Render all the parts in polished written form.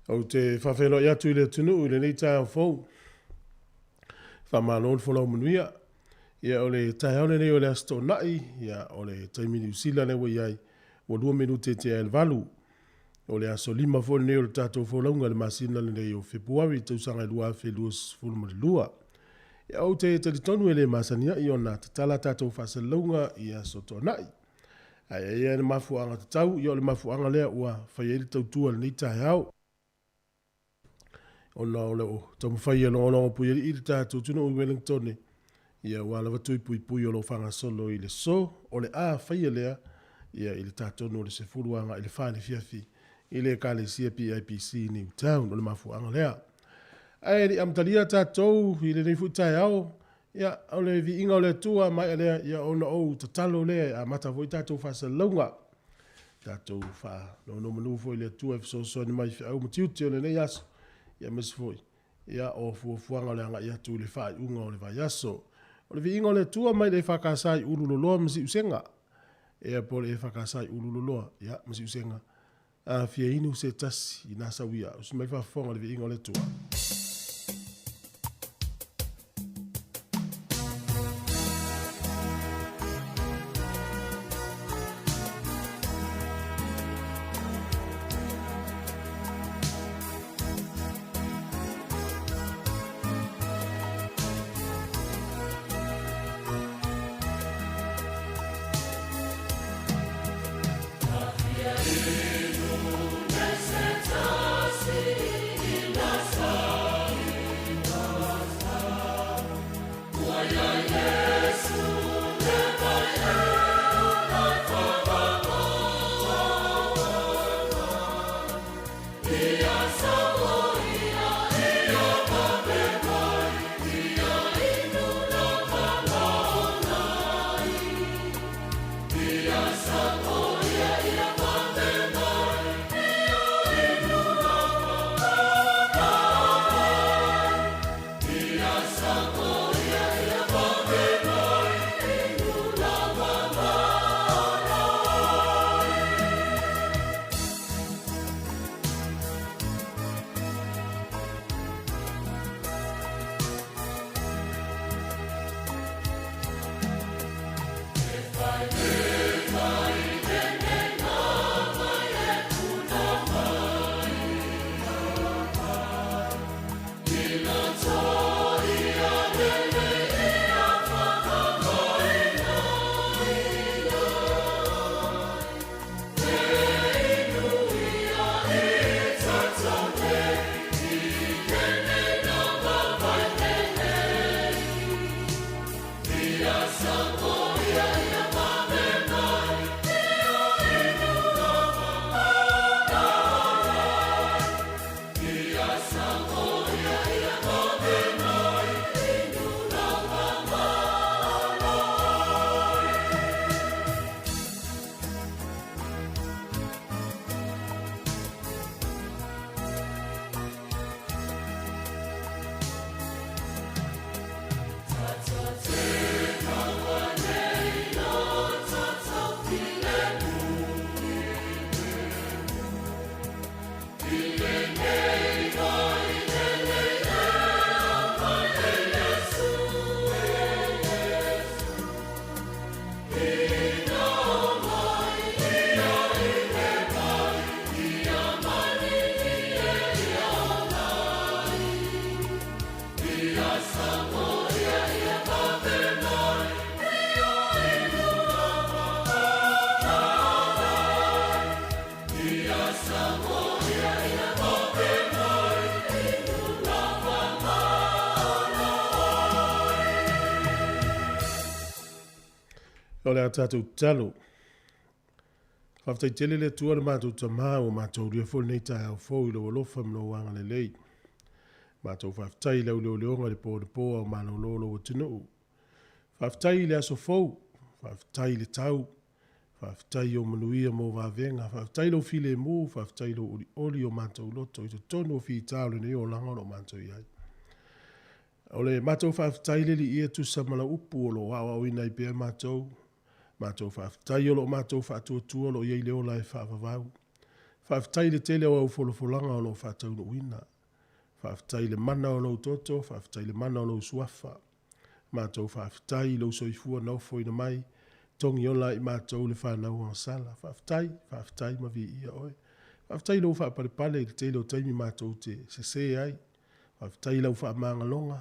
Ou te faafeiloai atu i le atunuu i lenei taeao fou. Faamalo le folau manuia. Ia, o le taeao lenei o le Aso Toonai, ia, o le taimi Niu Sila lea ua i ai, ua 2 minute tea ai le 8. O le aso 5 foi lenei o le tatou folauga i le masina lenei o Fepuari, tausaga e 2022. Ia, ou te talitonu e le masani ai ona tatala tatou faasalalauga i Aso Toonai. Ae i ai lava le mafuaaga tatau, ia o le mafuaaga lea ua fai ai le tautua i lenei taeao. Ona o lo o taumafai e logologo puialii le tatou atunuu i Wellington, ia aua lava tui puipui o lo o faagasolo i le aso. O le a faia lea ia i le ta tonu o le 10 agai i le 4 i le afiafi i le Ekalesia PIPC i Newtown. O le mafuaaga lea. Ae le i amatalia tatou i lenei foi taeao, ia, o le viiga o le Atua maea lea, ia ona ou tatalo lea e amata foi tatou faasalalauga. Tatou faanonomanu foi i le Atua e fesoasoani mai i feau ma tiute o lenei aso, ia aemaise foi ia o fuafuaga o le agai atu i le faaiuga o le vaiaso. O le viiga o le Atua mai le EFKS i Ululoloa ma Siusega. Ia po o le EFKS i Ululoloa, ia ma Siusega. A fia inu se tasi i nā sau ia, usi mai faafofoga le viiga o le Atua. O le a tatou tatalo. Faafetai tele le Atua le matou Tama ua matou ulia foi lenei taeao fou i lou alofa ma lou agalelei. Matou faafetai i lau leoleoga i le po anapo a o malolo lou atunuu. Faafetai i le aso fou, faafetai i le tau, faafetai i ou manuia mo vavega, faafetai i lou filemu, faafetai i lou olioli o matou loto i totonu o fita o lenei olaga o lo o matou i ai. O le matou faafetai le Alii e tusa ma lau upu o lo o aoaoina ai pea matou. Matou faafetai o lo o matou faatuatua o lo o i ai le ola e faavavau. Faafetai i le tele o au folafolaga o lo o faataunuuina. Faafetai i le mana o lou toto, faafetai i le mana o lou suafa. Matou faafetai i lou soifua na ofoina mai, togiola ai matou le fanau agasala. Faafetai, faafetai ma viia oe. Faafetai i lou faapalepale i le tele o taimi matou te sese ai. Faafetai i lau faamagaloga.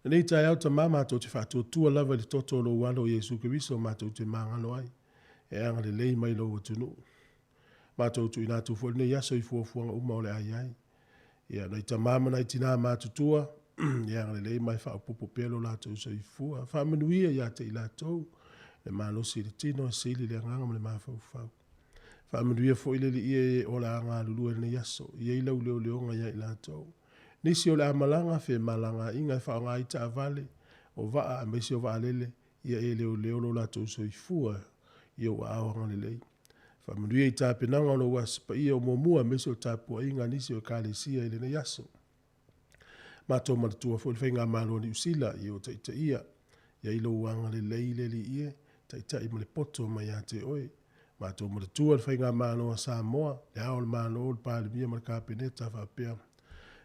Lenei taeao Tama matou te faatuatua lava i le toto o lou Alo o Iesu Keriso matou te magalo ai, e agalelei mai i lou atunuu. Matou tuuina atu foi lenei aso i fuafuaga uma o le a i ai. Ia, nai tama ma nai tina matutua, ia agalelei ma e faaopoopo pea lo latou soifua. Faamanuia ia te i latou, le malosi i le tino, sili le agaga ma le mafaufau. Faamanuia foi le Alii e o le a galulue i lenei aso, i ai lau leoleoga ia i latou. Nisi o le a malaga, femalagaaiga e faaaoga ai taavale, o vaa aemaise o vaalele, ia e leoleo lo latou soifua i ou aao agalelei. Faamanuia i tapenaga o lou Aso Paia o muamua aemaise o tapuaiga a nisi o Ekalesia i lenei aso. Matou manatua foi le Faigamalo a Niu Sila i o taitaia, i ai lou agalelei le Alii e, taitai ma le poto mai ia te oe. Matou manatua le Faigamalo a Samoa, le Ao o le Malo, le Palemia ma le Kapeneta faapea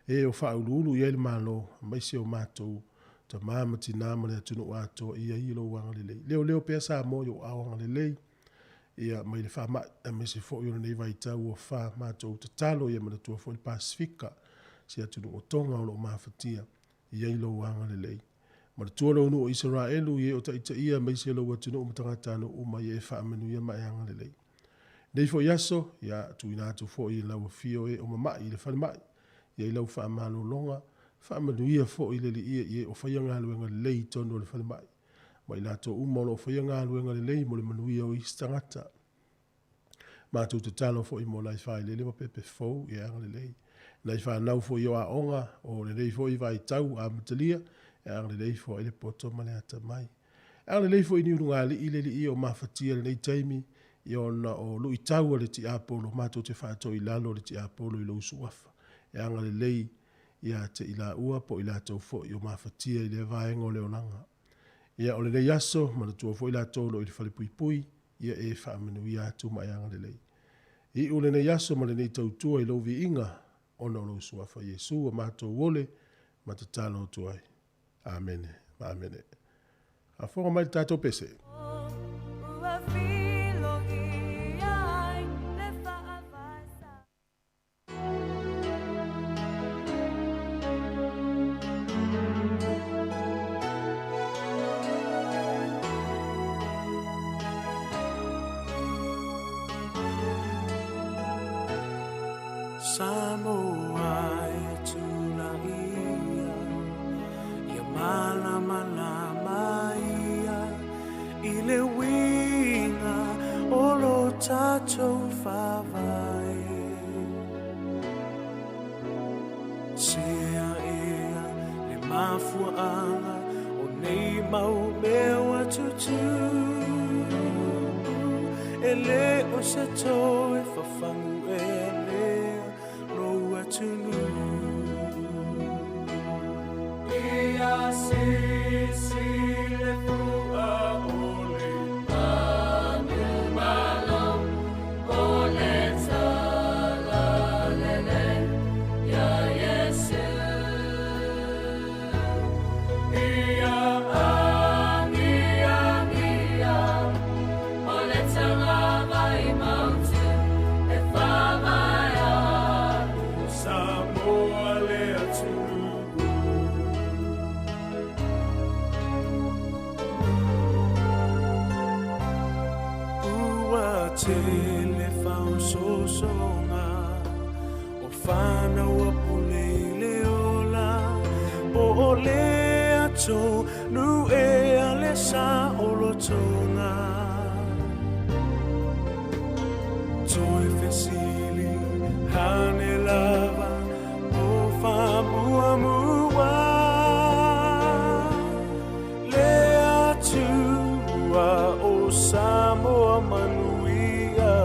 e o faauluulu i ai le Malo, aemaise o matou tama ma tina ma le atunuu atoa, i ai lou agalelei. Leoleo pea Samoa i ou aao agalelei, ia mai le faamai, aemaise foi o lenei vaitau ua fa. Matou tatalo ia manatua foi le Pasefika, si atunuu o Toga o lo o mafatia, i ai lou agalelei. Manatua lou nuu o Isaraelu i e o taitaia aemaise lou atunuu ma tagatanuu uma, ia e faamanuia ma e agalelei. Lenei foi aso, ia tuuina atu foi i lau afio e o mamai i le falemai, i ai lau faamalologa, faamanuia foi le Alii i e o faia galuega lelei i totonu o le falemai, ma i latou uma o lo o faia galuega lelei mo le manuia o isi tagata. Matou tatalo foi mo nai failele ma pepe fou, ia agalelei. Nai fanau foi o aoga o lenei foi vaitau amatalia, e agalelei foi le poto ma le atamai. E agalelei foi i ulugalii le Alii o mafatia i lenei taimi, ia ona o luitau a le tiapolo, matou te faatoilalo le tiapolo i lou suafa. E agalelei ia te i laua po o i latou foi o mafatia i lea vaega o le olaga. Ia o lenei aso, manatua foi latou o lo o i le falepuipui, ia e faamanuia atu ma e agalelei. Iu lenei aso ma lenei tautua i lou viiga, ona o lou suafa Iesu ua matou ole ma tatalo atu ai. Amene ma amene. Faafofoga mai le tatou pese. Samoa e tulaia, ia malamalama ia i le uiga o lo tatou faavae. Sea ea le mafuaaga o nei mau mea ua tutupu, e le o se toe fafagu ea lea lou atunuu. Ia sisi le fua o le manumalo, o le talalelei ia Iesu. Ia agiagia o le tagavai mautu e faavae atu. Samoa le atunuu. Ua tele fausosoga o fanau a pule i le ola, po o le atonu ea le saolotoga. Toe fesili ane lava o faamuamua le Atua o Samoa manuia.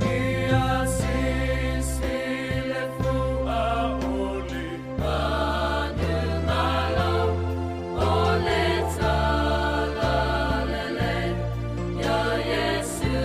Ia sisi le fua o le manumalo, o le talalelei ia Iesu.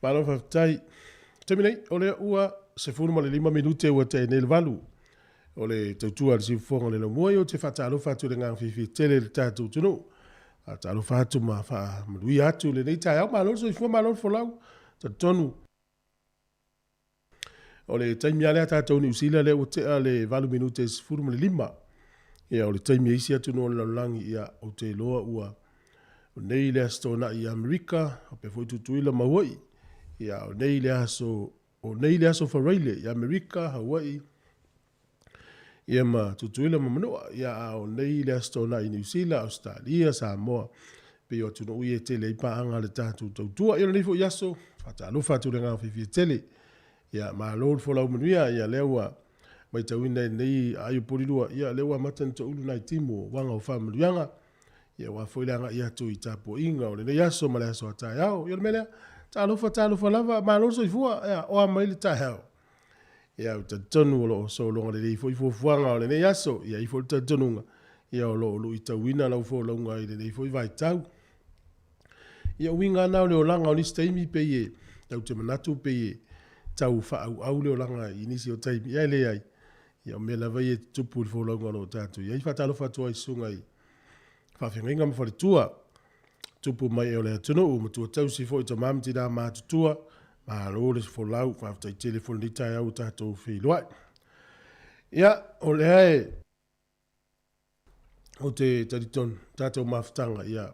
Malo faafetai. Taimi nei, o lea ua 15 minute ua tea nei le 8. O le tautua a le siufofoga o le laumua, ia ou te faatalofa atu i le agaga fiafia tele i le tatou atunuu. Faatalofa atu ma faamanuia atu lenei taeao. Malo le soifua, malo le folau. Talitonu o le taimi lava lea tatou Niu Sila lea ua tea le 8 minute e 15. Ia o le taimi e isi atunuu o le lalolagi, ia ou te iloa ua o nei le Aso Toonai i Amerika, faapea foi Tutuila ma Hawaii. Ia o nei le aso o nei le aso Faraile i Amerika, Hawaii, ia ma Tutuila ma Manua. Ia a o nei le Aso Toonai i Niu Sila, Ausetalia, Samoa, pei o atunuu ia e tele ai paaga a le tatou tautua. Ia o lenei foi aso, faatalofa atu i le agaga fiafia tele. Ia malo le folau manuia, ia lea ua matauina i lenei aai o Polilua, ia lea ua amata ona toulu nai timu o uaga o faamanuiaga. Ia aua foi le agai atu i tapuaiga o lenei aso ma le aso a taeao. Ia o le mea lea, talofa talofa lava, malo le soifua, ia oa mai le taeao. Ia ou te talitonu o lo o sologa lelei foi fuafuaga o lenei aso. Ia i ai foi le talitonuga, ia o lo o luitauina lau folauga i lenei foi vaitau. Ia uiga lava na o le olaga o nisi taimi pei e tau te manatu pei e tau faaauau le olaga i nisi o taimi, ae leai. Ia o mea lava ia e tutupu i le folauga o lo o tatou i ai. Faatalofa atu ai i susuga i faafeagaiga ma faletua, tupu mai o le atunuu, matua tausi foi tama ma tina matutua, malo le folau, faafetai tele foi lenei taeao ua tatou feiloai. Ia, o lea e ou te talitonu, tatou mafutaga, ia,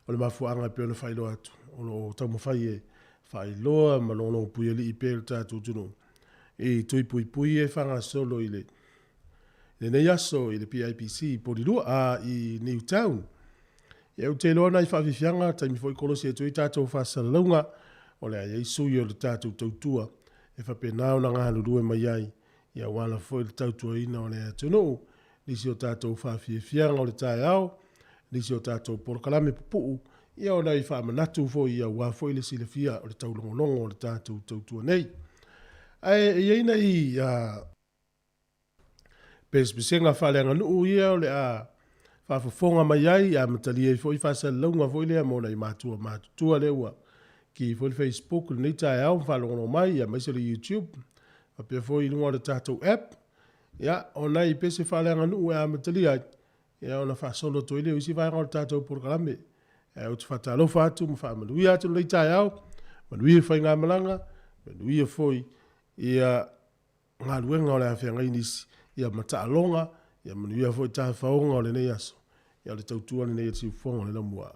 o le mafuaaga e pei ona faailoa atu, o lo o taumafai e faailoa ma logologo puialii pea i le tatou atunuu, i tui puipui e faagasolo i le lenei aso i le PIPC i Polilua, a i Newtown. Ia ou te iloa nai faafiafiaga, taimi foi kolosi atu ai tatou faasalalauga, o le a i ai sui o le tatou tautua e faapena ona galulue mai ai, ia aua lava foi le tautuaina o le atunuu, nisi o tatou faafiafiaga o le taeao, nisi o tatou polokalame pupuu, ia o nai faamanatu foi aua foi le silafia o le taulogologo o le tatou tautua nei. Ae e i ai nai pesepesega faaleaganuu ia o le a faafofoga mai ai, amatalia ai foi faasalalauga foi lea mo nai matua matutua lea ua ki foi le Facebook i lenei taeao ma faalogologo mai, aemaise o le YouTube, faapea foi i luga o le tatou app. Ia, o nai pese faaleaganuu e amatalia ai, ia ona faasolo atu ai lea o isi vaega o le tatou polokalame. Ae ou te faatalofa atu ma faamanuia atu lenei taeao, manuia faigamalaga, manuia foi ia galuega o le a feagai nisi, ia ma taaloga, ia manuia foi tafaoga o lenei aso, ia o le tautua lenei a le siufofoga o le laumua.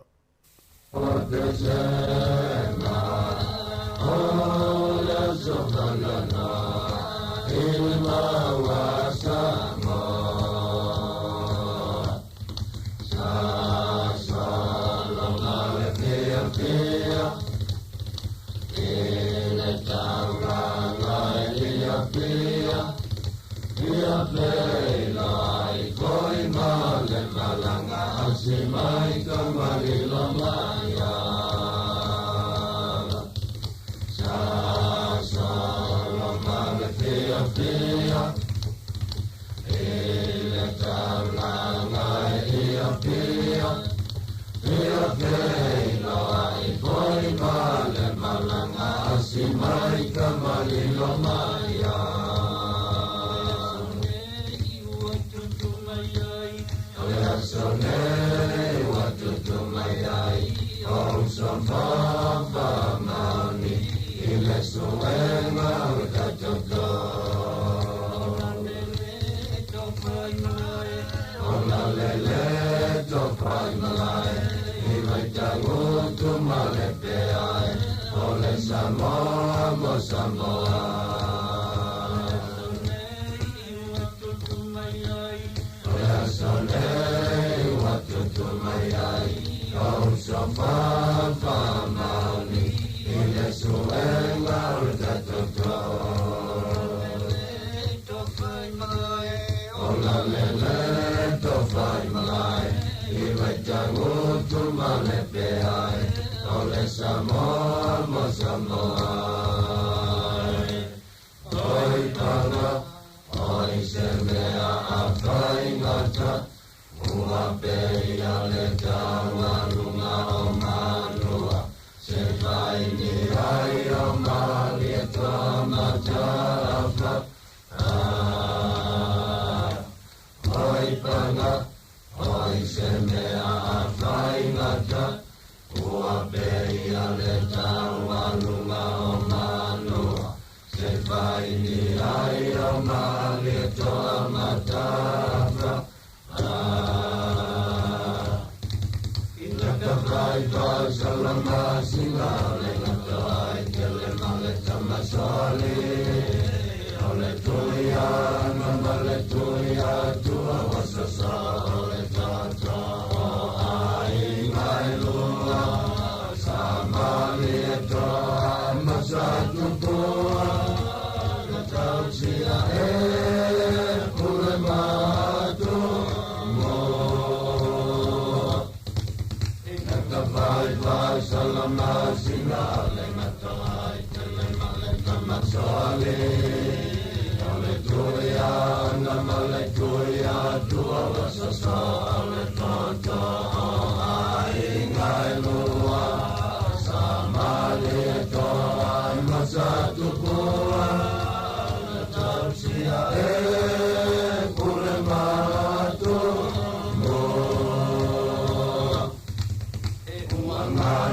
se mea a faigata, ua pei a le taualuga o Manua, se faili ai o Malietoa Matafa. Vai salama sina le gata ai tele ma le tamasali o le tuia na ma le tuia tua wasasa o le tata o ai ngai lua sa mali e toa masatupua na tausia e pule matu mo. Vai vai salama sina le gata ai tele ma le tamasali o le tuia na ma le tuia tua wasasa o le tata o ai ngai lua sa mali e toa masatupua na tausia e pule matu mo.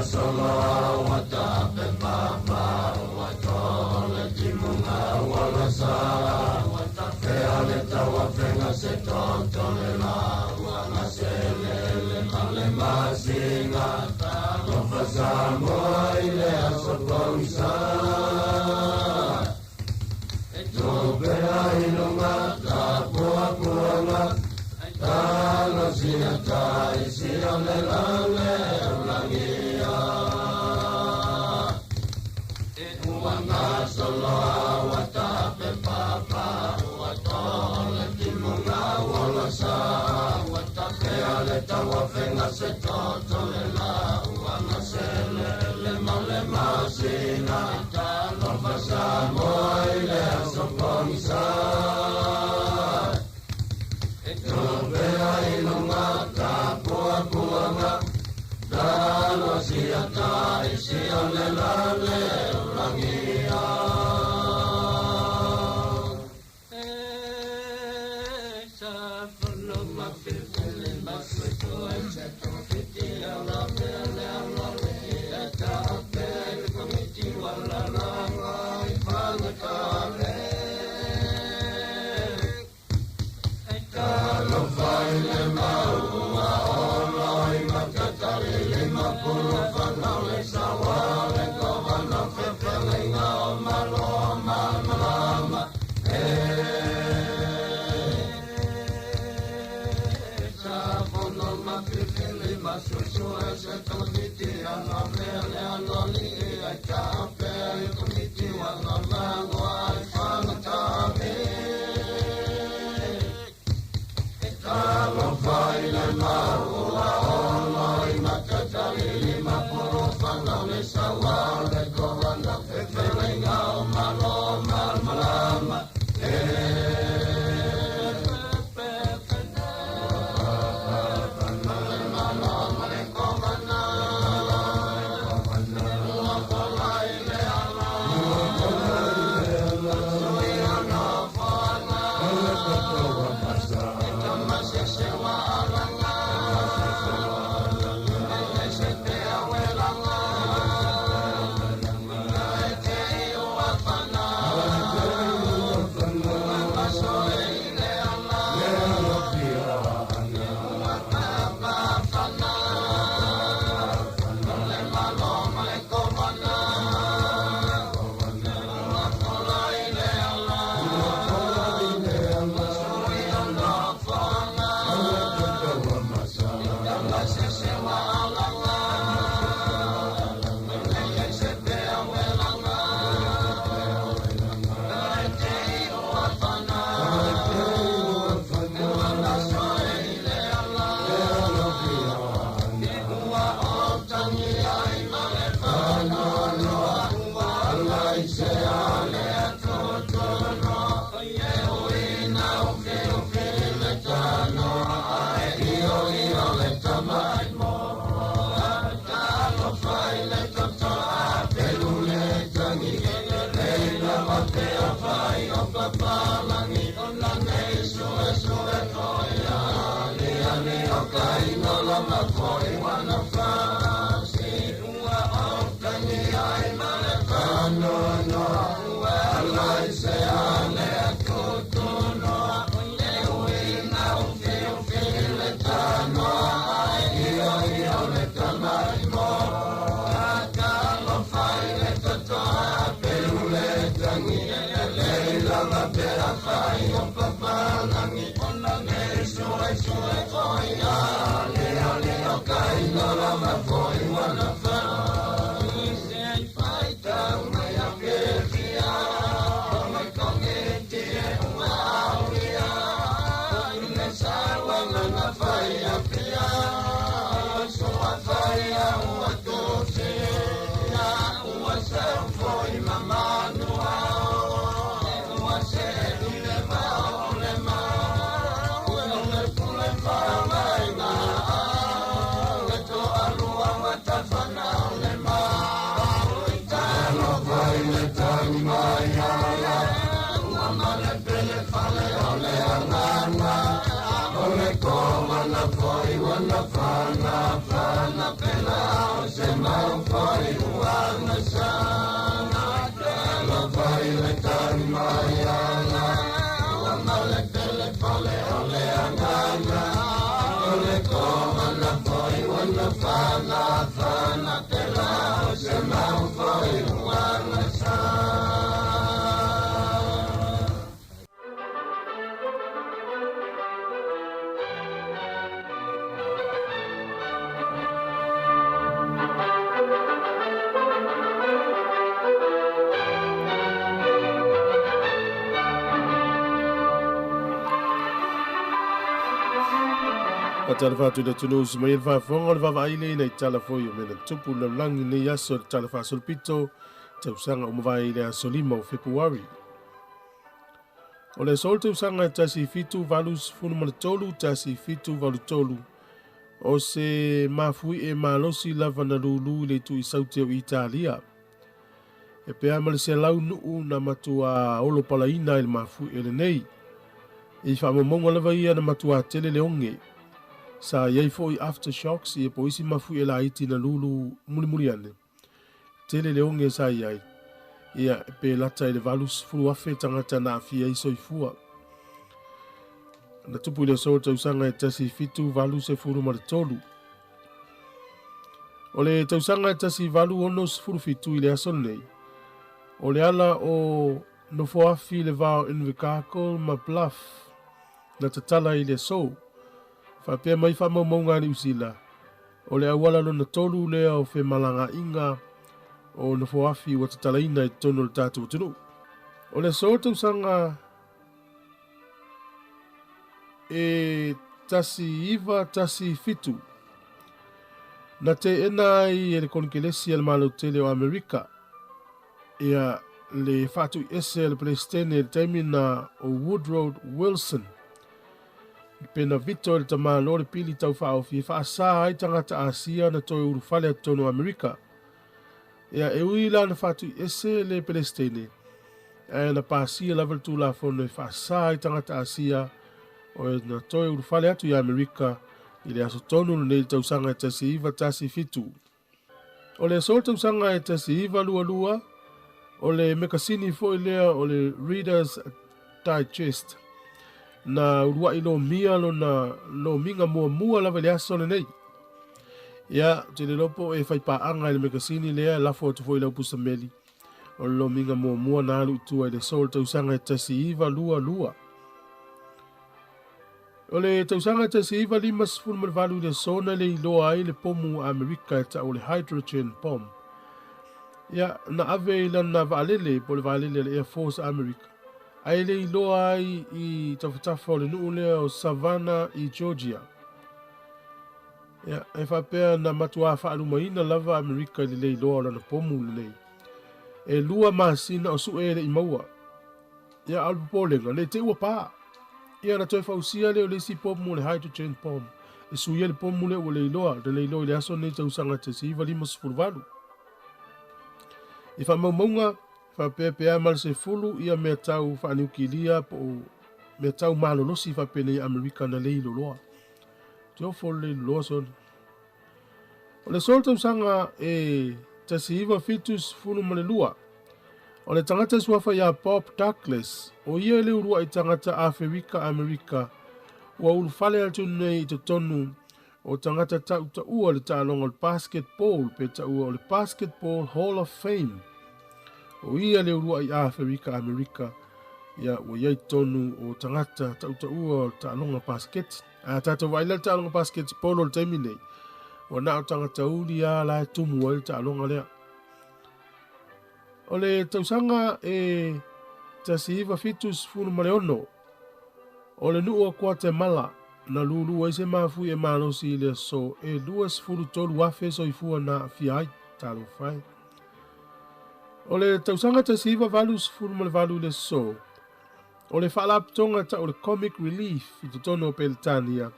Solo wa ta pe papa wa tole timunga wa la sa wa ta fe ale ta wa fenga se toto le la wa nga se le le ma le masinga ta lo fa sa mo ile aso pongsa e to pe ai lunga ta poa poanga ta lo sia ta isi o le la le ulangia. E ua ngā solo wa ta pe papa wa tole timunga wa la sa wa ta fe ale ta wa fenga se toto le la ua nga se le le ma le masinga ta lo fa sa mo ile aso pongsa. E tope ai lunga ta poa puanga ta lo sia ta isi o le la le ulangia. E sa folo ma filfili ma suito e se tofiti ala mele ala le e ta pe le komiti wala la ngai pangata le. E ta lo fai le maua o loi matatari le mapuro whanau le sawa le kovana fefelenga o malo malama. E sa fono mafifili masusu e se tofiti ala mele ala li e ta pe le komiti wala mango ai whangata me. E ta lo fai le maua o loi matatari le mapuro whanau le sawa le kovana fefelenga o malo malama. E Faatalofa atu i le atunuu usu mai ai le faafofoga o le vaavaai lea ina i tala foi o mea na tupu i le lalolagi i lenei aso i le Tala Faasolopito tausaga ua mavae i le aso 5 o Fepuari. O le aso o le tausaga e 1783 1783 o se mafuie malosi lava na lūlū i le itu i Saute o Italia. E pea ma le 100 nuu na matua olo palaina i le mafuie lenei. I faamaumauga lava ia na matua tele le oge. Sa iai foi aftershocks ia po o isi mafuie laiti na lūlū mulimuli ane. Tele le oge sa iai. Ia pe lata i le 80,000 tagata na aafia ai soifua. Na tupu i le aso o le tausaga e 1783. O le tausaga e 1867 i le aso lenei, o le ala o Nofoafi i le va o Invercargill ma Bluff na tatala i le aso. Faapea mai faamaumauga a Niu Sila, o le auala lona tolu lea o femalagaaiga o Nofoafi ua tatalaina i totonu o le tatou atunuu. O le aso o le tausaga e 1917, na teena ai e le Konekelesi a le Malo Tele o Amerika ia le faatuiese a le Peresetene i le taimi na o Woodrow Wilson pe na vito e le tamāloa le pili tau faaofi e faasā ai tagata Asia na toe ulufale atu totonu o Amerika. Ia, e ui la na faatuiese le Peresetene, ae na pasia lava le Tulafono e faasā ai tagata Asia o e na toe ulufale atu i Amerika i le aso tonu lenei i le tausaga e 1917. O le aso o le tausaga e 1922, o le mekasini foi lea o le Reader's Digest na uluai lomia lona lomiga muamua lava i le aso lenei. Ia, ou te le iloa po o e fai paaga i le mekasini lea, lafo atu foi i lau pusameli. O le lomiga muamua na alu i tua i le aso o le tausaga e 1922. O le tausaga e 1958 i le aso na le iloa ai le pomu a Amerika e tau o le hydrogen bomb. Ia, na ave i lana vaalele, po o le vaalele a le Air Force a Amerika, ae le iloa ai i tafatafa o le nuu lea o Savannah i Georgia. Ia, e faapea na matuā faalumaina lava Amerika i le le iloa o lana pomu lenei. E 2 masina o sue e le i maua. Ia, a o le popolega, ne i te i ua pā. Ia, na toe fausia lea o le isi pomu o le hydrogen bomb e suia le pomu lea ua le iloa, na le iloa i le aso lenei tausaga 1958. I faamaumauga, faapea pe a ma le 10 ia mea tau faaniukilia po o mea tau malolosi faapenei Amerika na le iloloa. te ofo lelei loa sole. O le aso o le tausaga e 1972, o le tagata suafa ia Bob Douglas, o ia le uluai tagata Aferika Amerika ua ulufale atu nei i totonu o tagata tautaua le taaloga o le basketball pe taua o le Basketball Hall of Fame. O ia le uluai Aferika Amerika ia ua i ai totonu o tagata tautaua o le taaloga basket. A tatou vaai la le taaloga basketball o le taimi nei, ua na o tagata uli lava la e tumu ai le taaloga lea. O le tausaga e 1976, o le nuu o Guatemala na lulu ai se mafui e malosi i le aso e 23,000 soifua na aafia ai. Talofa e. O le tausaga 1988 i le aso, o le faalapotopotoga tau o le Comic Relief i totonu o Peretania,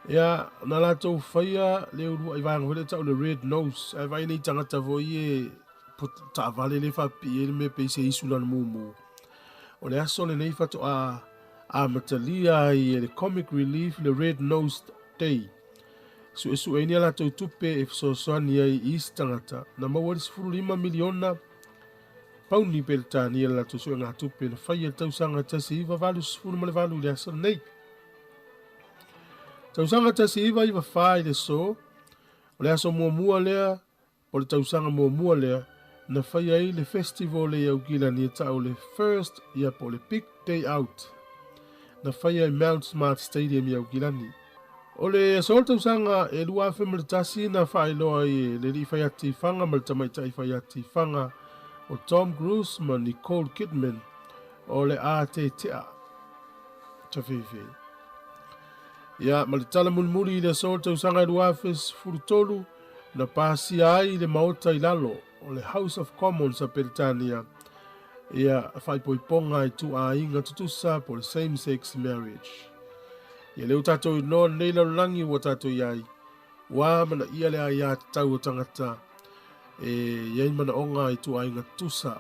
ia na latou faia le uluai vaega foi lea tau o le Red Nose, ae vaai nei tagata foi e taavale le faapipii ai le mea pei se isu lana mumu. O le aso lenei faatoa amatalia ai e le Comic Relief le Red Nose Day. Suesueina a latou tupe e fesoasoani ai i isi tagata na maua ai le 15 miliona pauni Peretania le latou suegatupe na faia i le tausaga 1988 i le aso lenei. Tausaga 1994 i le aso, o le aso muamua lea po o le tausaga muamua lea na faia ai le festival i Aukilani e tau le First ia po o le Big Day Out na faia i Mount Smart Stadium i Aukilani. O le aso o le tausaga e 2001 na faailoa ai e le alii faiati faga ma le tamaitai faiati faga o Tom Cruise ma Nicole Kidman o le a tetea tafefe. Ia, ma le tala mulimuli i le aso o le tausaga e 2013 na pasia ai le Maota i lalo o le House of Commons a Peretania ia faaipoipoga i tuuaiga tutusa po o le same sex marriage. Ia lea ua tatou iloa lenei lalolagi ua tatou i ai, ua amanaia le aiatatau o tagata e i ai manaoga i tuuaiga tutusa.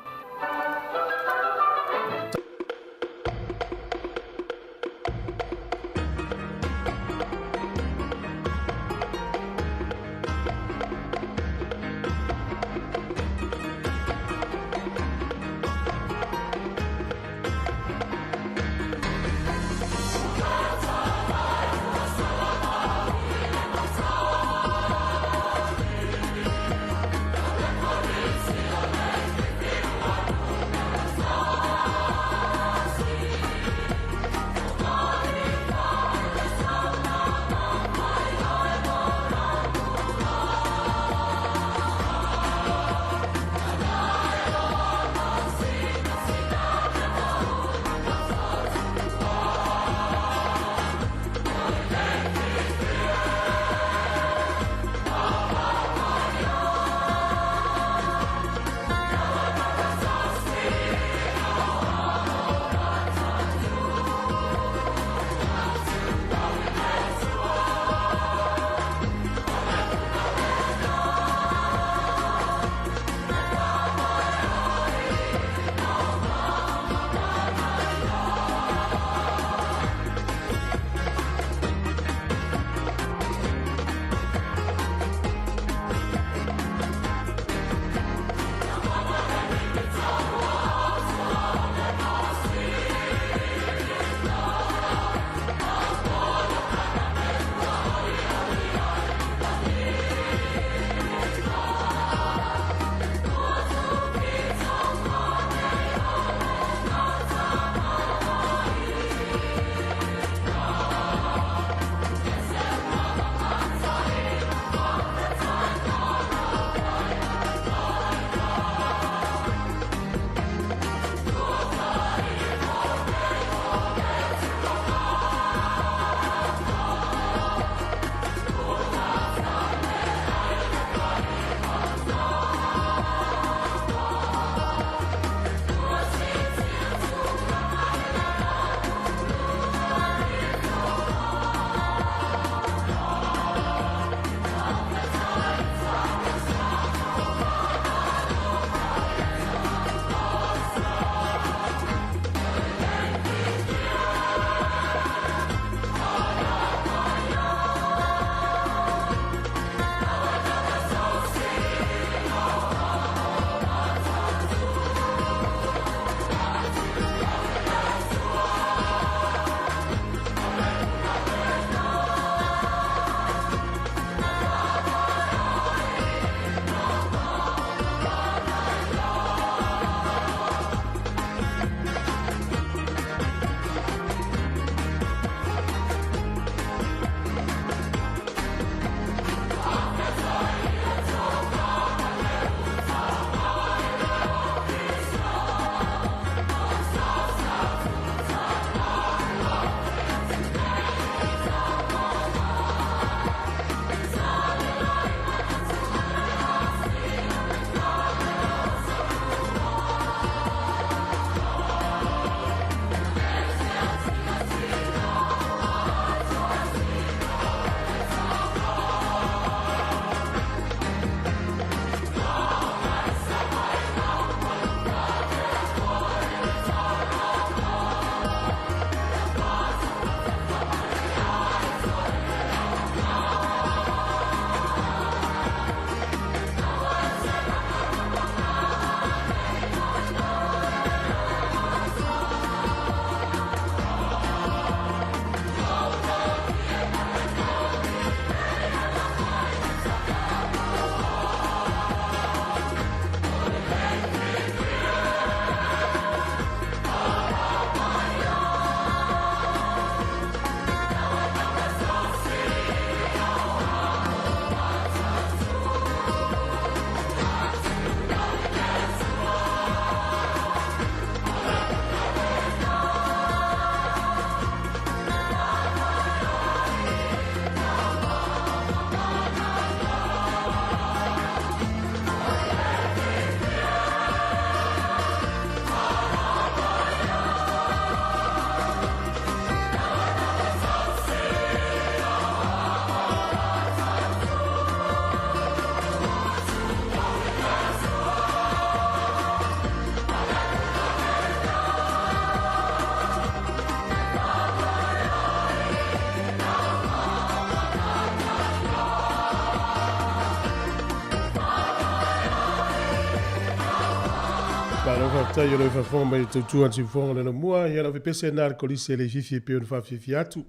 Malo faafetai o lo o faafofoga mai i le tautua a le Siufofoga o le Laumua. Ia lau pepese lena a le Kolisi e le fiafia e pei ona faafiafia atu.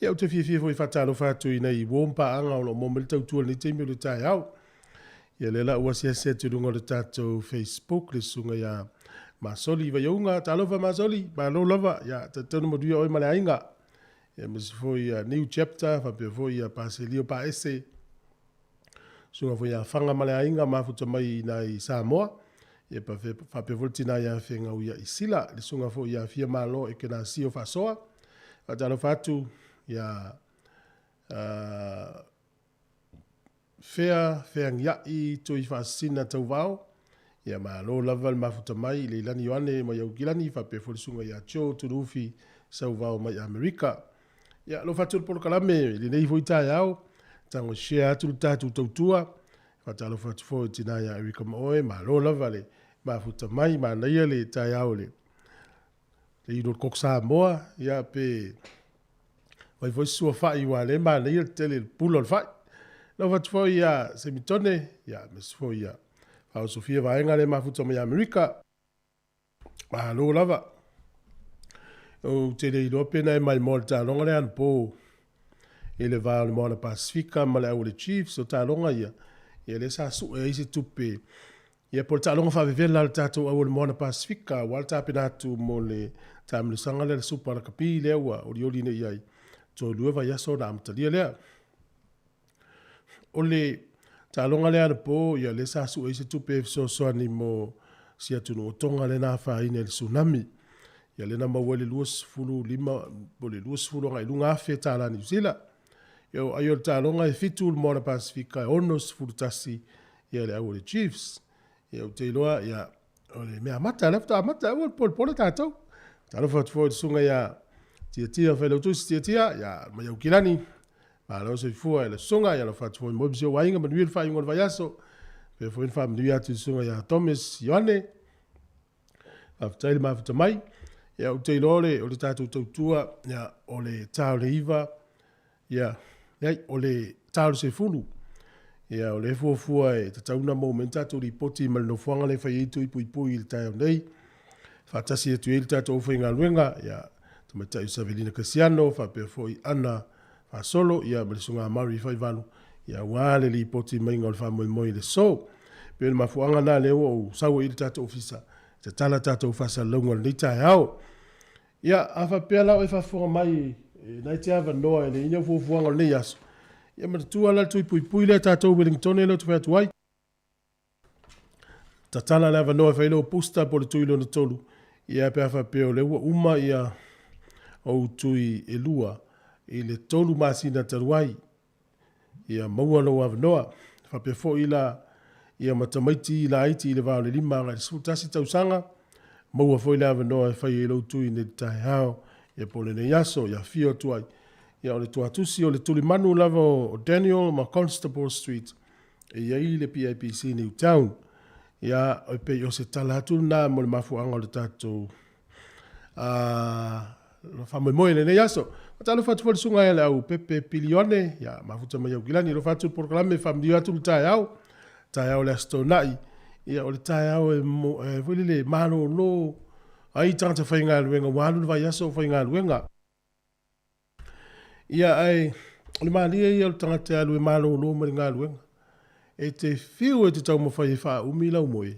Ia ou te fiafia foi e faatalofa atu i nai uo ma paaga o lo o maua mai le tautua i lenei taimi o le taeao. Ia lea la ua asiasi atu i luga o le tatou Facebook le susuga ia Masoli Vaiauga. Talofa Masoli, malo lava. Ia talitonu manuia oe ma le aiga. Ia aemaise foi ia New Chapter faapea foi ia Paselio Paese. Susuga foi ia Faga ma le aiga mafuta mai i ina i Samoa. Ia faapea foi le tina ia Fegau ia Isila, le susuga foi ia Fia Malo Ekenasio Faasoa. Faatalofa atu ia Fea Feagiai Tui Faasisina Tauvao. Ia malo lava le mafuta mai i Leilani Ioane mai Aukilani faapea foi le susuga ia Joe Tunuufi Sauvao mai Amerika. Ia, alofa atu le polokalame i lenei foi taeao, tago share atu le tatou tautua. Faatalofa atu foi i tina ia Erika Maoe, malo lava le mafuta mai, manaia le taeao le inu o le koko Samoa, ia pe fai foi se suafa'i aua o lea e manaia le tele i le pula o le fa'i. Alofa atu foi ia Semitone, ia aemaise foi ia Faaosofia vaega lea mafuta mai Amerika. Malo lava. Ou te le iloa pe na e maimoa i le taaloga lea anapo i le va o le Moana Pasifika ma le au o le Chiefs. O taaloga ia, ia lea sa sue ai se tupe, ia po o le taaloga faavevela a le tatou au o le Moana Pasifika aua le tapena atu mo le taamilosaga lea le Supa Lakapi lea ua olioli nei i ai toe 2 vaiaso ona amatalia lea. O le taaloga lea anapo, ia lea sa sue ai se tupe e fesoasoani mo si atunuu o Tonga lea na afaina i le tsunami. Ia lea na maua ai le 25 po o le 20 agai i luga afe tala Niu Sila. Ia ai o le taaloga e 7 le Moana Pasifika e 61 ia le au o le Chiefs. Ia ou te iloa ia o le mea amata, lea faatoa amata, aua le polepole tatou. Talofa atu foi i le susuga ia Tiatia Failautusi Tiatia, ia mai Aukilani, Malo soifua i le susuga, ia alofa atu foi mo si ou aiga, manuia le faaiuga o le vaiaso. Faapea foi ona faamanuia atu i le susuga ia Thomas Ioane. Faafetai le mafuta mai. Ia, ou te iloa o le tatou tautua, ia, o le ta o le 9, ia, leai, o le ta o le 10. Ia, o lea e fuafua e tatau ona maua mai ni tatou lipoti ma le nofoaga lea e fai ai tui puipui i le taeao nei. Faatasi atu ai le tatou aufaigaluega, ia, Tamaitai o Savelina Kasiano, faapea foi Ana Faasolo, ia, ma le Susuga Murray Faivalu, ia, aua le lipoti maiga o le faamoemoe i le aso. E pei o le mafuaaga lena lea ua ou sau ai i le tatou ofisa, e tatala tatou faasalalauga o lenei taeao. Ia, a faapea la o e faafofoga mai e na e te avanoa e leai ni au fuafuaga o lenei aso, ia manatua la le tui puipui lea tatou Wellingtone lea ou te fai atu ai. Tatala le avanoa e fai lou booster po o le tui lona tolu, ia pe a faapea o lea ua uma ia ou tui e lua i le 3 masina talu ai, ia maua lou avanoa. Faapea foi la ia ma tamaiti laiti i le va o le 5 agai i le 11 tausaga, maua foi le avanoa e fai ai lou tui nei le taeao ia po o lenei aso, ia afio atu ai. Ia o le tuatusi o le tulimanu lava o Daniel ma Constable Street, e i ai le PIPC Newtown. Ia, e pei o se tala atu lena mo le mafuaaga o le tatou faamoemoe i lenei aso. Faatalofa atu foi le susuga ia Leaupepe Pilione, ia mafuta mai Aukilani, alofa atu le polokalame, faamanuia atu le taeao, taeao o le Aso Toonai. Ia o le taeao e, e foi lele malolo ai tagata faigaluega ua alu le vaiaso o faigaluega. Ia, ae o le malie ia o le tagata e alu e malolo mai le galuega. E te fiu e te taumafai e faaumi lau moe,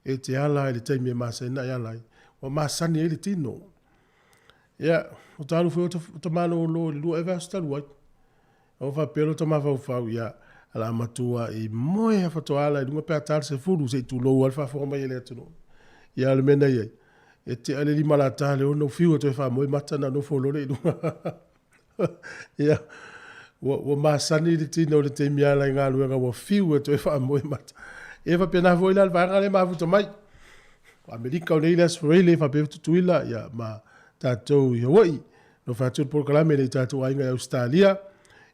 e te ala i le taimi e masani ona e ala ai, ua masani ai le tino. Ia, ua ta alu foi ota malolo i le 2 ea vaiaso talu ai. Ua faapea lota mafaufau, ia, o le a matua i moe a faatoa ala i luga pe a ta le 10 se i tulou lava le faafofoga mai a le atunuu. Ia, o le mea na i ai, e tea le 5 lata le 6 fiu e toe faamoe mata ona nofo loa lea i luga. Ia, ua masani le tino i le taimi e ala i galuega ua fiu e toe faamoe mata. Ia, e faapena foi la le vaega lea e mafuta mai. O Amerika o nei le Aso Faraile, faapea Tutuila, ia, ma tatou i Hawaii. Alofa atu le polokalame i tatou aiga i Ausetalia.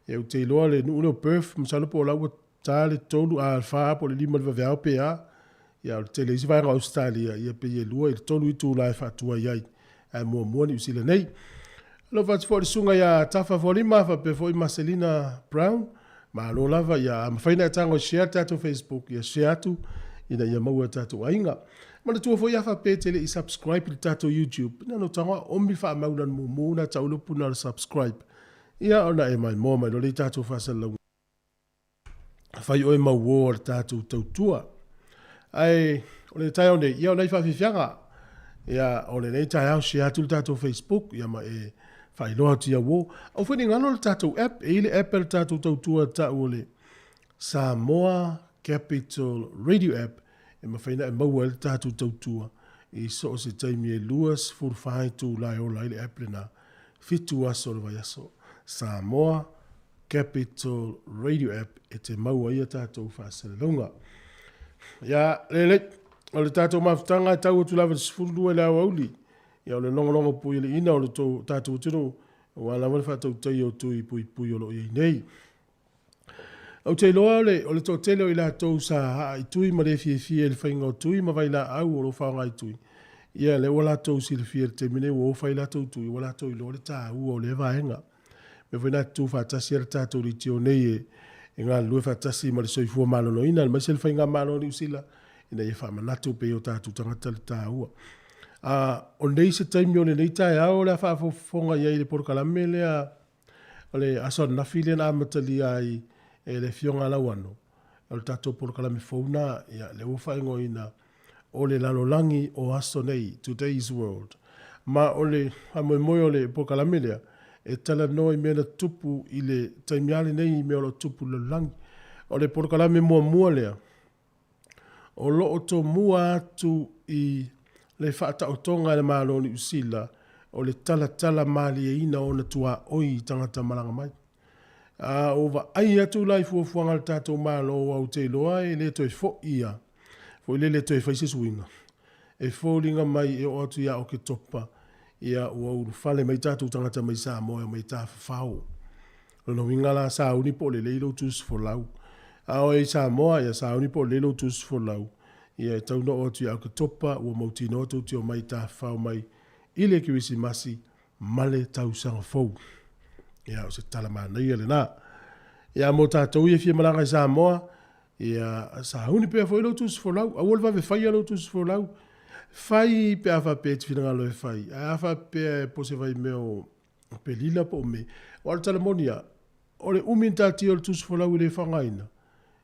Ia, ou te iloa le nuu lea o Perth, masalo po o la ua ta le 3, a, le 4 po o le 5 i le vaveao pe a. Ia, o le tele isi vaega o Ausetalia, ia pei e 2 i le 3 itula e faatuai ai, ae muamua Niu Sila nei. Alofa atu foi i le susuga ia Tafa Fualima faapea foi Marcelina Brown. Malo lava, ia a mafai ona e tago e share le tatou Facebook, ia share atu ina ia maua e tatou aiga. Manatua foi a faapea e te le i subscribe i le tatou YouTube, na ona tago lava oomi le faamau lana mumu lena tau le upu na o le subscribe, ia ona e maimoa mai loa lea i tatou faasalalauga. Fai oe ma uo a le tatou tautua. Ae o le taeao nei, ia o nai faafiafiaga. Ia o lenei taeao share atu le tatou Facebook ia ma e faailoa atu ia uo. Aua foi ne i galo le tatou app, e i ai le app a le tatou tautua e tau o le Samoa Capital Radio App e mafai ona e maua ai le tatou tautua i so o se taimi e 24 itula e ola ai le app lena, 7 aso o le vaiaso. Samoa Capital Radio App e te maua ai a tatou faasalalauga. Ia, lelei, o le tatou mafutaga e tau atu lava i le 12 i le aoauli. Ia, o le logologo puialiiina o le tatou atunuu, aua lava le faatautaia o tui puipui o lo o i ai nei. Ou te iloa o le, o le toatele o i latou sa haa i tui ma le fiafia i le faiga o tui ma vailaau o lo o faaaoga i tui, ia lea ua latou silafia i le taimi nei ua o fai latou tui, ua latou iloa le taua o lea vaega. Mea foi na tutu faatasi ai le tatou leitio nei e, e galulue faatasi ma le soifua maloloina, aemaise le faigamalo a Niu Sila, ina ia faamanatu pea i o tatou tagata le taua. A, o nei se taimi o lenei taeao o le a faafofoga i ai i le polokalame lea o le aso ananafi lea na amatalia ai e le Afioga a Lauano, o le tatou polokalame fou na, ia, lea ua faaigoaina o le lalolagi o aso nei, Today's World. Ma o le faamoemoe o le polokalame lea, e talanoa i mea na tutupu i le taimi lava lenei i mea o lo o tutupu i le lalolagi. O le polokalame muamua lea, o lo o tomua atu i le faataotoga e le Malo o Niu Sila o le talatala malieina o ona tuaoi i tagata malaga mai. A ua vaai atu la i fuafuaga a le tatou Malo aua ou te iloa e le toe foi ia, foi lele e toe fai se suiga. E foliga mai e oo atu ia Oketopa, ia ua ulufale mai tatou tagata mai Samoa e omai e tafafao. Lona uiga la, sauni po o lelei lou tusi folau. A o e i Samoa, ia sauni po o lelei lou tusi folau. Ia e tau na oo atu ia Oketopa, ua mautinoa tou te omai e tafafao mai i le Kerisimasi ma le tausaga fou. Ia, o se tala manaia lena. Ia, mo tatou ia e fia malaga i Samoa, ia, sauni pea foi lou tusi folau. Aua le vave faia lou tusi folau. Fai pe a faapea e te finagalo e fai. Ae a faapea e po se vaimea o Pelila po o me. Aua o le tala moni lava, o le umi ona taatia o le tusi folau e le faaaogaina,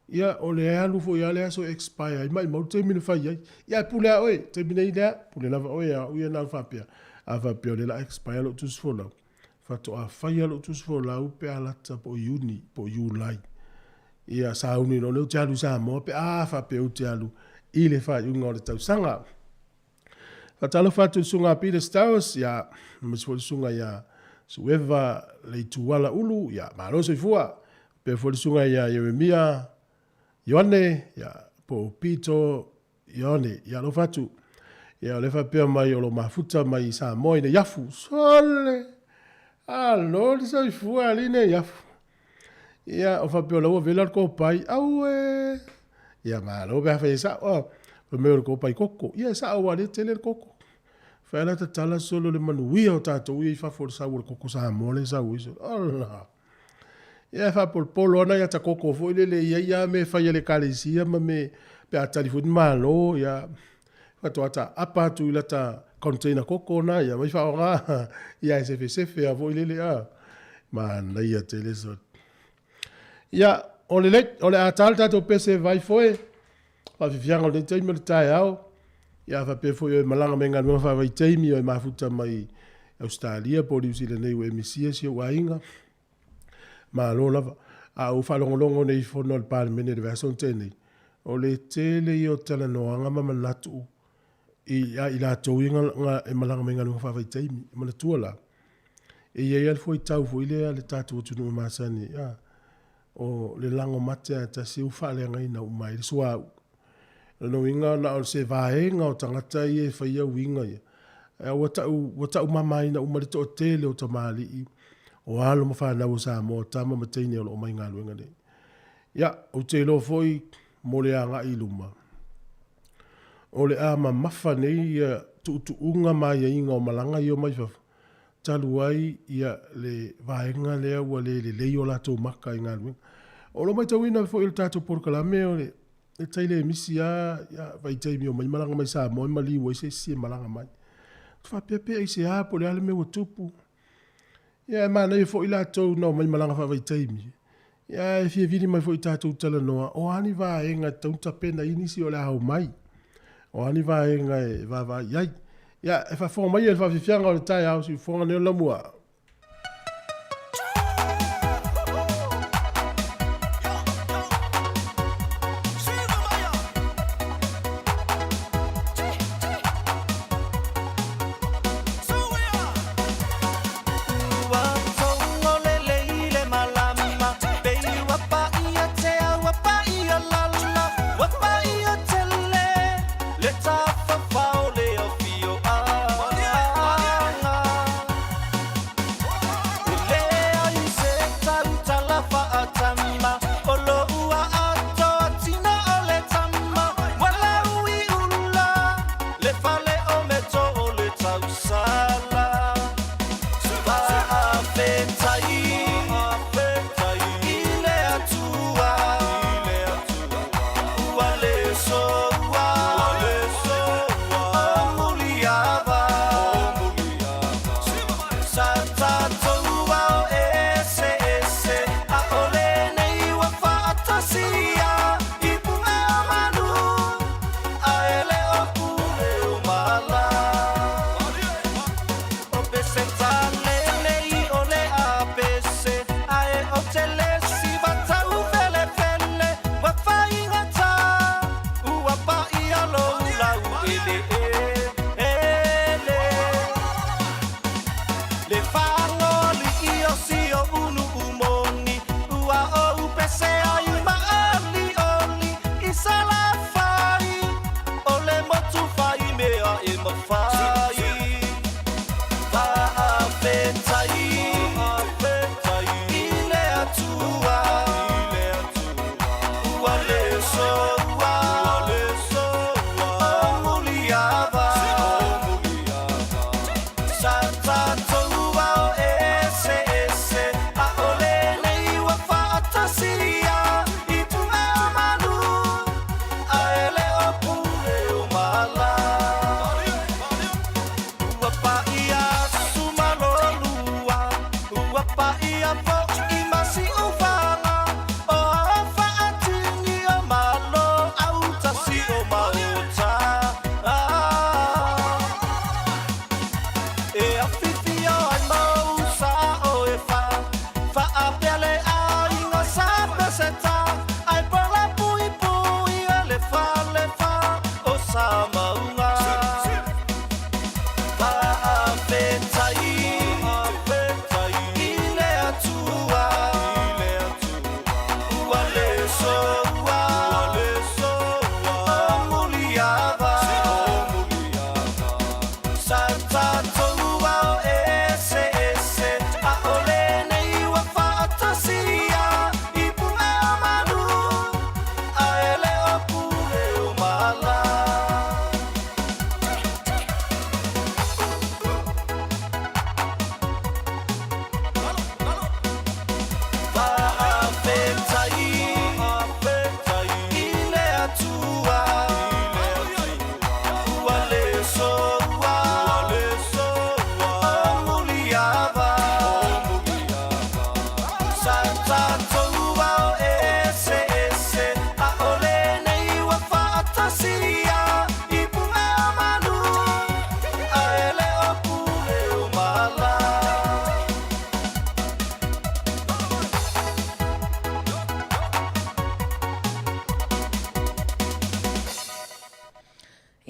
ia, o le alu foi lava le aso e expire ai, maumau le taimi na fai ai. Ia, ae pule lava oe, taimi nei lea, pule lava oe, a o au ia na ona faapea, a faapea o lea o le a expire lou tusi folau, faatoa faia lou tusi folau pe a lata po o Iuni po o Iulai. Ia, sauni loa lea ou te alu i Samoa pe a faapea ou te alu i le faaiuga o le tausaga. Faatalofa atu i le susuga a Peter Stowers, ia, aemaise foi le susuga ia Sueva Leituala Ulu, ia, malo soifua. Faapea foi le susuga ia Ieremia Ioane, ia, po o Pito Ioane, ia, alofa atu. Ia, o lea e faapea mai o lo o mafuta mai i Samoa i Neiafu. Sole! Alo le soifua alii Neiafu. Ia, o faapea o la ua vela le kopai. Auē! Ia, malo pe a fai e sa'o. Oh, fai mai o le kopai koko. Ia, e sa'o aua o lea e tele le koko. Fai ala tatala solo le manuia o tatou ia i fafo o le sau o le koko Samoa lea e sau ai solo. Ola! Ia, e faapolopolo lava nai ata koko foi lele e i ai lava mea e fai a le Ekalesia ma mea pe a tali foi ni Malo, ia, faatoa taapa atu i lata container koko na ia mai faaaoga ia e sefesefe a foi lele a manaia tele so ia o lelei o le a ta le tatou pese vai foe faafiafiaga o lenei taimi o le taeao ia faapea foi o e malaga mai galuega faavaitaimi o e mafuta mai Ausetalia po o Niu Sila nei ua e misia si ou aiga Malo lava. A ou faalogologo nei i fono a le Palemene i le vaiaso na tea nei, o le tele ia o talanoaga ma manatu i a i latou ia e malaga mai i galuega faavaitaimi. E manatua la, e i ai lava le fuaitau foi lea a le tatou atunuu e masani, a, o le lago mate lava e tasi ua faaleagaina uma ai le suauu. O lona uiga na o se vaega o tagata ia e faia uiga ia, ae ua tau, ua taumamaina uma le toatele o tamalii, o alo ma fanau o Samoa, tama ma teine o lo o mai galuega nei. Ia, ou te iloa foi mo le agai i luma, o le a mamafa nei ia tuutuuga ma aiaiga o malaga ia omai fafo, talu ai ia le vaega lea ua le lelei o latou maka i galuega. O lo o matauina foi e le tatou polokalame o le. E tai le misi a, ia, vaitaimi omai malaga mai Samoa e maliu ai se isi e malaga mai. Ou te faapea pe aisea po o le a le mea ua tupu. Ia, e manaia foi latou na omai malaga faavaitaimi, ia, e fia vili mai foi i tatou talanoa, o a ni vaega e tatau ona tapena i ai nisi o le a omai, o a ni vaega e vaavaai i ai. Ia, e faafofoga mai i le faafiafiaga o le taeao, siufofoga nei o le lamua.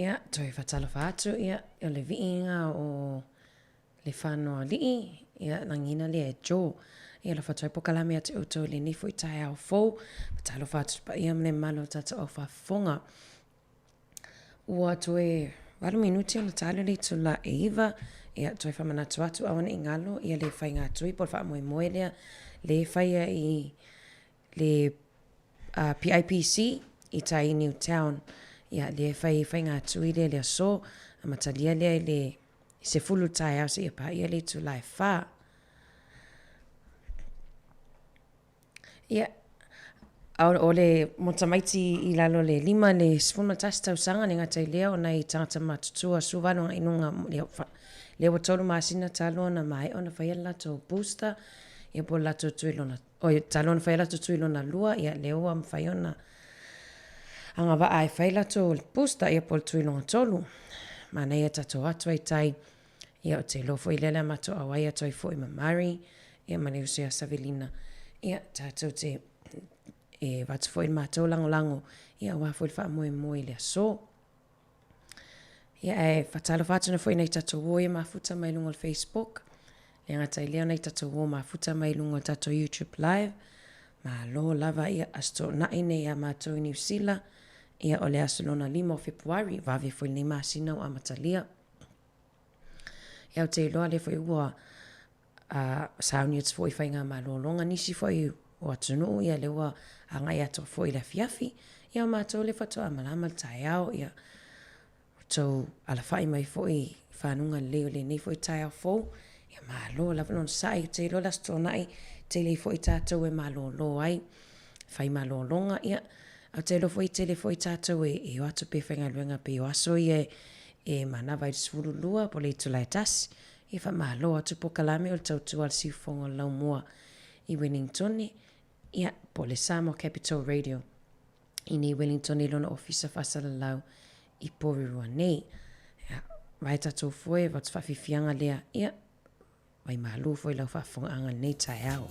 Ia, toe faatalofa atu, ia, o le viiga o le Fanoalii, ia, lagina lea e Joe. Ia, alofa atu ai pokalame ia te outou i lenei foi taeao fou. Faatalofa atu i le paia ma le mamalu o tatou au faafofoga. Ua toe 8 minute ona tali le itula e 9, ia, toe faamanatu atu aua ne i galo ia le faigatui po o le faamoemoe lea le faia i le PIPC i tai i Newtown. Ia, lea e fai faigatui lea i le aso, amatalia lea i le 10 taeao seia paia le itula e 4. Ia, A o le mo tamaiti i lalo le 5 le 11 tausaga le gata i lea o nai tagata matutua 18 agai i luga lea ua 3 masina talu ona maea ona faia le latou booster ia po o le latou tui lona oi talu ona faia latou tui lona lua ia lea ua mafai ona agavaa e fai latou booster ia po o le tui lona tolu. Manaia tatou atu ai tai ia ou te iloa foi lea o le a matou auai atu ai foi ma Murray ia ma le uso ia Savelina ia tatou te e avatu foi le matou lagolago ia aua foi le faamoemoe i le aso. Ia ae faatalofa atu foi nai tatou uo ia mafuta mai luga o le Facebook. Le gata i lea nai tatou uo mafuta mai luga o le tatou YouTube Live. Malo lava ia Aso Toonai nei ia matou i Niu Sila. Ia o le aso lona 5 o Fepuari, vave foi lenei masina ua amatalia. Ia ou te iloa lea foi ua sauni atu foi i faigamalologa nisi foi o atunuu, ia lea ua agai atu foi i le afiafi. Ia o matou lea faatoa malama le taeao, ia outou alafai mai foi i fanuga lelei o lenei foi taeao fou. Ia malo lava le onosai, ou te iloa le Aso Toonai tele ai foi tatou e malolo ai, fai malologa, ia ou te iloa foi e tele foi tatou e o atu pea e faigaluega pei o aso ia e manava ai le 12 po o le itula e 1. Ia faamalo atu polokalame o le tautua a le siufofoga o le laumua i Wellingtone, ia, po o le Samoa Capital Radio i nei Wellingtone i lona ofisa faasalalau i Porirua nei. Ia, vae tatou foe, vatu faafiafiaga lea, ia, vai malu foi lau faafofogaaga i lenei taeao.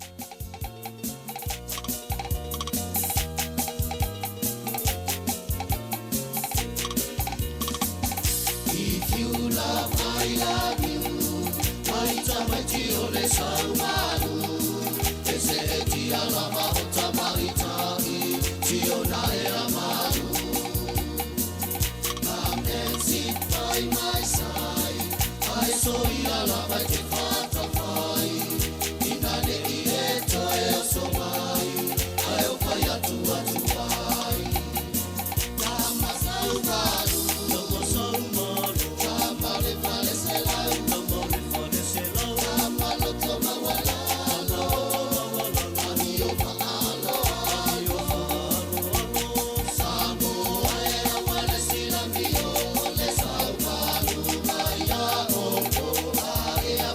If you love, I love you. Mai tamaiti o le saumalu. E se e tia lava o tamaitai. Tiona e amalu. Come and sit by my side. Ai so ia lava te whatawhai. Ina ne i e toe o so mai. Ai o whai atu atu ai. Tama saumalu. Tama saumalu. Tama le fale se lau. Tama le fale se lau. Tama loto mawalalo. Tama loto mawalalo. Ani o whaalo alo. Ani o whaalo alo. Samoa e awa le silami o le saumalu mai a o ko a e a.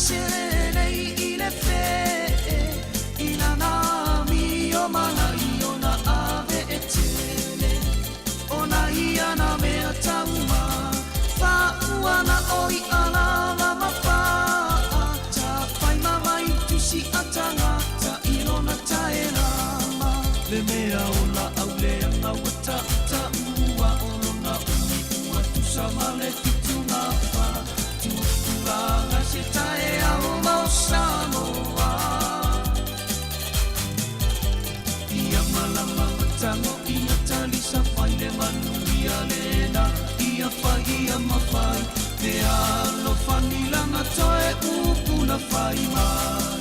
selelei i le fee i lana amio malai ona ave e tele ona ia na mea tauma faaua na oi alava ma faa tafai ma tusi ataga tailona taelama le mea o laau leaga ua tautaua o lona umi ua tusa ma le fitugafa tupulaga se taeao ma o Samoa ia malama matago ina talisa fai le manuia lena ia fai ia mafai pe alofani lana toe upu na fai mai.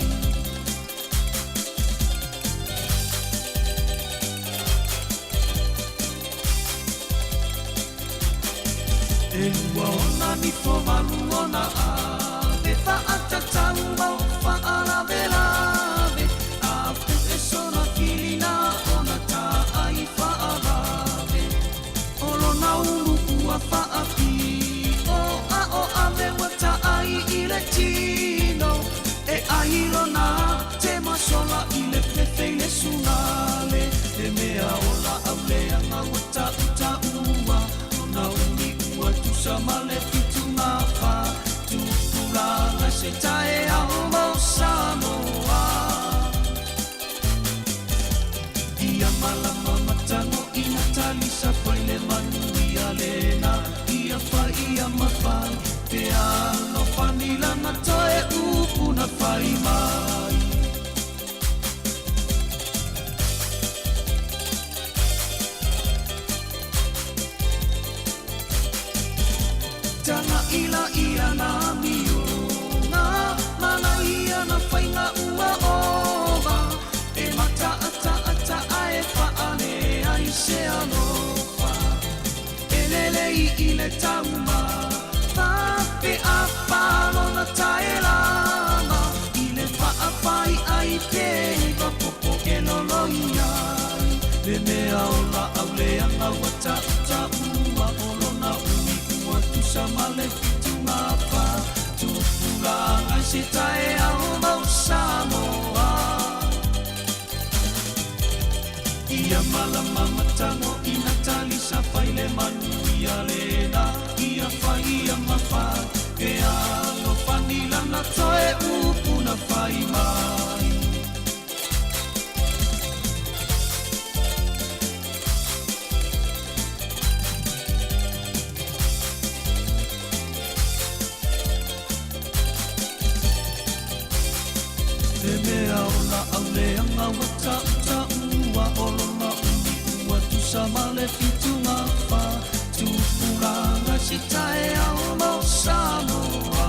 E lua ona nifo valu ona ave faatatau mau faalavelave a pu'e sona filina ona taai faavave o lona ulu ua faapio a o ave ua taai i le tino e ai lona te masola i le fefe i le sugale le mea o laau leaga ua tautaua lona umi ua tusa ma le fitugafa tupulaga se taeao ma o Samoa ia malama matago ina talisa fai le manuia lena ia fai ia mafai pe alofani lana toe upu na fai mai. Taga ila ia na mioga mana ia na faiga ua ova e mataataata e faale ai se alofa e lelei i le tauma fape apalona taelama i le faafai ai pe iwa popo e loloi ai le mea o laau leaga ua tautaua o lona umi ua tusa ma le fitugafa tupulaga se taeao ma o Samoa ia malama matago ina talisa fai le manuia lena ia fai ia mafai pe alofani lana toe upu na fai mai. Le mea o laau leaga ua tautaua o lona umi ua tusa ma le fitugafa tupulaga se taeao ma o Samoa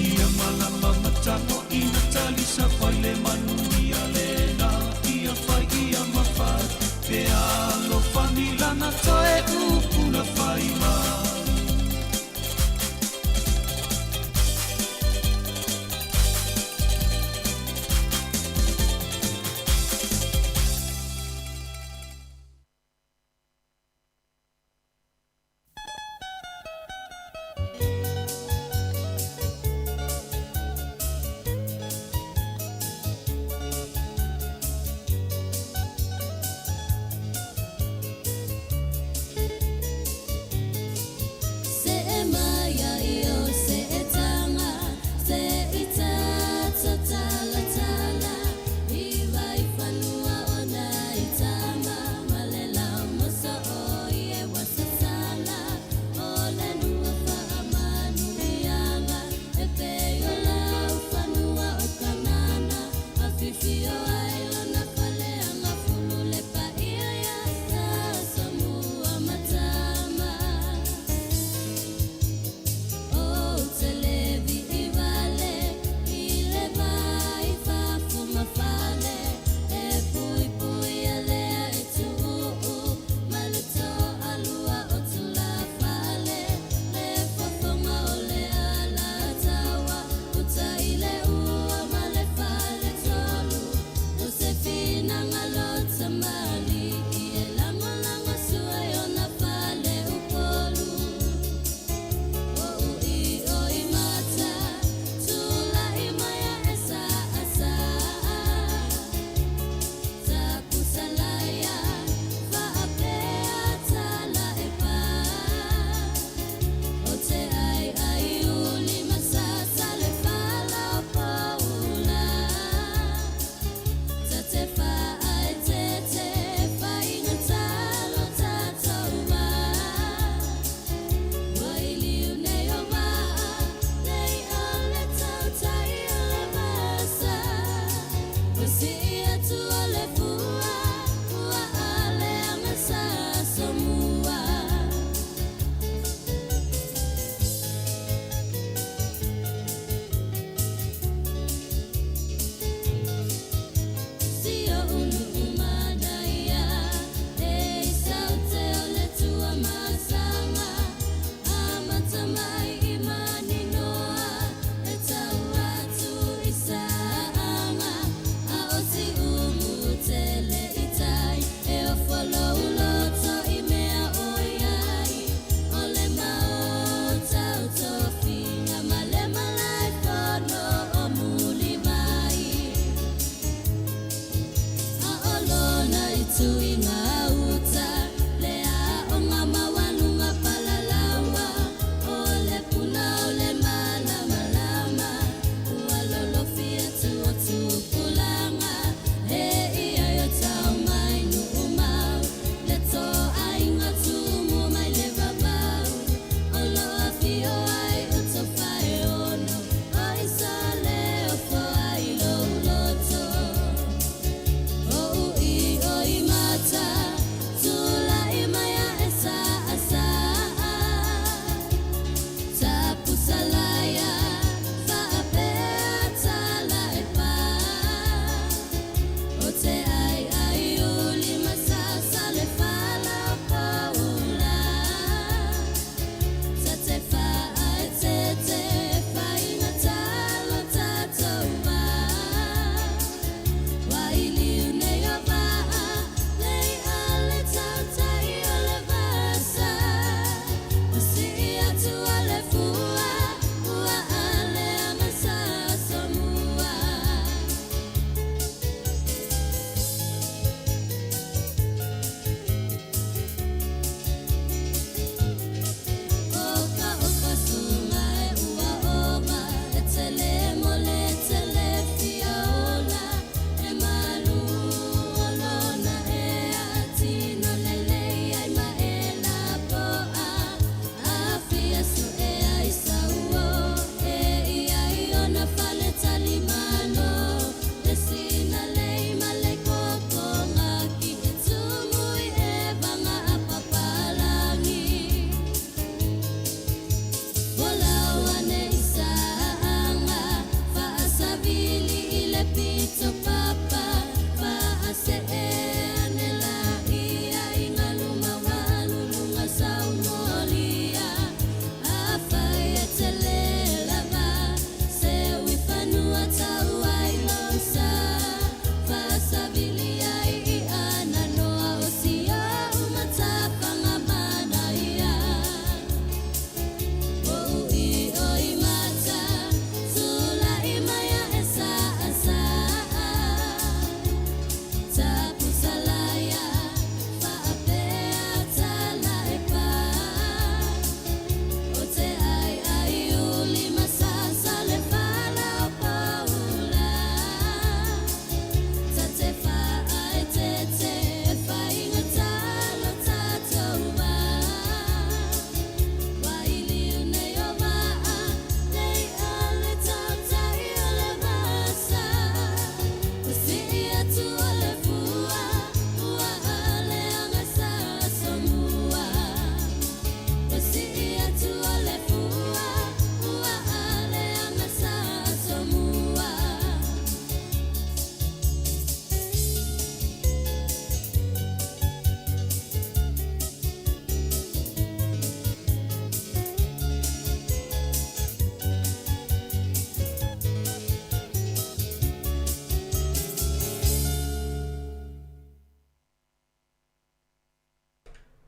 ia malama matago ina talisa fai le manuia lena ia fai ia mafai pe alofani lana toe upu na fai mai.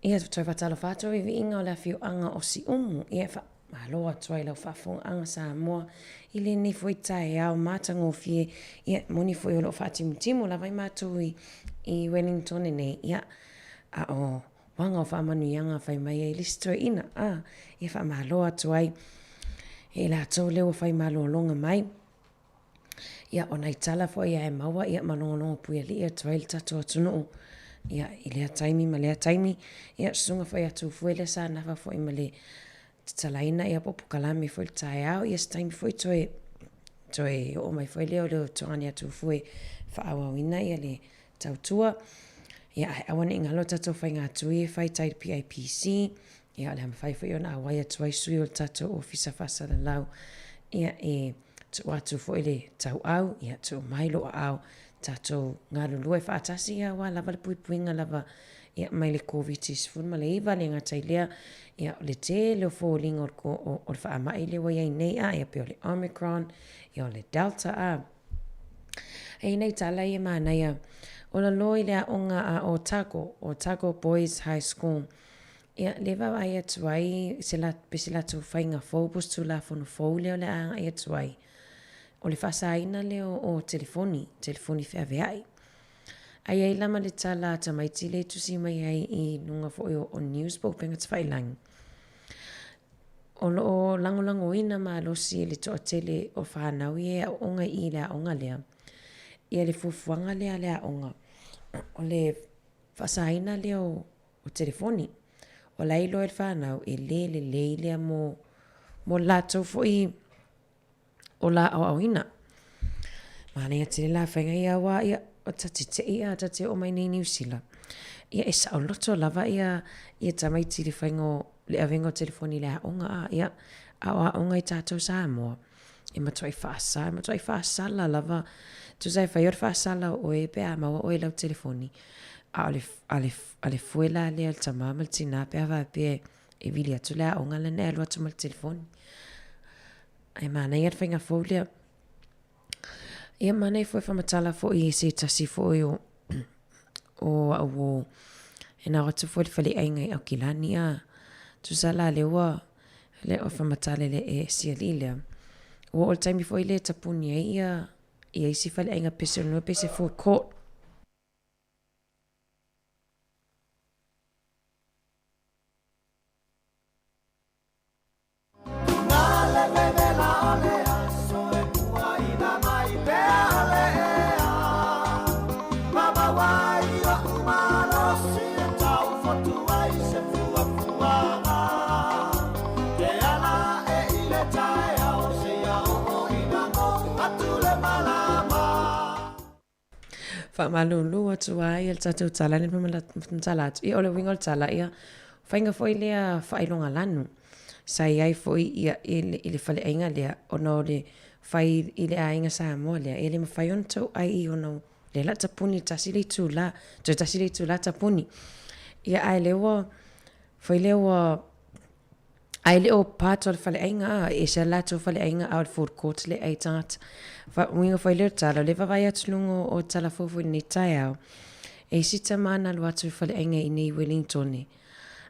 Ia, toe faatalofa atu i viiga o le afioaga o Siumu. Ia, faamalo atu ai i lau faafofogaaga Samoa i lenei foi taeao matagofie. Ia, e moni foi o lo o faatimutimu lava i matou i, i Wellington nei. Ia, a o waga o faamanuiaga fai mai ai le isi toeaina. A, ia faamalo atu ai i latou lea ua fai malologa mai. Ia, o nai tala foi ae maua ia ma logologo puialii atu ai le tatou atunuu ia, i lea taimi ma lea taimi. Ia, susuga foi ia Tufue lea sa nafa foi ma le tatalaina ia po o pokalame foi i le taeao. Ia, se taimi foi toe, toe oo mai foi lea o le tuagani a Tufue e faaauauina ia le tautua. Ia, ae aua ne i galo tatou faigatui e fai tai le PIPC. Ia, o le a mafai foi ona auai atu ai sui o le tatou Ofisa Faasalalau ia, e tuu atu foi le tauau, ia, tuu mai lou aao, tatou galulue faatasi, ia, aua lava le puipuiga lava ia, mai le Koviti-19, le gata i lea, ia, o le tele o foliga o le, o, o le faamai lea ua i ai nei, a, ia, pei o le Omicron, ia, o le Delta, a. E i nei tala ia manaia, o lalo i le aoga a Otago, Otago Boys High School, Ia, lea e vaavaai atu ai se la, pe se latou faiga fou po o se Tulafono fou lea o le a agai atu ai, o le faasaina lea o, o telefoni, telefoni feaveai. A i ai la ma le tala a tamaiti lea e tusi mai ai i luga foi o, o news po o upega tafailagi, o lo o lagolagoina malosi e le toatele o fanau ia e aooga i i i le aoga lea, ia le fuafuaga lea a le aoga, o le faasaina lea o o telefoni. O la e iloa e le fanau, e le lelei lea mo, mo le latou foi o la aoaoina. Manaia tele la faiga ia aua ia, o ta te tei a ta te oo mai nei i Niu Sila, ia e saoloto lava ia, ia tamaiti i le faiga o le avega o telefoni i le aoga a, ia, a o aoga i tatou Samoa, e matuai faasa, e matuai faasala lava. Tusa e fai o le faasala o oe pe a maua oe i lau telefoni, a o le, a le, a le foe la lea a le tamā ma le tinā pe a faapea e vili atu le aoga lea na e alu atu ma le telefoni. Ae manaia le faiga fou lea. Ia manaia foi faamatala foi i se tasi foi o, o au o, e nao atu foi le faleaiga i Aukilani a, tusa la lea ua, lea o faamatala le e sialii lea. Ua oo i le taimi foi lea e tapuni ai ia, ia isi faleaiga pese o le pese food court. Faamalulu atu ai le tatou tala nei matala atu. Ia o le uiga o le tala, ia faiga foi lea faailoga lanu sa i ai foi ia i le, i le faleaiga lea ona o le fai i le aiga Samoa lea e le mafai ona tou ai i ona lea la tapuni tasi le itula, toe tasi le itula tapuni. Ia ae lea ua foi lea ua Ae le o part o le faleaiga a, e ese lava le latou faleaiga a o le food court le ai tagata. Uiga foi lea o le tala, o lea e vaavaai atu i luga o tala fou foi i lenei taeao, e i ai si tama na alu atu i le faleaiga i inei i Wellingtone,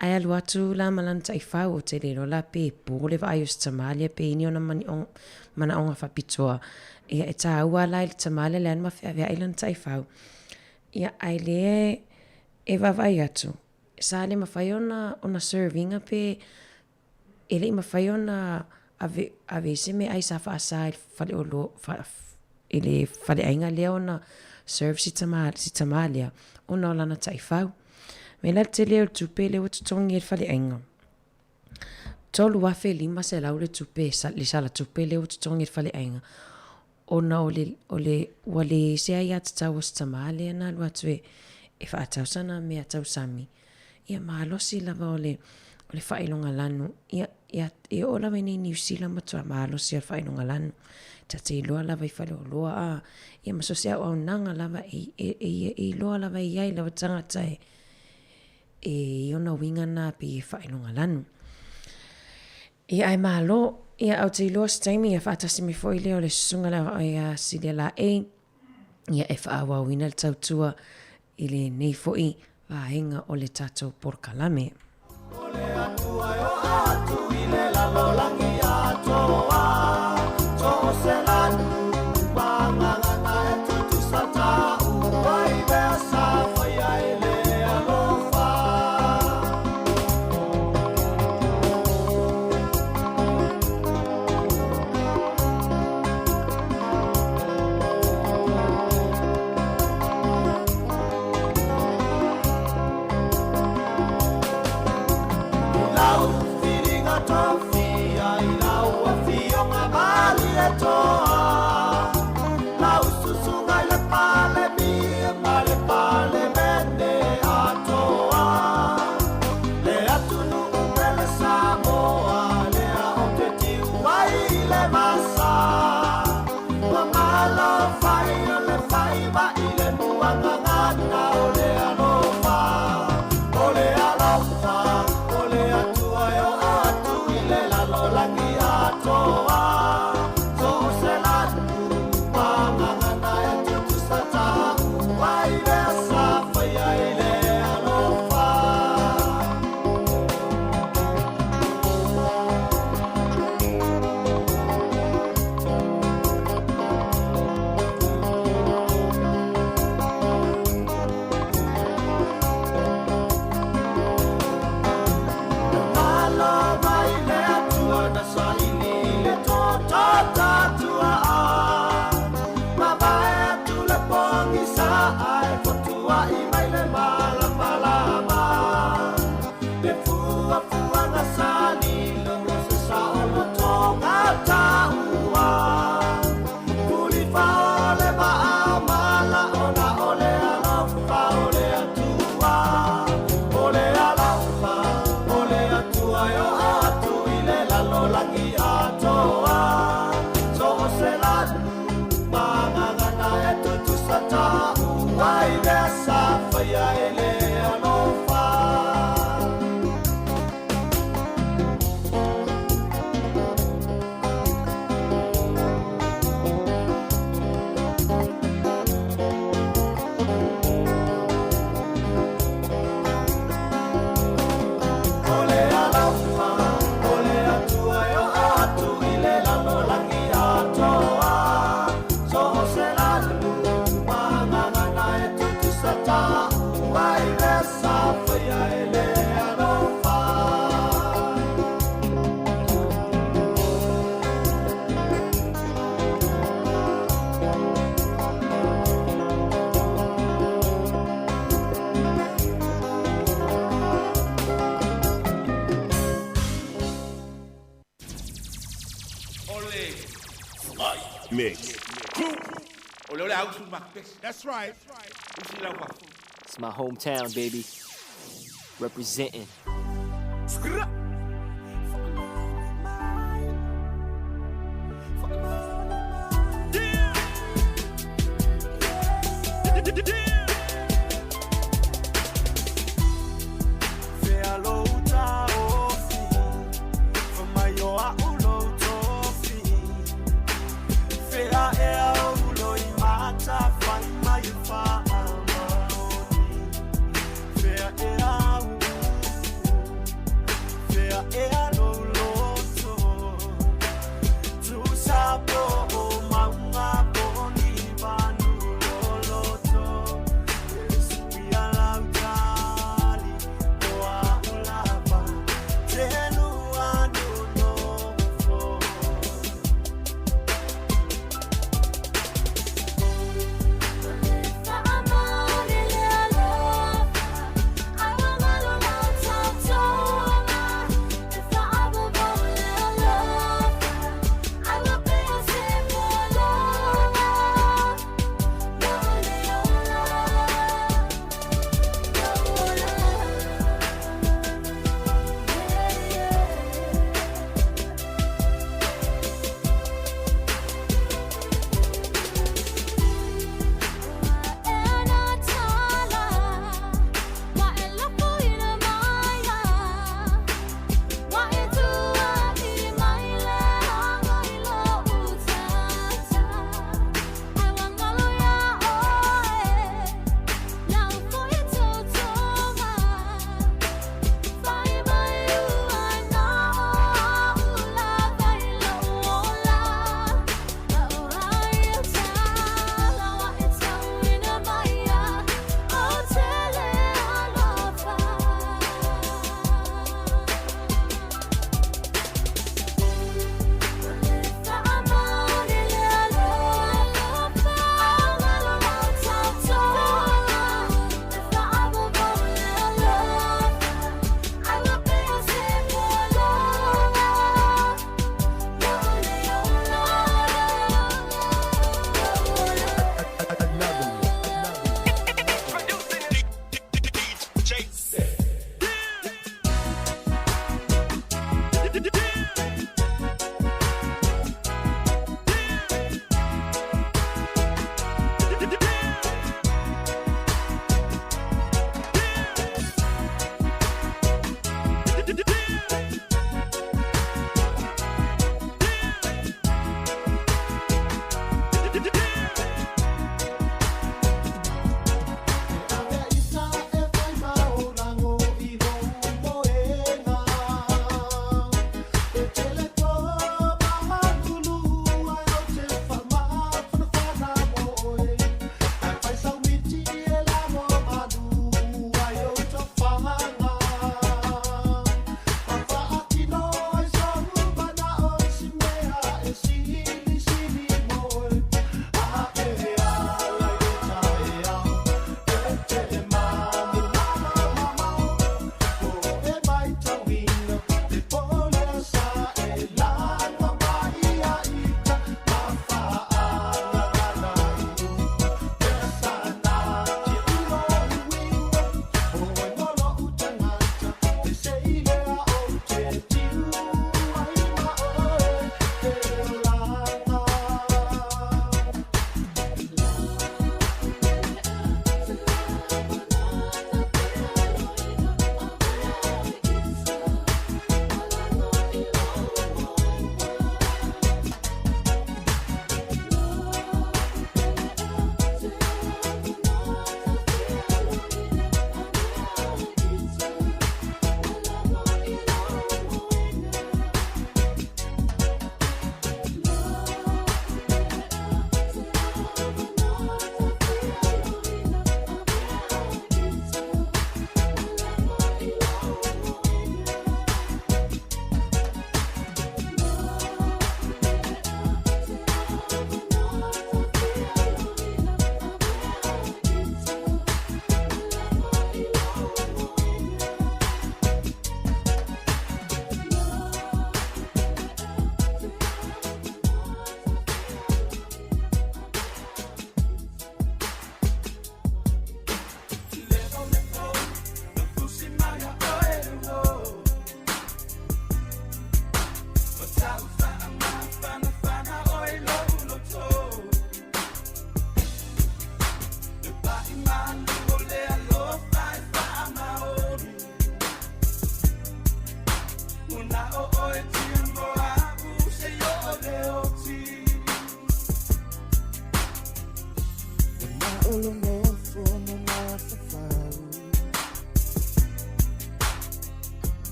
ae alu atu la ma lana taifau, ou te le iloa la pe po le vaai o si tama lea pe i ai ni ona manaoga faapitoa. Ia e taua la i le tama lea leaga ma feaveai lana taifau. Ia ae lea e vaavaai atu, Sa le mafai ona ona serve ina pe e le i mafai ona ave ave i se meaai sa faasa i le faleoloa fa i le faleaiga lea ona serve si tama si tama lea ona o lana taifau. Mea la le tele o le tupe lea ua totogi e le faleaiga, $3,500 le tupe le sala tupe lea ua totogi e le faleaiga ona o le, o le, ua le se aiatatau a si tamā lea na alu atu e, e faatau sana mea tausami, ia malosi lava o le, o le faailoga lanu, ia, ia, e oo lava i nei Niu Sila matua malosi o le faailoga lanu. Ta te iloa lava i faleoloa a, ia ma so o se auaunaga lava e, e, e, e iloa lava e i ai lava tagata e, e i ona uiga na pei e faailoga lanu. Ia ae malo, ia ou te iloa se taimi ia faatasi mai foi lea o le susuga lea ia Silia Laei, ia e faaauauina le tautua i lenei foi vaega o le tatou polokalame. O le Atua e oo atu i le lalolagi atoa, so o se lanu ma gagana e tutusa taua i mea sa faia e le alofa. I lau whiringa tofia, i lau afioga Malietoa, lau susuga i le Palemia ma le Palemene atoa, le atunuu pele Samoa, lea ou te tiu ai i le vasa. Ua malo fai o le faiva i le muagagana o le alofa, o le alofa, o le Atua e oo atu i le lalolagi atoa. So o se lanu ma gagana e tutusa taua i mea sa faia i le alofa. Malo mai le Atua na saili i le toto tatuaa. Mavae atu le pogisa ae fotuai mai le malamalama. Le fuafuaga sa lilo mo se saolotoga taua. Fulifa o le vaa mala ona o le alofa o le Atua. O le alofa o le Atua e oo atu i le lalolagi atoa. So o se lanu ma gagana e tutusa taua i mea sa faia e le alofa. O le alofa o le Atua e oo atu i le lalolagi atoa. So o se lanu ma gagana e tutusa taua i mea sa faia e le alofa. Mix. That's right. It's my hometown, baby. Representing.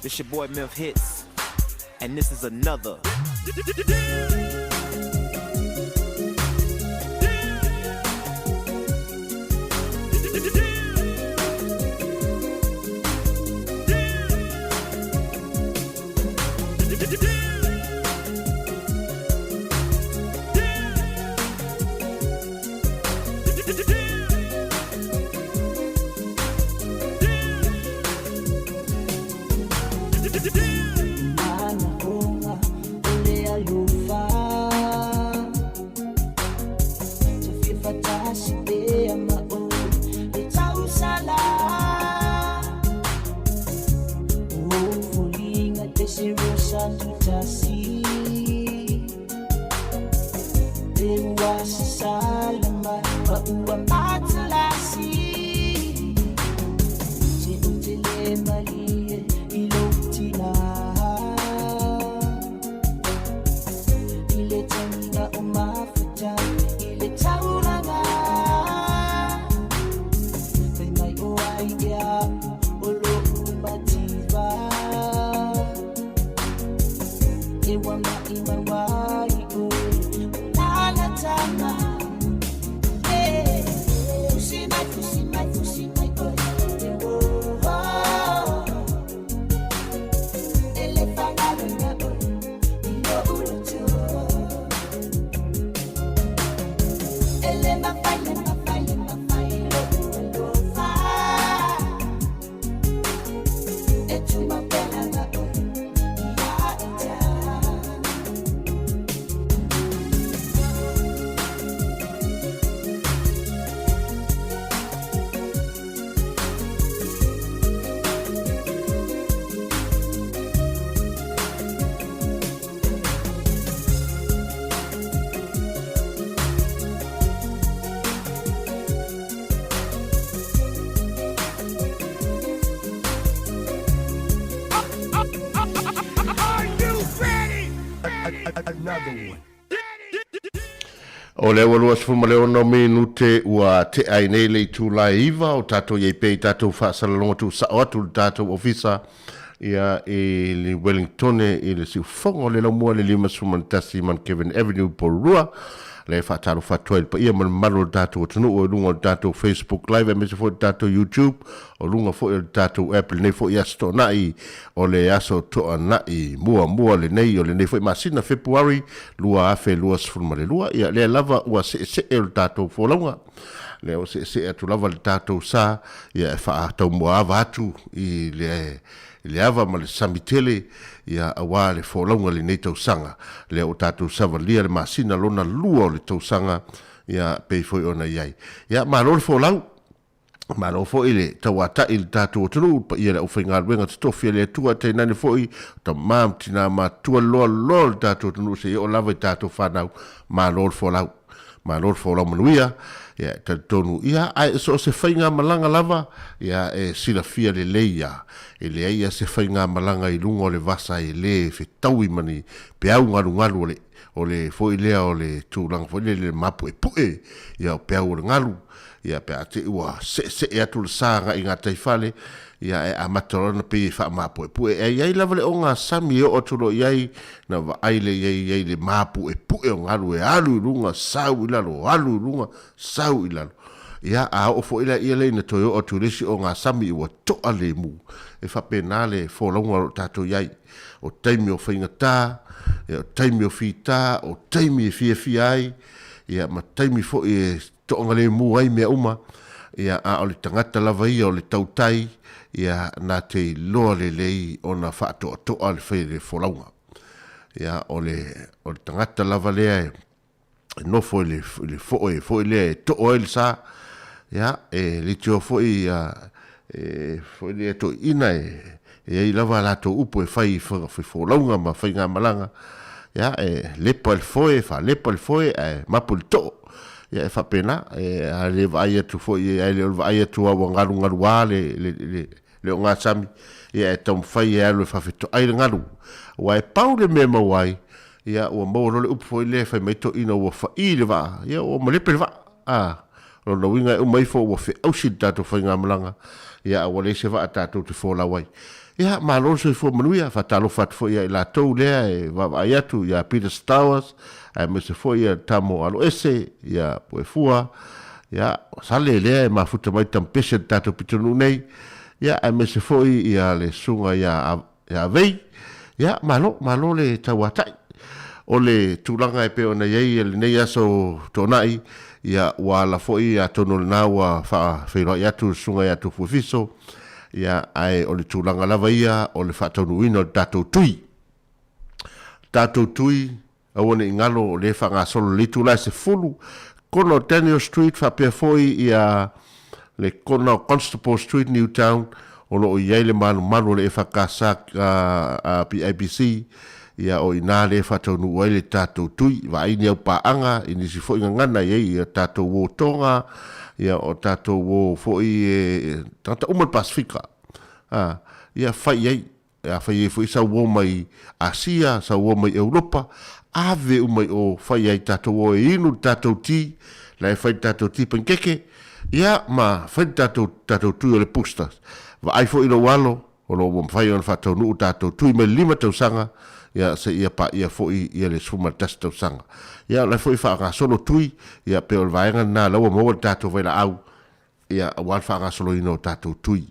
This your boy Memphis Hits, and this is another. O le ua 26 minute ua tea ai nei le itula e 9 o tatou i ai pea i tatou faasalalauga tuusao atu i le tatou ofisa ia i le Wellingtone i le siufofoga o le laumua le 51 Mount Kevin Avenue Porirua. Le faatalofa atu ai i le paia ma le mamalu o le tatou atunuu i luga o le tatou Facebook Live aemaise foi le tatou YouTube o luga foi o le tatou app lenei foi aso Toonai o le aso Toonai muamua lenei o lenei foi masina Fepuari 2022. Ia lea lava ua seesee o le tatou folauga lea ua seesee atu lava le tatou sa ia e faataumuaava atu i le i le ava ma le sami tele ia aua le folauga lenei tausaga lea ua tatou savalia le masina lona lua o le tausaga ia pei foi ona i ai. Ia malo le folau. Malo foi le tauata'i i le tatou atunuu, le paia i le aufaigaluega totofi a le Atua, tainane foi o tama ma tina matutua le loaloa o le tatou atunuu seia oo lava i tatou fanau. Malo le folau. Malo le folau manuia. Ia, e talitonu, ia, ae so o se faigamalaga lava, ia, e silafia lelei lava, e leai lava se faigamalaga i luga o le vasa e le fetaui ma ni peau galugalu o le, o le foi lea o le tulaga foi lele mapuepue, ia, o peau o le galu. Ia, pe a te i ua seesee atu le sa agai i gataifale, ia, e amata loa ona pei e faamapuepue. E i ai lava le ogasami e oo atu loa i ai, ona vaai lea i ai i ai le mapuepue o galu e alu i luga, sau i lalo, alu i luga, sau i lalo. Ia, a oo foi la ia lea ina toe oo atu i le isi ogasami ua toa lemu, e faapena le folauga o lo o tatou i ai. O taimi o faigata, ia, o taimi o fita, o taimi e fiafia ai, ia, ma taimi foi e toagalemu ai mea uma, ia, a o le tagata lava ia o le tautai, ia, na te iloa lelei ona faatoatoa le fai le folauga. Ia, o le, o le tagata lava lea e, e nofo i le, i le foe foi lea e too ai le sa, ia, e leitioa foi, ia, e, foi lea toeaiina e, e i ai lava a latou upu e fai i folauga ma faigamalaga, ia, e lepa i le foe, faalepa i le foe ae mapu i le too. Ia, e faapena, e, a le vaai atu foi, ae le o le vaai atu lava ua galugaluā le, le, le, le ogasami, ia, e taumafai e alu e faafetoai le galu. Aua e pau le mea e maua ai, ia, ua maua loa le upu foi lea e fai mai toeaiina ua fa'i le vaa, ia, ua malepe le vaa. A, o lona uiga e uma ifo ua feausi le tatou faigamalaga, ia a ua leai se vaa tatou te folau ai. Ia, malo le soifua manuia, faatalofa atu foi ia i latou lea e vaavaai atu ia Peter Stowers, aemaise foi ia Tamo Aloese, ia Puefua, ia Sale lea e mafuta mai tampese le tatou pitonuu nei, ia aemaise foi ia le susuga ia Ia Vei, ia, malo, malo le tauatai. O le tulaga e pei ona i ai lenei aso Toonai, ia, ua ala foi, atonu o lena ua faafeiloai atu le Susuga ia Tufuefiso, ia, ae o le tulaga lava ia o le faataunuuina o le tatou tui. Tatou tui, Aua ne i galo o lea e faagasolo i le itula e 10, kona o Daniel Street faapea foi ia le kona o Constable Street, Newtown, o lo o i ai le malumalu o le EFKS PIBC, ia o i ina lea e faataunuu ai le tatou tui, vaai ni au paaga i nisi foi gagana e i ai ia tatou uo Toga, ia o tatou uo foi e tagata uma o le Pasefika, ia fai i ai. Afai ai foi sau uo mai Asia, sau uo mai Europa, ave uma i o, fai ai tatou uo e inu le tatou ti, la e fai le tatou ti panikeke, ia ma fai le tatou, tatou tui o le boosters. Vaai foi i lou alo, o lo o ua mafai ona faataunuu tatou tui mai le 5 tausaga, ia seia paia foi ia le 11 tausaga. Ia o la e foi e faagasolo tui, ia pei o le vaega lena la ua maua le tatou vailaau, ia, aua le faagasoloina o tatou tui.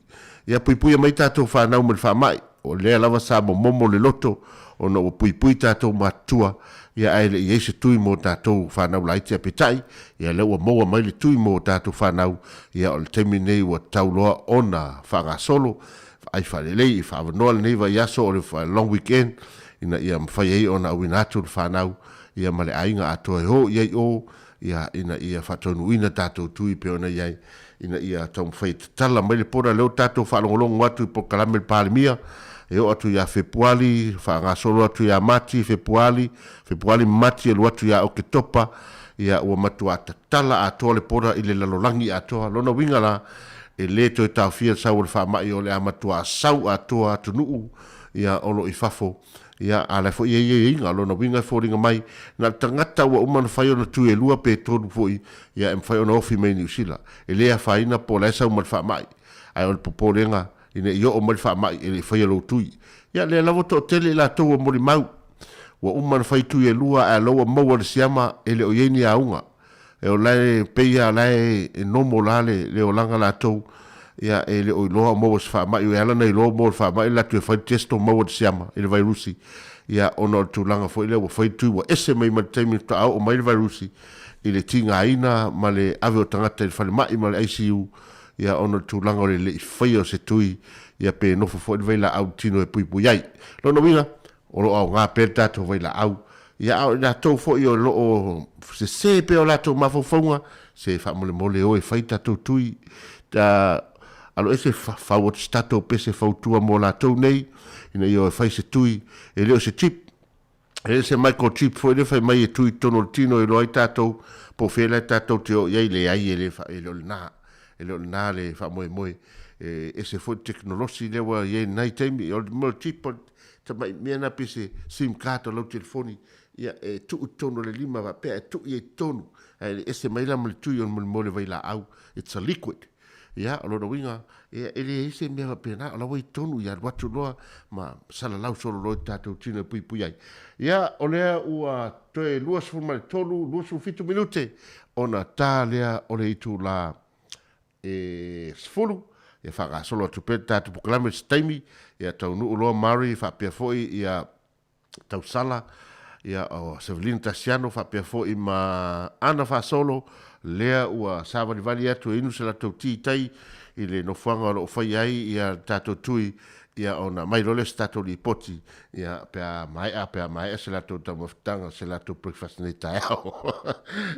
Ia puipuia mai tatou fanau mai le faamai, o lea lava sa momomo le loto ona ua puipui tatou matutua, ia ae le i i ai se tui mo tatou fanau laiti ae peitai, ia lea ua maua mai le tui mo tatou fanau, ia o le taimi lenei ua tatau loa ona faagasolo, vaai faalelei, faaavanoa lenei vaiaso o le long weekend ina ia mafai ai ona auina atu le fanau ia ma le aiga atoa e o i ai o ia, ina ia faataunuuina tatou tui pei ona i ai, ina ia taumafai e tatala mai le border. Lea ua tatou faalogologo atu i polokalame a le Palemia, e oo atu ia Fepuali, faagasolo atu ia Mati, Fepuali, Fepuali ma Mati alu atu ia Oketopa, ia ua matua tatala atoa le border i le lalolagi atoa. Lona uiga la, e le toe taofia le sau o le faamai, o le a matua sau atoa atunuu ia o lo o i fafo. Ia, a la e foi e i ai aiaiga, o lona uiga e foliga mai, na o le tagata ua uma ona fai ona tui e lua pe tolu foi, ia, e mafai ona ofi mai i Niu Sila. E le afaina po o la e sau ma le faamai, ae o le popolega, ina i oo mai le faamai e le i faia lou tui. Ia, lea lava ua toatele i latou ua molimau, ua uma ona fai tui e lua, ae o la ua maua le siama e le o i ai ni auga. E o la e pei lava o la e normal lava le olaga latou, ia e le o iloa o maua i se faamai, e ala ona iloa ua maua i le faamai, alu atu e fai le test ua maua i le siama i le vairusi, ia ona o le tulaga foi lea ua fai le tui ua ese mai ma le taimi faatoa oo mai le vairusi i le tigaina ma le ave o tagata i le falemai ma le ICU, ia ona o le tulaga o le le i faia o se tui, ia pe nofo foi le vailaau i le tino e puipui ai. Lona uiga, O lo o aoga pea le tatou vailaau, ia a o i latou foi o lo o sese pea o latou mafaufauga, Se faamolemole e o e fai tatou tui, ta aloese fau atu se tatou pese fautua mo latou nei, ina ia o e fai se tui, e le o se chip, e le se microchip foi lea fai mai e tui i totonu o le tino e iloa ai tatou po o fea la tatou te oo i ai, leai e le e le o lena, e le o lena le faamoemoe. E ese foi le tekonolosi lea ua i ai i lenai taimi, o le mea o le chip o le tamai mea lena pei se sim card o lau telefoni, ia e tuu i totonu o le lima faapea e tuu i ai i totonu, ae le ese mai la ma le tui o le molimoli o le vailaau, it's a liquid. Ia, o lona uiga, ia, e leai se mea faapena, o la ua i totonu, ia alu atu loa ma salalau solo loa i tatou tino e puipui ai. Ia, o lea ua toe 23, 27 minute ona ta lea o le itula e 10, ia faagasolo atu pea le tatou polokalame i se taimi, ia taunuu loa Murray faapea foi ia Tausala, ia o Sevelina Tasiano faapea foi ma ana faasolo, lea ua savalivali atu e inu se latou ti tai i le nofoaga o lo o faia ai ia le tatou tui, ia ona aumai loa lea o se tatou lipoti, ia pe a maea, pe a maea se latou taumafataga, se latou breakfast nei taeao.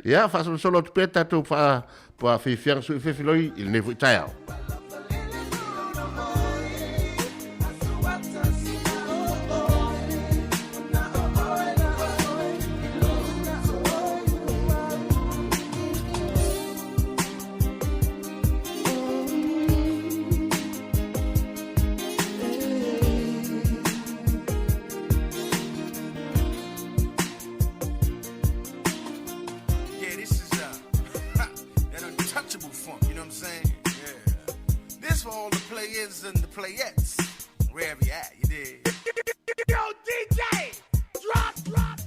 Ia, faasolosolo atu pea tatou faafiafiaga suifefiloi i lenei foi taeao. Yeah, this is that untouchable funk, you know what I'm saying? Yeah. This for all the players and the playettes, wherever you at, you dig? Yo, DJ, drop, drop.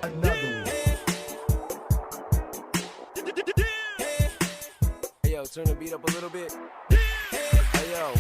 Another one. Hey yo, turn the beat up a little bit. Hey yo.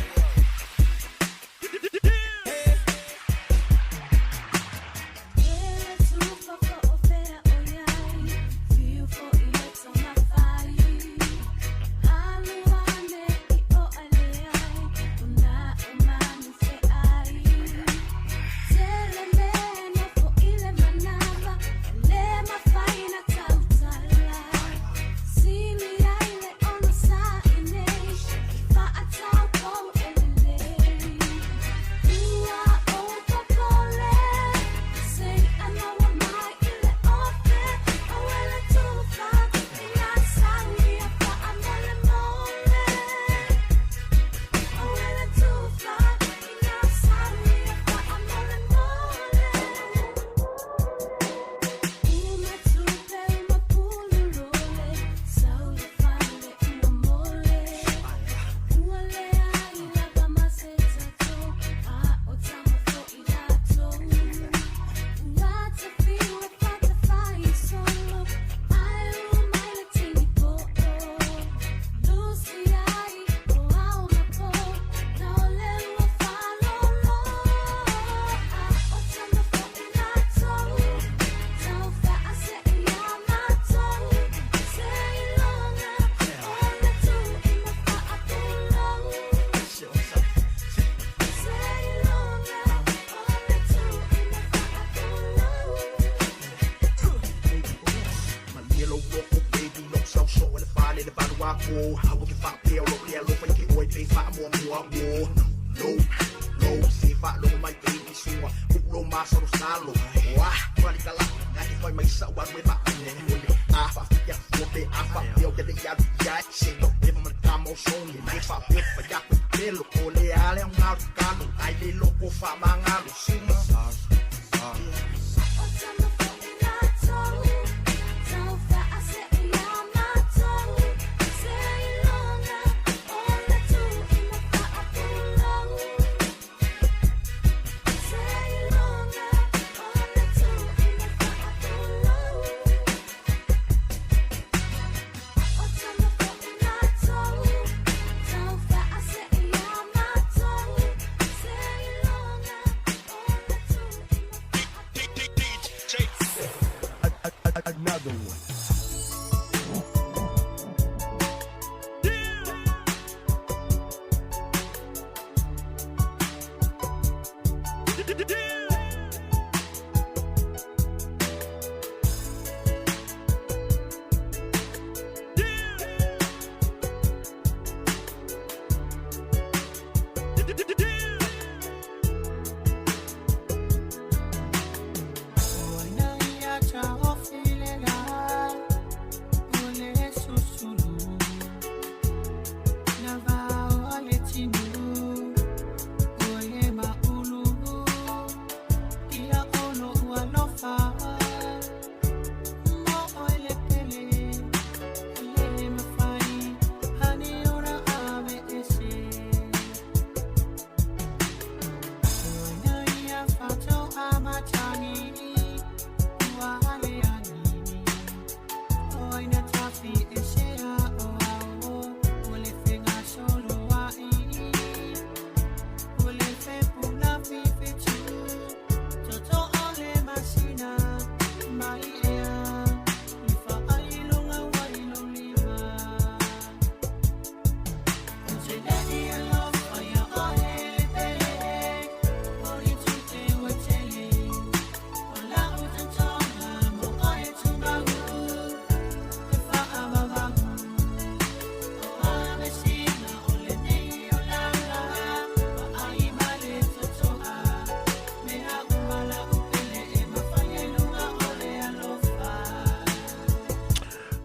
Another one.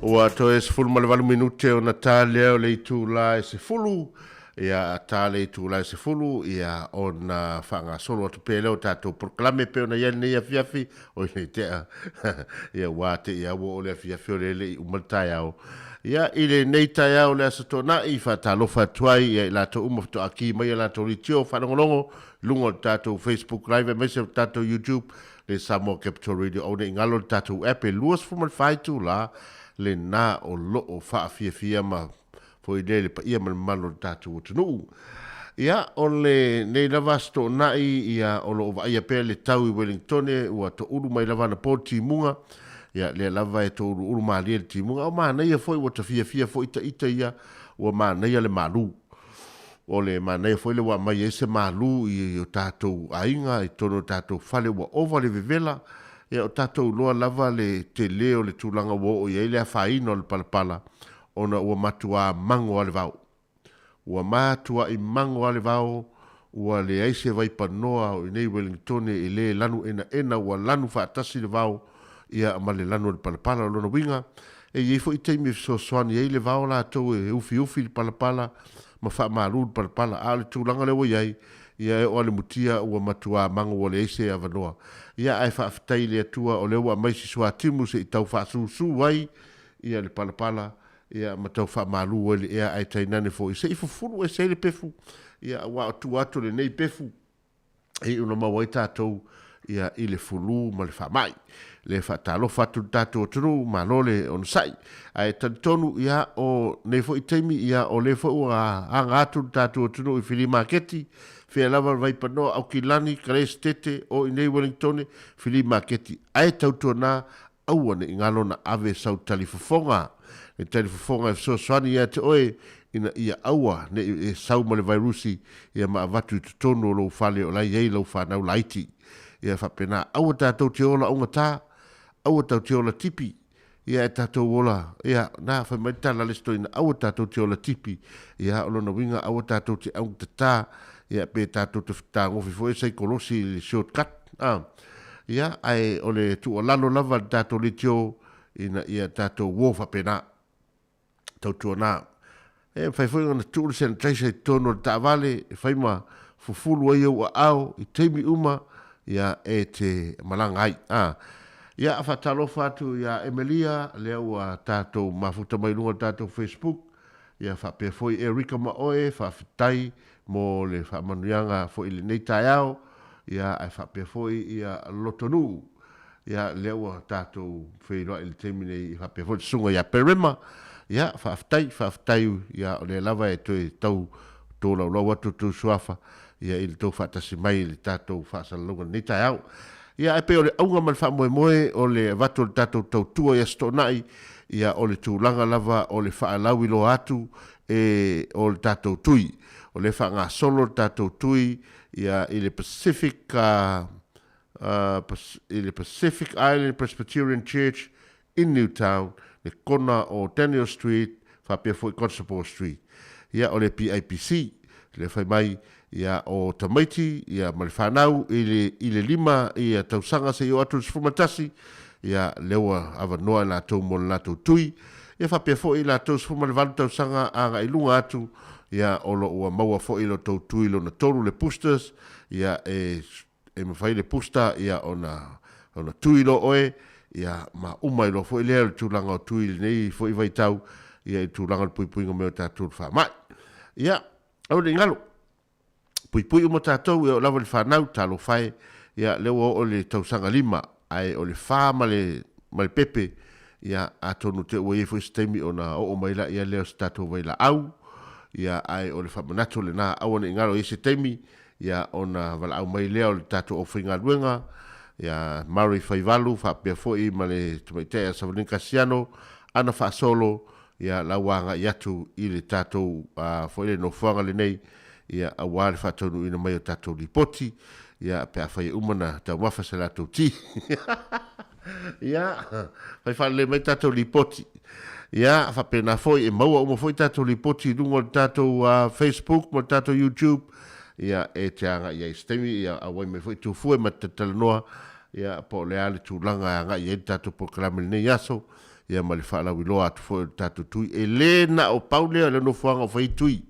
Ua toe 18 minute ona tā lea o le itulā e 10, ia tā le itulā e 10, ia ona faagasolo atu pea lea o tatou polokalame pei ona i ai lenei afiafi, oi nei tea, ia ua te ia ua o le afiafi o le le i uma le taeao. Ia i lenei taeao o le Aso Toonai, faatalofa atu ai ia i latou uma faatoa ki mai a latou litio faalogologo i luga o le tatou Facebook Live aemaise o le tatou YouTube. le Samoa Capital Radio. Aua ne i galo le tatou app e 24 itula lena o lo o faafiafia ma foi lea i le paia ma le mamalu o le tatou atunuu. Ia, o lenei lava Aso Toonai, ia, o lo o vaaia pea le tau i Wellingtone, ua toulu mai lava anapo le timuga, ia, lea lava e touluulu malie le timuga, a o manaia foi, ua ta fiafia foi ta ita ia, ua manaia le malu. O le manaia foi lea ua aumai ai se malu i o tatou aiga, i totonu o tatou fale, ua ova le vevela, ia, o tatou iloa lava le tele o le tulaga ua oo i ai le afaina o le palapala, ona ua matuā mago lava le vao. Ua matuaʻi mago lava le vao, ua leai se vaipanoa o i inei i Wellingtone e le lanu enaena, ua lanu faatasi le vao ia ma le lanu o le palapala. O lona uiga, e i ai foi taimi e fesoasoani ai le vao latou e ufiufi le palapala ma faamalu le palapala, a o le tulaga lea ua i ai, ia e oo lava i le mutia ua matuā mago ua leai se avanoa. Ia ae faafetai i le Atua o lea ua aumai si suatimu se i tau faasusu ai ia le palapala, ia ma tau faamalu ai le ea ae tainane foi se i fufulu ese ai le pefu, ia aua o tua atu o lenei pefu e iu ona maua ai tatou ia i le fulu ma le faamai. Le faatalofa atu le tatou atunuu, malo le onosai. Ae talitonu ia o nei foi taimi ia o lea foi ua aga atu le tatou atunuu i filimaketi, fea lava le Vaipanoa, Aukilani, Kalesetete, o i nei Wellingtone, filimaketi. Ae tautuana Aua ne i galo na ave sau talifofoga, le talifofoga e fesoasoani ia te oe ina ia aua ne i e sau ma le vairusi ia ma avatu i totonu o lou fale o la e i ai lau fanau laiti. Ia faapena, aua tatou te ola augata, aua tatou te ola tipi, ia e tatou ola, ia, na, fai mai le tala a le isi toeaina, aua tatou te ola tipi, ia, o lona uiga, aua tatou te augatata, ia, pe tatou te fetagofi foi e saikolosi i le shortcut, a. Ia, ae o le tuualalo lava a le tatou leitio ina ia tatou uo faapena. Tautuana. E mafai foi ona tuu le sanitizer i totonu o le taavale e fai ma fufulu ai ou aao i taimi uma ia e te malaga ai. A. Ia, faatalofa atu ia Emelia, lea ua tatou mafuta mai luga o le tatou Facebook. Ia faapea foi Erika ma oe, faafetai mo le faamanuiaga foi i lenei taeao, ia ae faapea foi ia Lotonuu, ia lea ua tatou feiloai i le taimi nei, faapea foi le susuga ia Perema, ia faafetai, faafetai, ia o lea lava e toe tau tolaulau atu outou suafa, ia i le tou faatasi mai i le tatou faasalalauga i lenei taeao. Ia ae pei o le auga ma le faamoemoe o le avatu o le tatou tautua i Aso Toonai, ia o le tulaga lava o le faalauiloa atu e o le tatou tui. O lea e faagasolo le tatou tui ia i le Pacific i le Pacific Island Presbyterian Church in Newtown, le kona o Daniel Street faapea foi Constable Street. Ia o le PIPC lea fai mai ia o tamaiti ia ma le fanau i le i le 5 ia tausaga seia oo atu i le 11 ia lea ua avanoa i latou mo le latou tui. Ia faapea foi i latou 18 tausaga agai i luga atu ia o lo ua maua foi lo tou tui lona tolu le boosters ia e e mafai le booster ia ona ona tui loa oe ia ma uma ai loa foi lea o le tulaga o tui i lenei foi vaitau ia i le tulaga o le puipuiga mai o tatou i le faamai. Ia, aua ne i galo, puipui uma tatou e oo lava i le fanau, talofa e, ia lea ua oo i le tausaga 5, ae o le fa ma le ma le pepe, ia atonu te ua i ai foi se taimi ona oo mai laia lea o se tatou vailaau, ia ae o le faamanatu lena, aua ne i galo i ai se taimi, ia ona valaau mai lea o le tatou aufaigaluega ia Murray Faivalu faapea foi ma le tamaitai ia Savalina Kasiano ana faasolo ia la ua agai atu i le tatou foi le nofoaga lenei ia aua le faataunuuina mai o tatou lipoti ia pe afai e uma na taumafa se latou ti ia fai faalelei mai tatou lipoti ia faapena foi e maua uma foi tatou lipoti i luga o le tatou Facebook ma le tatou YouTube ia e te agai ai se taimi ia auai mai foi Tufue ma te talanoa ia po o le a le tulaga e agai ai le tatou polokalame i lenei aso ia ma le faalauiloa atu foi o le tatou tui. E le na o pau lea o le nofoaga o fai ai tui.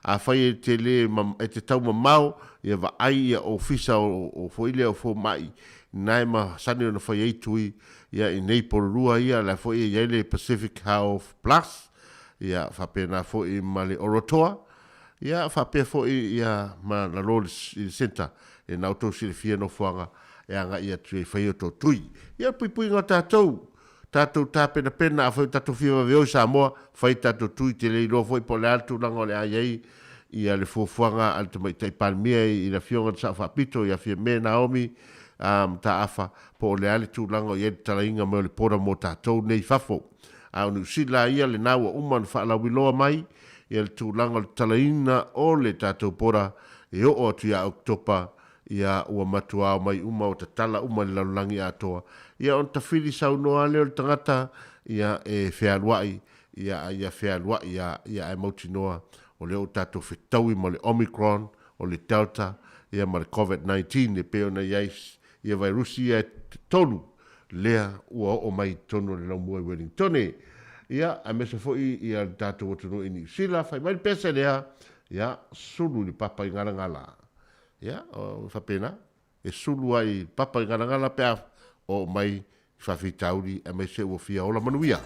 Afai e te le e te tau mamao, ia vaai ia ofisa o, o foi lea o fomai, na e masani ona fai ai tui, ia i nei Porirua ia, la foi e i ai le Pacific Health Plus, ia faapena foi ma le Orotoa, ia faapea foi ia ma lalo i le centre, e na outou silafia nofoaga. e agai atu e fai o tō tui. Ia puipuiga o tatou, tatou tapenapena afai o tatou fia vave o i Samoa, fai tatou tui te le iloa foi po o le a le tulaga o le a i ai ia le fuafuaga a le Tamaitai Palemia i le Afioga i le Sao Faapito ia Fiame Naomi Mataafa po o le a le tulaga o i ai le tatalaina mai o le border mo tatou nei i fafo. A o Niu Sila ia lena ua uma ona faalauiloa mai ia le tulaga o le tatalaina o le tatou border e oo atu ia Oketopa ia ua matua omai uma ua tatala uma i le lalolagi atoa. Ia ona tafili saunoa lea o le tagata ia e fealuai ia a ia fealuai a ia ae mautinoa o lea ua tatou fetaui ma le Omicron, o le Delta ia ma le Covid 19 e pei ona i ai ia vairusi ia e tolu lea ua oo mai i totonu o le laumua i Wellingtone. Ia, aemaise foi ia le tatou atunuu i Niu Sila, fai mai le pese lea, ia, sulu i le papa i Galagala. Ia, o faapena, e sulu ai i le papa i Galagala pe a oo mai i faafitauli aemaise ua fia ola manuia.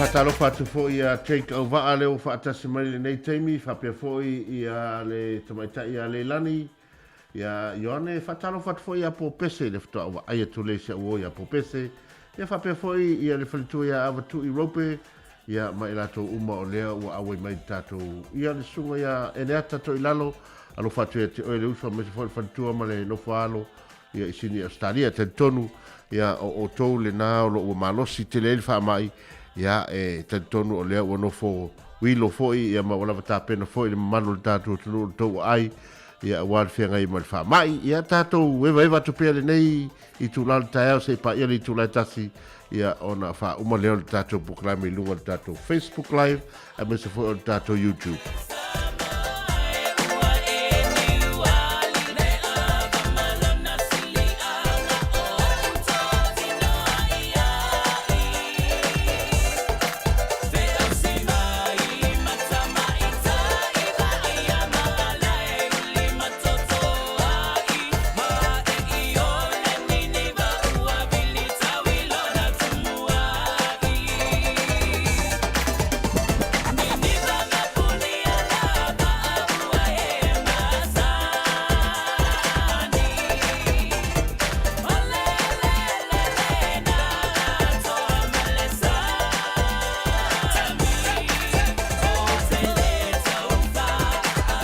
Faatalofa atu foi ia Jake Auvaa lea ua faatasi mai i lenei taimi, faapea foi ia le tamaitai ia Leilani, ia Ioane. Faatalofa atu foi ia Popese le faatoa vaai atu lea i si au uo ia Popese, ia faapea foi ia le faletua ia Avatui Rope, ia ma i latou uma o lea ua auai mai le tatou, ia le susuga ia Eleata Toilalo, alofa atu ia te oe le uso aemaise foi le faletua ma le nofo alo ia i Sini Ausetalia. Talitonu ia o outou lena o lo o ua malosi tele ai le faamai, ia e talitonu o lea ua nofo uilo foi ia ma ua lava tapena foi le mamalu o le tatou atunuu i le tou aai ia aua le feagai ma le faamai. Ia tatou evaeva atu pea lenei itula o le taeao seia paia le itula e tasi ia ona faauma lea o le tatou polokalame i luga o le tatou Facebook Live aemaise foi o le tatou YouTube.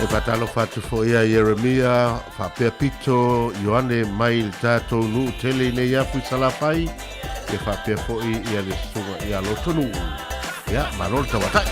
E faatalofa atu foi ia Ieremia, faapea Pito, Ioane mai le tatou nuu tele i nei afu i Salafai, ia faapea foi ia le susuga ia Lotonuu. Ia, malo le tauatai.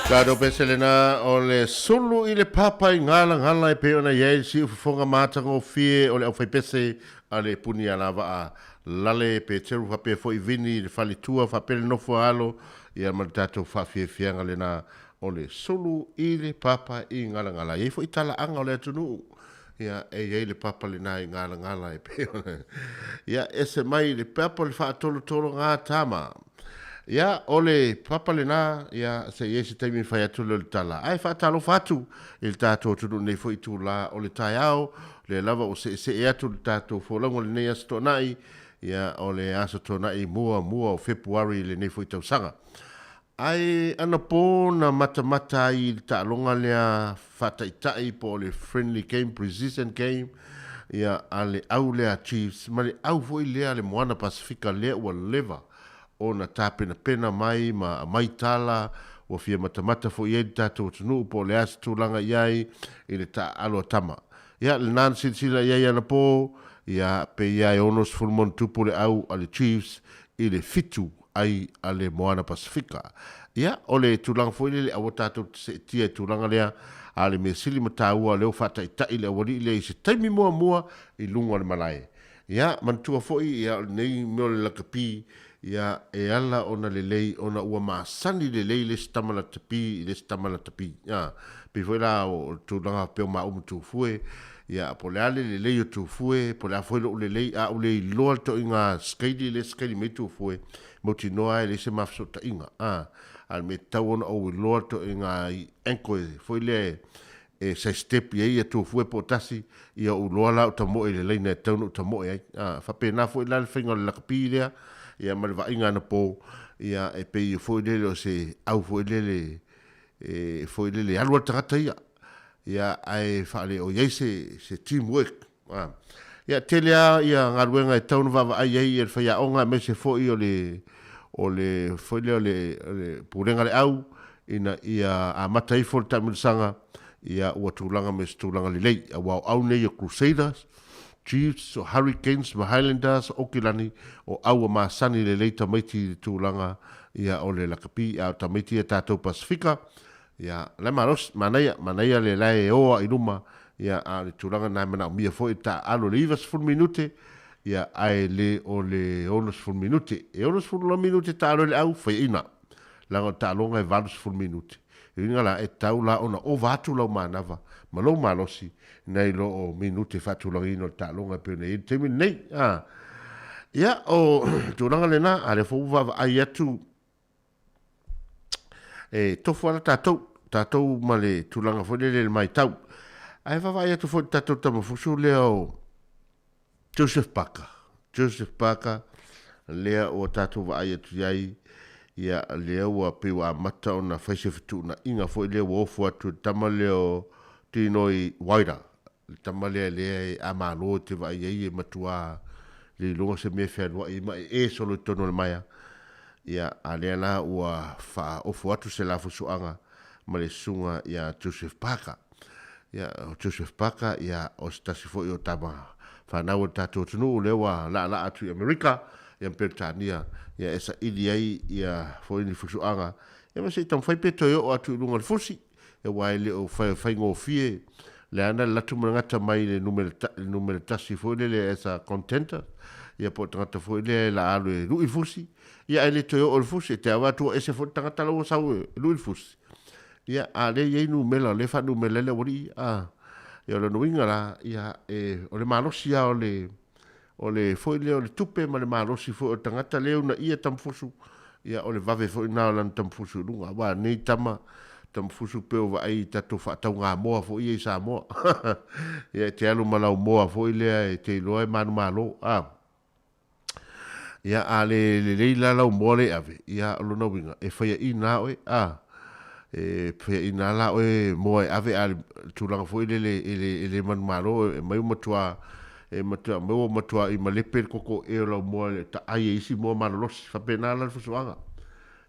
Tatou pese lena o le sulu i le papa i galagala e pei ona i ai le siufofoga matagofie o le aufaipese a le puni alavaa Lale Peteru faapea foi Vini le faletua faapea le nofo a alo ia ma le tatou faafiafiaga lena o le sulu i le papa i galagala. E i ai foi talaaga o le atunuu ia e i ai le papa lena i galagala e pei ona ia ese mai le papa o le faatolotologa tama. Ia o le papa lena ia se i ai se taimi fai atu lea o le tala. Ae faatalofa atu i le tatou atunuu nei foi itula o le taeao, lea lava ua seesee atu le tatou folauga i lenei Aso Toonai, ia o le Aso Toonai muamua o Fepuari i lenei foi tausaga. Ae anapo na matamata ai i le taaloga lea faataitai po o le friendly game, pre-season game, ia a le au lea Chiefs ma le au foi lea a le Moana Pasefika lea ua leva ona tapenapena mai ma aumai tala, ua fia matamata foi i ai le tatou atunuu po o le a se tulaga i ai i le taaalo a tama. Ia, lena na silasila i ai anapo, ia, pei lava e 60+ le au a le Chiefs i le 7 ai a le Moana Pasefika. Ia, o le tulaga foi lele, aua tatou te seetia i tulaga lea, a o le mea sili ma taua, o lea ua faataitai le aualii lea i se taimi muamua i luga o le malae. Ia, manatua foi, ia, o lenei mea o le lakapi, ia, e ala ona lelei ona ua masani lelei le isi tama lakapi i le isi tama lakapi. Ia, pei foi la o le tulaga faapea o maua ma Tufue, ia, po o le a le lelei o Tufue, po o le a foi lou lelei, a ou le iloa le toaiga skeili lea e skeili mai ai Tufue, mautinoa lava e leai se ma fesootaiga. A, a o le mea e tatau ona ou iloa le toaiga ankle foi lea e sidestep i ai ia Tufue po o tasi, ia ou iloa la ou tamoe i le laina e tatau ona ou tamoe ai. A, faapena foi la le faiga o le lakapi lea, ia ma le vaaiga anapo, ia e pei foi lele o se au foi lele e foi lele e alu lava le tagata ia, ia ae faale o i ai se, se team work. A. Ia, tele lava ia galuega e tatau ona vaavaai i ai le faiaoga aemaise foi o le, o le, foi lea o le, o le pulega a le au ina ia amata ifo le taamilosaga, ia ua tulaga mai se tulaga lelei. Aua o au nei o Crusaders, Chiefs, o Hurricanes ma Highlanders, o Okilani, o au ua masani lelei tamaiti i le tulaga ia o le lakapi, a o tamaiti ia tatou Pasefika, ia la e malosi, manaia, manaia le la e o a i luma, ia a o le tulaga na e manaomia foi le taaalo i le 90 minute, ia ae le o le 60 minute. E 60 minute taaalo i le au, faiaina, leaga o le taaloga e 80 minute. E uiga la, e tatau la ona ova atu lau manava ma lou malosi nai lo o minute faatulagaina o le taaloga e pei ona i ai le taimi lenei. A. Ia, o tulaga lena, a lea foi ua vaavaai atu e tofu ala tatou, tatou ma le tulaga foi lele i le matau. Ae vaavaai atu foi i le tatou tamafusu lea o Joseph Parker, Joseph Parker, lea ua tatou vaai atu i ai, ia, lea ua pei ua amata ona fai se fetuunaiga foi lea ua ofo atu e le tama lea o Tinoi Waira, le tama lea lea e a malo e te vaai ai e matua le iloga se mea e fealuai ai ma e e solo i totonu o le maea. Ia, a lea la ua faaofo atu se lafusuaga ma le susuga ia Joseph Parker. Ia, o Joseph Parker, ia, o se tasi foi o tama fanau a le tatou atunuu lea ua laalaa atu i Amerika, ia ma Peretania, ia, e saili ai ia foi ni fusuaga, ia ma se i taumafai pe toe oo atu i luga o le fusi, aua e le o faigofie le ana le latu ma le gata mai le numera tasi foi lele as a contender, ia po o le tagata foi lea e la alu e lui le fusi, ia ae le toe oo i le fusi, e te aua atu ua ese foi le tagata la ua sau e lui le fusi. Ia, a lea e i ai numera, o lea e faanumera ai le aualii, a. Ia, o lona uiga la, ia, e, o le malosi lava o le, o le foi lea o le tupe ma le malosi foi o le tagata lea e uunaia Tamufusu, ia, o le vave foi lena o lana Tamufusu i luga. Aua o lenei tama, Tamufusu pei ua vaai i tatou faatauga moa foi ia i Samoa. Ia, e te alu ma lau moa foi lea e te iloa e manumalo, a. Ia, a le lelei la lau moa lea e ave, ia, o lona uiga, e faiaina lava oe, a. E faiaina lava la oe moa e ave, a o le tulaga foi lele e le, e le manumalo, e aumai ua matua, e matua, aumai ua matuai malepe le koko e o lau moa e taai e isi moa malolosi. E faapena la le fusuaga.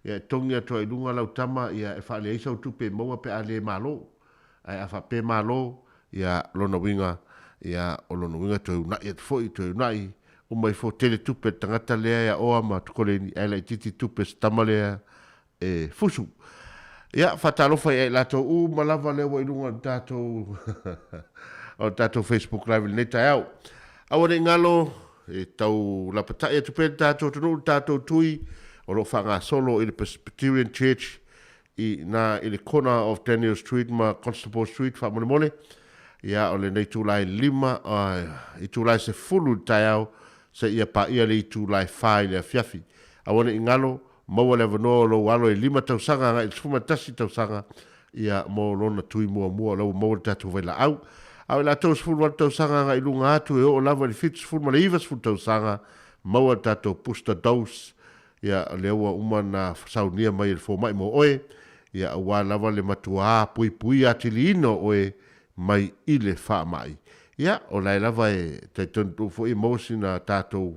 Ia, e togi atu lava i luga lau tama, ia, e faaleai sau tupe e maua pe a le malo. Ae a faapea malo, ia, lona uiga, ia, o lona uiga toe uunai atu foi, toe uunai, uma ifo tele tupe a le tagata lea e aoa ma tokoleni, ae laitiiti tupe a se tama lea e fusu. Ia, faatalofa ia i latou uma lava lea ua i luga o le tatou o le tatou Facebook Live i lenei taeao. Aua ne i galo, e tau lapatai atu pea le tatou atunuu, le tatou tui o lo o faagasolo i le Presbyterian Church i ina i le corner of Daniel Street ma Constable Street faamolemole. Ia, o lenei itula e 5, itula e 10 i le taeao seia paia le itula e 4 i le afiafi. Aua ne i galo, maua le avanoa o lou alo e 5 tausaga agai i le 11 tausaga, ia, mo lona tui muamua o la ua maua le tatou vailaau. A o i latou 18 tausaga agai i luga atu e oo lava i le 70 ma le 90 tausaga, maua le tatou booster dose, ia, lea ua uma ona saunia mai e le fomai mo oe, ia, aua lava le matuā puipuia atiliina o oe mai i le faamai. Ia, o la e lava e talitonu foi e maua sina tatou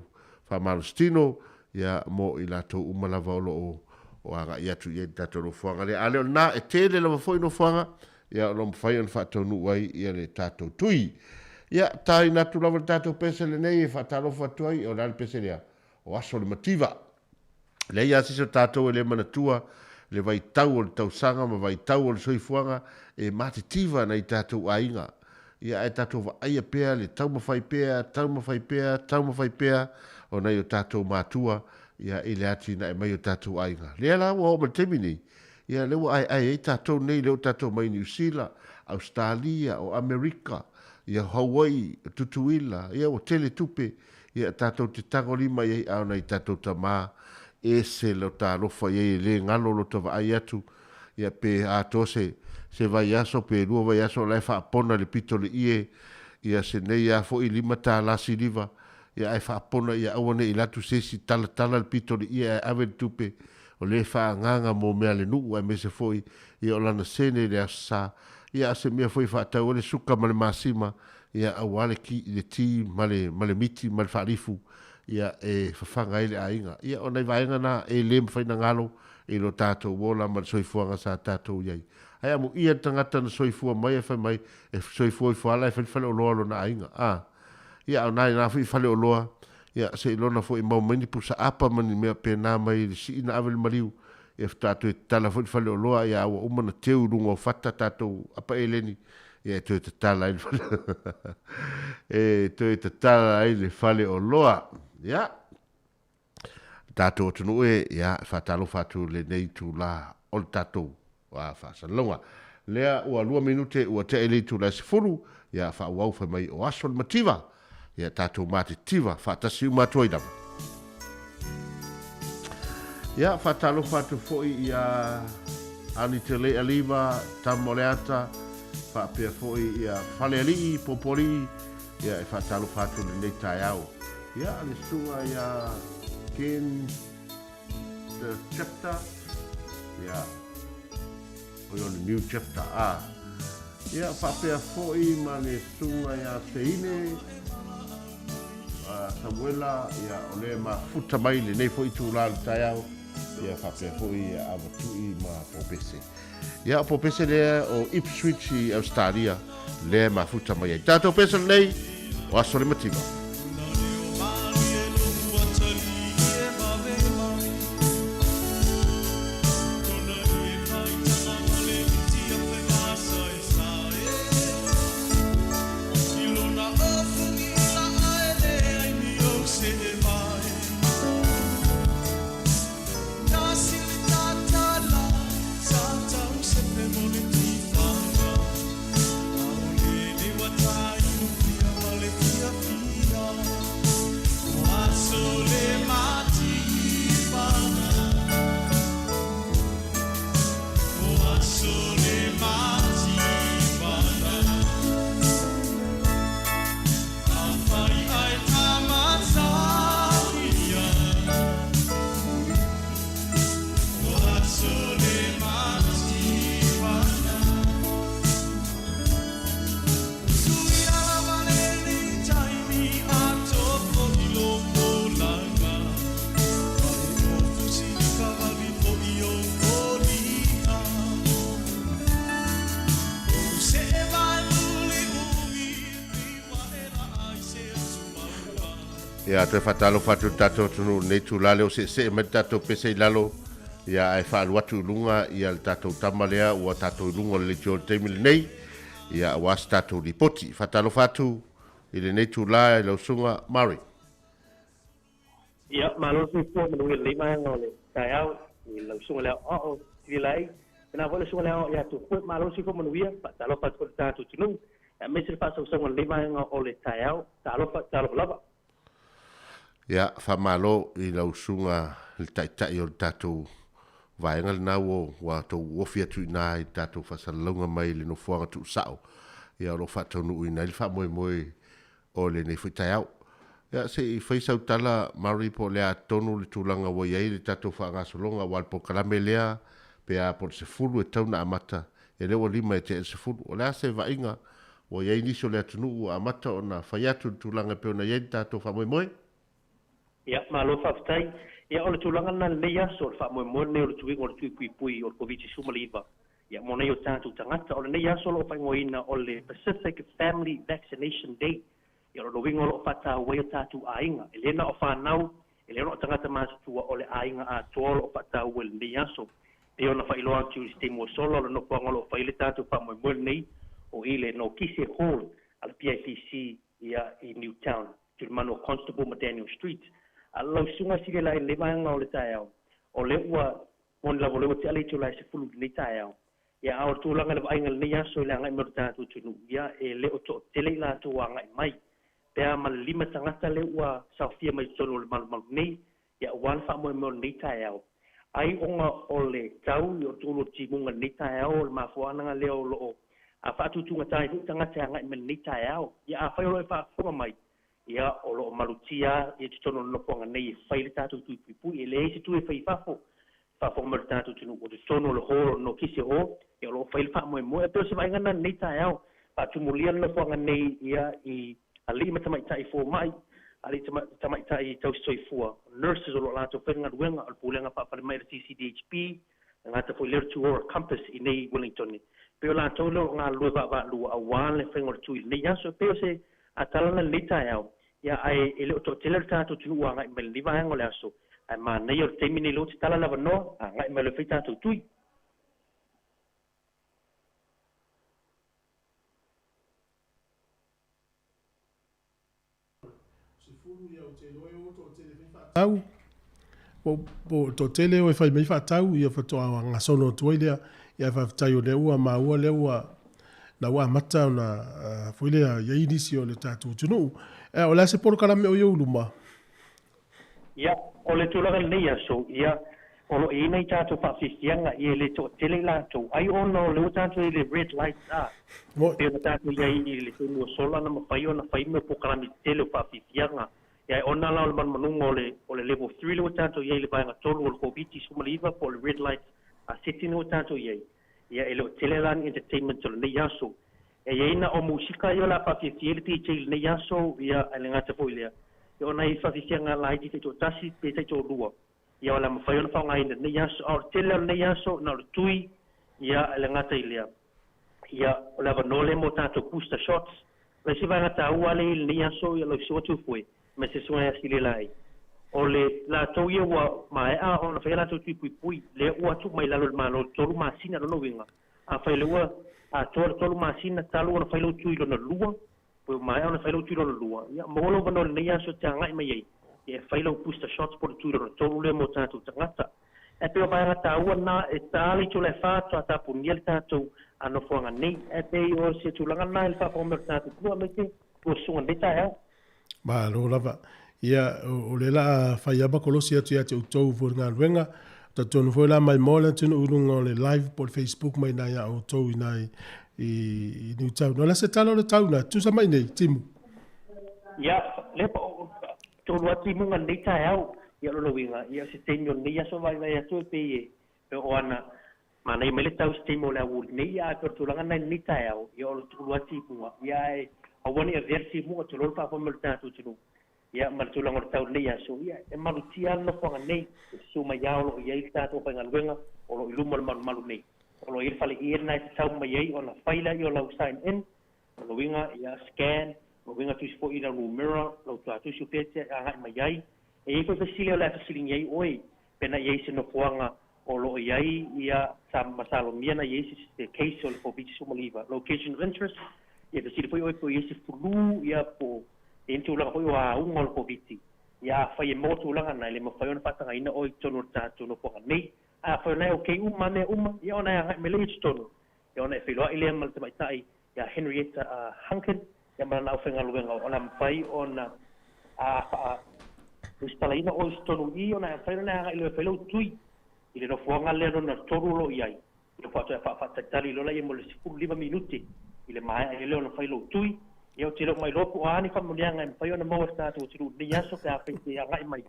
faamalositino, ia, mo i latou uma lava o lo o agai atu i ai le tatou nofoaga lea. A le o lena, e tele lava foi nofoaga, ia, o lo o mafai ona faataunuu ai ia le tatou tui. Ia, taina atu lava le tatou pese lenei e faatalofa atu ai, o le a le pese lea? O aso o le mativa. Leai lava se isi o tatou e le manatua le vaitau o le tausaga ma vaitau o le soifuaga e matitiva nai tatou aiga. Ia ae tatou vaaia pea le taumafai pea, taumafai pea, taumafai pea o nai o tatou matua ia i le atinae mai o tatou aiga. Lea la ua oo mai le taimi nei, ia lea ua aeae ai tatou nei, lea ua tatou mai Niu Sila, Ausetalia, o Amerika, ia Hawaii, Tutuila, ia ua tele tupe Ia tatou te tagolima i ai a o nai tatou tama, ese lota alofa i ai e le galo lota vaai atu, ia pe atoa se se vaiaso pe lua vaiaso o la e faapona i le pito o le ie, ia se nei a foi $5 siliva, ia ae faapona ia aua ne i alu atu se isi talatala le pito o le ie ae ave le tupe, o lea e faaagaga mo mea a le nuu aemaise foi ia o lana sene i le Aso Sa, ia a o se mea foi e faatau ai le suka ma le masima, ia aua le ki, le ti ma le, ma le miti ma le faalifu, ia e fafaga ai le aiga. Ia o nai vaega na e le mafai na galo i lo tatou ola ma le soifuaga sa tatou i ai. Ae amuia le tagata na soifua mai ae fai mai e soifua ifo lava la e fai le faleoloa o lona aiga. A, ia a o na ina foi faleoloa, ia seilona foi e maua mai ni pusa apa ma ni mea pena mai le sii na ave le maliu, ia faatoa toe tatala foi le faleoloa, ia a ua uma na teu i luga o fata tatou apa eleni, Ia e toe tatala ai le fale e toe tatala ai le fale oloa. Ia, tatou atunuu e, ia, e faatalofa atu lenei itula o le tatou faasalalauga. Lea ua 2 minute ua tea i le itula e 10, ia faaauau fai mai o aso le mativa. Ia tatou matitiva faatasi uma atu ai lava. Ia, faatalofa atu foi ia Anita Aliva, Tama o le Ata, faapea foi ia Falealii, Popoalii, ia e faatalofa atu lenei taeao. Ia, le susuga ia Ken the Chapter, ia, o le new chapter, a. Ia, faapea foi ma le susuga ia Seine, Samuela, ia, o lea e mafuta mai lenei foi itula o le taeao, ia, faapea foi ia Avatui ma Popese. Ia, o Popese lea o Ipswich i Australia, lea e mafuta mai ai. Tatou pese lenei, o aso le mativa. Ia, toe faatalofa atu i le tatou atunuu i lenei itula lea ua seesee mai le tatou pese i lalo. Ia, ae faalu atu i luga ia le tatou tama lea ua tatou i luga o le leitio i le taimi lenei, ia, aua se tatou lipoti. Faatalofa atu i lenei itula i lau Susuga Murray. Ia, malo le soifua manuia i lenei vaega o le taeao i lau Susuga i le Aoao Sivilai. Tēnā foi le Susuga i le Aoao ia Tupue, malo le soifua manuia, faatalofa atu foi i le tatou atunuu, aemaise le faasausauga o lenei vaega o le taeao. Talofa, talofa lava. Ia, faamalo i lau susuga i le Taitai o le tatou vaega lena ua ua tou ofi atu i ina i le tatou faasalalauga mai le nofoaga tuusao, ia o lo o faataunuuina ai le faamoemoe o lenei foi taeao. Ia, se i fai sau tala Murray po o le a tonu le tulaga ua i ai le tatou faagasologa aua le polokalame lea pe a po o le 10 e tatau ona amata, ia lea ua 5 e tea i le 10. O le a se vaaiga ua i ai nisi o le atunuu ua amata ona fai atu le tulaga e pei ona i ai le tatou faamoemoe? Ia, malo faafetai. Ia, o le tulaga lena i lenei aso, o le faamoemoe lenei o le tuiga o le tui puipui o le Koviti-19, ia, mo nei o tatou tagata. O lenei aso o lo o faaigoaina o le Pacific Family Vaccination Day. Ia, o lona uiga o lo o faataua ai o tatou aiga. E le na o fanau, e le na o tagata matutua, o le aiga atoa o lo o faataua i lenei aso. Pei ona faailoa atu i se taimi ua sola, o le nofoaga o lo o fai ai le tatou faamoemoe lenei, o i le Nokise Hall a le PIPC ia i Newtown, tulimanu o Constable ma Daniel Street. A lau susuga silia i lenei vaega o le taeao, o lea ua moni lava o lea ua tea le itula e 10 i lenei taeao. Ia, a o le tulaga i le vaaiga i lenei aso i le agai mai o le tatou atunuu, ia, e le o toatele i latou agai mai. Pe a ma le 5 tagata lea ua saofia mai i totonu o le malumalu nei, ia, aua le faamoemoe o lenei taeao. Ai ona o le tau i o le tolu o le timuga i lenei taeao, o le mafuaaga lea o lo o faatutugata ai foi tagata e agai mai i lenei taeao. Ia, afai o lo o e faafofoga mai, ia, o lo o malutia i totonu o le nofoaga nei e fai le tatou tui puipui. E leai se tui e fai i fafo, faafofoga mai le tatou atunuu, o totonu o le hall, o le Nokise Hall, ia, o lo o fai le faamoemoe. E pei o se vaaiga lena i lenei taeao, faatumulia le nofoaga nei ia i alii ma tamaitai fomai, alii tamaitai tausisoifua, nurses o lo o latou faigaluega, o le pulega faafalemai a le CCDHB, e gata foi lea o le Tuora Compass i nei Wellington. E pei o latou lea o lo o galulue vaavaalua aua le faiga o le tui i lenei aso. E pei o se tala lena i lenei taeao, ia, ae e le o toatele le tatou atunuu ua agai mai i lenei vaega o le aso, ae manaia o le taimi nei lea ua tatala le avanoa, agai mai loa e fai tatou tui. Tau, po o toatele o e fai mai faatau, ia faatoa gasolo atu ai lea. Ia faafetai o lea ua maua lea ua na ua amata ona foi lea i ai nisi o le tatou atunuu. O le a se polokalame o i ou luma? Ia, o le tulaga i lenei aso, ia, o lo o i ai nai tatou faafiafiaga, ia e le toatele i latou, ai ona o lea ua tatou i ai i le red light a, pei ona tatou i ai i le taimi ua sola na mafai ona fai mea o polokalame tetele o faafiafiaga, ia ae ona la o le manumanuga o le, o le level three lea ua tatou i ai i le vaega tolu o le Koviti-19 po o le red light setting lea ua tatou i ai, ia e le o tele la ni entertainment o lenei aso. E i ai na o musika ia o le a faafiafia ai le DJ i lenei aso, ia ae le gata foi i lea, ia o nai faafiafiaga laiti taitoatasi pe taitoalua, ia o le a mafai ona faaaogaina i lenei aso. A o le tele lava o lenei aso, na o le tui, ia ae le gata i lea, ia o le avanoa lea mo tatou booster shots. O le isi vaega taua lea i lenei aso, ia lau Susuga Tufue, ma se susuga ia Silelai, o le latou ia ua maea ona fai a latou tui puipui, lea ua tuu mai lalo i le Malo i le 3 masina. Lona uiga, afai o lea ua atoa le 3 masina talu ona fai lou tui lona lua, pe ua maea ona fai lou tui lona lua, ia maua lou avanoa i lenei aso e te agai mai ai, ia e fai lau booster shots po o le tui lona tolu lea mo tatou tagata. Ae pei o vaega taua lena, e ta le itula e 4 faatoa tapunia le tatou nofoaga nei. Ae pei o se tulaga lena i le faafofoga mai o le tatou atunuu aemaise ua susuga i lenei taeao. Malo lava. Ia, o lea la a fai lava ma kolosi atu ia te outou foi le galuega. Talitonu foi la maimoa le atunuu i luga o le live po o le Facebook mai ina ia outou ina i, i Newtown. O le a se tala o le tau na? Tusa mai nei, Timu. Ia, lea pa o tolu atu i muga lenei taeao. Ia, o lona uiga, ia, o se taimi o lenei aso vaivai atu e pei e, e oo ana, manaia mai le tau i se taimi o le aoauli nei, ia, ae pei o le tulaga lena i lenei taeao, ia, o le tulu atu i muga, ia, ae aua ne i avea le timuga, tulou le faafoe mai o le tatou atunuu, ia, ma le tulaga o le tau i lenei aso, ia, e malutia lava le nofoaga nei, e susu mai lava o lo o i ai le tatou aufaigaluega o lo o i luma o le malumalu nei. O lo o i ai le faleie lena e tatau mai ai ona fai lea o lau sign in, o lona uiga, ia, scan, o lona uiga tusi foi i lau numera, lau tuatusi o pea e te agai mai ai. E i ai foi fesili o le a fesiligia ai oe, pe na i ai se nofoaga O lo o i ai ia sa masalomia na i ai se case o le Koviti-19. Location of interest, ia fesili foi oe po o i ai se flu ia po o i ai ni tulaga foi o auga o le Koviti. Ia afai e maua tulaga na, e le mafai ona faatagaina oe i totonu o le tatou nofoaga nei. Ae afai o lena e okay uma mea uma, ia ona e agai mai lea i totonu, ia ona e feiloai lea ma le tamaitai ia Henrietta Hunkin ia ma lana aufaigaluega ona mafai ona faa resitalaina oe i totonu i i ona e mafai ona e agai loa e fai lou tui i le nofoaga lea lona tolu o lo o i ai. Ia faatoa faafaatalitali loa laia mo le 15 minute i le maea ai lea ona fai lou tui. Ia ou te le o mailoa po o a ni faamanuiaga e mafai ona maua e le tatou atunuu i lenei aso pe afai e agai mai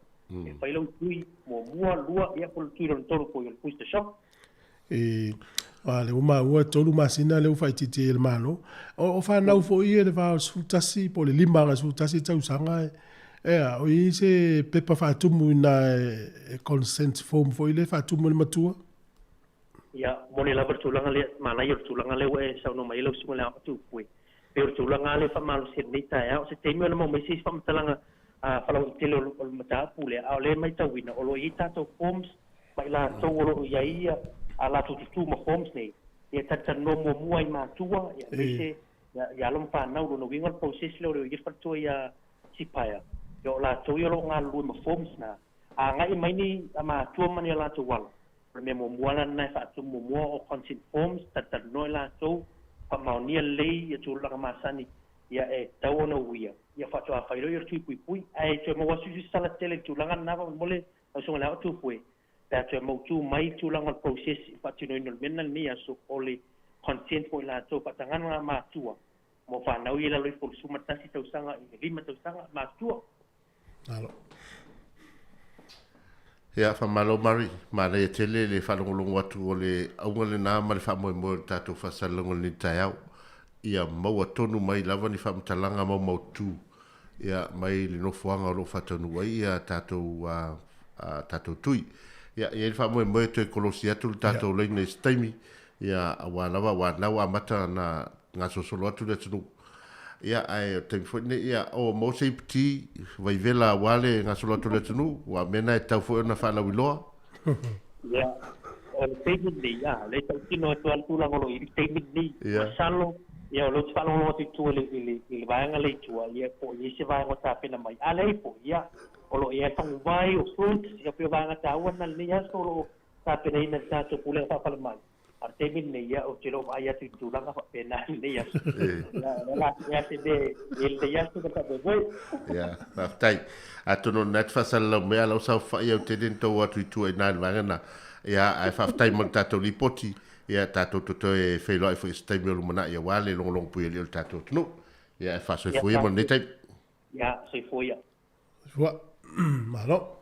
e fai lou tui muamua, lua, ia po o le tui lona tolu foi o le booster shot. E, a le ua maua e 3 masina lea ua faaitiitia ai e le Malo. O fanau foi ia i le va o le 11 po o le 5 agai i le 11 tausaga e, e a, o i ai se pepa faatumu i ina e consent form foi lea e faatumu e le matua? Ia, moni lava le tulaga lea, manaia o le tulaga lea ua e saunoa mai ai lau susuga i le Aoao Tupue. Pei o le tulaga lava lea e faamalosia i lenei taeao, o se taimi ona maua mai se isi faamatalaga faalauaitele o le mataupu lea, a o lea e matauina o lo o i ai tatou forms ma i latou o lo o i ai a latou tutū ma forms nei, ia talatalanoa muamua ai matua, aemaise i alo ma fanau. Lona uiga o le process lea o le o i ai le faletua ia Sipaia, ia o latou ia o lo o galulue ma forms na, a agai mai ni matua ma ni a latou alo, O le mea muamua la lena e faatumu muamua o consent forms, talatalanoa i latou, faamaonia lelei ia tulaga masani ia e tatau ona uia, ia faatoa fai loa ia le tui puipui. Ae toe maua atu se sala tele i le tulaga lena faamolemole lau Susuga i le Aoao Tupue, pe a toe mautu mai tulaga o le process i le faatinoina o le mea lena i lenei aso, o le consent mo i latou, faatagaga matua mo fanau ia i lalo ifo o le 11 tausaga i le 5 tausaga, matua. Malo. Ia, faamalo Mari, manaia tele le faalogologo atu o le auga lena ma le faamoemoe o le tatou faasalalauga i lenei taeao, ia maua tonu mai lava ni faamatalaga maumaututu ia mai le nofoaga o lo o faataunuu ai ia tatou a tatou tui. Ia, e i ai le faamoemoe e toe kolosi atu le tatou laina i se taimi, ia aua lava, aua o lena ua amata ona gasolosolo atu le atunuu. Ia, ae o le taimi foi lenei, ia, o maua se iputi vaivela aua le gasolo atu o le atunuu, aua o mea na e tatau foi ona faalauiloa. Ia, o le taimi lenei, a, o lea e tautino atu lava le tulaga o lo o i ai le taimi lenei. Masalo, ia, o lea ou te faalogologo atu i tua i le, i le, i le vaega lea i tua, ia, po o i ai se vaega o tapena mai. A leai foi, ia, o lo o i ai faguvai, o fruits, ia, pei o vaega taua na i lenei aso o lo o tapenaina e le tatou Pulega Faa-Falemai. A o le taimi lenei, ia, ou te le o vaai atu i tulaga faapena i lenei aso. Ia, o le a se se mea e lelei atu ma faamoemoe. Ia, faafetai. Atonu o lena e te faasalalau mai, a o lau saofai au tele ni tou o atu i tua i ina i le vaega lena. Ia, ae faafetai mo le tatou lipoti. Ia, tatou te toe feiloai foi i se taimi o lumanai aua le logologo puialii o le tatou atunuu. Ia, ae faasoifua ia mo lenei taimi. Ia, soifua ia. Soifua. Malo.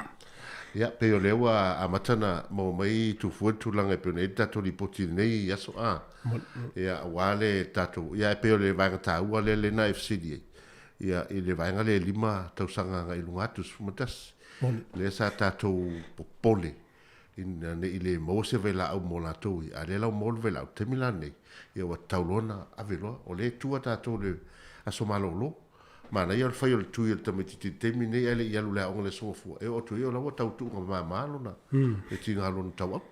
Ia, pei o lea ua amata ona maua mai Tufua le tulaga e pei ona i ai le tatou lipoti i lenei aso, a. Ia, aua le tatou, ia, e pei o le vaega taua lea lena e fesili ai, ia, i le vaega lea e 5 tausaga agai i luga atu, 11. Lea sa tatou popole ina ne i le maua se vailaau mo latou ia, a o lea la ua maua le vailaau, o le taimi la lenei, ia ua tatau loa ona ave loa. O lea e tua tatou i le aso malolo. Manaia o le fai o le tui o le tamaitiiti i le taimi lenei ae le i alu i le aoga i le Aso Gafua, e oo atu i ai o la ua tau tuuga mama lona le tiga lona tauau.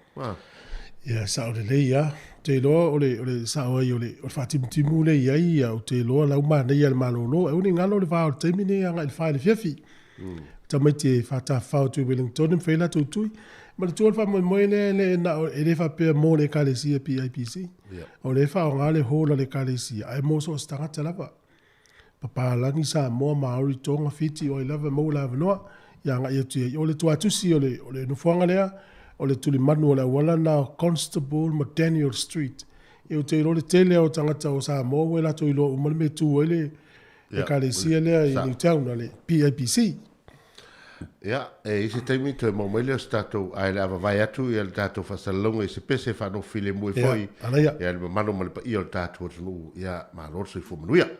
Ia, sao lelei lava. Ou te iloa o le, o le sao ai o le, o le faatimutimu lea e i ai, ia, ou te iloa la ua manaia le malolo. Aua ne i galo le va o le taimi lenei agai i le 4 i le afiafi. Tamaiti e faatafafao atu i Wellington e mafai ai latou tui. Manatua le faamoemoe lea e le na o, e le faapea mo le Ekalesia PIPC. O lea e faaaoga le hall a le Ekalesia, ae mo so o se tagata lava. Papalagi, Samoa, Maori, Tonga, Fiti, o ai lava e maua le avanoa, ia agai atu i ai. O le tuatusi o le, o le nofoaga lea, o le tulimanu o le auala lena o Constable ma Daniel Street. Ia ou te iloa le tele o tagata o Samoa ua latou iloa uma le mea e tu ai le Ekalesia lea i Newtown, le PIPC. Ia, e i ai se taimi toe maua mai lea o se tatou, ae o le a vavae atu ia le tatou faasalalauga i se pese e faanofo filemu ai foi ia le mamalu ma le paia o le tatou atunuu. Ia, malo le soifua manuia.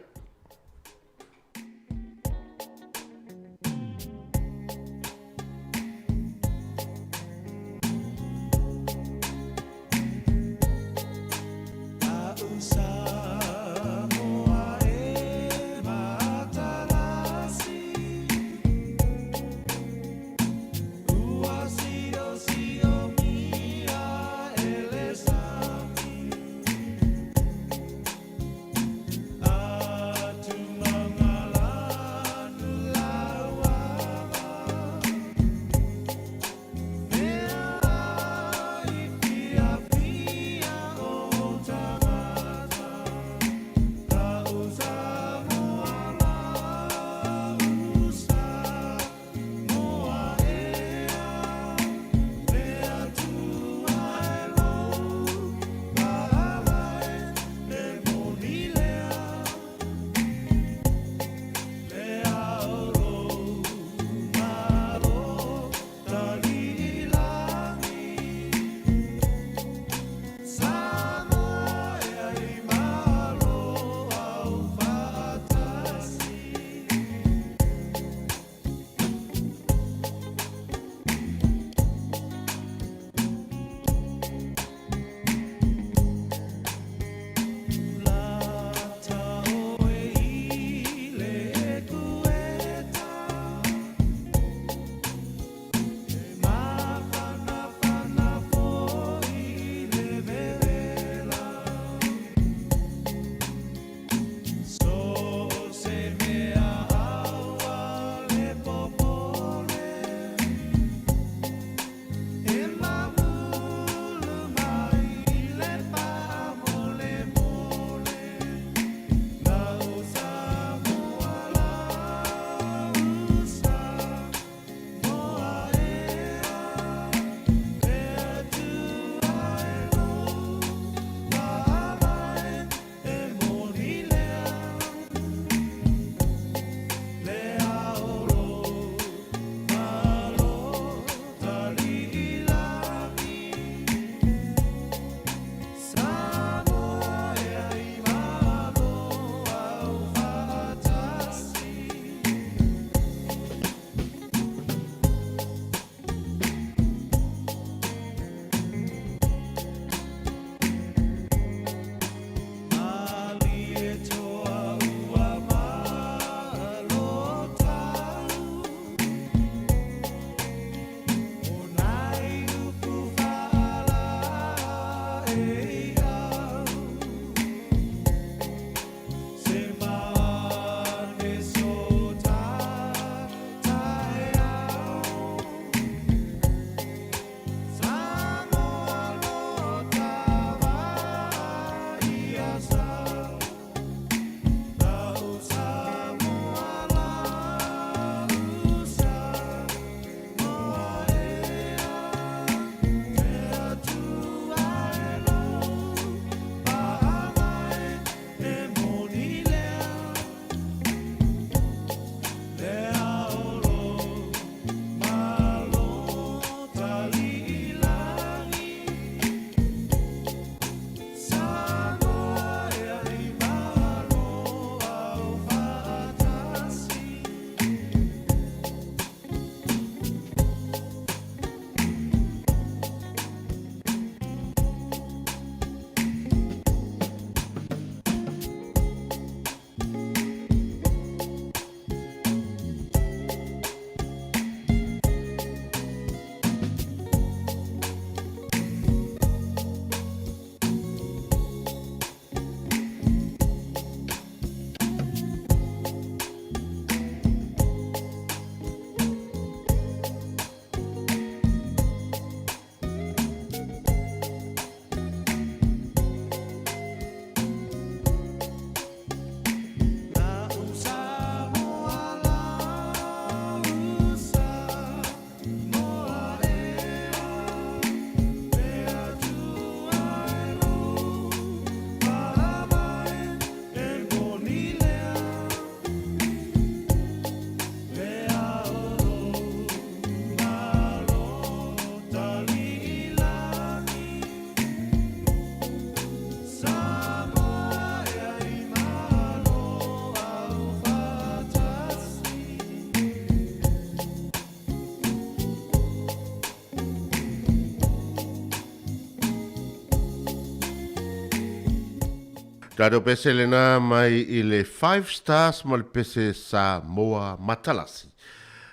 Tatou pese lena mai i le Five Stars ma le pese Samoa Matalasi.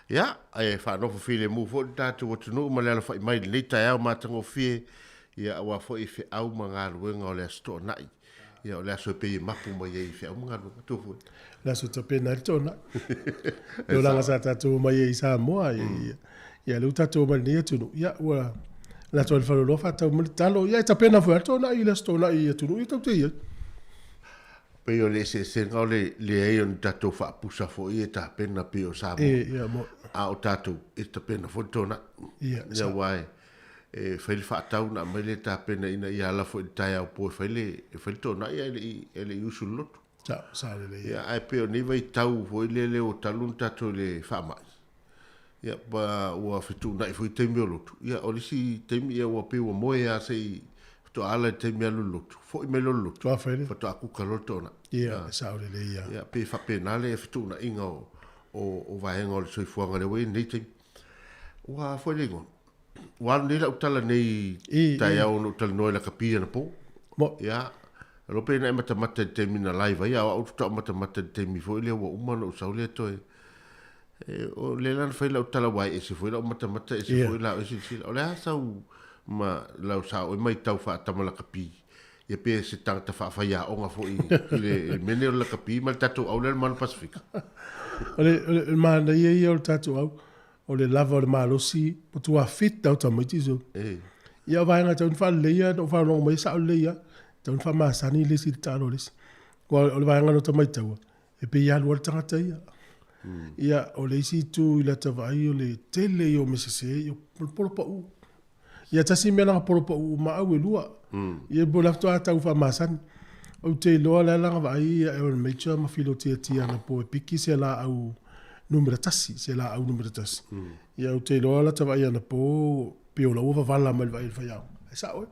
Ia, e faanofo filemu foi le tatou atunuu ma le alafai mai i lenei taeao matagofie, ia aua foi feau ma galuega o le Aso Toonai. Ia, o le aso e pei e mapu mai ai i feau ma galuega. Tua foi. Le aso tapena ai le toonai. Le olaga sa tatou omai ai i Samoa, ia, ia lea ua tatou omai i lenei atunuu, ia ua latou ai le faleoloa faatau mai le talo, ia e tapena foi lava le toonai i le aso toonai i atunuu ia tatou te i ai. Pei o le eseesega o le leai o ni tatou faapusa foi e tapena pei o Samoa. E, ia, mo. A o tatou, e tapena foi le toonai. Ia, Ia, aua e, e fai le faatau ona aumai lea tapena ina ia ala foi i le taeao po e fai le, e fai le toonai ae le i, e le i usu i le lotu. Sao, sao lelei. Ia, ae pei o nei vaitau foi lele ua talu ona tatou i le faamai, ia, pa, ua fetuunai foi taimi o lotu. Ia, o le isi taimi, ia, ua pei ua moe lava se i faatoa ala i le taimi e alu i le lotu, foi mai loa i le lotu, Faatoa fai le. faatoa kuka loa le toonai. Ia, e sao lelei lava. Ia, pei e faapena le fetuunaiga o, o, o vaega o le soifuaga lea ua i ai lenei taimi. Ua foi le igoa. Ua alu nei lau tala nei I, taeao ona ou talanoa i lakapi anapo. Mo. Ia, alo pe na e matamata i le taimi na live ai, a o au faatoa matamata i le taimi foi lea ua uma ona ou sau lea toe. E, o lea la na fai lau tala aua e ese foi lau matamata, ese Ia. foi la oe silasila. O le a sau ma lau sao e maitau faatama lakapi, ia pe se tagata faafaiaoga foi i le mea lenei o le lakapi ma le tatou au lea o le Manu Pasifika. O le, o le, o le manaia ia o le tatou au, O le lava o le malosi, matua fit tau tamaiti so. E. Ia o vaega tau faaleleia na ou faalogo mai sao lelei lava, tau ina faamasani le isi i le taalo a le isi. Aua o le vaega na ota maitaua, e pei e alu lava le tagata ia. Ia o le isi itu i lata vaai o le tele ia o mea sese, ia o le polo pau. Ia tasi mea langa polo pau uma au e lua. Ia po o le a faatoa tau faamasani. Ou te iloa la langa vaai ia Aaron Major ma filo tiatia anapo e piki se laau numera tasi, se laau numera tasi. Ia ou te iloa lata vaai anapo pei o la ua vavala mai le vaai a le faiaoga. Ae sao e.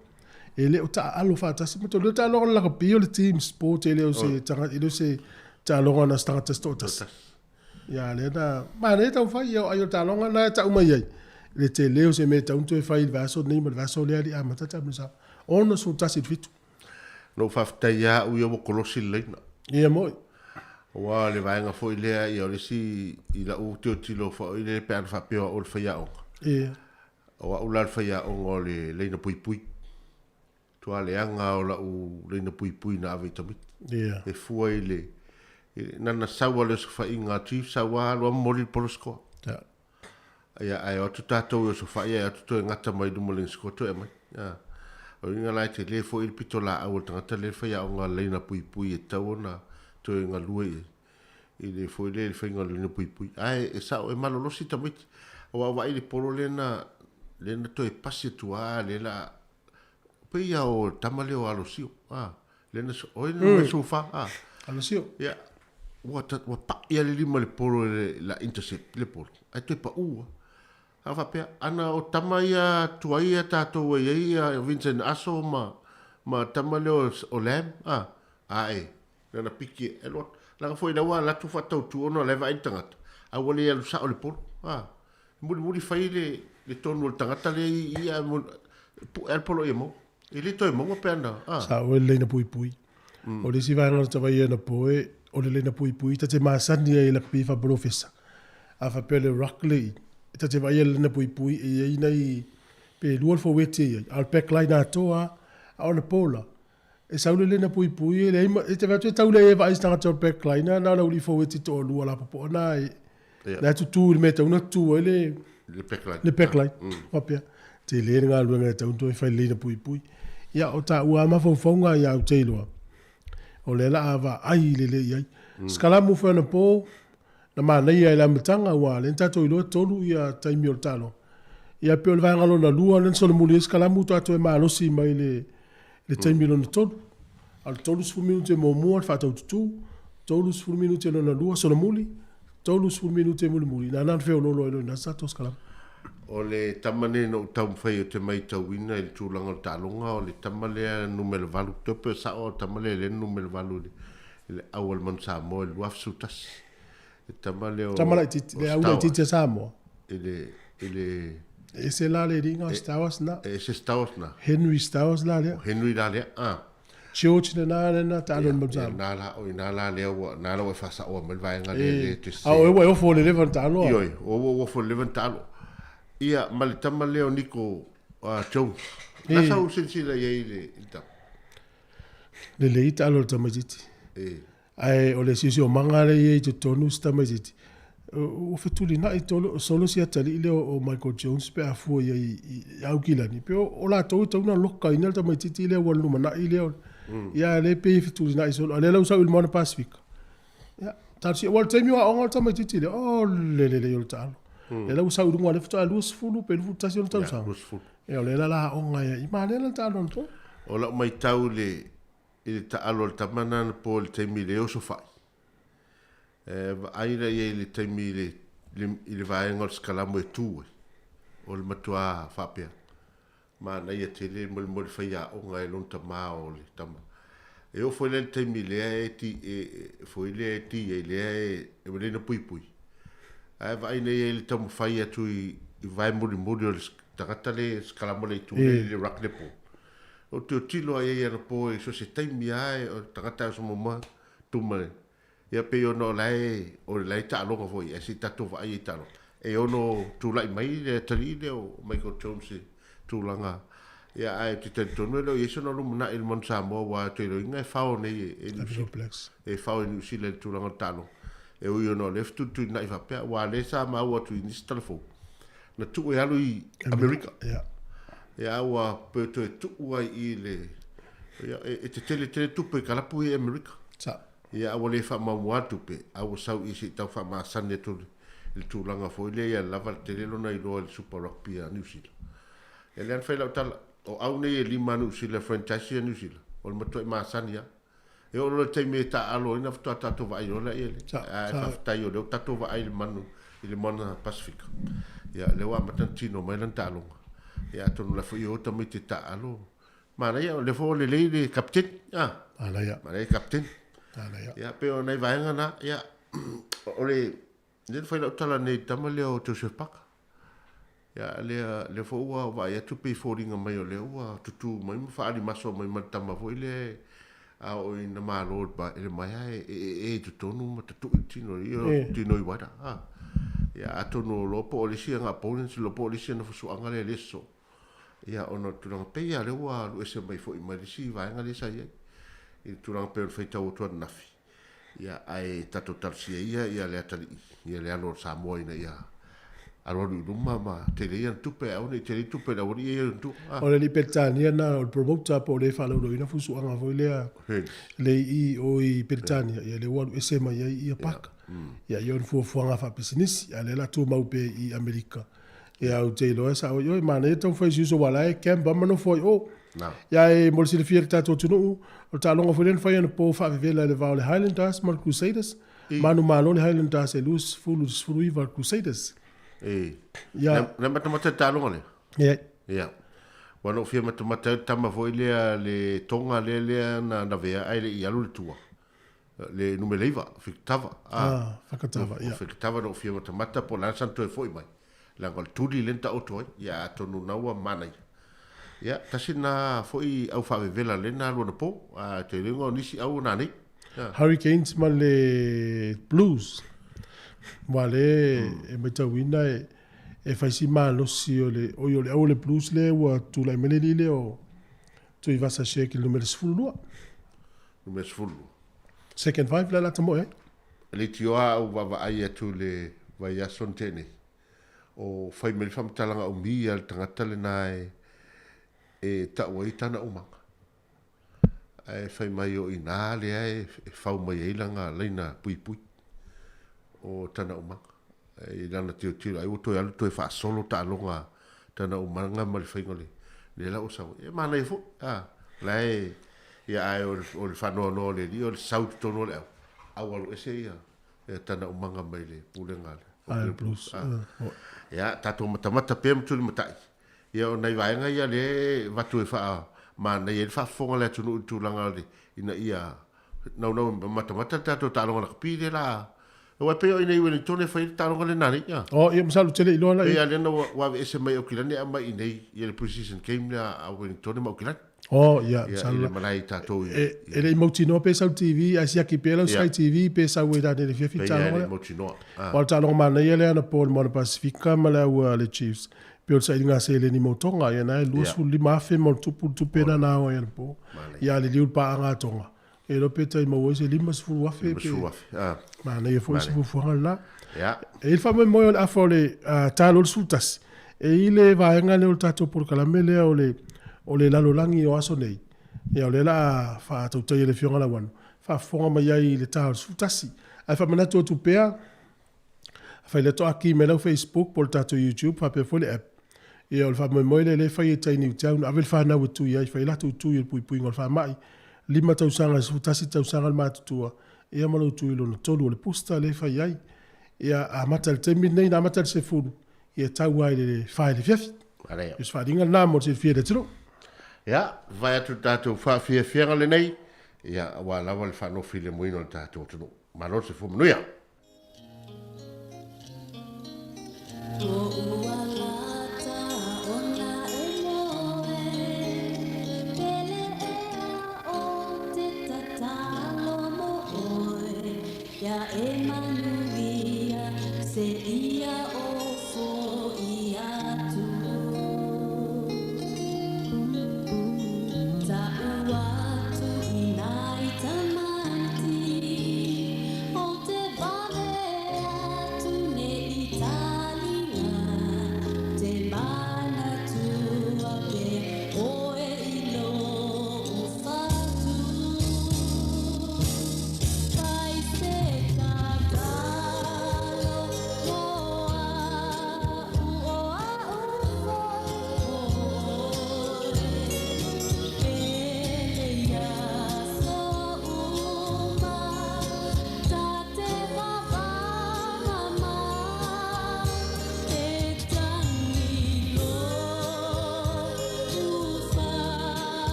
E le o taaalo faatasi ma tolu. O le taaloga o le lakapi o le team sport e le o se tagata, e le o se taaloga na o se tagata se toatasi. Ia lea na manaia taumafai ia ai o le taaloga na e tau mai ai le tele o se mea e tatau ona toe fai i le vaiaso lenei ma le vaiaso lea alii amata tatou sa 61 i le 7. Na ou faafetai ia au ia ua kolosi le laina. Ia moi. Aua o le vaega foi lea ia o le isi i lau tilotilo foi lea pe ana faapea o au o le faiaoga. Ia. O au la le faiaoga o le laina puipui. Tua leaga o lau laina puipui na ave i tamaiti. Ia. E fua i le, na na sau a le osofaiga a Chiefs sau a alu a momoli le polo scoa. Ia. Ia ae o atu tatou i osofai ae o atu toe gata mai luma o le scoa toe aumai. Ia. O le uiga la e tele foi le pitolaau a le tagata lea e faiaoga laina puipui e tatau ona toe galue i ai i le foi lea i le faiga o le laina puipui. Ae e sao e malolosi tamaiti aua ua vaai i le polo lea na lea na toe pasi atu a lea la Pei a o tama lea o Alosio, a, lea na, o ai na mai sofa, a. Alosio. Ia, ua, ta, ua pai a le lima le polo le, la intercept le polo, ae toe pau a. A faapea, ana o tama ia tuai ia tatou e i ai ia Vincent Aso ma, ma tama lea o, o Lam, a, ae, na na piki e alu atu. Leaga foi la ua alu atu faatautu ona o la e vaai le tagata, a ua le alu sao le polo, a. Mulimuli fai le, le tonu o le tagata lea i i ae pu'e lava le polo ia maua. E le toe maua pe ana, a. Sa oe le laina puipui. O le isi vaega na tavaia ina poe, o le laina puipui ta te masani ai i lakapi faapolofesa. A faapea le ruck le i, ta te vaaia le laina puipui e i ai nai, pe lua le forweti e i ai, a o le back line atoa lava. A o le po la, e sau le laina puipui e leai ma, e te vaai atu e tau leai e vaai i se tagata o le back line, na o le aualii forweti toalua lapopoa na e, Na e tutū i le mea e tatau ona tutū ai le, Le back line. le back line. Faapea, tele le galuega e tatau ona toe fai lelei na puipui. Ia, o taua lava mafaufauga ia ou te iloa, o lea la a vaai lelei i ai. Sikalamu foi anapo, na manaia i le amataga aua o lea na tatou iloa e tolu ia taimi o le taaloga. Ia pei o le vaega lona lua lea na solomuli ai Sikalamu faatoa toe malosi mai le, le taimi lona tolu. A o le 30 minute muamua le faataututu, 30 minute lona lua solomuli, 30 minute mulimuli, na na feoloolo ai loa i ina se tatou sikalamu. O le tama nei na ou taumafai ou te maitauina i le tulaga o le taaloga, o le tama lea numera valu, toe pe o sao o le tama lea lea na numera valu i le au a le Manu Samoa i le 2011. Le tama lea o Tama laitiiti, le au laitiiti a Samoa. I le, i le. E ese la le alii na o Stowers na. E ese Stowers na. Henry Stowers la lea. O Henry la lea, ah. George lena lena taalo i le Manu Samoa. Na la, o ina la lea ua, na la ua e faasaoa mai le vaega lea lea e te A o oe ua e ofo i le leva ona taalo a? Ioe, o au ua ou ofo i le leva ona taalo. Ia, ma le tama lea o Niko Jones. Na sau silasila i ai i le tama? Lelei taalo a le tamaitiiti. Ae o le siosiomaga lea e i ai i totonu si tamaitiiti, ua fetulinai solo si atalii lea o Michael Jones pe a fua i ai i Aukilani, pei o latou e tatau ona lokaina le tamaitiiti lea ua lumanai lea. Ia a o lea e pei e fetulinai solo, a o lea la ua sau i le Moana Pasefika. Ia, talosia, aua o le taimi o aoga le tamaitiiti lea, o le lelei o le taalo. Lea la ua sau i luga o lea faatoa 20 pe 21 ona tausaga. Ia o lea la la aoga ai, manaia la le taalo anapo. O lau matau i le i le taalo a le tama lena anapo i le taimi i le osofai, e vaai la i ai i le taimi i le, i le vaega o le sikalamo e tu ai, o le matua faapea. Manaia tele mo le, mo le faiaoga e lona tama o le tama. E oo foi la i le taimi lea e ti, e, e, foi lea e ti ai, lea e, e lena puipui. Ae vaai nei ai i le taumafai atu i, i vae mulimuli o le tagata le sikalamo le itu le, le ruck le po. O tilotilo a i ai anapo i so o se taimi lava e, o le tagata e oso muamua tuma le, ia pei ona o la e, o la e taaloga foi ae se i tatou vaai ai i taaloga. E ono tulai mai le atalii lea o Michael Jones i tulaga, ia ae ou te talitonu e le o i ai sona lumanai i le Manu Samoa aua ou te iloaina e fao nei e Niu Sila, e fao e Niu Sila i le tulaga o le taaloga. E ui ona o lea e fetuituinai faapea aua o lea sa maua atu i nisi tala fou, na tuu e alu i Amerika. Ia, a ua pe toe tuu ai i le, ia, e tetele tele tupe i kalapu ia i Amerika. Sa. Ia, a ua le faamaumua le tupe, a ua sau i se i tau faamasani atu i le tulaga foi lea ia lava tele lona iloa i le Super Rugby a Niu Sila. Ia lea na fai lau tala, o au nei e lima a Niu Sila, franchise a Niu Sila, o le matuai masani lava. E oo loa i le taimi e taaalo ai, na faatoa tatou vaai loa lea i le, ae faafetai o lea ua tatou vaai i le manu i le Moana Pasefika. Ia, o lea ua amata ona tino mai lana taaloga. Ia, atonu o la foi e o tamaiti e taaalo. Manaia, o lea foi ua lelei le kapiteni. Ah, Manaia. Manaia le kapiteni. Manaia. Ia, pei o nai vaega na, ia, o le, lea na fai lau tala nei i le tama lea o Joseph Parker. Ia, lea, lea foi ua vaai atu pei e foliga mai o lea ua tutū mai ma faaalimaso mai ma le tama foi lea a oo ina malo i le maea e ee i totonu ma tatu'i le tino i le tino i waida. A. Ia, atonu o loa po o le isi ana opponents, iloa po o le isi ana fusuaga lea e le sosoo. Ia, ona o le tulaga pei lava o lea ua alu ese mai foi ma le isi vaega lea sa i ai i le tulaga pei ona faitau atu ananafi. Ia, ae tatou talosia ia ia le atalii, ia le alo o Samoa ina ia alualu i luma ma tele ai ana tupe, ae aua ne i tele tupe i le aualii ia i ona tua. O le alii Peretania lena, o le promoter po o le faalauiloaina fusuaga foi lea le i o i Peretania, ia lea ua alu ese mai ai ia Parker. Ia, ia o ni fuafuaga faapisinisi, a o lea o le a tumau pea i Amerika. Ia, ou te iloa e sao i oe, manaia le taumafai i si uso aua o la e camp lava ma nofo ai i o. Ia, ae mo le silafia e le tatou atunuu, o le taaloga foi lea na fai anapo faavevela i le va o le Highlanders ma le Crusaders. Manumalo le Highlanders e 20 i le 19 le Crusaders. Ia. Na matamata i le taaloga lea? Ia. Ia. Ua na ou fia matamata ai le tama foi lea, le Tonga lea lea na lavea ae le i alu i le tua. Le numera 9, Fikitava. Ah, Fakatava, ia. Fikitava na ou fia matamata po o le a sana toe foi mai. Leaga o le tuli lea na taoto ai, ia atonu na ua manaia. Ia, tasi na foi au faavevela lea na alu anapo, a te iloa o nisi au na nei. Hurricanes ma le Blues. Aua lea e matauina e fai si malosi o le, oi o le au o le Blues lea ua tulai mai le alii lea o Tuivasa Sheck i le numera 12. Numera 12. Second five le la tamoe ai. Leitioa a ou vaavaai atu i le vaiaso na tea nei, o fai mai le faamatalaga umi a le tagata lena e tau ai tana umaga. Ae fai mai o inā lea e fau mai ai lana laina puipui o tana umaga. I lana tilotilo ai ua toe alu toe faasolo taaloga tana umaga ma le faiga o le lea la ua sau ai. E manaia foi, a, la e, ia ae o le, o le faanoanoa o le alii o le sau i totonu o le au, a ua alu ese ia, ia tana umaga mai le pulega a le Ae Blues. A, ia, tatou matamata pea ma tulimatai. Ia o nai vaega ia lea e avatu e faamanaia ai le faafofoga a le atunuu i le tulaga o le, ina ia naunau e matamata le tatou taaloga lakapi lea la Aua e pei o i inei i Wellington e fai ai le taaloga lena nei, a. Oh, ia masalo ou te le i iloa la Pei lava lea na ua aveese mai Aukilani ae aumai i inei ia le pre-season game lea a Wellington ma Aukilani. Oh, ia, Ia, i le malae i tatou i. E, e le i mautinoa pe sau i le TV, ae siaki pea lau Sky TV pe sau ai rānei i le afiafi Pei lava e taaloga le i lea. mautinoa. Aua o le taaloga manaia lea anapo o le Moana Pasifika ma le au a le Chiefs, pei o le sailiga seleni mo Tonga, ia na e 25,000 ma ona tupu le tupe lena na ao ai anapo. Ia a liliu le paaga a Tonga, e iloa pe tai maua ai se 50,000 pe. 50,000, ah. Manaia foi se fuafuaga lena. Ia. E i ai le faamoemoe o le afa o le ta 21, e i ai le vaega lea o le tatou polokalame lea o le o le lalolagi o aso nei, ia o lea o le a faatautaia e le Afioga Lauano, faafofoga mai ai i le ta o le 11. Ae faamanatu atu pea, afai lea toa ki mai lau Facebook po o le tatou YouTube faapea foi le app, ia o le faamoemoe lea lea e fai e tai New Town, ave le fanau e tui ai, fai latou tui o le puipuiga o le faamai, 5 tausaga i le 11 tausaga le matutua, ia ma lou tui lona tolu o le booster lea e fai ai. Ia amata i le taimi lenei, na amata i le 10, ia tau lava i le 4 i le afiafi. Manaia. O se faaaliga lena mo le silafia e le atunuu. Ia, vae atu le tatou faafiafiaga lenei, ia, aua lava le faanofilemuina o le tatou atunuu. Malo le soifua manuia.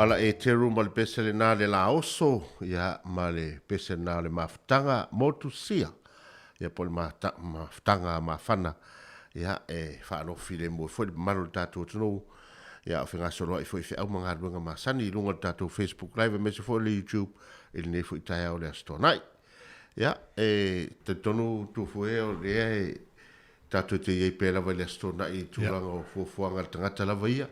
Ala Eteru ma le pese lena le Laoso, ia, ma le pese lena o le mafutaga motusia, ia, po o le mafutaga mafana, ia, e faalofi filemu ai foi le mamalu o le tatou atunuu, ia, a o fegasoloai foi i feau ma galuega masani i luga o le tatou Facebook Live aemaise foi o le YouTube i lenei foi taeao o le Aso Toonai. Ia, e talitonu Tuafoe o lea e tatou te i ai pea lava i le Aso Toonai i tulaga o fuafuaga a le tagata lava ia.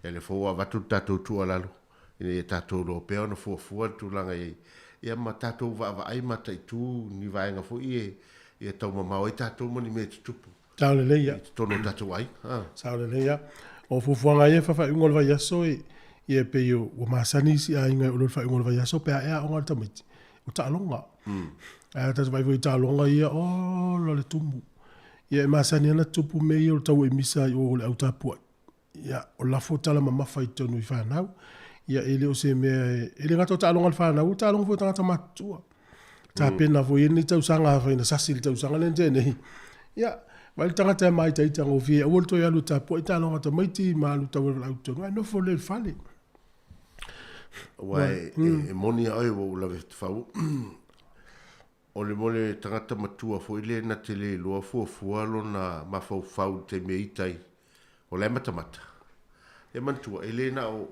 Ia lea foi ua avatu le tatou tuualalo ina ia tatou iloa pea ona fuafua le tulaga i ai, ia ma tatou vaavaai ma mataitu ni vaega foi ia ia taumamao ai tatou ma ni mea e tutupu Sao lelei ia. i totonu o tatou aiga. Sao lelei ia. O fuafuaga ia faaiuga o le vaiaso e ia pei ua masani isi aiga e oo loa i le faaiuga o le vaiaso pe a ea aoga a le tamaiti, o taaloga. Ae a tatou vaai foi i taaloga ia, ola le tumu. Ia e masani lava ona tupu mea ia o le tau emisa i o le au tapuai. Ia, o lafo tala mamafa i totonu i fanau. Ia, e le o se mea e, e le gata o taaloga a le fanau, o taaloga foi a tagata matutua. Tapena foi i lenei tausaga afai na sasi i le tausaga lea na tea nei. Ia, vaai le tagata e māitaita gofie, aua le toe alu e tapuai taaloga a tamaiti ma alu tau i totonu, ae nofo lelei i le fale. Aua e, e moni a oe ua ou lave fau. O le mo le tagata matua foi lea na te le iloa fuafua lona mafaufau i le taimi e ita ai, o la e matamata. Ia manatua, e le na o,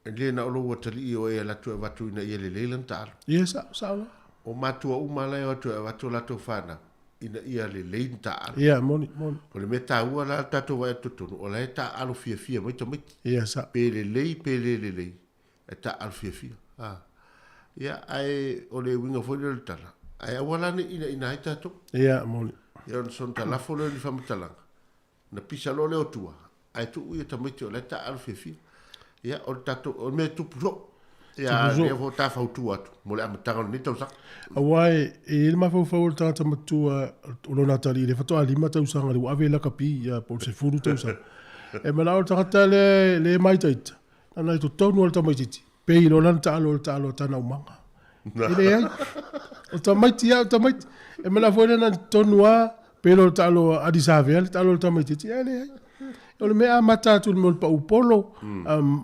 e le na o lou atalii o e alu atu e avatu ina ia lelei lana taalo. Ia, sao, sao lava. O matua uma la e o atu e avatu o latou fanau ina ia lelei ni taaalo. Ia, moni, moni. O le mea taua la le tatou vaai atu totonu, o la e taaalo fiafia mai tamaiti. Ia, sao. Pe lelei pe le lelei, e taaalo fiafia. A. Ia, ae o le uiga foi lea o le tala, ae aua la ne i inaina ai tatou. Ia, moni. Ia, ona soona lafo lea o ni faamatalaga, na pisa loa lea o tua, ae tuu ia tamaiti o la e taaalo fiafia. Ia, o le tatou, o le mea e tupu soo. Ia, Tupu soo. lea foi ta fautua atu mo le amataga o lenei tausaga. Aua e i ai le mafaufau o le tagata matua o lona atalii lea faatoa 5 tausaga lea ua ave i lakapi ia po o le 10 tausaga. E manao le tagata lea lea e maitaita, lana i totonu o le tamaitiiti, pei loa lana taalo o le taalo a tana umaga. E leai. O tamaiti lava o tamaiti. E manao foi lana i totonu lava, pei loa le taalo a Adi Savea le taalo a le tamaitiiti, e leai. O le mea e amata atu i le mea o le pau polo,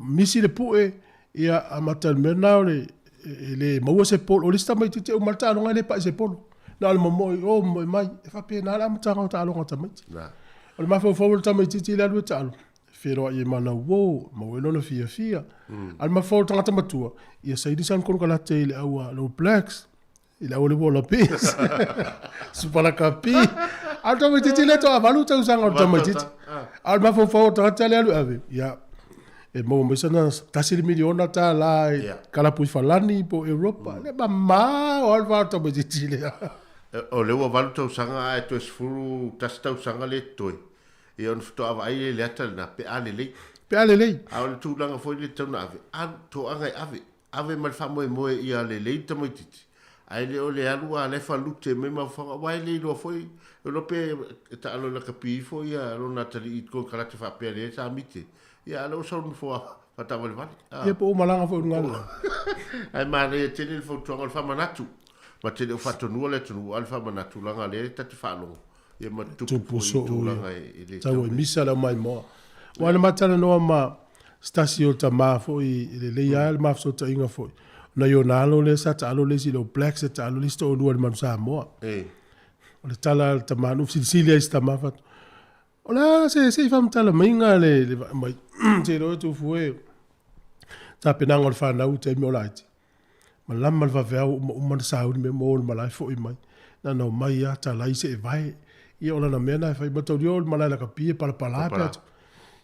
misi le pue, ia amata i le mea lena o le e le maua se polo. O le isi tamaitiiti e uma le taaloga e le pai se polo. Na o le momoe i o momoe mai. E faapena le amataga o taaloga a tamaiti. O le mafaufau o le tamaitiiti le alu e taalo, feiloai ai ma ana uo, maua ai lona fiafia. A o le mafaufau o le tagata matua, ia saini sana konekarate i le au a All Blacks, i le au a le Wallabies, Super Rugby. A o le tamaitiiti lea toa 8 tausaga o le tamaitiiti. A o le mafaufau o le tagata lea alu e ave, ia, e maua mai sana $1 miliona i kalapu i Falani po o Europa. Le mamao lava le va o le tamaitiiti lea. O lea ua 8 tausaga ae toe 11 tausaga lea e totoe. Ia ona faatoa vaai lea i le ata lena pe a lelei. Pe a lelei. A o le tulaga foi lea e tatau ona ave, alu, toaga e ave, ave ma le faamoemoe ia lelei le tamaitiiti, ae le o le alu a la e falute mai mafaufauga, aua e le iloa foi, e iloa pe e taalo i lakapi ifo ia lona atalii i konekarate faapea lea sa mite, ia a o lea ua sau le nofoa faataavalevale. Ia po o malaga foi i luga lea. Ae manaia tele le fautuaga o le faamanatu, ma te le o faatonua le atunuu, a o le faamanatu, leaga o lea ta te faalogo Ia ma tupu foi i tulaga e le tau. Tau e misa le aumaimoa. Aua na ma talanoa ma se tasi o tama foi e lelei lava le ma fesootaiga foi. Ona i ona alo lea sa taalo le isi i le All Blacks, sa taalo le isi toalua i le Manu Samoa. O le tala a le tama, na ou fesilisili ai i si tama fatu, o le a se, se i faamatala maiga le, le vaai mai. Te iloa e Tufu e, tapenaga o le fanau i taimi o laiti. Malama le vaveao ua umauma ona sauni mai ma o i le malae foi mai. Na ona omai lava talai se'e vae. Ia o lana mea lena e fai. Mataulia o le malae lakapi e palapala pe atu.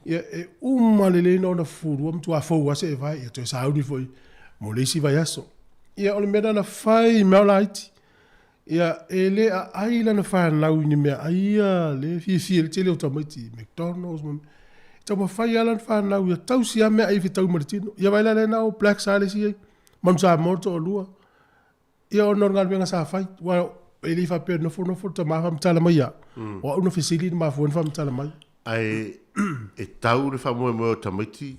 Ia e uma lelei ona fufulua ma matua fou lava se'e vae. Ia toe sauni foi mo le isi vaiaso. Ia o le mea lena na fai i mea o laiti. Ia e le aai lana fanau i ni meaai ia lea e fiafia ai le tele o tamaiti i McDonald's ma mea. E taumafai lava lana fanau ia tausi lava meaai e fetau ma le tino. Ia vaai la lea na o Black Star le isi ai, Manu Samoa le toalua. Ia ona o le galuega sa fai, aua e le i faapea e nofonofo le tama faamatala mai au, o au na fesili na mafua ai ona faamatala mai. Ae e tau le faamoemoe o tamaiti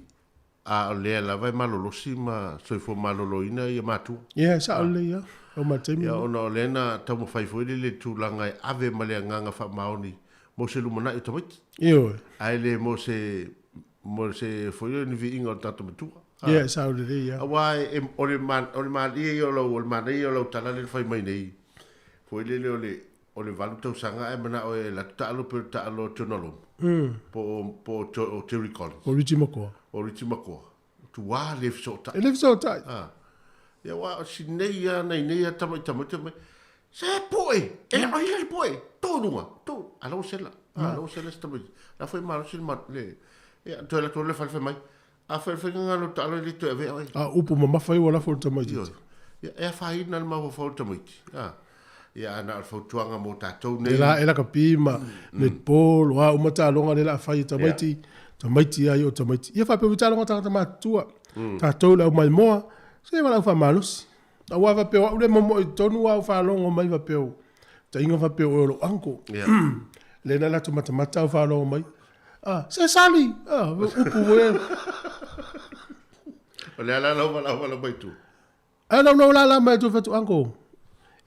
A o lea lava e malolosi ma soifua maloloina ia matua. Ia, e sao lelei lava. E oo mai i le taimi Ia, ona o lea na taumafai foi lele i le tulaga e ave ma le agaga faamaoni mo se lumanai o tamaiti. Ioe. Ae le mo se, mo se foi lele ni viiga o le tagata matua. Ia, e sao lelei lava. Aua e, o le, o le malie ia o lau, o le manaia ia o lau tala lea na fai mai nei, foi lele o le, o le 8 tausaga ae manao e alu atu taalo pei o le taalo a Jonah Lomu, po o, po o Terry Collins. Po o Richie McCaw. O Richie McCaw. Tuā le fesootai. E le fesootai. Ah. Ia aua o si nei lava, nai nei lava tama i tamaiti fai mai, Se poe! E ai la le poe! Tō luga! Tō! A la ua sela. A la ua sela si tamaiti. La foi malosi le ma, le, ia, toe alu atu loa le fale fai mai, A fai fai nga lo taalo e le toe avea oe. A upu mamafa ai ua lafo i le tamaitiiti. Ioe. Ia, e afaina le mafaufau o le tamaiti. A. Ia, a na o le fautuaga mo tatou nei. E la, e lakapi ma netball, o a uma taaloga lea o le a fai e tamaiti, tamaiti lava ia o tamaiti. Ia faapea foi taaloga a tagata matutua. Tatou le aumaimoa, se valaau faamalosi. Aua faapea o au lea e momoe i totonu a ou faalogo mai faapea o taiga faapea o oe o lou uncle. Lea na latou matamata au faalogo mai. Ah, se sali! Ah, upu foi e. O le ala lau valaau valaau mai tu. Ai lau lau lala mai tu fatu uncle.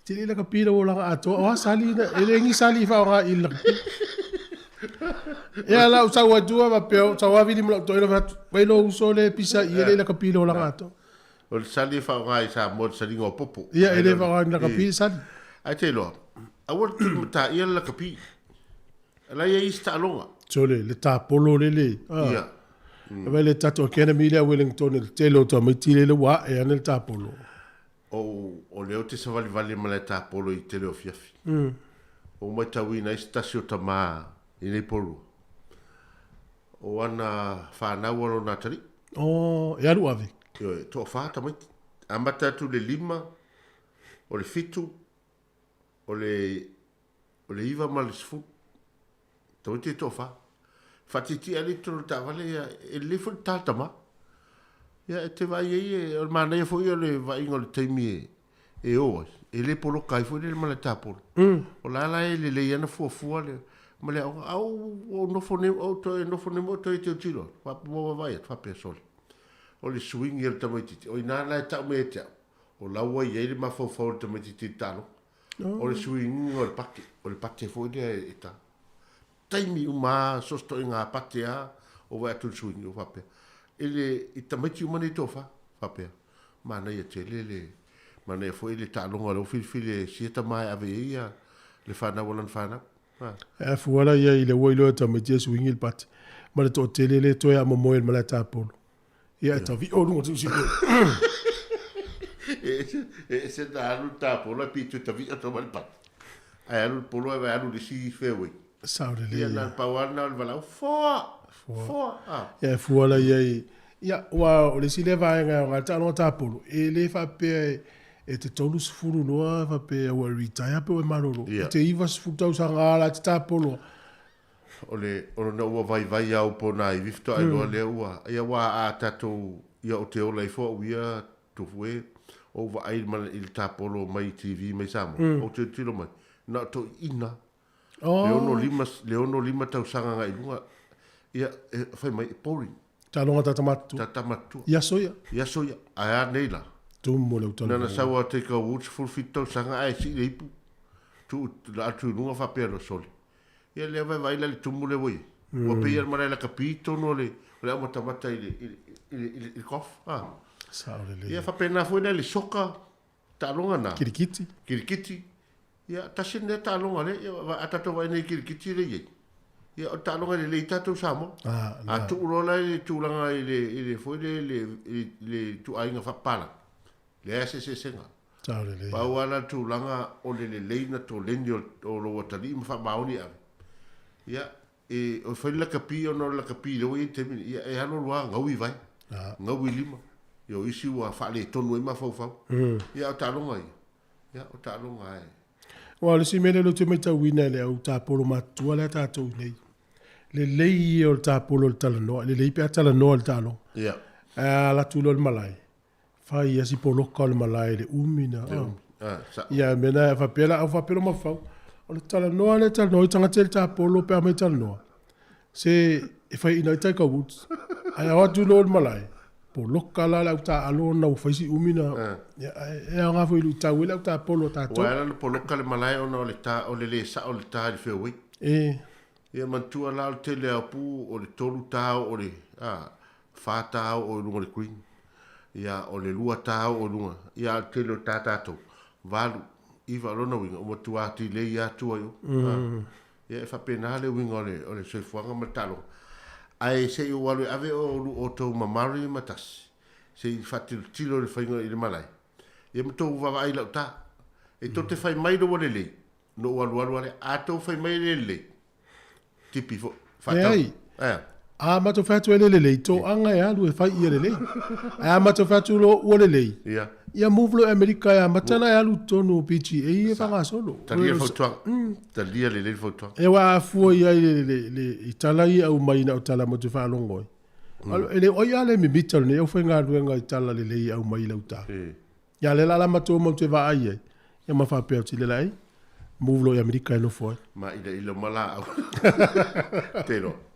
Te le lakapi lau olaga atoa. O a sali na, e le ngi sali whaonga i lakapi. Ia lau sau atua faapea, sau avili ma lau toeina fatu, vai lo uso le pisa i e le lakapi lau olaga atoa. O le sali e faaaoga i Samoa le saliga o popo. Ia, e le faaaoga i lakapi le sali. Ae te iloa, aua le tulimataia le lakapi. La i ai isi taaloga. Sole, le tapolo lele. Ah. Ia. Vai le tatou academy lea a Wellington i le tele o tamaiti lele ua ae ane le tapolo. O, o lea ou te savalivali ma le tapolo i tele o afiafi. Ua matauina ai se tasi o tama i nei polua. O ana whanau a lona atalii. Oh, e alu ave. Ioe, toafa tamaiti. Amata atu le 5, o le 7, o le o le 9 ma le 10. Tamaiti e toafa. Faatietie alii totonu o le taavale ia, e lelei foi le ta le tama. Ia e te vaai ai e, o le manaia foi o le vaaiga o le taimi e, e o ai, e le poloka ai foi lele ma le tapolo. O la la e lelei ana fuafua le, ma le aoga, a ou, ou nofo nei, ou toe nofo nei ma ou toe tilotilo atu, faapea, ua vaavaai atu, faapea, sole, o le suiga o le tamaitiiti, o i ina la e tau mai ia te au, o la ua i ai le mafaufau o le tamaitiiti i le taaloga. O le suiga o le pate, o le pate foi lea e ta. Taimi uma lava, so o se toaiga pate lava, o vaai atu i le suiga, o faapea, i le, i tamaiti uma nei toafa, faapea, manaia tele le, manaia foi le taaloga o lea ua filifili e sia tama e ave i ai ia le fanau a lana fanau. Ha. E afua la ia i le ua iloa e tamaiti e suiga le pate, ma le toatele le toe aamomoe i le malae tapolo. Ia, e tavio luga o siu. E ese, e ese na alu le tapolo ae pei toe tavio atu ma le pate. Ae alu le polo ae alu i le isi fairway. Sao lelei. Ia, na o le pau lava lena o le valaau, foa! Foa! Ah. Ia, e fua la ia i... Ia, aua o le isi lea vaega e aoga ai le taaloga tapolo, e le faapea e te 30 loa faapea ua e retire pe ua e malolo. Ia. I te 90 tausaga lava la e te tapolo. O le, ona ua vaivai a upu o nā iwi faatoa iloa lea ua, ia aua a tatou, ia ou te ola ifo au ia, Tofu e, ou vaai ma, i le tapolo mai i TV mai Samoa, ou tilotilo mai, na o toeaiina, le 65, le 65 tausaga agai i luga, ia, e fai mai, e boring. Taaloga tata matutua. Tata matutua. I aso ia. I aso ia, ae a nei la? Tumu le utala. Nana sau a Tiger Woods, 17 tausaga ae sii le ipu, tuu atu i luga faapea loa, sole, Ia lea vaivai la le tumu lea ua i ai. Ua pei lava malae lakapi tonu o le o le aumatamata i le i le i le i le golf. Ah. Sao lelei. Ia faapena foi la le soka, taaloga na. Kirikiti. Kirikiti. Ia tasi lenei taaloga lea, ia a tatou vaai nei i kirikiti lea e i ai. Ia o le taaloga e lelei i tatou Samoa. Ah, A tuu loa la i le tulaga i le i le foi lea i le i le ituaiga faapapalagi, Leai se eseesega. Sao lelei. Pau lava la le tulaga o le lelei ona toleni o lou atalii ma faamaoni e ave. Ia, e, o fai le lakapi ona o le lakapi lea ua i ai i le taimi nei, ia e alu alu lava gau i vae, gau i lima. Ia o isi ua faaletonu ai mafaufau. Ia a o taaloga ia, ia o taaloga e. Aua o le isi mea lea ou te matauina i le au tapolo matutua lea tatou i nei, lelei ia o le tapolo i le talanoa, lelei pe a talanoa i le taaloga. Ia. Ae a alu atu loa i le malae, Fai ia si poloka o le malae i le umi na. Le umi. Ah, sa. Ia, mea na, faapea la, au faapea lo mafau. O le talanoa le talanoa i tagata i le tapolo pe a mai talanoa. Se e fai ina i Tiger Woods. Ae ao atu loa i le malae, poloka la le au taaalo ona ua fai si umi na. Ia, e aoga foi i luitau ai le au tapolo a tatou. Ua ala ona poloka le malae ona o le ta, o le le sao o le ta i le fairway. E. Ia manatua la o le tele o pu o le 3 tao o le, a, 4 tao o i luga o le green. Ia, o le lua ta oo i luga, ia, a o le tele o ta tatou, valu, iva, o lona uiga, ua matua delay lava tua i o. Ia, e faapena le uiga o le, o le soifuaga ma le taaloga. Ae se i ou alu e ave outou ma Murray ma Tasi, se i faatilotilo i le faiga i le malae, ia ma tou vaavaai i lau ta. E tou te fai mai ua lelei, ona ou alualu lava lea. A tou fai mai e le lelei, tipi foi, faatau. Leai. A matou fai atu e le lelei, toaga e alu e fai ia lelei. Ae a matou fai atu loa ua lelei, ia move loa i Amerika e amata ona e alu i totonu o PGA e faagasolo. Talia le fautuaga. Talia lelei le fautuaga. Ia aua a fua i ai i tala ia e aumai na o tala matou te faalogo ai, e le o ai a le mimita o lenei aufaigaluega i tala lelei e aumai i lauta. Ia lea la la matou matou te vaai ai, ia ma faapea atu i le la ei, move loa i Amerika e nofo ai. Ma ilaila uma laau. Te iloa.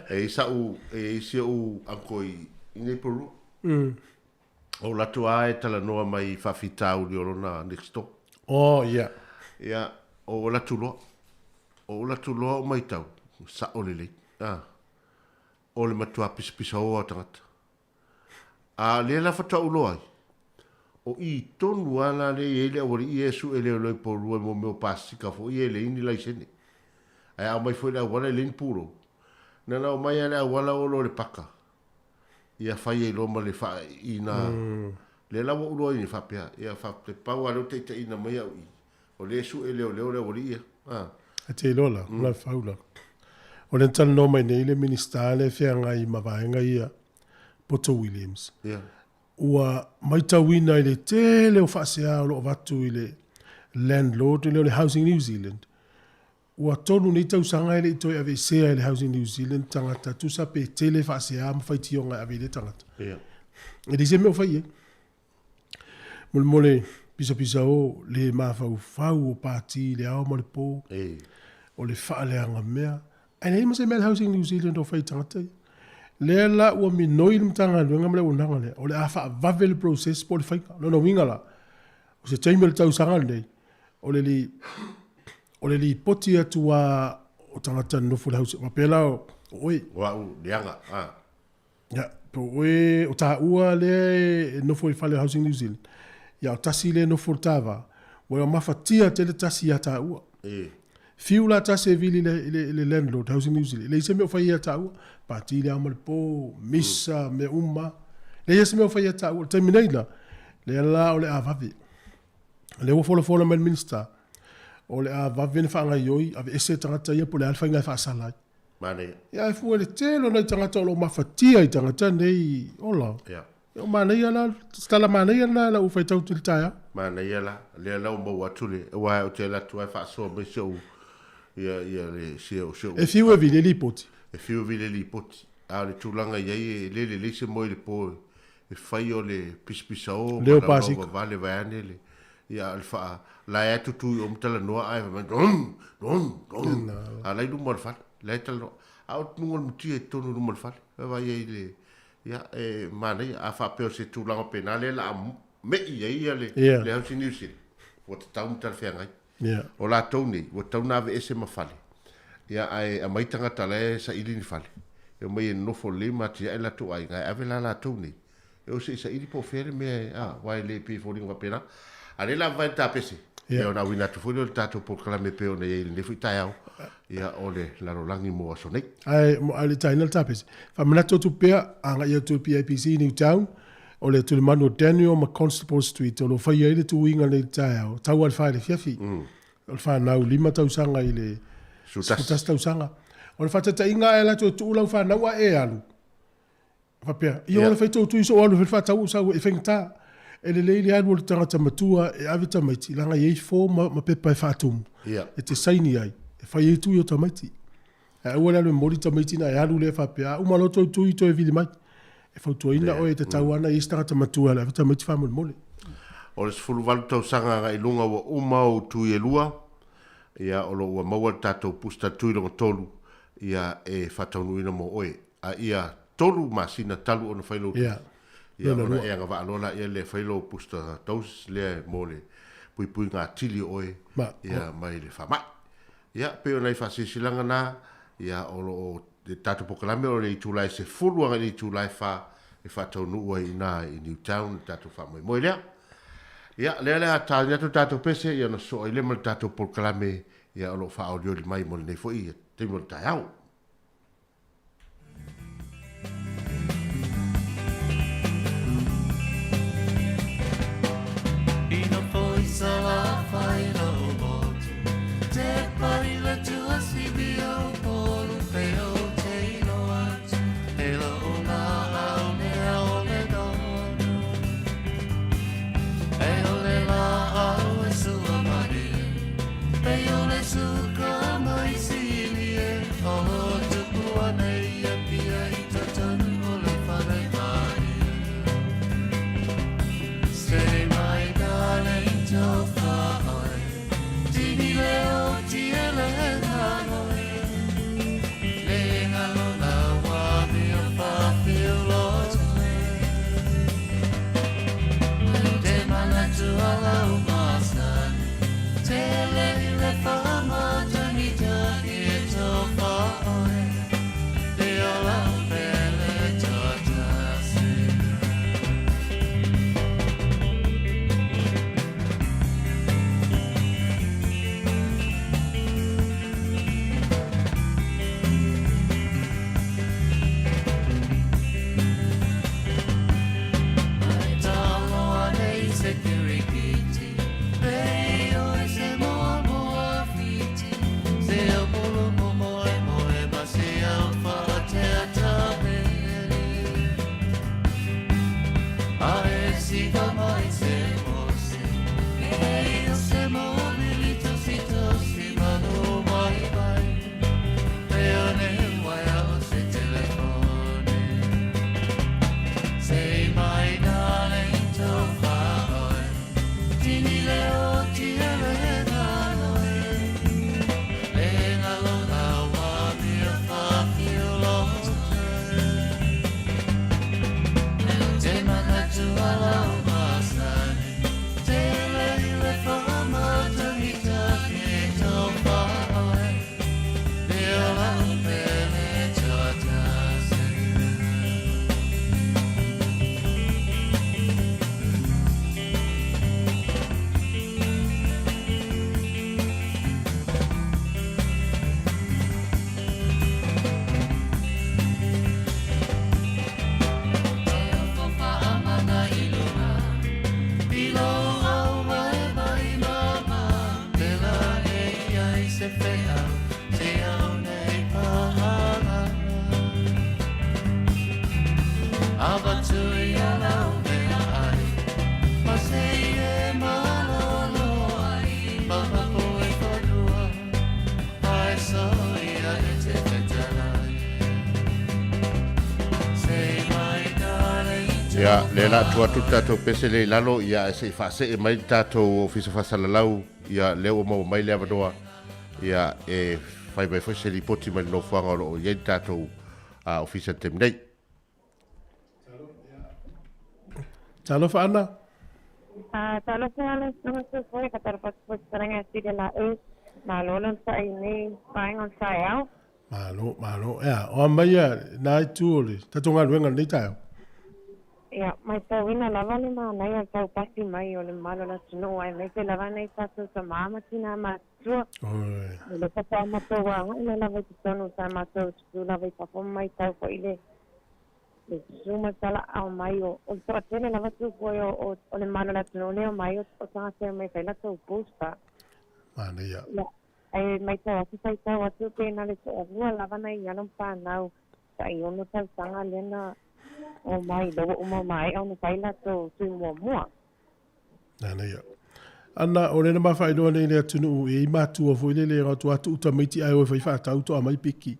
E i ai sa'u, e i ai si o'u uncle i i nei Porua. O latou lava e talanoa mai i faafitauli o lona next door. Oh, yeah. Ia, o ou alu atu loa. O ou alu atu loa ou matau, sa'o lelei. Ah. O le matua pisapisaoa o tagata. A o lea la faatoa ou iloa ai, o i tonu lava la lea e i ai le aualii ia e sue leoleo i Porirua mo mea o pasika foi ia e leai ni laisene. Ae a aumai foi le auala e leai ni pulou. Na ona aumai lava le auala oo loa i le paka, ia fai ai loa ma le faaina. Lea la ua ou iloa ai faapea, ia faapea pau lava lea ua taitaiina mai au i i, o lea e sue leoleo le aualii ia. A. E te iloa la, o la fau la. O lea na talanoa mai nei le Minisita lea e feagai ma vaega ia, Poto Williams. Yeah. Ua maitauina i le tele o faasea o lo o avatu i le landlord lea o le Housing New Zealand. Ua tolu nei tausaga e le i toe aveesea e le Housing New Zealand tagata tusa pe tele faasea ma faitioga e ave i lea tagata. Yeah. E leai se mea o fai i ai. Molemole pisapisa o le mafaufau o Pati i le ao ma le po, o le faaleaga mea. Ae leai ma se mea a le Housing New Zealand o fai i tagata ia. Lea la ua minoi le Matagaluega ma le auaunaga lea, o le a faavave le process po o le faiga. O lona uiga la, o se taimi o le tausaga lenei, o le li, o le lipoti atu a o tagata nonofo i le housing, faapea la o oe. O au leaga, a. Ia, po o oe, o taua lea e nofo i fale o Housing New Zealand, ia o tasi lea e nofo i le tava, ua ia mafatia tele tasi ia taua. E. Fiu la tasi e vili i le, i le, i le landlord, Housing New Zealand, e leai se mea o fai ia taua. Pati le ao ma le po, misa, mea uma. Leai se mea o fai ia taua. O le taimi nei la, lea la o le a vave. Lea ua folafola mai le Minista, o le a vave ona faagaioi, aveese tagata ia po o le a le faiga e faasala ai. Manaia. Ia ae fua i le tele o nai tagata o lo o mafatia i tagata nei, ola. Ia. Ia o manaia la, se tala manaia lena i lau faitau atu i le taeao. Manaia la, lea la ua maua atu le, aua ou te alu atu lava e faasoa mai si ou, ia, ia le, si ou, si ou. E fiu e vili e lipoti. E fiu e vili e lipoti. A o le tulaga i ai e le lelei se moe i le po e fai o le pisapisao ma Leo laulau pasika. vavale vaeane le, ia o le faa, la e atutu i o ma talanoa ae fai mai dum, dum, dum. A la i luma o le fale, la e talanoa. A o luga o le mutia i totonu i luma o le fale. Vaai ai le, ia e manaia. A faapea o se tulaga pena lea la a mei ai ia le, Yeah. le Housing New Zealand, ua tatau ma talafeagai. Yeah. O latou nei, ua tatau ona aveese ma fale, ia ae aumai tagata la e saili ni fale, e omai e nonofo lelei ma atiae latou aiga, ae ave la latou nei, e o se i saili po o fea le mea e, a, aua e le pei e foliga faapena. A o lea la vae le tapese, ia ona auina atu foi lea o le tatou polokalame e pei ona i ai i lenei foi taeao, ia o le lalolagi mo aso nei. Ae, a o le i taina le tapese, faamanatu atu pea, agai atu i le PIPC i Newtown, O le tulimanu o Daniel ma Constable Street o lo o faia ai le tuiga nei i le taeao, tau lava i le fa i le afiafi. O le fanau lima tausaga i le 11 tausaga. O le faataitaiga a e alu atu e tuu lau fanau a e alu, faapea, ia ola fai tou tui sou alu e fai le faatau ou sau e faigata. E lelei le alu o le tagata matua e ave tamaiti, leaga e i ai form ma pepa e faatumu, e te saini ai, e fai ai tui o tamaiti. Ae aua le alu e momoli tamaiti na e alu lea faapea, a uma loa tou tui toe vili mai. E fautuaina oe e tatau lava ona i ai se tagata matua e alu e ave tamaiti faamolemole. O le 18 tausaga agai i luga ua uma ou tui e lua, ia o lo o ua maua le tatou booster tui lona tolu, ia e faataunuuina mo oe. A ia tolu masina talu ona fai lou tui, ia ona e agavaa loa laia lea e fai lou booster dose lea mo le puipuiga atili o oe ia mai le faamai. Ia, pei o nai faasilasilaga na, ia, o lo o, le tatou polokalame o le itula e 10 agai i le itula e 4, e faataunuu ai i ina i Newtown le tatou faamoemoe lea. Ia, lea le a taleni atu le tatou pese, ia ona sosoo ai lea ma le tatou polokalame, ia o lo o faaolioli mai mo lenei foi taimi o le taeao. Ia, lea la atu atu le tatou pese lea i lalo, ia, ae se i faasee mai le tatou Ofisa Faasalalau, ia, lea ua maua mai le avanoa, ia, e fai mai foi se lipoti mai le nofoaga o lo o i ai le tatou Ofisa i le taimi nei. Talofa Ana. Talofa alo talofa atu foi ka talofa atu foi fetalaiga e Sili Laei. Malo le onosai i lenei vaega o le taeao. Malo, malo. Ea, o a mai ia nā itu o le tatou galuega i lenei taeao? Ia, maitauina lava le manaia o le taupasi mai o le mamalu o le atunuu aemaise lava nai tatou tama ma tina matutua. Oi. O le faatoa matou agai lava i totonu sa matou tutu lava i fafo ma maitau foi le le susu ma le tala'au mai o o le toatele lava tu foi o o o le mamalu o le atunuu lea o mai o o tagata e omai e fai latou booster. Manaia. Ia, ae maitau atu faitau atu pe na le toalua lava nai alo ma fanau tai ono tausaga lea na omai lea ua uma maea ona fai latou tui muamua. Nanaia. Ana, o lena mawhailoa nei le atunuu e i matua foi lele e atu atu uta maiti ai o e whai whaatau to amai piki.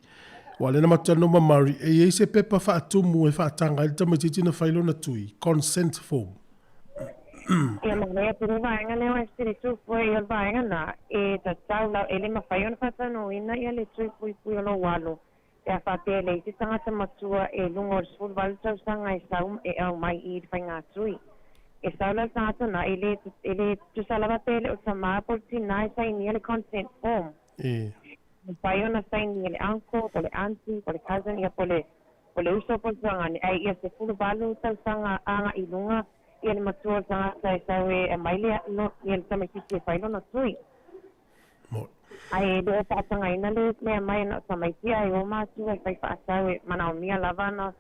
Wa lena matano ma Mari, e iai se pepa whaatumu e whaatanga i le tamaitiiti na whai lona tui, consent form. Ia manaia te le vaega lea o SPD2 foi o le vaega na e tatau lau e le mawhai ona whaatanoina ia le tui pui pui o lou alo pe a faapea e leai se tagata matua e luga o le 18 tausaga e sau e aumai i le faigatui. E sau la le tagata na e le e le tusa lava pe le o tamā po o le tinā e sainia le consent form. E. Mafai ona sainia e le uncle po o le aunty po o le cousin ia po o le O le uso po o le tuagane, ae ia 18 tausaga agai i luga ia le matua o le tagata e sau e aumai le ia le tamaitiiti e fai lona tui. Ae le o faatagaina le mea mai na o tamaiti ae o matua e fai faatau e manaomia lava ona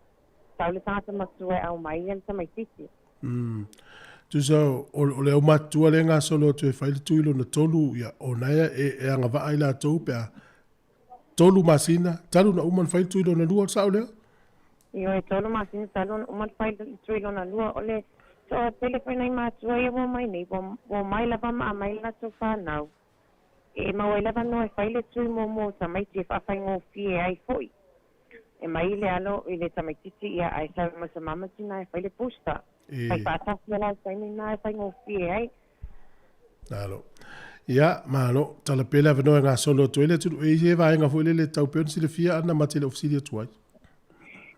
sau le tagata matua e aumai ia le tamaitiiti. Tusa o le aumatutua lea e gasolo atu e fai le tui lona tolu, ia, o na e, e agavaa i latou pe a 3 masina talu ona uma ona fai le tui lona lua, o le sao lea? Ioe, 3 masina talu ona uma ona fai le tui lona lua. O le toatele foi nai matua ia ua omai nei, ua omai lava ma aumai le latou fanau. E maua ai le avanoa e fai le tui muamua o tamaiti e faafaigofie ai foi. E mai le alo i le tamaitiiti ia ae sau ma le tama ma tina e fai le booster. Fai faatasi lava i le taimi lena e faigofie ai. Malo. Ia, malo. Tala pea le avanoa e gasolo atu ai le atunuu. E i ai se vaega foi lele e tatau pea ona silafia ana ma te le o fesili atu ai.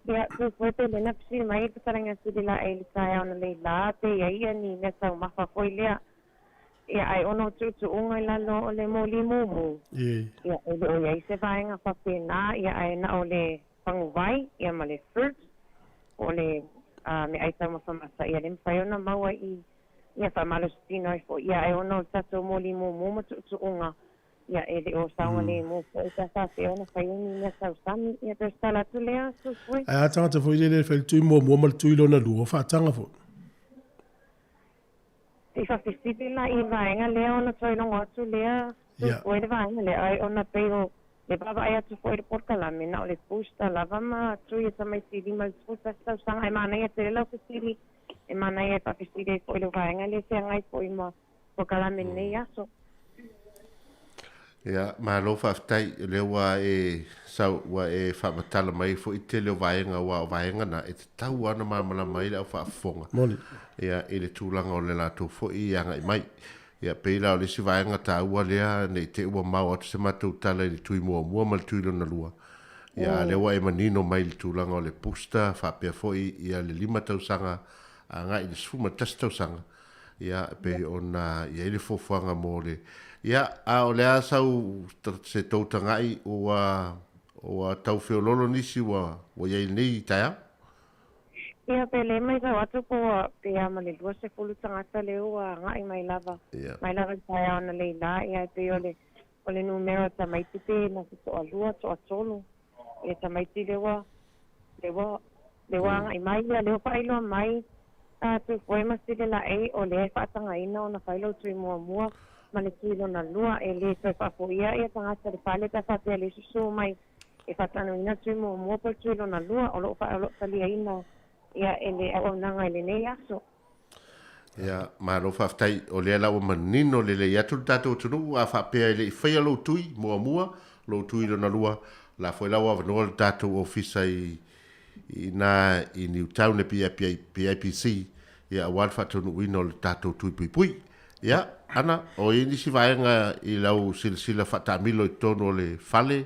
Ia, tu foi pe lena fesili mai le fetalaiga sili la e i le taeao na lei la pe i ai ia ni mea taumafa foi lea. Ia, ae ona o tuutuuga i lalo o le moli mumu. Ia, e le o i ai se vaega faapena, ia, ae na o le faguvai, ia, ma le fruit, po o le meaai taumafa mata, ia, le mafai ona maua i Ia faamalositino ai foi ia, ae ona o le tatou moli mumu ma tuutuuga, ia e le o saogalemu foi pe a faapea ona fai ni mea tausami. Ia pei o se tala atu lea, Tupue. Ae a tagata foi lele e fai le tui muamua ma le tui lona lua, o faataga foi. Se i faafesili la i le vaega lea ona toe logo atu lea, Tupue, le vaega lea, ae ona pei o le vaavaai atu foi i le polokalame, na o le booster lava ma tui e tamaiti 5 i le 11 tausaga. Ae manaia tele lau fesili. E manaia e faafesili ai foi le vaega lea e feagai foi ma polokalame i lenei aso. Ia, malo faafetai, o lea ua e sau, ua e faamatala mai foi tele o vaega, aua o vaega na e tatau lava ona malamalama ai le au faafofoga. Moni. Ia, i le tulaga o le latou foi agai mai. Ia, pei la o le isi vaega taua lea, ne i te i ua mao atu se matou tala i le tui muamua ma le tui lona lua, Ia, a lea ua e manino mai i le tulaga o le booster, faapea foi ia le 5 tausaga agai i le 11 tausaga, ia, e pei ona i ai le fuafuaga mo le... Ia, a o le a sau se tou tagai ua, ua tau feololo nisi ua, ua i ai i lenei taeao? Ia, pe le matau atu po ua pe a ma le 20 tagata lea ua agai mai lava, mai lava i le taeao analeila, ia, e pei o le O le numera o tamaiti pe na se toalua, toatolu, ia tamaiti le ua, le ua, le ua agai mai ia, le ua faailoa mai a Tupoi ma Silelaei o lea e faatagaina ona fai lou tui muamua ma le tui lona lua, e le toe faafoia ia tagata i le fale pe a faapea le susu mai e faatanoina le tui muamua po o le tui lona lua, o lo o taliaina ia e le auaunaga i lenei aso. Ia, malo faafetai. O lea la ua manino lelei atu le tatou atunuu, a faapea e le i faia lou tui muamua, lou tui lona lua, o la foi la ua avanoa le tatou ofisa i i ina i Newtown e PIPC, ia aua le faataunuuina o le tatou tui puipui. Ia, Ana, o i ai nisi vaega i lau silasila faataamilo i totonu o le fale,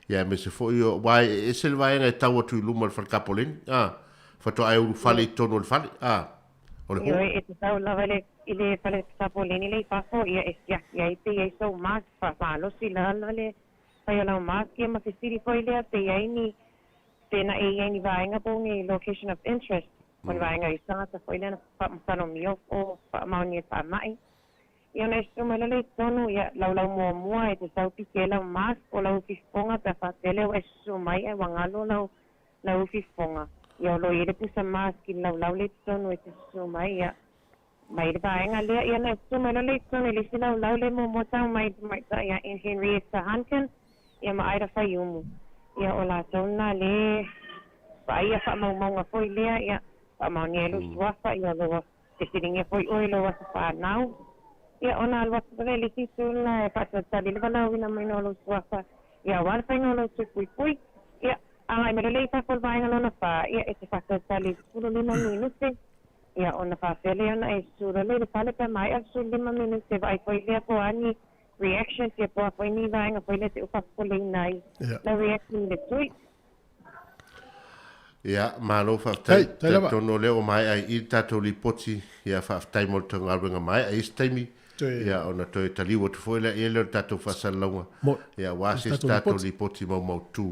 ia aemaise foi o, aua e ese le vaega e tau atu i luma o le fale tapoleni, a? Faatoa e ulufale i totonu o le fale, a, o le Ioe, e tatau lava i le, i le fale tapoleni le i fafo, ia e siaki ai pe i ai sou mask, faamalosi la la le fai o lau mask, ia ma fesili foi lea pe i ai ni, pe na e i ai ni vaega po o ni location of interest, o ni vaega i tagata foi lea na faamasalo o faamaonia i le faamai. Ia ona e susu mai lea i totonu, ia laulau muamua e te sau piki ai lau mask po o lau ufifofoga pe a faapea lea ua e susu mai ae ua galo lau lau ufifofoga, ia o lo o i ai le pusa mask i le laulau lea i totonu e te susu mai, ia, mai le vaega lea, ia na e susu mai loa lea i totonu i le isi laulau lea muamua tau mai i le tamaitai ia Henrietta Hunkin, ia ma Ida Faiumu, ia o latou lena le vaaia faamaumauga foi lea, ia, faamaonia ai lou suafa, ia o lo o fesiligia foi oe i lou aso fanau, ia ona alu atu lea i le isi itu lena e faatalitali le valaauina mai o lou suafa, ia aua le faiga o lou tui puipui, ia agai mai lea i fafo o le vaega lona fa, ia e te faatalitali i le 15 minute, ia ona faapea lea ona e susu loa lea i le fale pe a maea le 15 minute, vaai foi lea po o a ni reactions, ia po o a foi ni vaega foi lea te u faapopoleina ai lau reaction i le tui. Ia, malo faafetai. Talitonu o lea ua maea i i le tatou lipoti. Ia, faafetai mo le tou galuega maea. I isi taimi, ia, ona toe taliu atu foi lea i ai lea o le tatou faasalalauga. Ia, aua se isi tatou lipoti maumautu.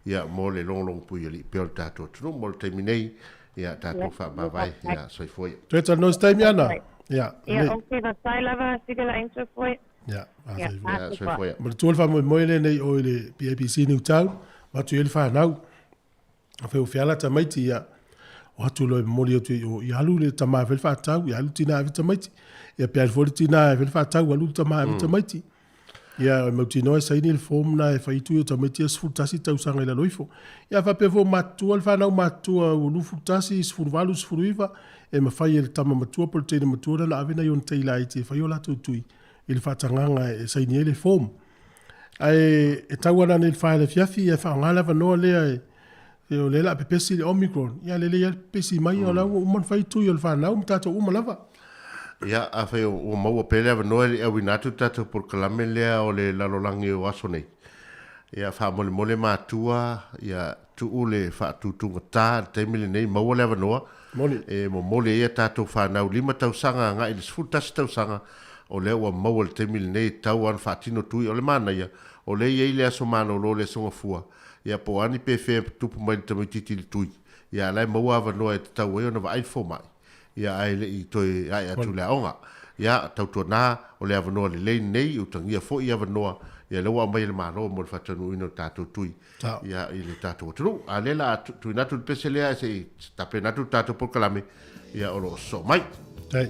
ia, mo le logologo puialii pea o le tatou atunuu. Mo le taimi nei, ia, tatou faamavae, ia, soifua ia. Toe talanoa se taimi Ana. Ia, Ia, ok, faafetai lava Sili Laina, soifua ia. Ia, faafetai foi. Ia, soifua ia. Manatua le faamoemoe lenei o i le PAPC Newtown, avatu i ai le fanau. Afai ua feala tamaiti, ia, o atu loa e momoli atu i o, ia alu le tama e fai le faatau, ia alu le tina e ave tamaiti. Ia pe alu foi le tina e fai le faatau, alu le tama e ave tamaiti. Ia, e mautinoa e saini le form na e fai tui o tamaiti ia 11 tausaga i lalo ifo. Ia faapea foi matutua le fanau matutua ua 21, 18, 19, e mafai e le tama matua po o le teine matua ona ave nai ona tai laiti e fai o latou tui i le faatagaga e saini ai le form. Ae e tau ana nei le 4 i le afiafi, e faaaoga le avanoa lea e, o lea o le a pepesi le Omicron. Ia lelei lava le pepesi mai, o la ua uma ona fai tui o le fanau ma tatou uma lava. Ia, afai ua maua pea le avanoa e le i auina atu le tatou polokalame lea o le lalolagi o aso nei. Ia, faamolemole matua, ia, tuu le faatutugata i le taimi lenei, maua le avanoa e momoli ai a tatou fanau 5 tausaga agai i le 11 tausaga, o lea ua maua i le taimi lenei e tatau lava ona faatino tui. O le manaia, o lea e i ai le aso malolo, le aso Gafua, ia po o a ni pefea e tupu mai i le tamaitiiti i le tui, ia a o la e maua avanoa e tatau ai ona vaai le fomai, ia ae le i toe ae atu i le aoga. Ia, tautuana, o le avanoa lelei lenei, utagia foi avanoa, ia lea ua aumai e le Malo mo le faataunuuina o le tatou tui, ia, i le tatou atunuu. A o lea o le a tuuina atu le pese lea se i tapena atu le tatou polokalame, ia o lo o sosoo mai. Hey.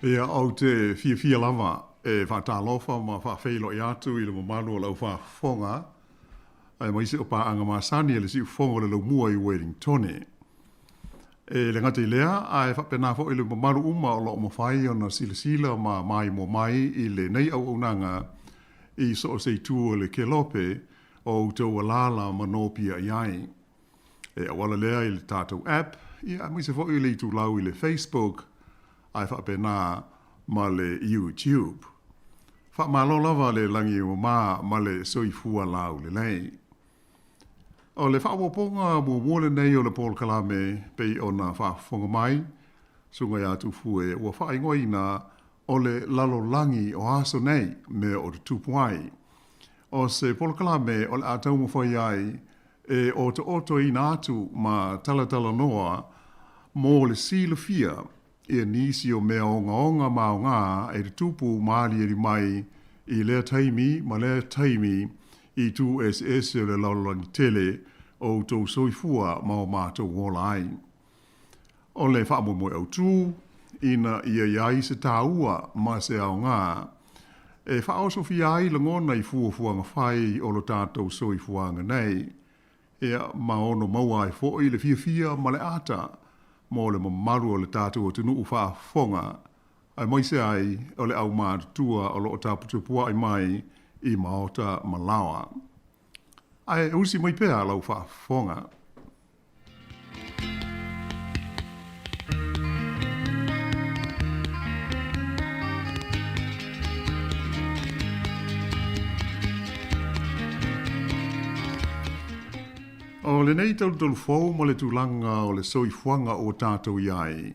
Ia, ou te fiafia lava e faatalofa ma faafeiloai atu i le mamalu o le aufaafofoga, aemaise o paaga masani a le Siufofoga o le Laumua i Uelingitone. E le gata i lea, ae faapena foi le mamalu uma o lo o mafai ona silasila ma maimoa mai i lenei auaunaga i so o se itu o le kelope o outou alaala ma nopiai ai. E auala lea i le tatou app, ia aemaise foi le itulau i le Facebook, ae faapena ma le YouTube. Faamalo lava le lagi e mama ma le soifua laulelei. O le faaopoopoga muamua lenei o le polokalame pei ona faafofoga mai, Susuga ia Tufue ua faaigoaina o le lalolagi o aso nei mea o tutupu ai. O se polokalame o le a taumafai ai e otootoina atu ma talatalanoa mo le silafia ia nisi o mea ogaoga ma aoga e tutupu ma aliali mai i lea taimi ma lea taimi i itu eseese o le lalolagi tele o outou soifua ma o matou ola ai. O le faamoemoe autu, ina ia i ai se taua ma se aoga e faaosofia ai lagona i fuafuaga fai o lo tatou soifuaga nei, ia, ma ono maua ai foi le fiafia ma le ata mo le mamalu o le tatou atunuu faafofoga, aemaise ai o le aumatutua o lo o taputapuai mai i maota ma laoa. Ae usi mai pea lau faafofoga. O lenei talutalu fou ma le tulaga o le soifuaga ua tatou i ai,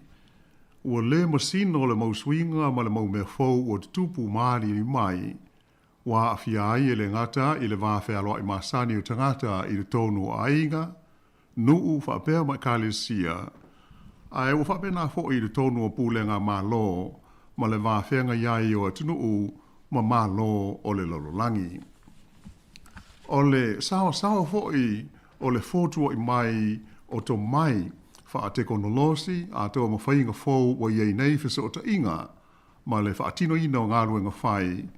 ua le masino le mau suiga ma le mau mea fou ua tutupu ma aliali mai, Ua aafia ai e le gata i le va fealoai masani o tagata i totonu o aiga, nuu faapea ma ekalesia, ae ua faapena foi i totonu o pulega Malo ma le va feagai ai o atunuu ma Malo o le lalolagi. O le saoasaoa foi o le fotua'i mai o tomai faatekonolosi atoa ma faiga fou ua i ai nei fesootaiga ma le faatinoina o galuega fai,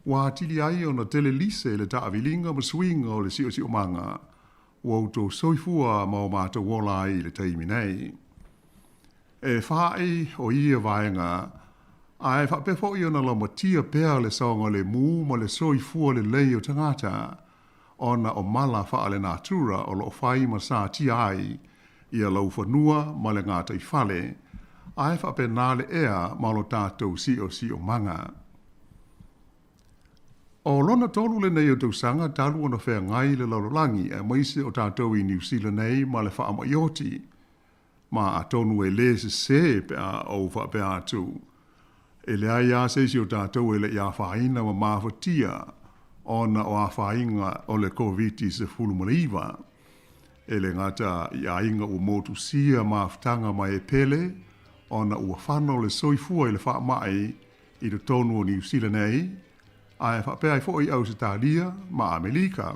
ua atili ai ona tele lise le taaviliga ma suiga o le siosiomaga ua outou soifua ma o matou ola ai i le taimi nei. E faa'i o ia vaega, ae faapea foi ona laumatia pea le saogalemu ma le soifua lelei o tagata, ona o mala faalenatura o lo o fai ma satia ai ia laufanua ma le gataifale, ae faapena le ea ma lo tatou siosiomaga. O lona tolu lenei o tausaga talu ona feagai le lalolagi aemaise o tatou i Niu Sila nei ma le faamai oti, Ma atonu e lē sesē pe a ou faapea atu, e leai lava se isi o tatou e le i afaina ma mafatia ona o afaina o le Koviti-19. E le gata i aiga ua motusia mafutaga ma e pele ona ua fano le soifua i le faamai i totonu o Niu Sila nei, ae faapea ai foi Ausetalia ma Amelika.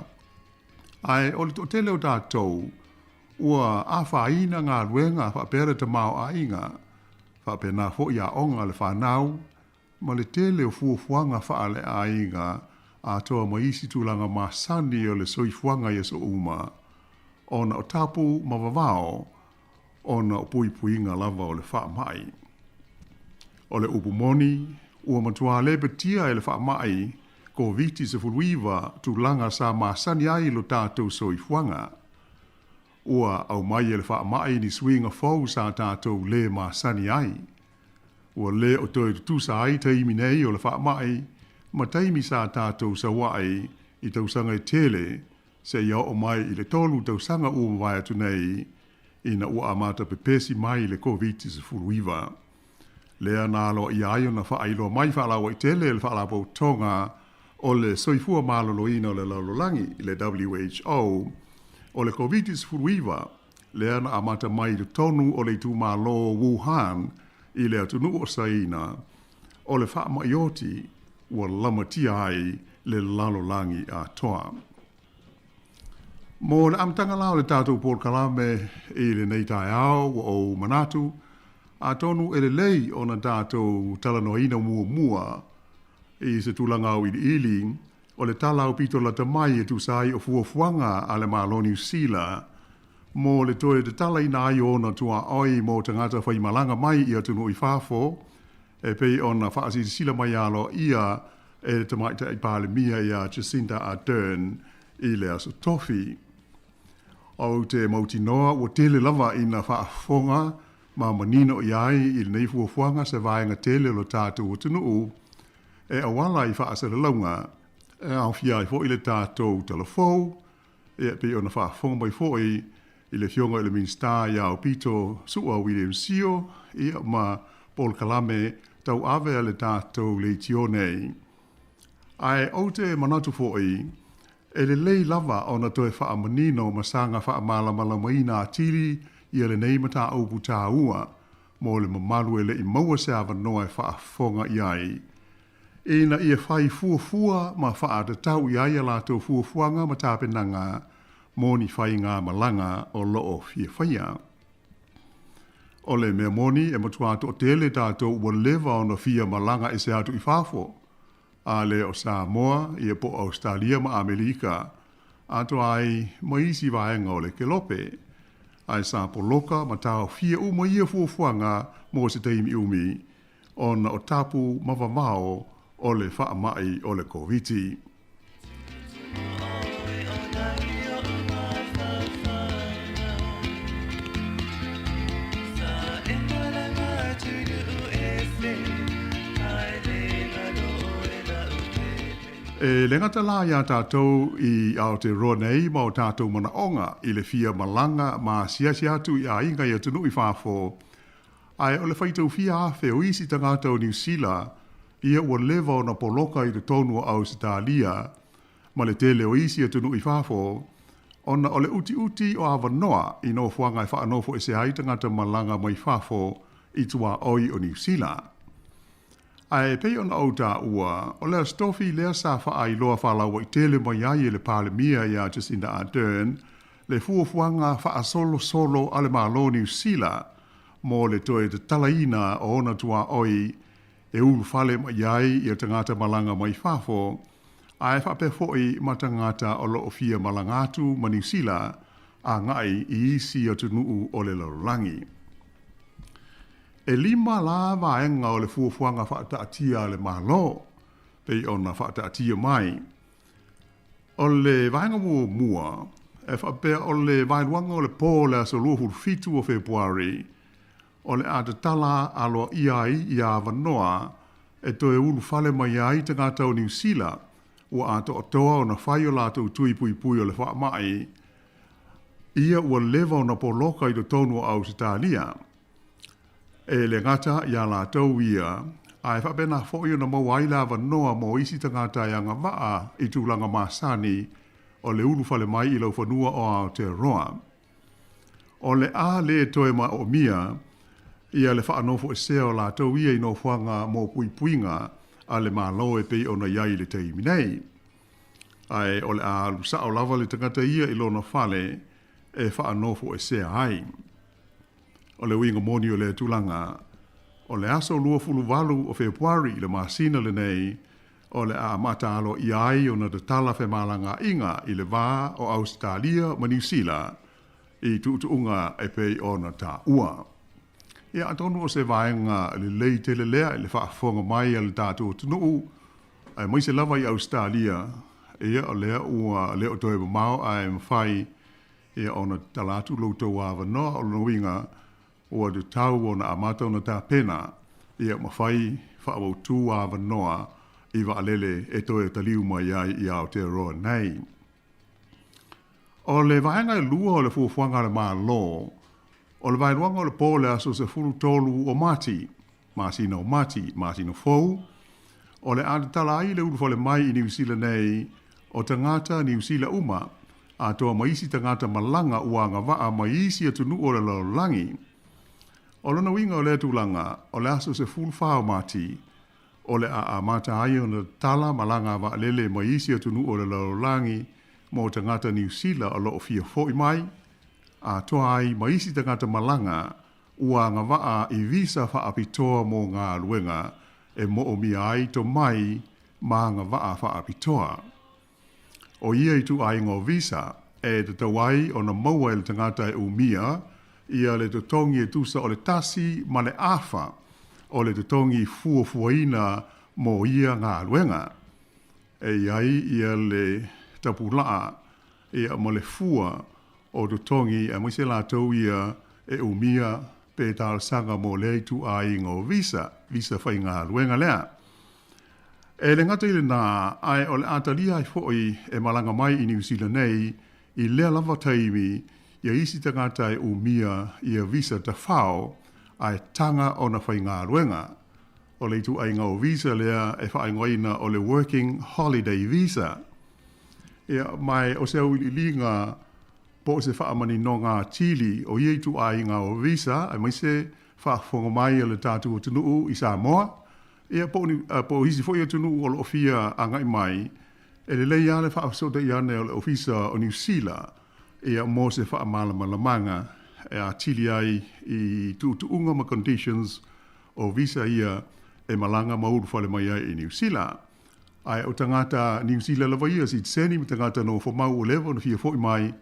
Ae o le toatele o tatou ua afaina galuega faapea le tamaoaiga, faapena foi aoga a le fanau, ma le tele o fuafuaga faaleaiga atoa ma isi tulaga masani o le soifuaga i aso uma, ona o tapu ma vavao ona o puipuiga lava o le faamai. O le upu moni, ua matua lepetia e le faamai Koviti-19 tulaga sa masani ai lo tatou soifuaga. Ua aumai e le faamai ni suiga fou sa tatou lē masani ai. Ua lē o toe tutusa ai taimi nei o le faamai ma taimi sa tatou saua'i i tausaga e tele seia oo mai i le tolu tausaga ua mavae atu nei ina ua amata pepesi mai le Koviti-19. Lea na aloaia ai ona faailoa mai faalauaitele e le Faalapotopotoga o le Soifua Maloloina o le Lalolagi, le WHO, o le Koviti-19 lea na amata mai i totonu o le itumalo Wuhan i le atunuu o Saina, o le faamai oti ua lamatia ai le lalolagi atoa. Mo le amataga la o le tatou polokalame i lenei taeao, ua ou manatu, Atonu e lelei ona tatou talanoaina muamua i se tulaga auiliili o le tala aupito lata mai e tusa ai o fuafuaga a le Malo o Niu Sila mo le toe tatalaina ai o ona tuaoi mo tagata faimalaga mai i atunuu i fafo e pei ona faasilasila mai aloaia e le Tamaitai Palemia ia Jacinda Ardern i le Aso Tofi. Ou te mautinoa ua tele lava ina faafofoga ma manino i ai i lenei fuafuaga se vaega tele o lo tatou atunuu e auala i faasalalauga e aofia ai foi le tatou talafou, e pei ona faafofoga mai foi i le Afioga i le Minisita ia Aupito Su'a William Sio, ia, ma polokalame tauave a le tatou leitio nei. Ae ou te manatu foi, e lelei lava ona toe faamanino ma saga faamalamalamaina atili ia lenei mataupu taua mo le mamalu e le i maua se avanoa e faafofoga i ai, ina ia fai fuafua ma faatatau i ai a latou fuafuaga ma tapenaga mo ni faigamalaga o lo o fia faia. O le mea moni, e matua toatele tatou ua leva ona fia malaga ese atu i fafo, a le o Samoa, ia po o Ausetalia ma Amerika, atoa ai ma isi vaega o le kelope. Ae sa poloka ma taofia uma ia fuafuaga mo se taimi umi, ona o tapu ma vavao o le faamai o le Koviti. E le gata la iā tātou i Aotearoa nei ma o tātou manaʻoga i le fia malaga ma asiasi atu i aiga i atunuu i fafo, ae o le faitau fia afe o isi tagata o Niu Sila ia ua leva ona poloka i totonu o Ausetalia ma le tele o isi atunuu i fafo, ona o le utiuti o avanoa i nofoaga e faanofo ese ai tagata malaga mai fafo i tuaoi o Niu Sila. Ae pei ona ou taua, o le Aso Tofi lea sa faailoa faalauaitele mai ai e le Palemia ia Jacinda Ardern le fuafuaga faasolosolo a le Malo o Niu Sila mo le toe tatalaina o ona tuaoi e ulufale mai ai ia tagata malaga mai fafo, ae faapea foi ma tagata o lo o fia malaga atu ma Niu Sila agai i isi atunuu o le lalolagi. E lima la vaega o le fuafuaga faataatia a le Malo, pei ona faataatia mai. O le vaega muamua, e faapea o le vaeluaga o le po o le aso 27 o Fepuari, o le a tatala aloaia ai ia avanoa e toe ulufale mai ai tagata o Niu Sila ua atoatoa ona fai o latou tui puipui o le faamai, ia ua leva ona poloka i totonu o Ausetalia. E le gata iā latou ia, ae faapena foi ona maua ai le avanoa mo isi tagata e agavaa i tulaga masani o le ulufale mai i laufanua o Aotearoa. O le a le toe maoomia ia le faanofoesea o latou ia i nofoaga mo puipuiga a le Malo e pei ona i ai i le taimi nei. Ae o le a alu sao lava le tagata ia i lona fale e faanofoesea ai. O le uiga moni o lea tulaga, o le aso 28 o Fepuari i le masina lenei, o le a amata aloaia ai ona tatala femalagaaiga i le va o Ausetalia ma Niu Sila i tuutuuga e pei ona taua. Ia, atonu o se vaega lelei tele lea i le faafofoga mai a le tatou atunuu, aemaise lava i Ausetalia, ia, o lea ua le o toe mamao ae mafai ia ona tatala atu lo outou avanoa. O lona uiga, ua tatau ona amata ona tapena ia ma fai faaauautu avanoa i vaalele e toe taliu mai ai i Aotearoa nei. O le vaega e lua o le fuafuaga a le Malo, o le vaeluaga o le po o le aso 13 o Mati, masina o Mati, masina fou, o le a tatala ai le ulufale mai i Niu Sila nei o tagata Niu Sila uma, atoa ma isi tagata malaga ua agavaa mai isi atunuu o le lalolagi. O lona uiga o lea tulaga, o le aso 14 o Mati, o le a amata ai ona tatala malaga a vaalele mai isi atunuu o le lalolagi mo tagata Niu Sila o lo o fia foi mai, atoa ai ma isi tagata malaga ua agavaa i visa faapitoa mo galuega e moomia ai tomai ma agavaa faapitoa. O ia ituaiga o visa e tatau ai ona maua e le tagata e umia ia le totogi e tusa o le tasi ma le afa o le totogi fuafuaina mo ia galuega. E i ai ia le tapulaa ia ma le fua o totogi aemaise latou ia e umia pe talosaga mo lea ituaiga o visa, visa faigaluega lea. E le gata i lenā, ae o le a talia ai foi e malaga mai i Niu Sila nei i lea lava taimi ia isi tagata e umia ia visa tafao ae taga ona faigaluega. O le ituaiga o visa lea e faaigoaina o le Working Holiday Visa. Ia, ma o se auiliiliga po o se faamaninoga atili o ia ituaiga o visa aemaise faafofoga mai a le tatou atunuu i Samoa, Ia, po o ni, po o isi foi atunuu o lo o fia agai mai, e lelei lava le faafesootai ane o le Ofisa o Niu Sila, ia, mo se faamalamalamaga e atili ai i tuutuuga ma conditions o visa ia e malaga ma ulufale mai ai i Niu Sila. Ae o tagata Niu Sila lava ia, sitiseni ma tagata nofomau ua leva ona fia foi mai,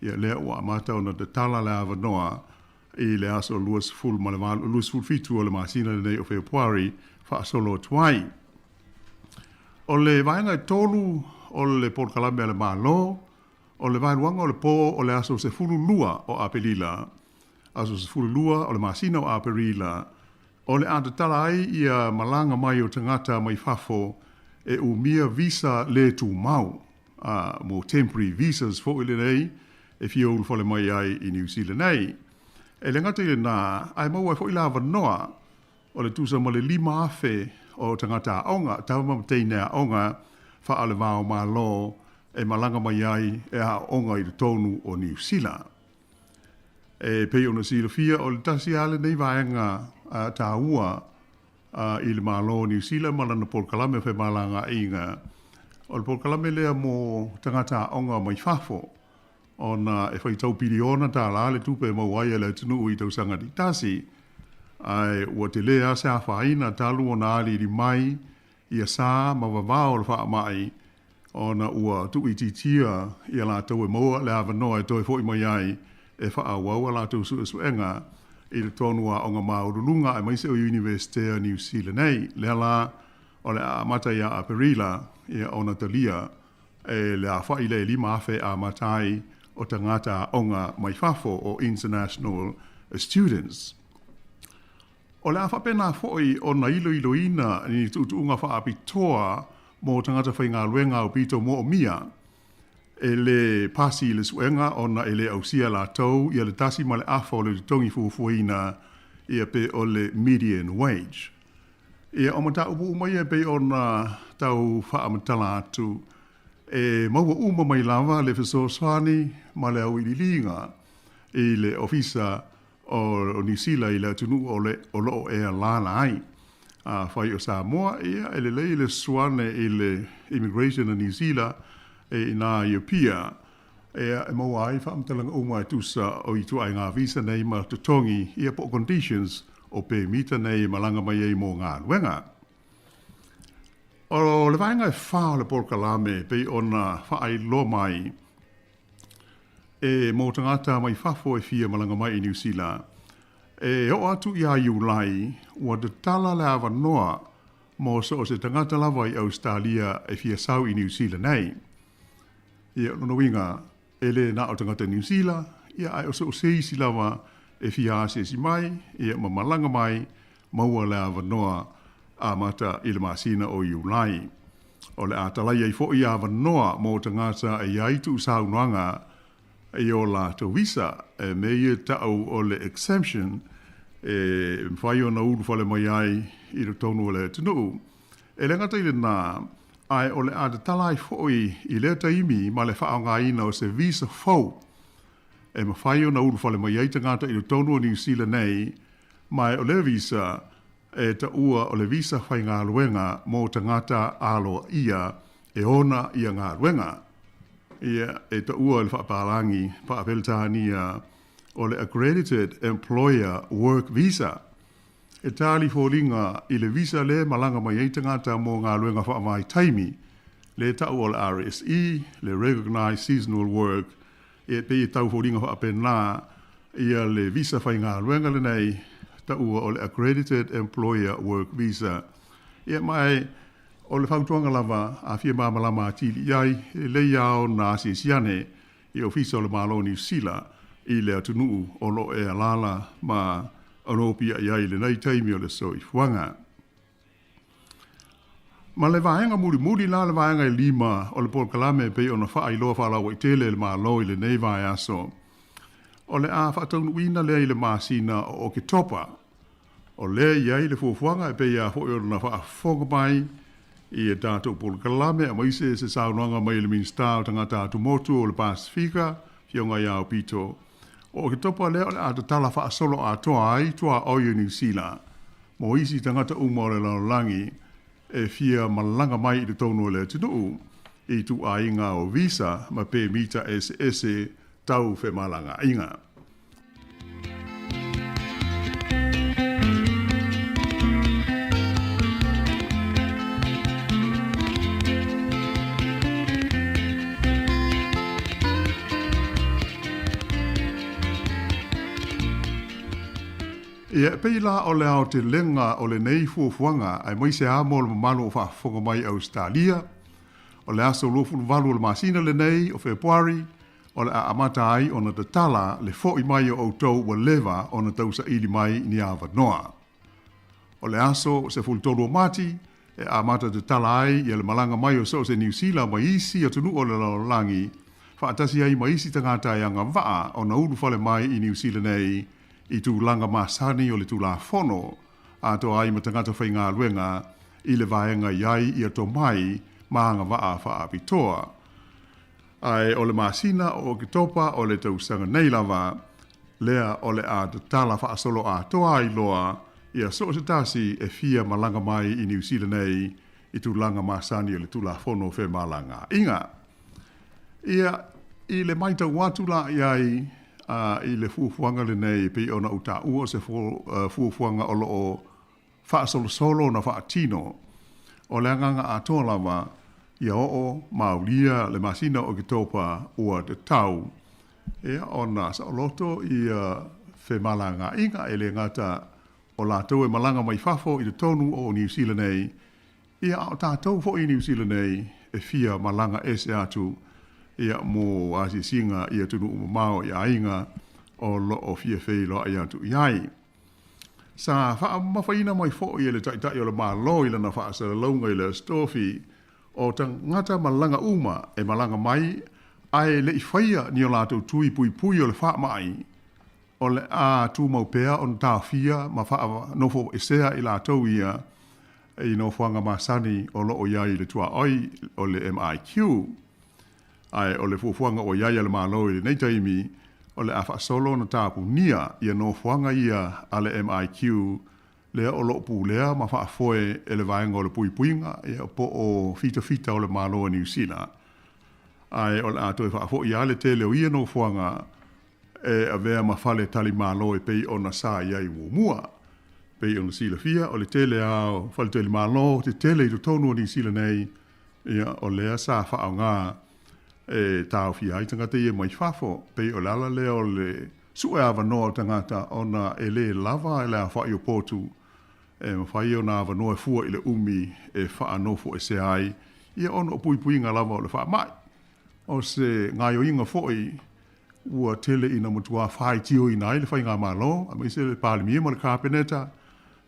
ia, lea ua amata ona tatala le avanoa i le aso 28, 27 o le masina lenei o Fepuari faasolo atu ai. O le vaega e tolu o le polokalame a le Malo, o le vaeluaga o le pō o le aso 12 o Aperila, aso 12 o le masina o Aperila, o le a tatala ai ia malaga mai o tagata mai fafo e umia visa le tumau, a, mo temporary visas foi lenei e fia ulufale mai ai i Niu Sila nei. E le gata i lenā, ae maua ai foi le avanoa o le tusa ma le 5,000 o tagata aoga, tama ma teine aoga faale-va o Malo e malaga mai ai e aooga i totonu o Niu Sila. E pei ona silafia, o le tasi lava lenei vaega taua i le Malo o Niu Sila ma lana polokalame o femalagaaiga. O le polokalame lea mo tagata aoga mai fafo, ona e faitau piliona tālā le tupe e maua ai e le atunuu i tausaga taitasi, ae ua telē lava se afaina talu ona aliali mai ia sa ma vavao o le faamai ona ua tuuitiitia ia latou e maua le avanoa e toe foi mai ai e faaauau a latou suesuega i totonu o aoga maualuluga aemaise o Iunivesite a Niu Sila nei. Lea la o le a amata ia Aperila ia ona talia e le aofai lea e 5,000 amata ai o tagata aoga mai fafo o international students. O le a faapena foi ona iloiloina ni tuutuuga faapitoa mo tagata faigaluega aupito moomia e le pasi i le suega ona e le ausia e latou ia le tasi ma le afa o le totogi fuafuaina ia pe o le median wage. Ia o mataupu uma ia e pei ona tau faamatala atu e maua uma mai lava le fesoasoani ma le auiliiliga i le Ofisa o Niu Sila i le atunuu o le o lo o e alaala ai. Afai o Samoa, ia e lelei le susu ane i le Immigration a Niu Sila e inā i Apia, ia e maua ai faamatalaga uma e tusa o ituaiga visa nei ma totogi, ia po o conditions o pemita nei e malaga mai ai mo galuega. O le vaega e fa o le polokalame pei ona faailoa mai, E mō tagata mai fafo e fia malaga mai i Niu Sila, e oo atu iā Iulai, ua tatala le avanoa mō so o se tagata lava i Ausetalia e fia sau i Niu Sila nei. Ia, o lona uiga, e le na o tagata Niu Sila, ia ae o so o se isi lava e fia asiasi mai, ia ma malaga mai, maua le avanoa amata i le masina o Iulai. O le a talai ai foi avanoa mō tagata e i ai tuusaunoaga i o latou visa, e mea ia ta'u o le exemption e mafai ona ulufale mai ai i totonu o le atunuu. E le gata i lenā, ae o le a tatala ai foi i lea taimi ma le faaaogaina o se visa fou e mafai ona ulufale mai ai tagata i totonu o Niu Sila nei, ma o lea visa e taua o le visa faigaluega mō tagata aloaia e ona ia galuega. Ia, e taua i le faapalagi faa-Peretania o le Accredited Employer Work Visa. E tali foliga i le visa lea e malaga mai ai tagata mo galuega faavaitaimi, lea e tau o le RSE, le Recognised Seasonal Work, e pei e tau foliga faapena ia le visa faigaluega lenei, taua o le Accredited Employer Work Visa. Ia ma e o le fautuaga lava a fia malamalama atili i ai, e lelei lava ona asiasi ane i Ofisa o le Malo o Niu Sila i le atunuu o lo o e alaala ma onopia'i ai i lenei taimi o le soifuaga. Ma le vaega mulimuli la, le vaega e lima o le polokalame e pei ona faailoa faalauaitele e le Malo i lenei vaiaso, o le a faataunuuina lea i le masina o Oketopa. O lea e i ai le fuafuaga e pei lava foi ona faafofoga mai i a tatou polokalame aemaise se saunoaga mai le Minisita o Tagata Atumotu o le Pasefika, Afioga ia Aupito. O Oketopa lea o le a tatala faasolo atoa ai tuaoi o Niu Sila mo isi tagata uma o le lalolagi e fia malaga mai i totonu o le atunuu i ituaiga o visa ma pemita eseese tau femalagaaiga. Ia, e pei la o le aotelega o lenei fuafuaga aemaise lava mo le mamalu o faafofoga mai i Ausetalia, o le aso 28 o le masina lenei o Fepuari, o le a amata ai ona tatala le fo'i mai o outou ua leva ona tausaili mai ni avanoa. O le aso 13 o Mati e amata tatala ai ia le malaga mai o so o se Niu Sila mai isi atunuu o le lalolagi, faatasi ai ma isi tagata e agavaa ona ulufale mai i Niu Sila nei i tulaga masani o le Tulafono, atoa ai ma tagata faigaluega i le vaega i ai ia tomai ma agavaa faapitoa. Ae o le masina o Oketopa o le tausaga nei lava, lea o le a tatala faasolo atoa ai loa ia so o se tasi e fia malaga mai i Niu Sila nei i tulaga masani o le Tulafono Femalagaaiga. Ia, i le maitau atu la i ai i le fuafuaga lenei e pei ona ou taua o se fuafuaga o lo o faasolosolo ona faatino. O le agaga atoa lava ia oo ma aulia le masina o Oketopa ua tatau ia ona saoloto ia femalagaaiga e le gata o latou e malaga mai fafo i totonu o Niu Sila nei, ia a o tatou foi i Niu Sila nei e fia malaga ese atu ia mo asiasiga i atunuu mamao i aiga o lo o fia feiloai atu i ai. Sa faamamafaina mai foi e le Taitai o le Malo i lana faasalalauga i le Aso Tofi, o tagata malaga uma e malaga mai ae le i faia ni o latou tui puipui o le faamai, o le a tumau pea ona taofia ma faanofoesea i latou ia i nofoaga masani o lo o i ai i le tuaoi o le MIQ. Ae o le fuafuaga ua i ai a le Malo i lenei taimi, o le a faasolo ona tapunia ia nofoaga ia a le MIQ lea o lo o pulea ma faafoe e le Vaega o le Puipuiga ia po o fitafita o le Malo o Niu Sila. Ae o le a toe faafoi lava le tele o ia nofoaga e avea ma fale talimalo e pei ona sa i ai muamua. Pei ona silafia, o le tele lava o faletalimalo tetele i totonu o Niu Sila nei, Ia, o lea sa faaaoga e taofia ai tagata ia mai fafo. Pei o le ala lea o le sue avanoa o tagata ona e le lava le aofai o potu e mafai ona avanoa e fua i le umi e faanofoesea ai, ia ona o puipuiga lava o le faamai. O se gaoioiga foi ua tele ina matua faitioina ai le Faigamalo, aemaise le Palemia ma le Kapeneta,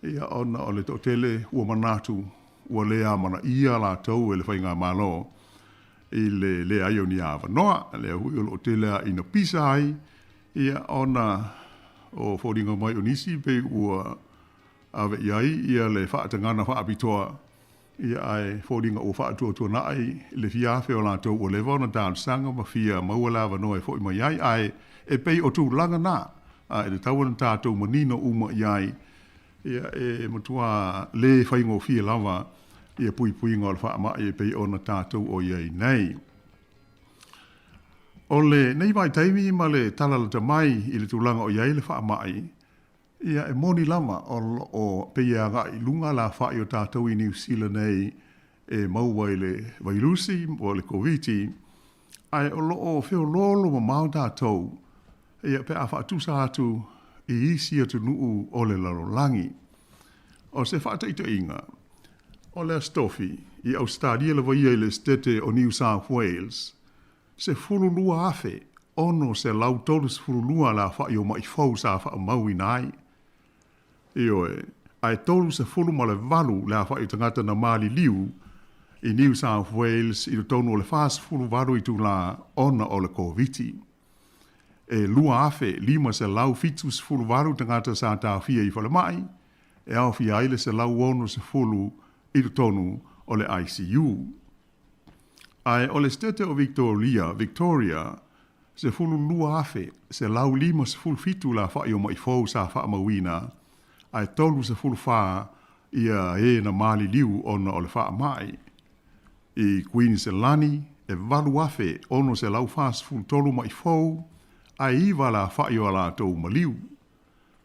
ia ona o le toatele ua manatu ua le amanaia latou e le Faigamalo i le leai o ni avanoa. Lea foi o lo o tele lava ina pisa ai, ia ona o foliga mai o nisi pei ua ave i ai ia le faatagana faapitoa, ia ae foliga ua faatuatuanai le fia afe o latou ua leva ona talosaga ma fia maua le avanoa e foi mai ai. Ae e pei o tulaga na, a e tatau ona tatou manino uma i ai, Ia, e matua le faigofie lava ia puipuiga o le faamai e pei ona tatou o i ai nei. O lenei vaitaimi ma le tala lata mai i le tulaga o i ai le faamai, ia e moni lava o lo o pei e agai i luga le afa'i o tatou i Niu Sila nei e maua i le vairusi po o le Koviti, ae o lo o feoloolo mamao tatou ia pe a faatusa atu i isi atunuu o le lalolagi. O se faataitaiga, o le Aso Tofi i Ausetalia lava ia i le Esetete o New South Wales, 12,632 le afa'i o ma'i fou sa faamauina ai. Ioe, ae 38 le afa'i o tagata na maliliu i New South Wales i totonu o le 48 itulā ona o le Koviti. E 2,578 tagata sa taofia i falemai, e aofia ai le 160 i totonu o le ICU. Ae o le Setete o Victoria, Victoria, 12,157 le afa'i o ma'i fou sa faamauina, ae 34 ia e na maliliu ona o le faamai. I Kuiniselani, e 8,643 ma'i fou, ae 9 le afa'i o a latou maliu.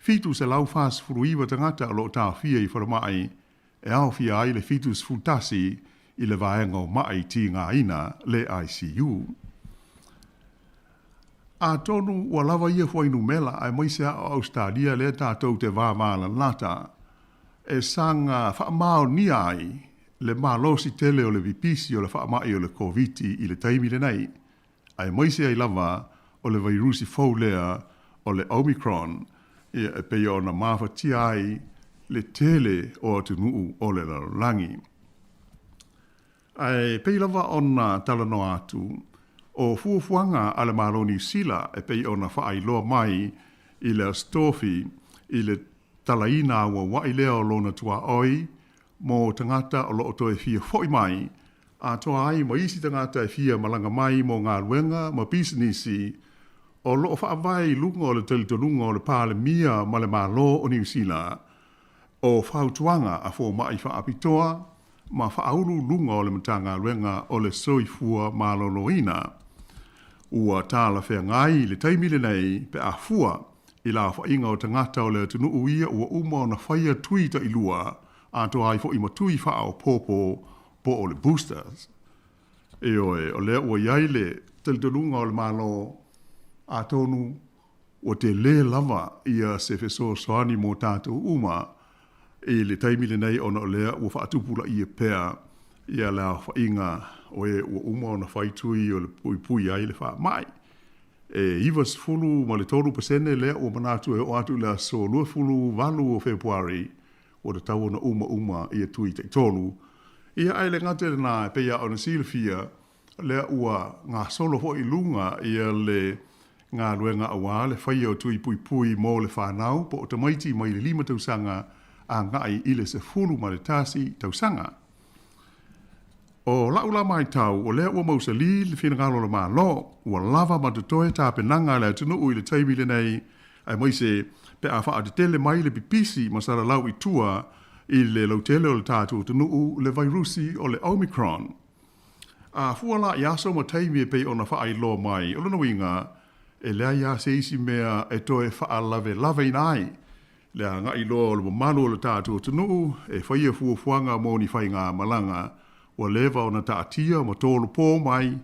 749 tagata o lo o taofia i falemai, e aofia ai le 71 i le vaega o ma'i tigaina, le ICU. Atonu ua lava ia fuainumela aemaise a o Ausetalia lea tatou te vavalalata e saga faamaonia ai le malosi tele o le pipisi o le faamai o le Koviti i le taimi lenei, aemaise ai lava o le vairusi fou lea o le Omicron, ia, e pei ona mafatia ai le tele o atunuu o le lalolagi. Ae pei lava ona talanoa atu, o fuafuaga a le Malo o Niu Sila e pei ona faailoa mai i le Aso Tofi i le talaina auaua'i lea o lona tuaoi mo tagata o lo o toe fia fo'i mai, atoa ai ma isi tagata e fia malaga mai mo galuega ma pisinisi, o lo o faavae i luga o le talitonuga o le Palemia ma le Malo o Niu Sila, o fautuaga a foma'i faapitoa ma faauluuluga o le Matagaluega o le Soifua Maloloina. Ua talafeagai i le taimi lenei pe a fua i le aofaiga o tagata o le atunuu ia ua uma ona faia tui tailua atoa ai foi ma tui faaopoopo po o le boosters. Ioe, o lea ua i ai le talitonuga o le Malo, atonu ua tele lava ia se fesoasoani mo tatou uma i le taimi lenei ona o lea ua faatupulaia pea ia le aofaiga o e ua uma ona fai tui o le puipui ai le faamai. E 93% lea ua manatu e oo atu i le aso 28 o Fepuari ua tatau ona uma ia tui taitolu. Ia ae le gata i lena, e pei lava ona silafia, lea ua gasolo foi i luga ia le galuega aua le faia o tui puipui mo le fanau po o tamaiti mai le 5 tausaga agai i le 11 tausaga. O lau la matau, o lea ua mausali le finagalo o le Malo, ua lava ma totoe tapenaga a le atunuu i le taimi lenei, aemaise pe a faatetele mai le pipisi ma salalau i tua i le lautele o le tatou atunuu le vairusi o le Omicron. A fua la i aso ma taimi e pei ona faailoa mai, o lona uiga, e leai lava se isi mea e toe faalavelaveina ai le agai loa o le mamalu o le tatou atunuu e faia fuafuaga mo ni faigamalaga ua leva ona taatia ma tolopo mai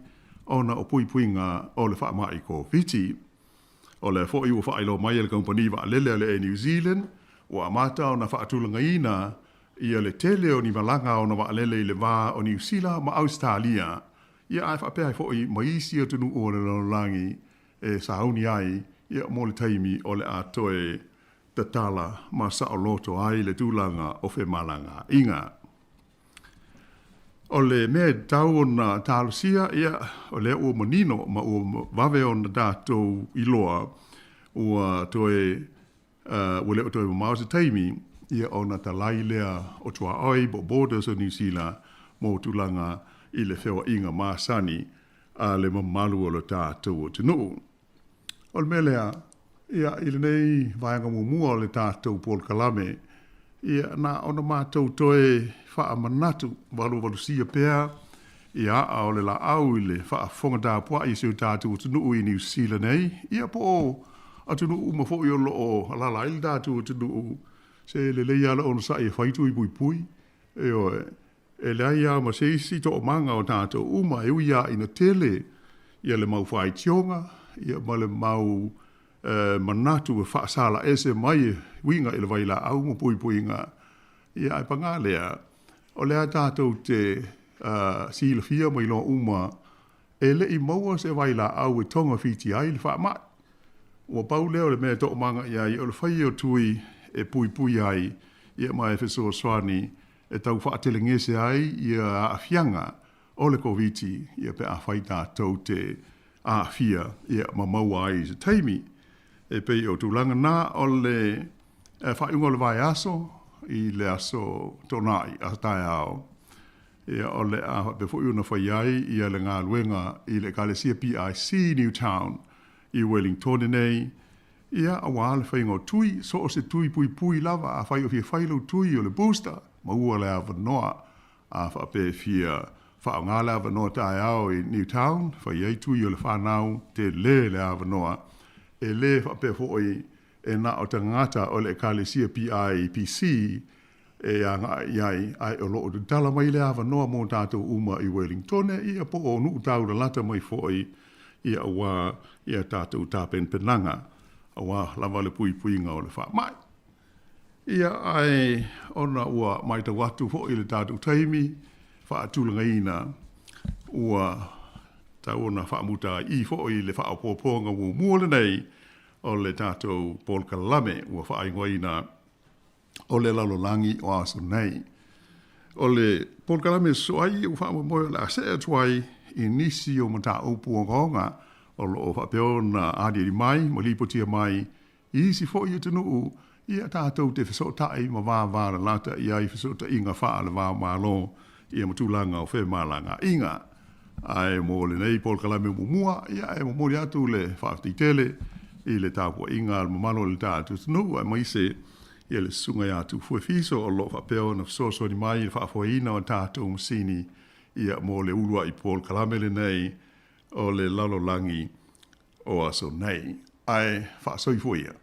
ona o puipuiga o le faamai Koviti. O lea foi ua faailoa mai e le kamupani vaalele a le Air New Zealand ua amata ona faatulagaina ia le tele o ni malaga ona vaalele i le va o Niu Sila ma Ausetalia, ia ae faapea ai foi ma isi atunuu o le lalolagi e sauni ai ia mo le taimi o le a toe tatala ma saoloto ai le tulaga o femalagaaiga. O le mea e tatau ona talosia, ia, o lea ua manino ma ua vave ona tatou iloa, ua toe, ua le o toe mamao se taimi, ia ona talai lea o tuaoi po o borders o Niu Sila mo tulaga i le feoaiga masani a le mamalu o le tatou atunuu. O le mea lea, ia, i lenei vaega muamua o le tatou polokalame, ia, na ona matou toe faamanatu valuvalusia pea Ia, a o le laau i le faafofoga tapuai i si o tatou atunuu i Niu Sila nei, ia po o atunuu uma foi o lo o alaala ai le tatou atunuu, se lelei lava le onosai e fai tui puipui. Ioe, e leai lava ma se isi toomaga o tatou uma e ui lava ina tele ia le mau faitioga ia ma le mau manatu e faasala ese mai e uiga i le vailaau ma puipuiga, ia ae paga lea, o lea tatou te silafia ma iloa uma e le i maua se vailaau e togafiti ai le faamai. Ua pau lea o le mea e toomaga i ai o le fai o tui e puipui ai ia ma e fesoasoani e tau faatelegese ai ia aafiaga o le Koviti ia pe afai tatou te aafia ia ma maua ai i se taimi. E pei o tulaga na o le faaiuga o le vaiaso i le aso Toonai, aso taeao, ia o le a faapea foi ona fai ai ia le galuega i le Ekalesia PIC Newtown i Wellingtone nei, ia aua le faiga o tui, so o se tui puipui lava, afai o fia fai lou tui o le booster, maua le avanoa. A faapea e fia faaaoga le avanoa taeao i Newtown, fai ai tui o le fanau, tele le avanoa. E le faapea foi e na o tagata o le Ekalesia PIPC e agai i ai, ae o lo o tatala mai le avanoa mo tatou uma i Wellingtone, ia po o nuu taulalata mai foi, ia aua ia tatou tapenapenaga aua lava le puipuiga o le faamai. Ia, ae ona ua matau atu foi i le tatou taimi faatulagaina, ua tau ona faamuta ai i foi le faaopoopoga muamua lenei o le tatou polokalame ua faaigoaina o le lalolagi o aso nei. O le polokalame sosoo ai ua faamoemoe o le a see atu ai i nisi o mataupu ogaoga o lo o faapea ona aliali mai ma lipotia mai I isi foi atunuu, ia tatou te fesootai ma vavalalata i ai fesootaiga faale-va-o-Malo ia ma tulaga o femalagaaiga. Ae mo lenei polokalame muamua, ia e momoli atu le faafetai tele i le tapuaiga a le mamalu o le tatou atunuu aemaise ia le Susuga ia Tufue Fiso o lo o faapea ona fesoasoani mai i le faafoeina o tatou masini ia mo le uluai polokalame lenei o le lalolagi o aso nei, ae faasoifua ia.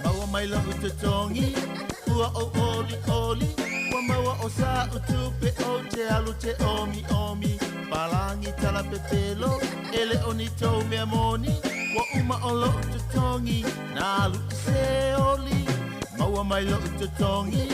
Maua mai lo'u totogi, ua ou olioli, ua maua o sa'u tupe ou te alu te omiomi. Palagi tala pepelo, e le o ni tou mea moni, ua uma o lo'u totogi, na alu i se oli. Maua mai lo'u totogi,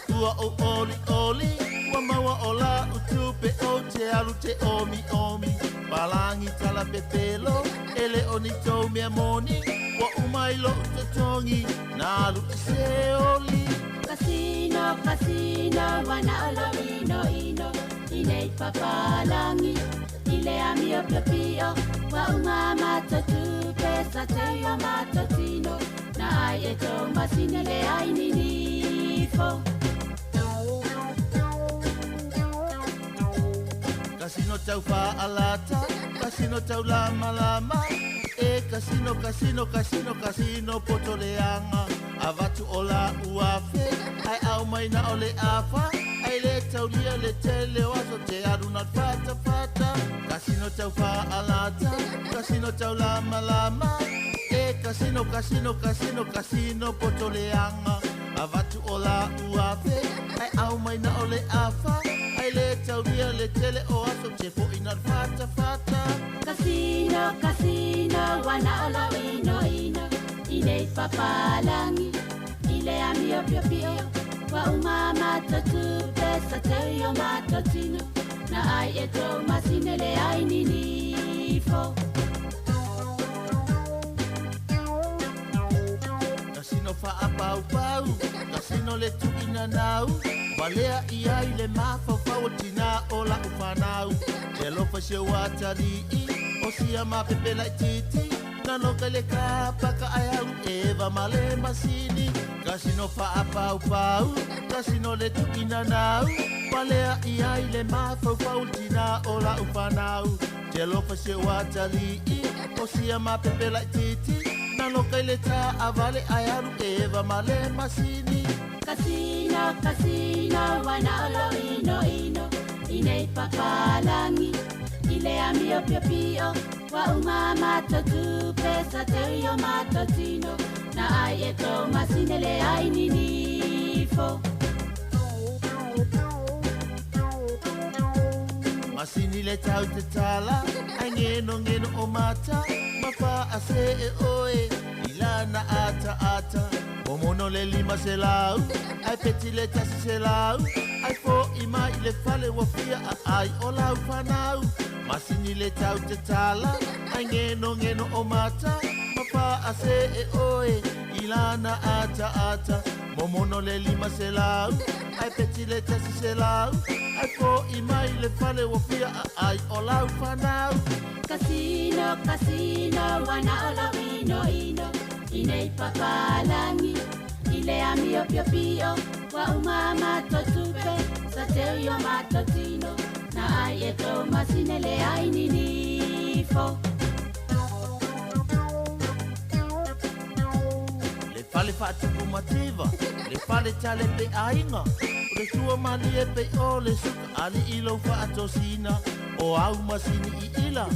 ua ou olioli, ua maua o la'u tupe ou te alu te omiomi. Palagi tala pepelo, e le o ni tou mea moni, ua uma i lo'u totogi, na alu i se oli. Kasino, kasino, ua na o lou inoino i nei papalagi i le amio piopio ua uma a matou tupe sa teu i o matou tino na ai e tou masina le ai ninifo. Kasino tau faalata, kasino tau lamalama, e kasino, kasino, kasino, kasino poto leaga. Avatu o la'u afe, ae aumai na o le afa, Ai le taulia le tele o aso te alu na fata fata. Kasino tau faalata, kasino tau lama lama. E kasino kasino kasino kasino poto leanga. Avatu o la uafe, ai au mai na o le afa. Ai le taulia le tele o aso te fo ina fata fata. Kasino, kasino, wana olo ino ino. Ile papalangi, ile amio pio pio. Wa umama totu pesa te yo matotino. Na ai e tō masine le ai ninifo. Kasino whaapau pau, kasino le tuina nau. Walea ia i le mafaufau o tina o la uwhanau. Te alofa se o atali'i, o sia mapepela i titi. Nanoka le kapaka ai alu eva ma le masini. Kasino whaapau pau, kasino le tuina nau. Walea ia i le mafaufau o tina o la uwhanau. Te alofa se o atali'i, o sia mapepela i titi. Nanoka i le tā avale ai alu eva ma le masini. Kasino, kasino, wana olo ino ino. Inei papalangi, ile amio pio pio. Wa umama totu pesa te yo matotino. Na ai e tō masine le ai ninifo. Masini le tau te tala, ai ngeno ngeno o mata. Mafa a se e oe, ilana ata ata. Momono le lima se lau, ai peti le tasi se lau. Ai fo i mai le fale wafia a ai o lau whanau. Masini le tau te tala, ai ngeno ngeno o mata. Mafa a se e oe, ilana ata ata. Momono le lima se lau, ai peti le tasi se lau. Ai fo i mai le fale wafia a ai o lau whanau. Kasino, kasino, wana olo ino ino. Inei papalangi, ile amio pio pio. Wa umama totupe, sa te yo matotino. Na ai e tō masine le ai ninifo. Le fale whaatupu mativa, le fale tale pe ainga. O le sua mali e pe o le suka ali i lau whaatosina. O au masini i ila,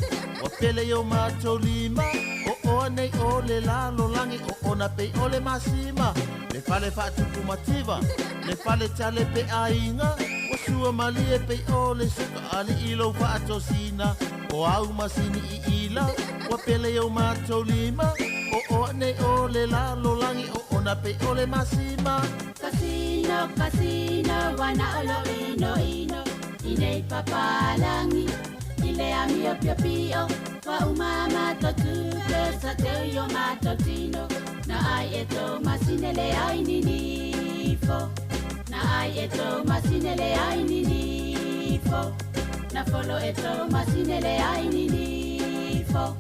wa pele yo mātou lima. O oa nei o le lalo langi, o ona pe o le masima. Le fale whaatupu mativa, le fale tale pe ainga. O sua mali e pe o le suka ali i lau whaatosina. O au masini i ila, wa pele yo mātou lima. O oa nei o le lalo langi, o ona pe o le masima. Kasino, kasino, wana olo ino ino. Inei papalangi, ile amio pio pio. Wa umama totu pesa te yo matotino. Na ai e tō masine le ai ninifo. Na ai e tō masine le ai ninifo. Na folo e tō masine le ai ninifo.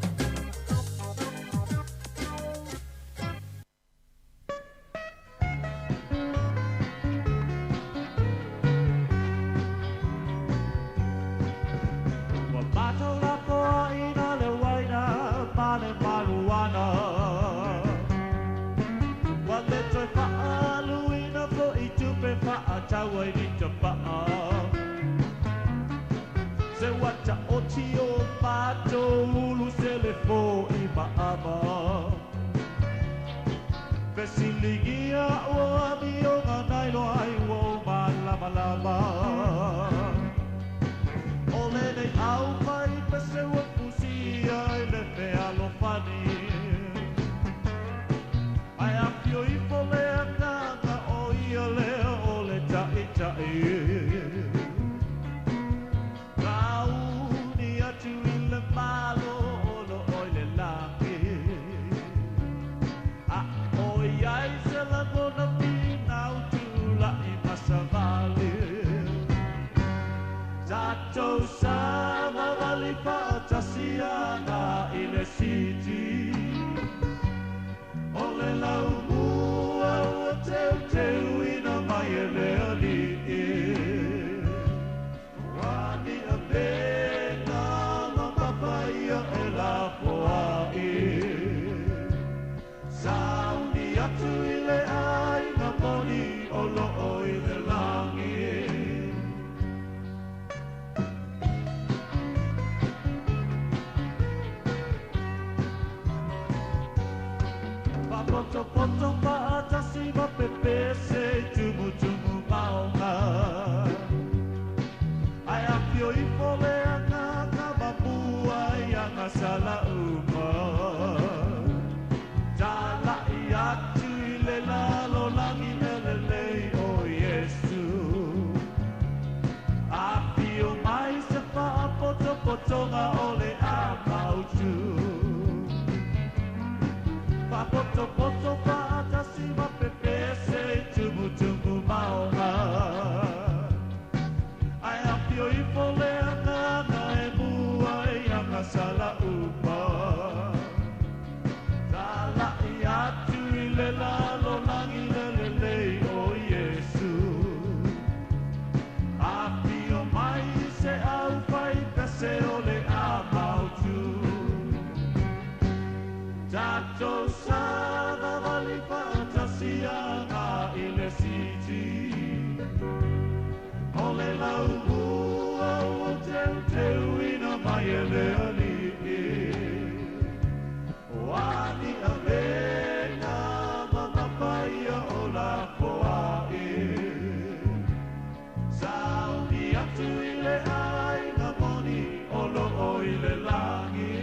Sauni atu i le ai ngā moni o loo i le langi. Faapotopoto faatasi ma pepese i tumutumu maoga. Ae afio ifo le agaga ma mua i agasala uma. Tala'i atu i le lalolagi elelei o Iesu. Afio mai se faapotopotoga o le amautu. Faapotopoto faatasi ma pepese i tumutumu maoga. Ae afio ifo le agaga e mua i agasala uma. Tala'i atu i le lalolagi lelelei o Iesu. Afio mai se aufaipese o le amautu. Tatou savavali faatasi agai le siti. O le laumua ua teuteuina mai e le Alii. O a ni avega ma mapaia o lafoai. Sauni atu i le aiga moni o loo i le lagi.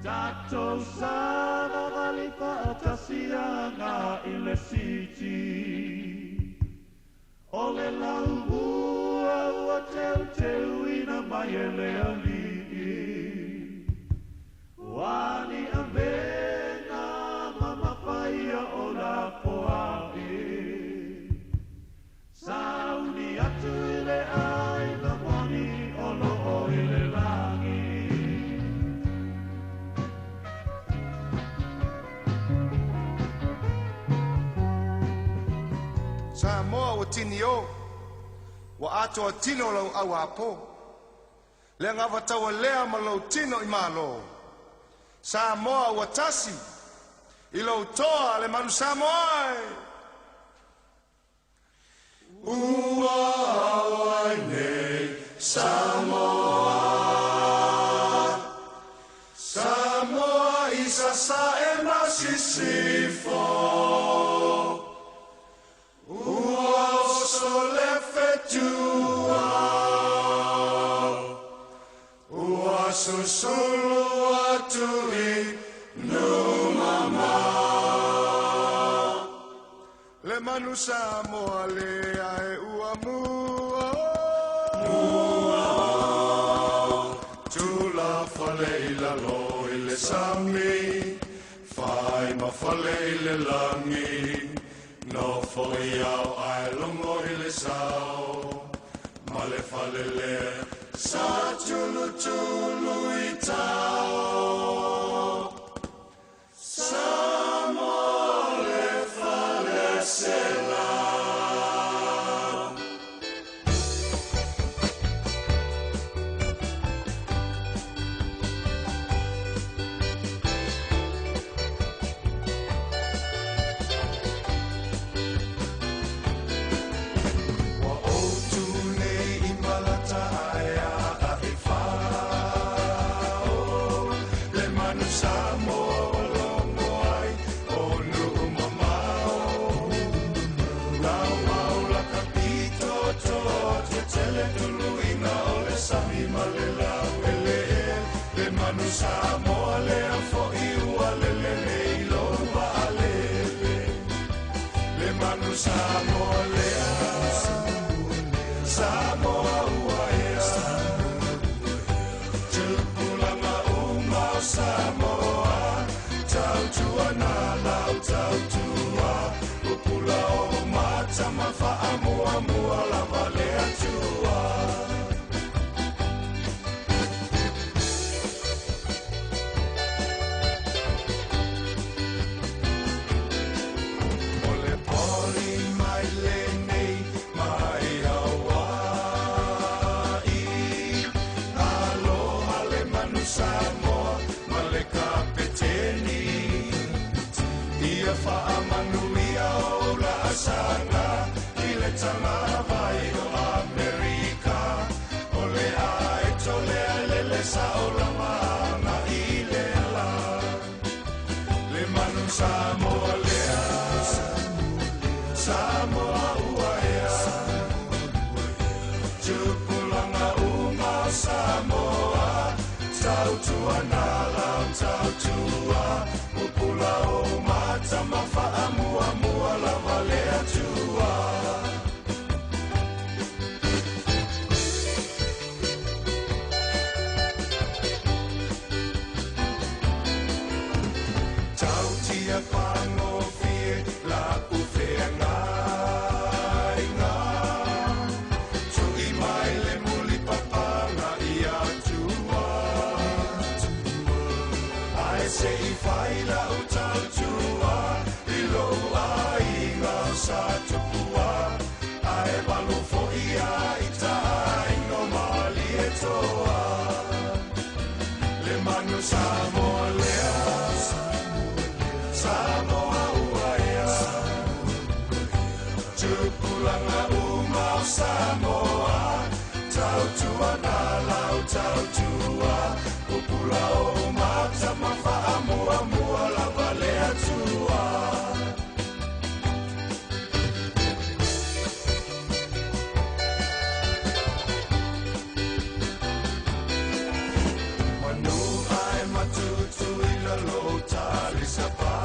Tatou savavali faatasi agai le siti. O le laumua ua teuteuina mai e le Alii. O a ni avega ma mafaia o lafoai. Sauni atu i le aiga moni o loo i le lagi. Samoa ua tini o, ua atoa tino lau auapo. Le agavataua lea ma lou tino i Malo. Samoa ua tasi, i lou toa le manu Samoa e. Ua ao ai nei Samoa, Samoa i sasae ma sisifo. Ua oso le fetua, ua susulu atu i Numamao. Le manu Samoa lea e ua mua mua. Tulafale i lalo i le sami, fai ma fale i le lagi. Nofo i ao ae logo i le sao, ma le fale lea sa tulutulu i tao. Samoa le fale sela. Ua ou tu nei i malata ae a e fao. Le manu Samoa ua logo ai o nuu mamao. Lau mau la ka pito toa tetele tuluiga o le sami ma le lau eleele. Le manu Samoa lea fo'i ua lele nei lou vaalele. Le manu Samoa lea, Samoa ua ea. Tupulaga uma o Samoa, tautua na lau tautua. Pupula o mata ma faamuamua lava le Atua. O le poli mai lenei mai Hawaii. Aloha le manu Samoa ma le kapeteni. Ia faamanuia o la asaga i le tagavai o Amerika. O le aeto lea lele sa o lamaga i le la. Le manu Tautuana lau tautua, pupula o mata ma faamuamua lava le Atua. Tautia fagofie la'u feagaiga, tu'i mai le mulipapaga i Atua. Ae se'i fai la'u tautua i lo'u aiga o Sa Tupua, ae malu fo'i ia i taaiga o Malietoa. Le manu Samoa lea, Samoa ua ea, tupulaga uma o Samoa, tautuana lau tautua, pupula o mata ma faamuamua lava le Atua. Manu ae matutu i lalo talisapaia,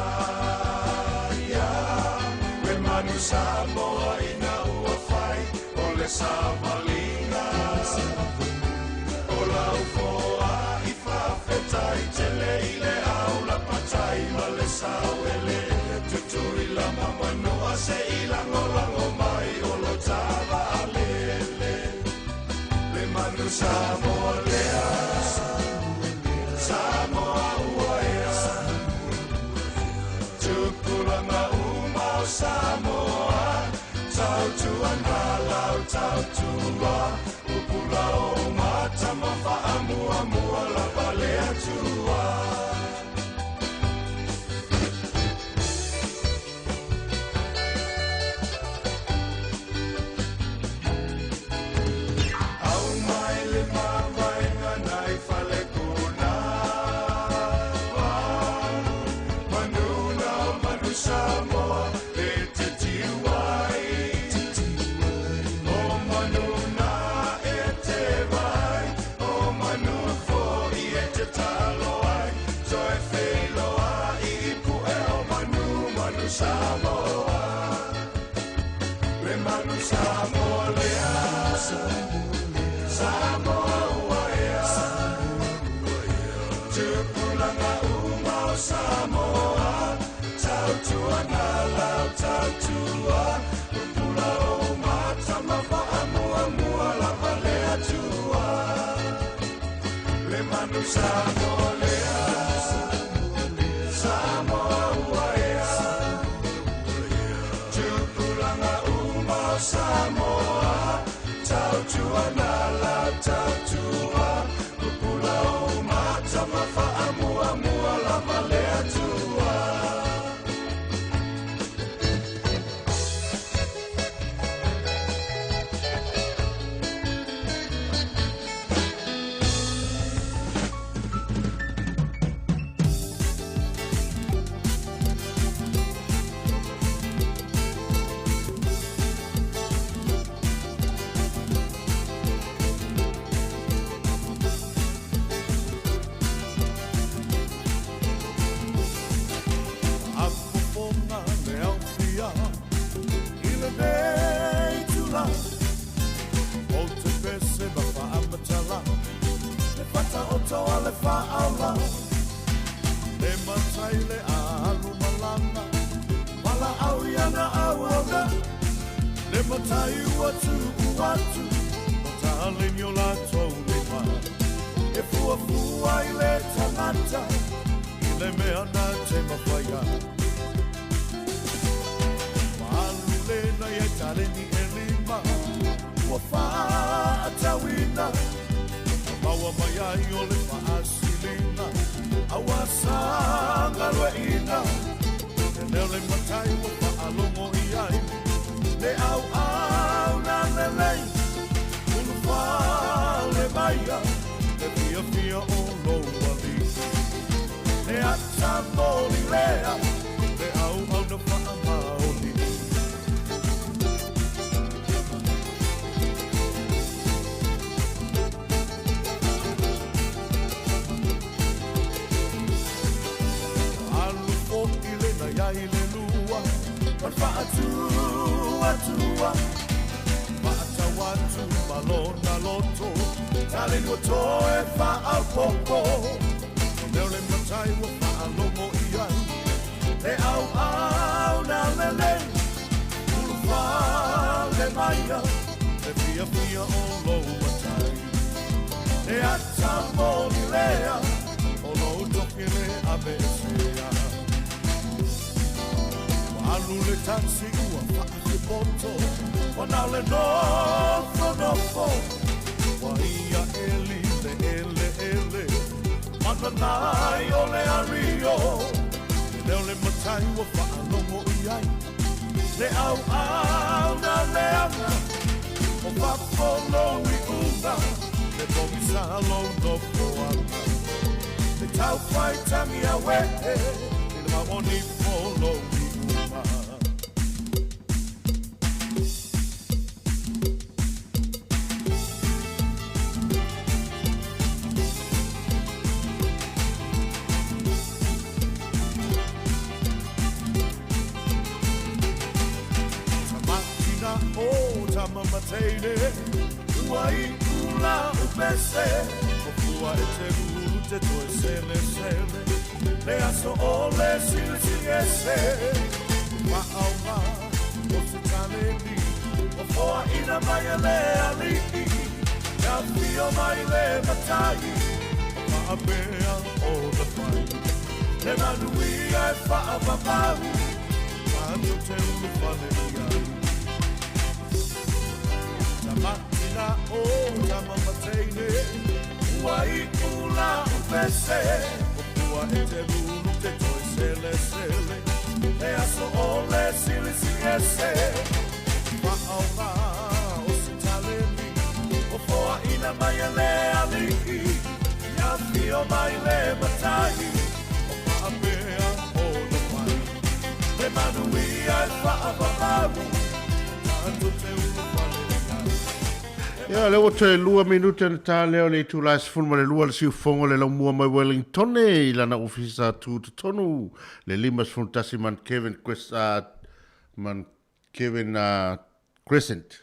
le manu Samoa ina ua fai o le savaliga. O lau foa i faafetai tele i le au lapatai ma le sauele, tutuila ma manua se i lagolago mai o lo tavaalele. Le manu Samoa lea, Samoa ua ea, tupulaga uma o Samoa, tautuana lau tautua, pupula o mata ma faamuamua lava le Atua. Au mai le mavaega nai falekuna, manuna o manu Samoa e te tiu ai. O manuna e te vai, o manu fo'i e te talo ai, toe wheiloa i pue o manu, manu Samoa. Le manu Samoa lea, Samoa ua ea, tupulaga uma o Samoa, tautuana lau tautua, pupula o mata ma faamuamua lava le Atua. Le manu Samoa lea, Samoa ua ea, tupulaga uma o Samoa, tautuana lau tautua, pupula o mata ma faamuamua lava le Atua. Afofoga le aufia i lenei tulaga, o te pese ma faamatala le fataoto a le faaola, le matai le alu malama valaau iana auauna, le matai ua tuu atu o taleni o latou lima, e fuafua i le tagata i le mea na te mafaia. Maalu lena ia taleni e lima ua faatauina, maua mai ai o le faasiliga aua sagalueina, le leo le matai ua faalogo i ai le auau na lelei, ulufale maia le fiafia o lou alii, le atamoli lea le auau na faamaoni. Faatuatua Faatau atu ma lona loto Taleni ua toe faaopoopo Leo le matai ua faalogo i ai Le auauna lelei Ulufale maia Le fiafia o lou matai Le ata moni lea O lou tofi e le aveesea Ua alu le taxi ua faasepoto Ua na o le nofonofo Ua ia eli le eleele Mananai o le ario Le leo le matai ua faalogo i ai Le auauna leaga O fafo lou iuga Le pogisa lou nofoaga Le taufai tagi a uee I le maonifo lou iuga Tamatina o Tamamateine Ua iu lau pese O fua e te lulu te toe selesele Le aso o le silisili ese Maaoga o se taleni Ua foaina mai e le alii Ia afio mai le matai O faapea ona fai Le manuia e faavavau Tatou te ulufale i ai Tamatina o Tamamateine Ua iu lau pese O fua e te lulu te toe selesele Le aso o le silisili ese Maaoga o se taleni Ua foaina mai e le alii Ia afio mai le matai O faapea ona fai Le manuia e faavavau Tatou te ulufale i ai Ia, lea ua toe lua minute ona ta lea o le itula e 12 le siufofoga o le laumua mai Wellingtone i lana ofisa tutotonu le 51 Mount Kevin, Mount Kevin Crescent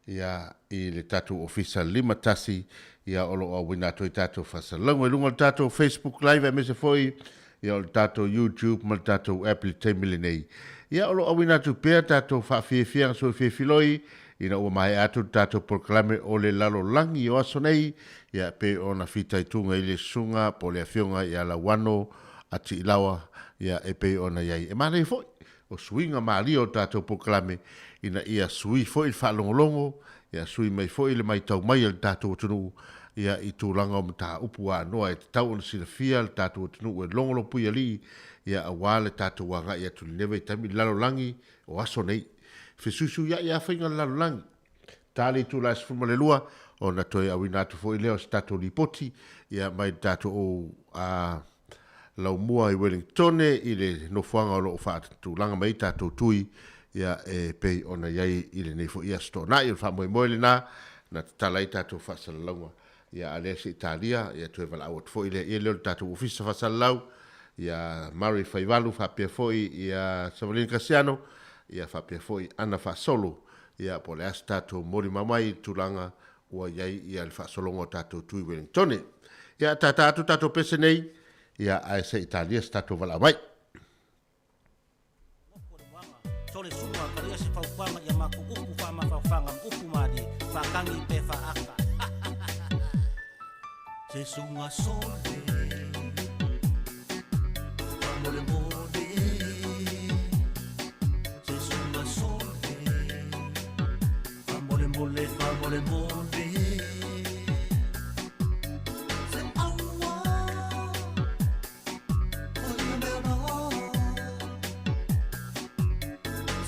ia, i le tatou ofisa 51 ia, o lo o auina atu ai tatou faasalalauga i luga o le tatou Facebook Live aemaise foi ia, o le tatou YouTube ma le tatou app i le taimi lenei. Ia, o lo o auina atu pea tatou faafiafiaga soifiafiloi ina ua maea atu le tatou polokalame o le lalolagi o aso nei, ia, pei ona fitaituga i le susuga po o le afioga ia Lauano Atiilawa, ia, e pei ona i ai. E manaia foi o suiga malie o le tatou polokalame ina ia sui foi le faalogologo, ia sui mai foi le maitau mai a le tatou atunuu ia i tulaga o mataupu anoa e tatau ona silafia le tatou atunuu e logolopui alii ia aua le tatou agai atu i lenei vaitaimi i le lalolagi o aso nei. Fesuisuiai lava faiga o le lalolagi. Ta le itula e 12 ona toe auina atu foi lea o se tatou lipoti ia mai le tatou laumua i Wellingtone i le nofoaga o lo o faatulaga mai ai tatou tui ia e pei ona i ai i lenei foi aso toonai. O le faamoemoe lena na tatala ai tatou faasalalauga ia a lea se Italia ia toe valaau atu foi lea ia lea o le tatou ofisa faasalalau ia Murray Faivalu faapea foi ia Savalina Kasiano ia faapea foi Ana Faasolo ia po o le a se tatou molimau mai i le tulaga ua i ai ia le faasologa o tatou tui Wellingtone. Ia, tata atu tatou pese nei, ia, ae se i talia se tatou valaau mai. Sole suka kalia se fautuaga ia matou upu faamafaofaga ma upu malie faatagi pe faaka. Se suga sole faamolemole Se suga sole faamolemole faamolemole Se aua o ia mea na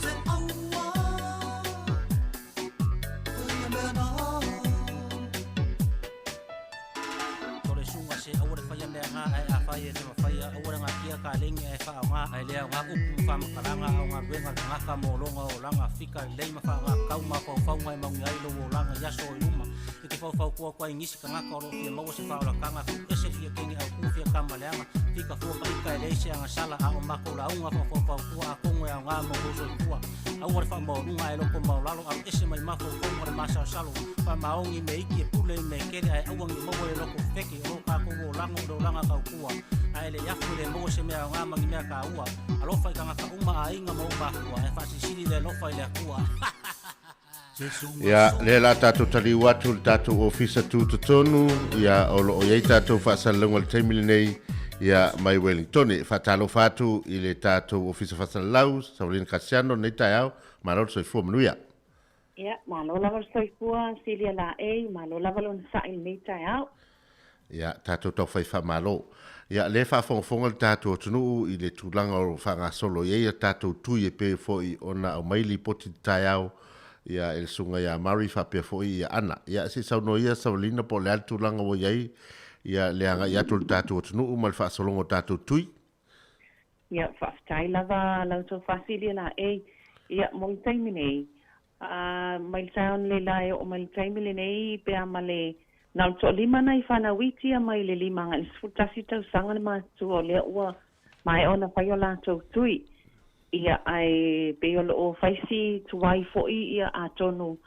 Se aua o ia mea na Tole suga se aua le faia mea nga ae afai e te mafaia aua le gatia kalegi ae faaaoga ae le aoga upu ma faamatalaga a o galuega a le tagata mo lona olaga fika lelei ma faaaoga tatau mafaufauga e manuia ai lou olaga i aso o i luma. faufautua atu ai i nisi tagata o lo o fia maua se faaolataga, tuuese le fia kene autu fia tama leaga, fika fua ka ika e leai se agasala, a o matou lauga faafaufautua atonu e aoga mo lou soifua. Aua le faamaualuga ae loto maualalo, alu ese mai mafaufauga o le masalosalo, faamaoni i mea iti e pule i mea tele ae aua ne i maua le loto fefete o lo tatou olaga o le olaga tautua ae le afu e le maua se mea aoga ma ni mea taua. Alofa i tagata uma, aiga ma ou makua, ae faasilisili le alofa i le Atua. Ia, lea la tatou taliu atu le tatou ofisa tutotonu, ia, o lo o i ai tatou faasalalauga i le taimi lenei, ia, mai Wellington. E faatalofa atu i le tatou ofisa faasalalau, Savalina Kasiano, lenei taeao, malo le soifua manuia. Ia, malo lava le soifua, Silia Laei, malo lava le onosai i lenei taeao. Ia, tatou taufai faamalo. Ia, lea e faafogafoga le tatou atunuu i le tulaga o lo o faagasolo i ai a tatou tui e pei foi ona aumai lipoti i le taeao ia e le susuga ia Murray faapea foi ia Ana. Ia, se i saunoa ia Savalina po o le a le tulaga ua i ai ia le agai atu o le tatou atunuu ma le faasologa o tatou tui. Ia, faafetai lava la outou faasilia laei. Ia, mo le taimi nei, A mai le taeao analeila e oo mai le taimi lenei pe a ma le na o le toalima nai fanau iti ia mai le 5 agai le 11 tausaga le matutua o lea ua maea ona fai o latou tui. Ia ae pei o loo fai si tuai foi ia atonu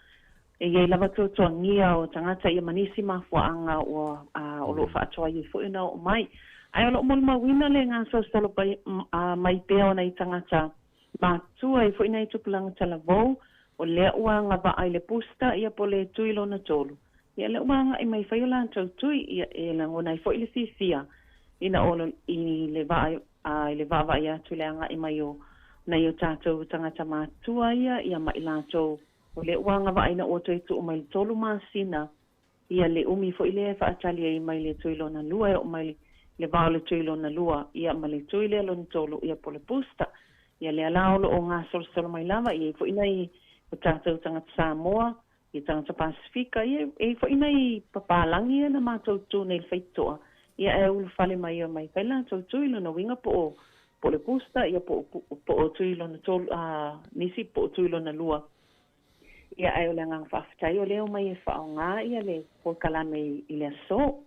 e iai lava tuatuagia o tagata ia ma nisi mafuaaga ua o loo faatuai ai foi ona oo mai. Ae o loo molimauina le gasolosolo mai pea o nai tagata Matua ai foi nai tupulaga talavou, o lea ua agavaa i le booster ia po le tui lona tolu. Ia lea ua agai mai fai o latou tui, ia e lagona ai foi le fiafia ina o i le vaa i le vaavaai atu i le agai mai o nai o tatou tagata matua ia ia ma i latou o lea ua agavaa ina ua toe tuu mai le tolu masina Ia le umi foi lea e faatali ai mai le tui lona lua e oo mai le va o le tui lona lua, ia ma le tui lea lona tolu, ia po o le booster. Ia lea la o lo o gasolosolo mai lava, e i ai foi nai o tatou tagata Samoa, ia tagata Pasefika, ia e i ai foi nai papalagi ia na matou tu nei i le faitotoa, ia ae ulufale mai e omai fai latou tui, lona uiga po o po o le booster, ia po o po o tui lona tolu, a nisi po o tui lona lua. Ia, ae o le agaga faafetai o lea e omai e faaaoga ia le polokalame i le aso.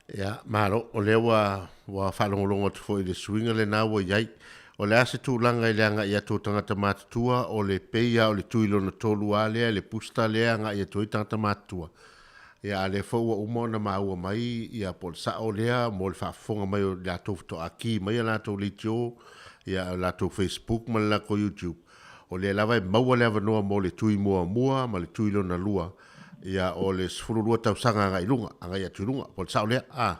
Ia, malo, o lea ua, ua faalogologo atu foi i le suiga lena ua i ai. O le a se tulaga i le agai atu o tagata matutua, o le pei lava o le tui lona tolu lava lea, le booster lea e agai atu ai tagata matutua. Ia, a o lea foi ua uma ona maua mai, ia, po o le sao lea mo le faafofoga mai o latou faatoa ki mai a latou leitio, ia, o latou Facebook ma le latou YouTube. O lea lava e maua le avanoa mo le tui muamua ma le tui lona lua, ia, o le 12 tausaga agai i luga, agai atu i luga, po o le sao lea, a.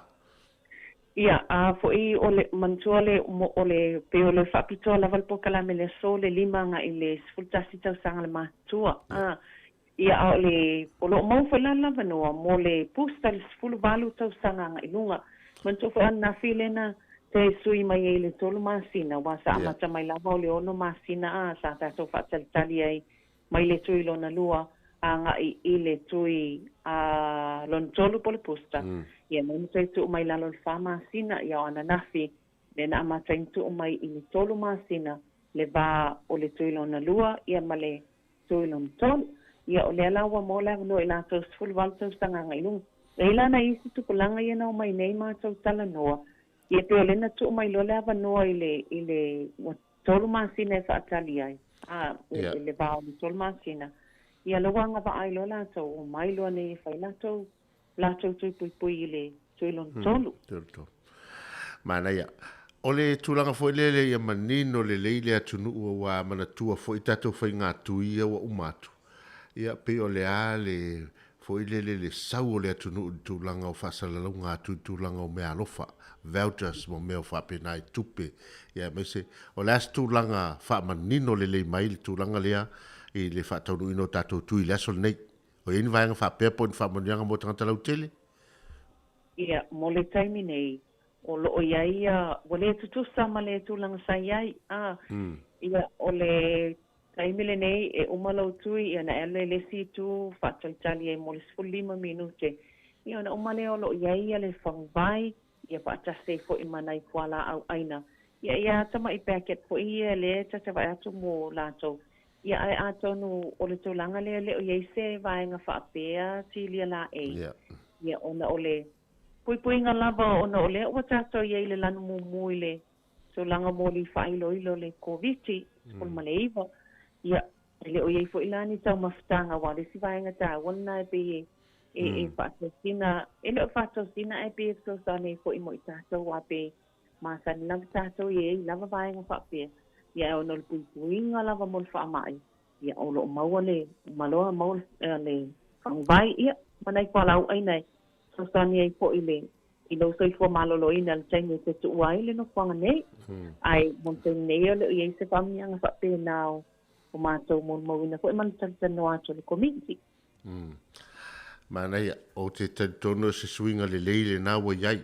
Ia, a foi o le, manatua le, mo, o le, pei o le faapitoa lava le polokalame i le aso le 5 agai i le 11 tausaga le matutua, a. Ia, a o le, o lo o maua foi la le avanoa mo le booster i le 18 tausaga agai i luga. Manatua foi ananafi lena te sui mai ai i le tolu masina, aua sa amata mai lava o le ono masina a sa tatou faatalitali ai mai le tui lona lua agai i le tui a lona tolu po o le booster. Ia, lea na toe tuu mai lalo i le fa masina, ia o ananafi lea na amata ai na tuu mai i le tolu masina le va o le tui lona lua ia ma le tui lona tolu. Ia, o lea la ua maua le avanoa i latou 18 tausaga agai i luga. E i ai la nai isi tupulaga ia na omai nei matou talanoa, ia pei o lea na tuu mai loa le avanoa i le, i le, ua tolu masina e faatali ai, a, i le va o le tolu masina, ia lea ua agavaa ai loa latou, omai loa nei e fai latou, latou tui puipui i le tui lona tolu. Tolu tolu. Manaia. O le tulaga foi lele ia manino lelei le atunuu aua manatua foi tatou faiga tui ia ua uma atu. Ia pei o le a le foi lele le sau o le atunuu i le tulaga o faasalalauga atu i le tulaga o meaalofa, vouchers ma mea faapena i tupe, ia aemaise o le a se tulaga faamanino lelei mai le tulaga lea i le faataunuuina o tatou tui i le aso lenei. O i ai ni vaega faapea po o ni faamanuiaga mo tagata lautele? Ia, mo le taimi nei, o lo o i ai ia, ua le tutusa ma le tulaga sa i ai, a, ia, o le taimi lenei e uma lou tui, ia ona e alu lea i le isi itu faatalitali ai mo le 15 minute, ia ona uma lea o lo o i ai ia le faguvai, ia faatasi ai foi ma nai fualaau ʻaina. Ia, ia tamai packet foi ia lea ta te vaai atu mo latou. Ia ae atonu o le tulaga lea e le o i ai se vaega faapea Silia Laei. Ia ona o le puipuiga lava ona o lea ua tatou i ai i le lanu mumu i le tulaga moli faailoilo o le Koviti 19, ia e le o i ai foi la ni taumafataga aua o le isi vaega taua lena e pei e e faatosina, e le o faatosina ae pei e fesoasoani ai foi mo i tatou aua pei masani lava tatou e i ai lava vaega faapea, ia ae ona o le puipuiga lava mo le faamai, ia o lo o maua le umaloa, maua le faguvai, ia ma nai fualaauaina e fesoasoani ai foi le i lou soifua maloloina i le taimi e te tuua ai le nofoaga nei. Ae mo le taimi nei, e le o i ai se faamanuiaga faapena o matou molimauina foi ma le talatalanoa atu a le Komiti. Manaia, ou te talitonu o se suiga lelei lena ua i ai.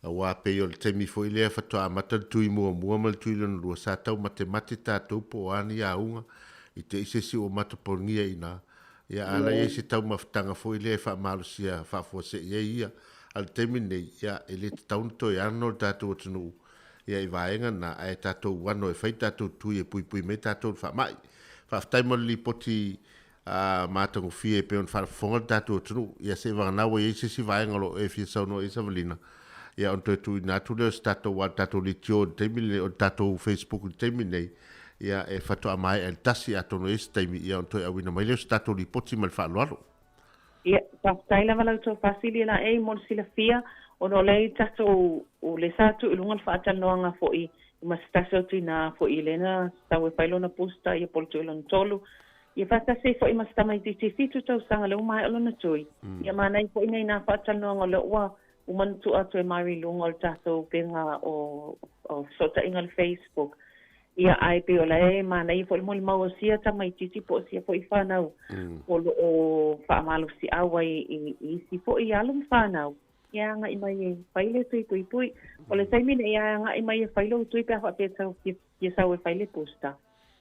Aua pei o le taimi foi lea faatoa amata le tui muamua ma le tui lona lua, sa tau matemate tatou po o a ni auga i te i se isi ua matapogia i ina. Ia, a la i ai se taumafataga foi lea e faamalosia faafuasei ai ia. A o le taimi lenei, ia, e le tatau ona toe ano le tatou atunuu ia i vaega na, ae tatou ano e fai tatou tui e puipui mai tatou i le faamai. Faafetai mo le lipoti a matagofie e pei ona faafofoga le tatou atunuu. Ia seivagana ua i ai se isi vaega o lo o e fia saunoa i ai Savalina, ia ona toe tuuina atu lea o se tatou a le tatou leitio i le taimi lenei, o le tatou Facebook i le taimi lenei, ia e faatoa maea i le tasi, atonu e i ai se taimi ia ona toe auina mai lea o se tatou lipoti ma le faaaloalo. Ia, faafetai lava la outou faasili laei mo le silafia, ona o lea i tatou, o lea sa tuu i luga le faatalanoaga foi ma se tasi o tina foi lea na sau e fai lona booster ia po o le tui lona tolu, ia faatasi ai foi ma se tamaitiiti 7 tausaga lea ua maea lona tui. Ia manaia foi nei nā faatalanoaga o lea ua uma ona tuu atu e Mari i luga o le tatou upega o o fesootaiga o le Facebook. Ia ae pei o la e manaia foi le molimau o sia tamaitiiti po o sia foi fanau o lo o faamalosiau ai i isi foi alo ma fanau e agai mai e fai le tui puipui. O le taimi nei e agai mai e fai lou tui pe a faapea e tau fia sau e fai le booster.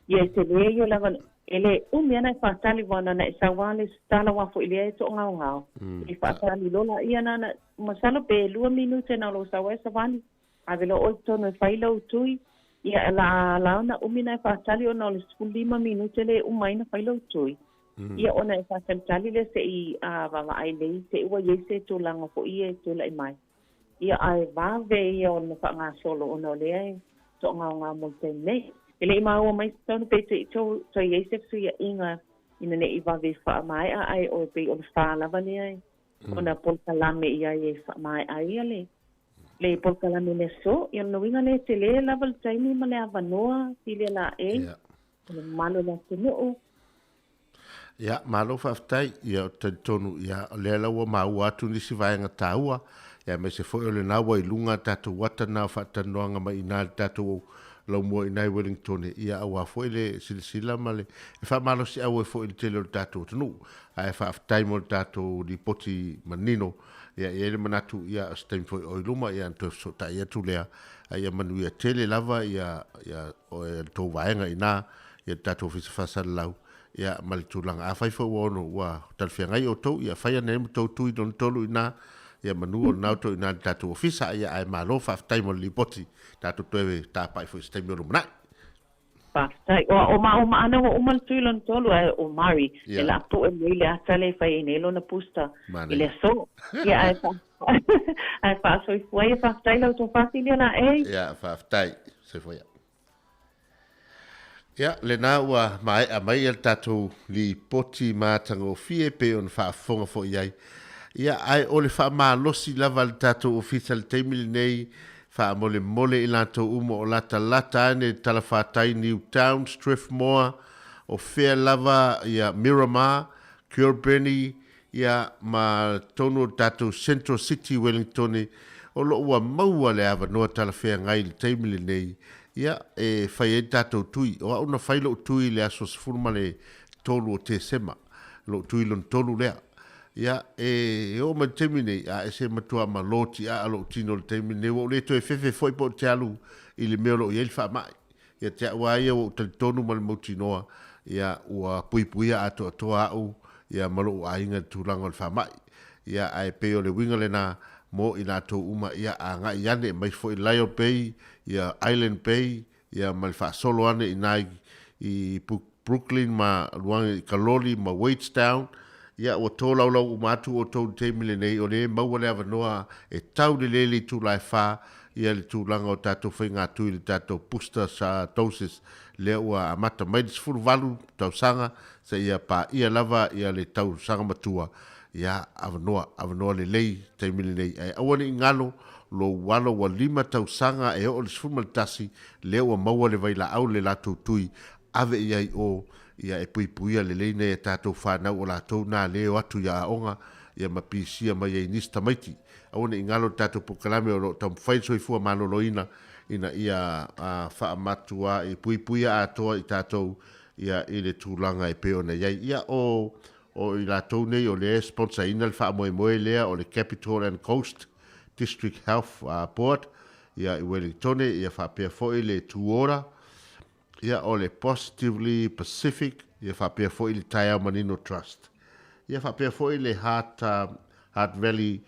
Ia e tele ia lava e le umi ana e faatali ua nana e sau a le tala wa foi lea e to'agaogao e faatali lola ia nana masalo pe lua minute na o lou sau ai savali ave loa oe i totonu e fai lou tui ia la la ona umi na e faatali ona o le 15 minute le uma ai na fai lou tui ia ona e faatalitali lea se'i a vaavaai lei te i ua iai se tulaga foi e tulai mai. Ia ae vave ia ona faagasolo ona o lea e toagaogao mo le taimi nei. E le i maua mai se tonu pe te i toe i ai se fesuiaiga ina ne i vave faamaea ae o e pei o le fa lava lea e ona polokalame i ai e faamaea ai ia le le polokalame i le aso. Ia o lona uiga lea e tele lava le taimi ma le avanoa silia laei o le mamalu o le atunuu. Ia, malo faafetai. Ia, ou te talitonu, ia, o lea la ua maua atu nisi vaega taua, ia, aemaise foi o lena ua i luga a tatou ata na o faatalanoaga mai i ina i le tatou laumua i ina i Wellingtone, ia, aua foi le silasila ma le e faamalosiau ai foi i le tele o le tatou atunuu. Ae faafetai mo le tatou lipoti manino. Ia, e i ai le manatu, ia, o se taimi foi o i luma, ia, ona toe fesootai atu lea, a ia manuia tele lava ia, ia, le tou vaega i ina, ia le tatou Ofisa Faasalalau, ia, ma le tulaga. Afai foi ua ono ua talafeagai outou, ia fai ane ai ma tou tui lona tolu i ina, ia manu o lena outou i ina i le tatou Ofisa. Ia, ae malo faafetai mo le lipoti. Tatou toe tapai foi i se taimi o lumanai. Faafetai. O, o ma, o maana ua uma le tui lona tolu, ae o Mari, e la poe nei le ata lea e fai ai nei lona booster i le aso. Ia, ae fa, ae faasoifua ia, faafetai la outou faasilia la ei. Ia, faafetai. Soifua ia. Ia, lena ua maea mai le tatou lipoti matagofie pei ona faafofoga foi i ai. Ia, ae o le faamalosi lava a le tatou ofisa i le taimi lenei, faamolemole i latou uma o latalata ane i le talafatai Newtown, Strathmore, o fea lava, ia, Miramar, Kilbirnie, ia, ma totonu o le tatou Central City i Wellingtone, o lo o ua maua le avanoa talafeagai i le taimi lenei, ia, e fai ai le tatou tui. O au na fai lou tui i le aso 13 o Tesema, lou tui lona tolu lea. Ia, e oo mai i le taimi nei, a ese matua malo tiaa lou tino i le taimi lenei, ua ou le toe fefe foi pe ou te alu i le mea o lo o i ai le faamai. Ia te au lava ia ua ou talitonu ma le mautinoa, ia, ua puipuia atoatoa au, ia, ma lou aiga i le tulaga o le faamai. Ia, ae pei o le uiga lena mo i latou uma, ia, agai ane mai foi Lyall Bay, ia, Island Bay, ia, ma le faasolo ane i ina i Brooklyn ma Luang i Kaloli ma Wadestown, ia ua tolaulau uma atu outou i le taimi lenei, o lea e maua le avanoa e tau lelei le itula e fa ia le tulaga o tatou faigatui i le tatou booster doses lea ua amata mai le 18 tausaga seia paia lava ia le tausaga matua, ia avanoa, avanoa lelei taimi lenei. Ae aua ne i galo lou alo ua 5 tausaga e oo i le 11 lea ua maua le vailaau le latou tui ave i ai o ia e puipuia lelei nai a tatou fanau o latou na le o atu i aoga ia ma pisia mai ai nisi tamaiti. Aua ne i galo le tatou polokalame o lo o taumafai le soifua maloloina ina ia faamatua i puipuia atoa i tatou ia i le tulaga e pei ona i ai. Ia o o i latou nei o lea e sponsor ina le faamoemoe lea o le Capital and Coast District Health Board ia i Wellingtone ia faapea foi le Tuora ia o le Positively Pacific ia faapea foi le Taeao Manino Trust ia faapea foi le Heart, Heart Valley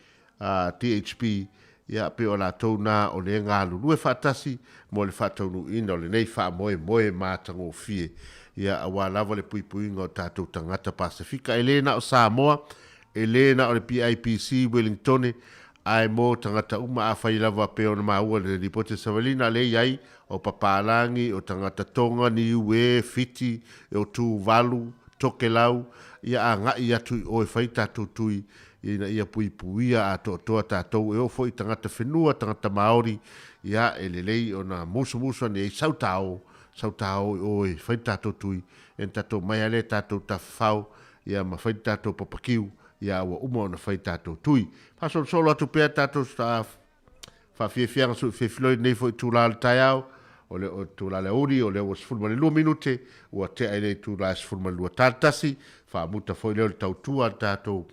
DHB ia pei o latou na o le galulue faatasi mo le faataunuuina o lenei faamoemoe matagofie ia aua lava le puipuiga o tatou tagata Pasefika. E le na o Samoa, e le na o le PIPC Wellingtone, ae mo tagata uma afai lava pei ona maua i le lipoti a Savalina lea i ai o Papalagi, o tagata Tonga, Niue, Fiti, o Tuvalu, Tokelau, ia agai atu i o e fai tatou tui ina ia puipuia atoatoa tatou e oo foi i tagata whenua, tagata Māori, ia e lelei ona musumusu ane ai sau tāo, sau tāo i o e fai tatou tui, e tatou mai ale tatou tawhawhau, ia ma fai tatou papakiu, ia ua uma ona fai tatou tui. Faasolosolo atu pea tatou faafiafiaga suifiafiloi lenei foi itula o le taeao, o le itula le aoauli, o lea ua 12 minute, ua tea i le itula e 12:31, faamuta foi lea o le tautua a le tatou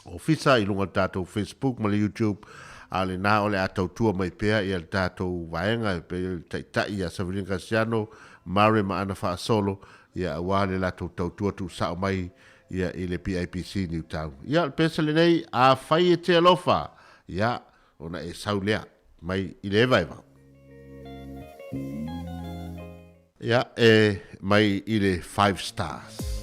ofisa i luga o le tatou Facebook ma le YouTube, a o lena o le a tautua mai pea ia le tatou vaega e pei o le taitai ia Savelina Kasiano, Mare ma ana faasolo, ia aua le latou tautua tuusao mai ia i le PIPC Newtown. Ia, o le pese lenei, afai e te alofa, ia, ona e sau lea mai i le evaeva. Ia, e mai i le Five Stars.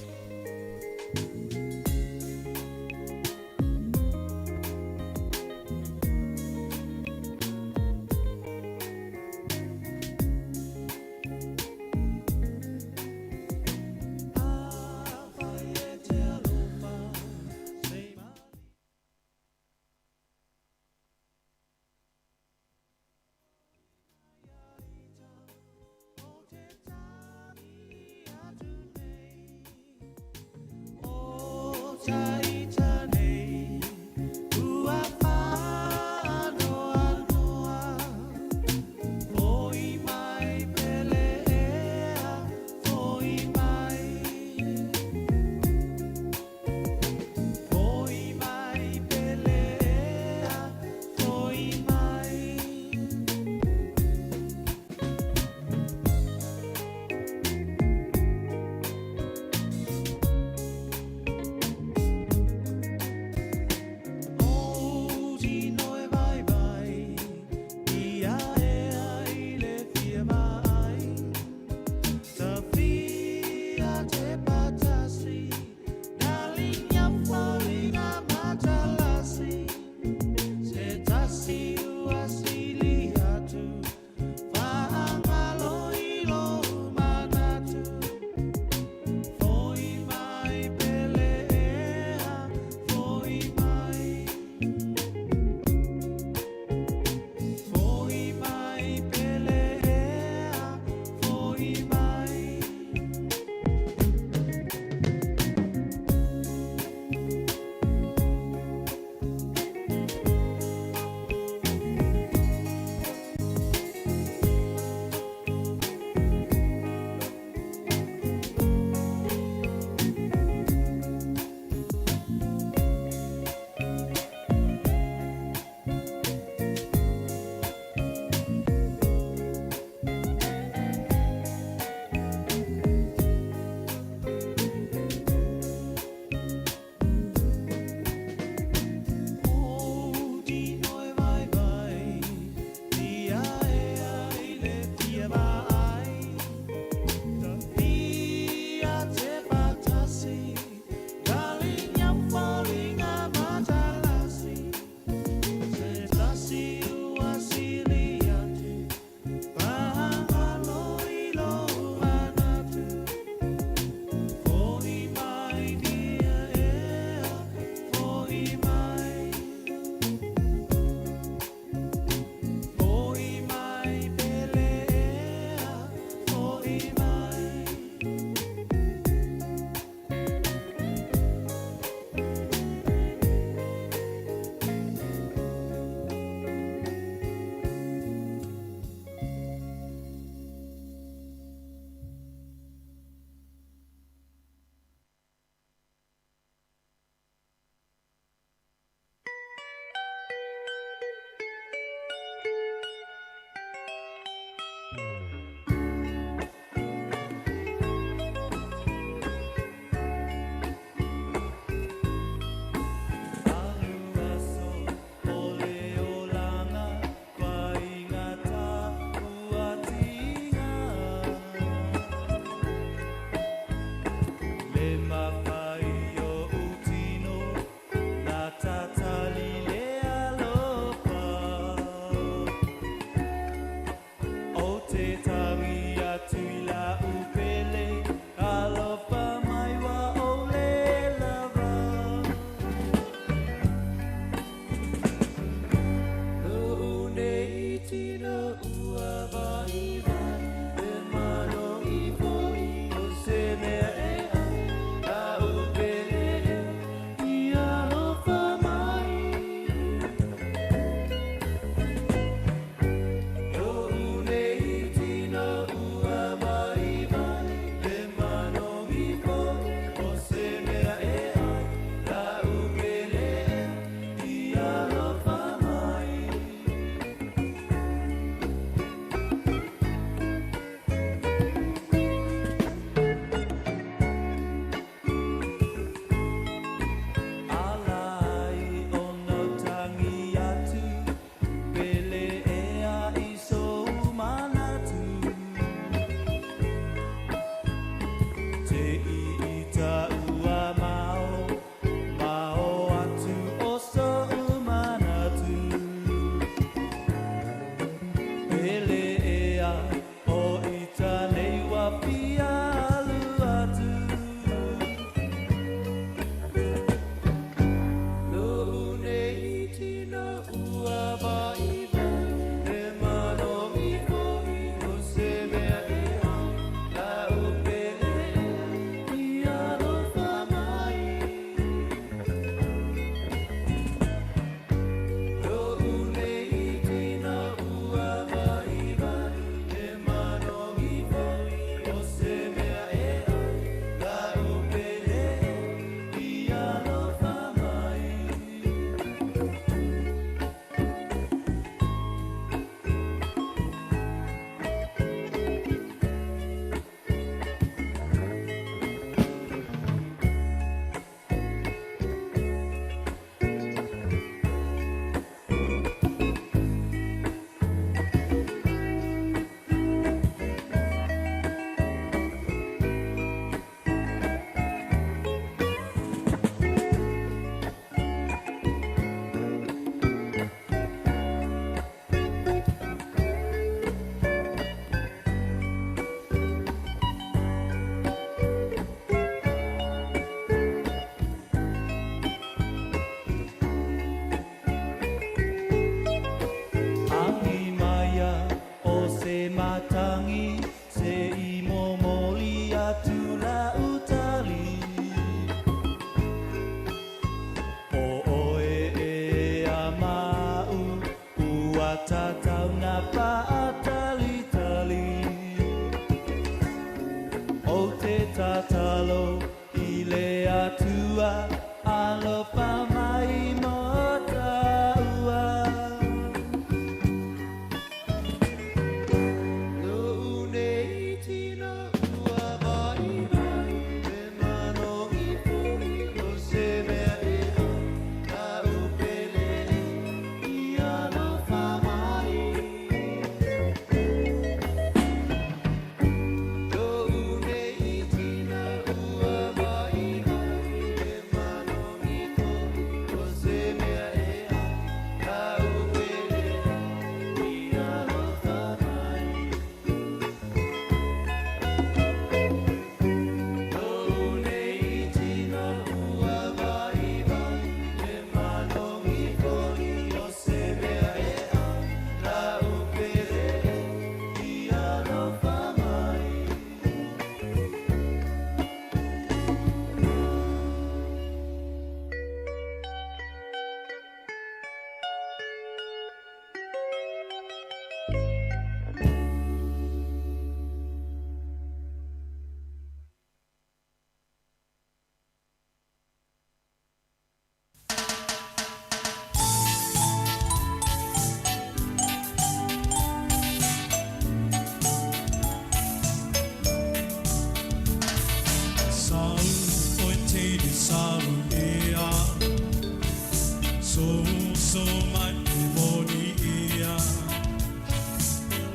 Toso mai e moni ia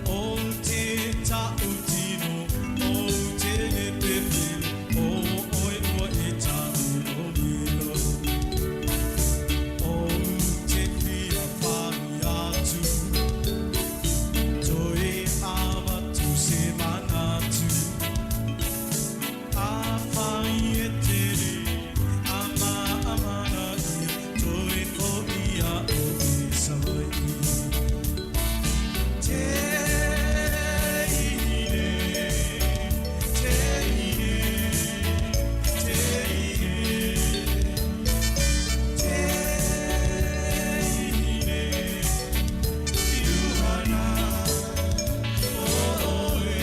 O te tautino O te pepelo O oe ua e tāmilomilo O te fia whai atu Toe avatu se manatu A whai e tere A ma amana ia Toe ko ia o i Savaii Te ine, te ine, te ine, te ine, Iuhana, oe.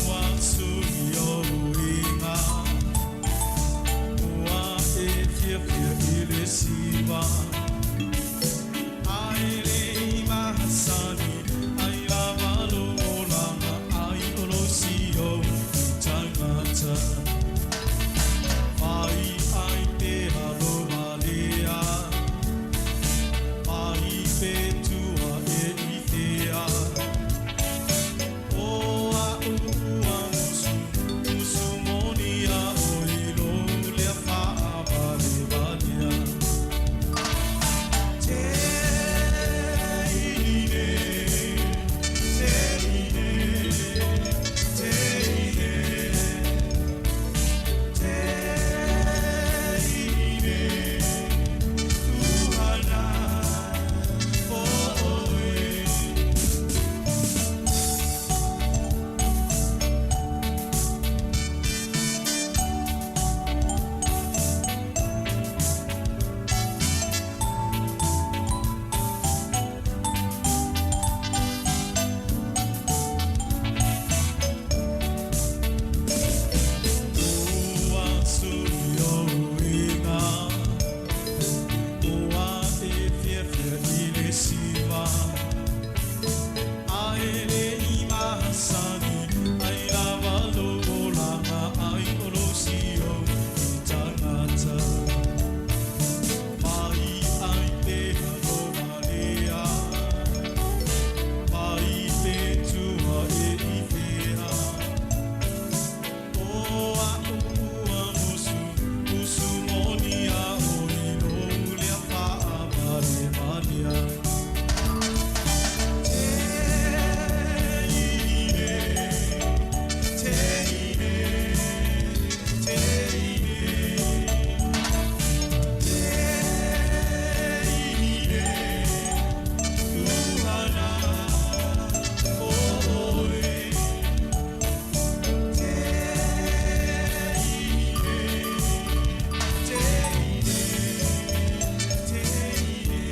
Ua sui o inga, ua e fiafia i le siva. Ai le mahasani, ai lava lo olanga, ai o lo sio i tangata. Fai ai pe halo malea, ai pe tua e i tea. O a ua musu, musu moni a o i lo lea whaavale valea. Te ine, te ine, te ine, te ine, uhana oe. Ua sui o inga, ua e fiafia i le siva. Ai le i mahasani, ai lava lo olanga, ai o lo sio i tangata. Mai ai te halo malea, mai te tua e i tea. O a ua musu, musu moni a o i lo lea whaavale malea. Te ine, te ine, te ine, te ine, uhana oe. Te ine, te ine, te ine.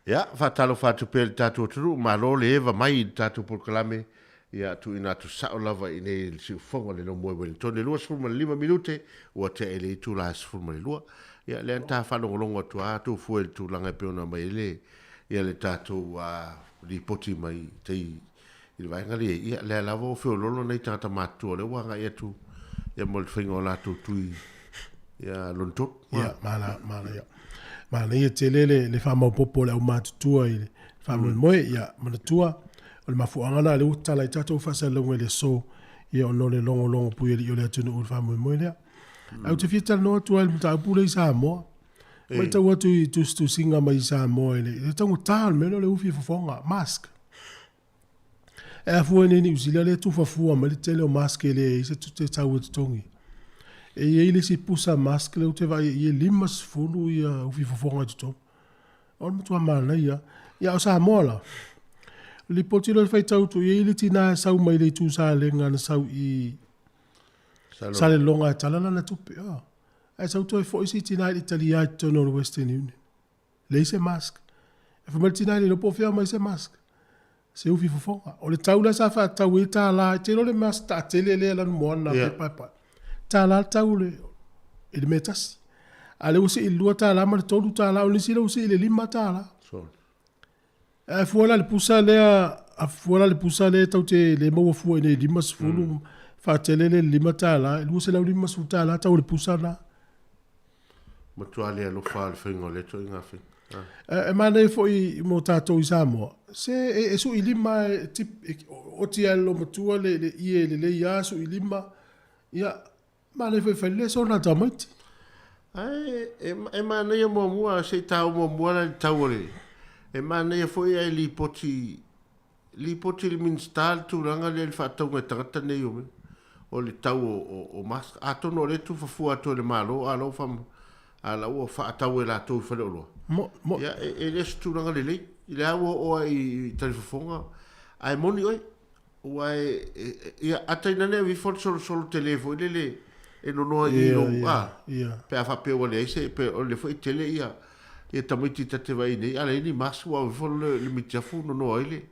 Ia, faatalofa atu pea i le tatou atunuu, malo le eva mai i le tatou polokalame, ia tuuina atu sao lava i inei i le siufofoga o le Nomoe Wellington, e 25 minute ua tea i le itula e 12. Ia, lea na ta faalogologo atu lava tou fua i le tulaga e pei ona aumai ai le, ia le tatou lipoti mai tai i le vaega lea, ia, lea lava ua feoloolo nai tagata matutua o lea ua agai atu ia mo le faiga o latou tui ia lona tolu. Ia, mana, mana, ia. Manaia tele le, le faamaopoopo o le aumatutua i le faamoemoe. Ia, manatua, o le mafuaaga lena lea ua tatala ai tatou faasalalauga i le aso, ia ona o le logologo puialii o le atunuu i le faamoemoe lea. Ae ou te fia talanoa atu lava i le mataupu lea i Samoa. Matau atu i tusitusiga mai Samoa i le, i le taugata o le mea lea o le ufi fofoga, mask. E afua nei Niu Sila lea tufa fua mai le tele o mask e leai se tute tau e totogi. E i ai le isi pusa mask lea ou te vaai i ai e 50 ia ufi fofoga i totonu. O le matua manaia. Ia o Samoa la. Lipoti loa le faitau atu i ai le tina e sau mai le itu Salega na sau i Salelologa e tala lana tupe. Oh. Ae sau toe foi si tina i le talia i totonu o le Western Union. Leai se mask. E fai mai le tina e le iloa po o fea aumai se mask. Se ufi fofoga. O le tau lea sa faatau ai $1, e te iloa le mask taatele lea e lanumoana yeah. paepae. $1 le tau le, i le mea tasi. A lea ua sii i le $2 ma le $3, o nisi lea ua sii i le $5. Ae fua la le pusa lea a fua la le pusa lea tatou te le maua fua i nei 50 faatele le $5, e $250 tau o le pusa lena. Matua le alofa le faiga o lea ituaiga faiga. E manaia foi mo tatou i Samoa, se e sui lima e tip, e oti lava i le loomatua le le ie lelei lava sui lima, ia, manaia foi e fai lelei sona tamaiti. Ae e manaia muamua, se i taua muamua la i le tau o le, e manaia foi ae lipoti Lipoti i le Minisita le tulaga lea i le faatauga e tagata nei o mea o le tau o mask. Atonu o lea e tuufafua atu e le Malo a o la ua a la ua faatau e latou i faleoloa. Mo, mo. Ia, e le o se tulaga lelei. I le a ua oo lava i talifofoga, ae moni oe, ua e, ia, a tainane ave ifo le solosolo tele foi lele e nonoa i i lou, a, pe a faapea ua leai se, pe o lea foi e tele ia, Ia tamaiti ta te vaai nei, a leai ni mask ua ave ifo le mitiafu nonoa ai le,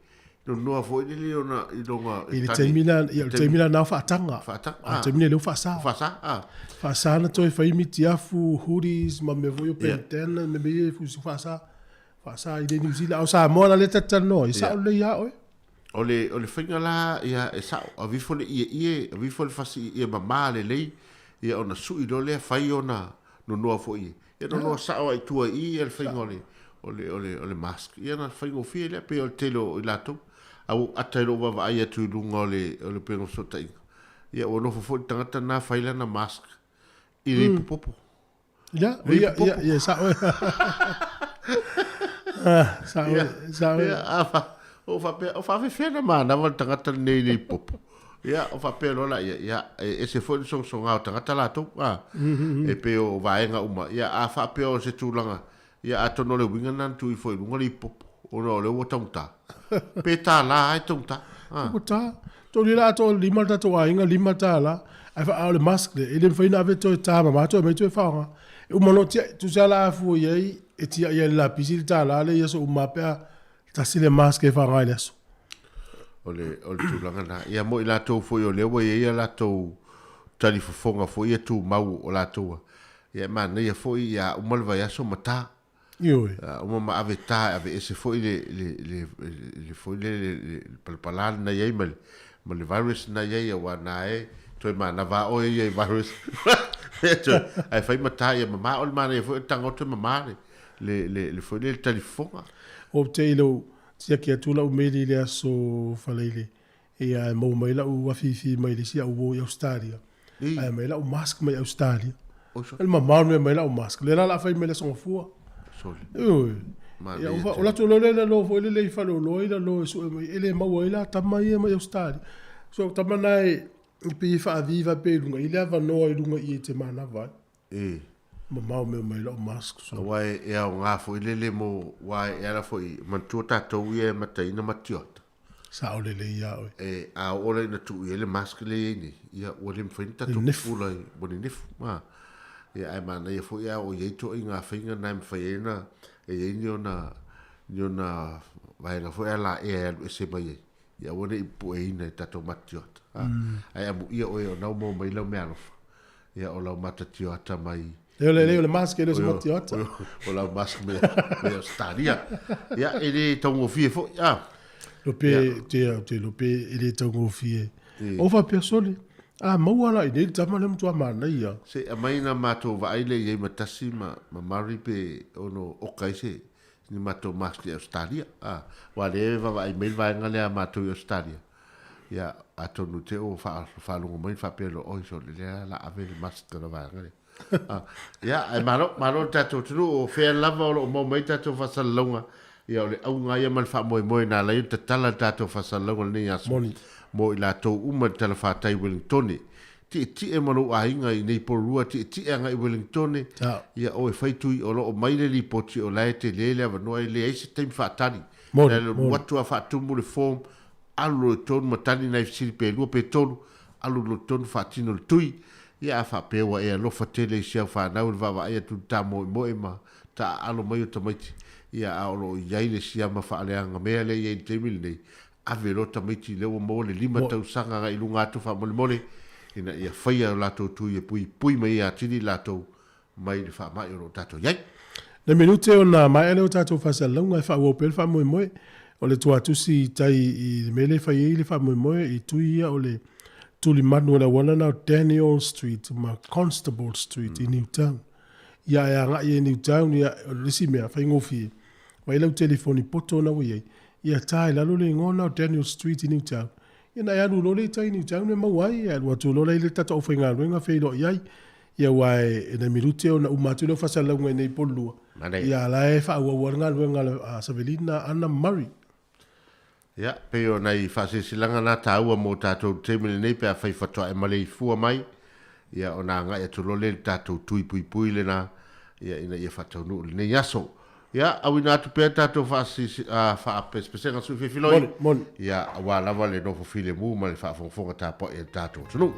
nonoa foi lele i ona, i lona I le taimi la, ia o le taimi la na o faataga. Faataga, ah. A taimi nei lea ua faasa. Faasa, ah. Faasa na toe fai mitiafu, hoodies ma mea foi o bandana, ma mea ia e fusi faasa. Faasa i le New Zealand. A o Samoa la lea ta te talanoa ai, e sao lelei lava oe. O le, o le faiga la, ia, e sao, ave ifo le ieie, ave ifo le fasi ieie mama lelei, ia ona sui loa lea, fai ona nonoa foi e, Ia nonoa sao lava i tua i i le faiga o le, o le, o le, o le mask. Ia na faigofie lea, pei o le tele o i latou. A ua ou ata i lou vaavaai atu i luga o le, o le upega fesootaiga, ia ua nofo foi le tagata lena fai lana mask i le ipu popo. Ia, ia, ia, ia, sao e. Sao e, sao e. Ia, a fa, o faapea, o faafefea na manava le tagata lenei i le ipu popo. Ia, o faapea loa laia, ia, e ese foi le sogasoga o tagata latou, a, e pei o vaega uma. Ia, a faapea o se tulaga, ia, atonu o le uiga lena na tuu ifo i luga le ipopo, ona o lea ua taugata. Pe $1 lava e taugata, a. Taugata. Tolu la atoa lima le tatou aiga, $5, ae fa, a o le mask lea, e le mafai ona ave toe ta mama toe aumai toe faaaoga. E uma loa tiai, tusa la a fua i ai, e tiai ai i le lapisi le $1 lea i aso uma lava pe a Tasi le mask e faaaoga i le aso. O le, o le tulaga na. Ia mo i latou foi o lea ua i ai a latou talifofoga foi ia tumau o latou a. Ia e manaia foi ia uma le vaiaso ma ta. Ioe. Ia uma ma ave ta e aveese foi le, le, le, le, foi le, le, le palapala lena i ai ma le, ma le virus lena i ai aua na e toe manava a oe ia i virus. Ae fai ma ta ia mama o le manaia foi o le tago atu e mama le, le, le, le foi lea le talifofoga. Ou te i lou siaki atu lau meli i le aso Faleile, ia ae maua mai lau afifi mai le isi au uo i Australia. Ae aumai lau mask mai Australia. O le mamao le mea mai lau mask. Lea la o le a fai mai le aso Gafua. Sole. Ioe. Ia, o latou loa lea lalo foi lele i faleoloa i lalo e sue mai, e le maua ai la tama ia mai Australia. So tama na e, e pei e faaviva pea i luga i le avanoa i luga i e te manava ai. E. Mamao mea mai lau mask so. Aua e aoga foi lele mo, ua e ala foi, manatua tatou ia e mataina matiota. Sao lelei ia oe. E, a oo la ina tuu i ai le mask lea e i ai nei, ia ua le mafai ona tatou pupula i, ua nenefu. A. Ia ae manaia foi a oo i ai ituaiga faiga na e mafai ai ona, e i ai ni ona, ni ona vaega foi a laea e alu ese mai ai, ia aua ne i pueina i tatou matiota. A. Ae amuia oe o na ua maua mai lau meaalofa. Ia, o lau mata tioata mai... E o le lei o le mask e le o se mata tioata. O lau mask mai Ausetalia. Ia, e le taugofie foi, a. Lope, te au te lope, e le taugofie. O faapea sole, a maua la i nei le tama lea matua manaia. Se aumai na matou vaai lea i ai ma tasi ma Murray pe ono oka ai se ni matou mask i Ausetalia. A, aua lea e vaavaai mai le vaega lea a matou i Ausetalia. Ia, atonu te o faalogo mai faapea loa, oi sole, lea la ave le mask a le vaega lea. Ah, ia, ae malo, malo le tatou atunuu, o fea lava o lo o maua mai tatou faasalalauga, ia o le auga ia ma le faamoemoe na ala ai ona tatala le tatou faasalalauga i lenei aso. Moni. Mo i latou uma i le talafatai Wellingtone. Tietie ma lou aiga i nei Porirua, tietie agai i Wellingtone, ia oe fai tui o lo o mai le lipoti o la e tele le avanoa e leai se taimi faatali. Moni, Na le moni. atu a faatumu le form, alu loa i totonu ma tali nai fesili pe lua pe tolu, alu loa i totonu faatino le tui. Ia a faapea ua e alofa tele i si au fanau i le vaavaai atu i le tāmoemoe ma taaalo mai o tamaiti, ia a o lo o i ai le siama faaleagamea lea e i ai i le taimi lenei, ave loa tamaiti lea ua maua le 5 tausaga agai i luga atu faamolemole ina ia faia o latou tui e puipui mai ai atili i latou mai le faamai o lo o tatou i ai. Le minute ona maea lea o tatou faasalalauga e faaauau pea le faamoemoe. O le tuatusi i tai i le mea lea e fai ai le faamoemoe i tui ia o le tulimanu o le auala lena o Daniel Street ma Constable Street i Newtown. Ia e agai ai i Newtown, ia o le isi mea faigofie, vaai lau telefoni poto lena ua i ai, ia ta i lalo le igoa lena o Daniel Street i Newtown, ia ona e alu loa lea i tai i Newtown e maua ai, e alu atu loa la i le tatou aufaigaluega feiloai ai. Ia aua e nai minute ona uma atu lea o faasalalauga i nei i Pololua, ia a o la e faaauau lava le galuega a Savelina Ana Murray. Ia, pei o nai faasilasilaga na taua mo tatou i le taimi lenei pe afai faatoa e maleifua mai, ia ona agai atu loa lea i le tatou tui puipui lena, ia ina ia faataunuu i lenei aso. Ia, auina atu pea tatou faapesepesega sui fefiloi. Moni, moni. Ia, aua lava le nofo filemu ma le faafogafoga tapuai a le tatou atunuu.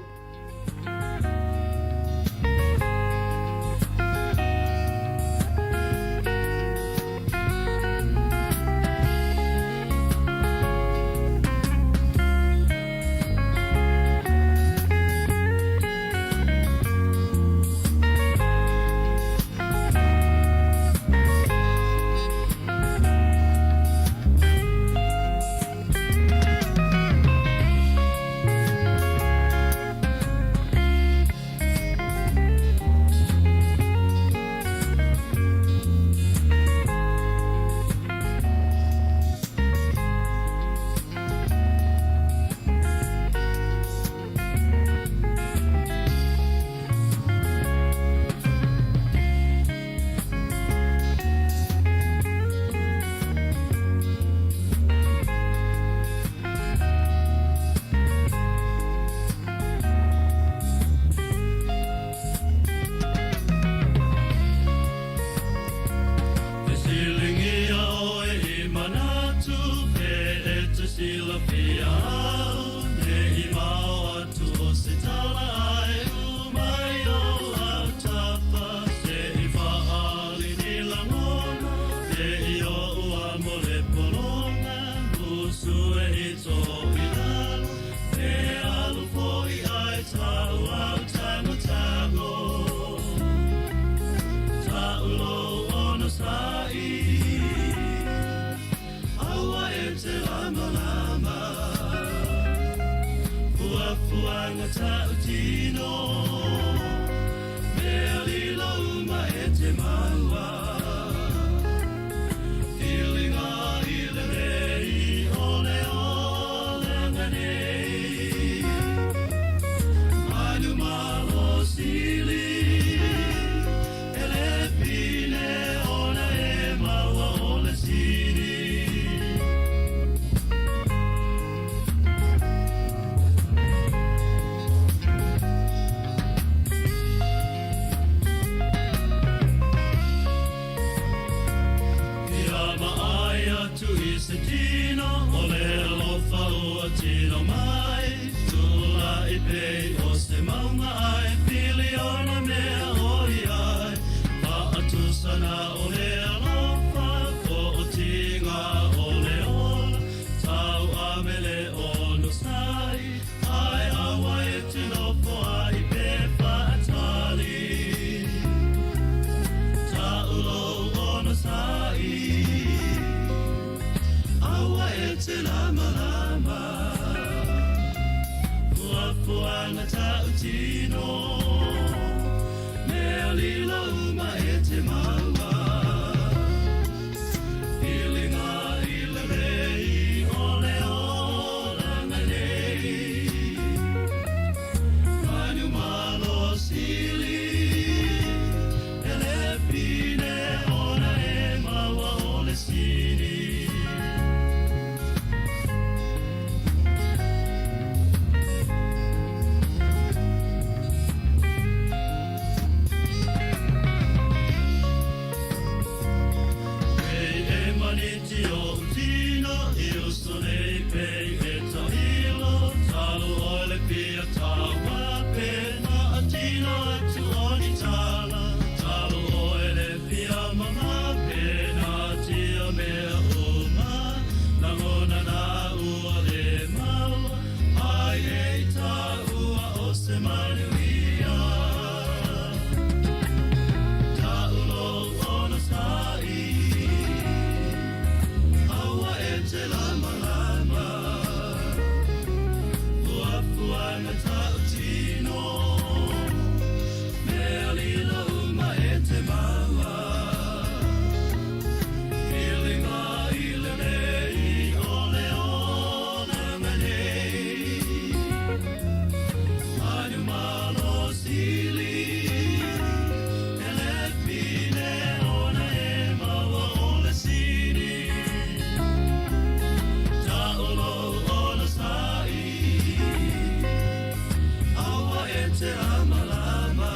te amalama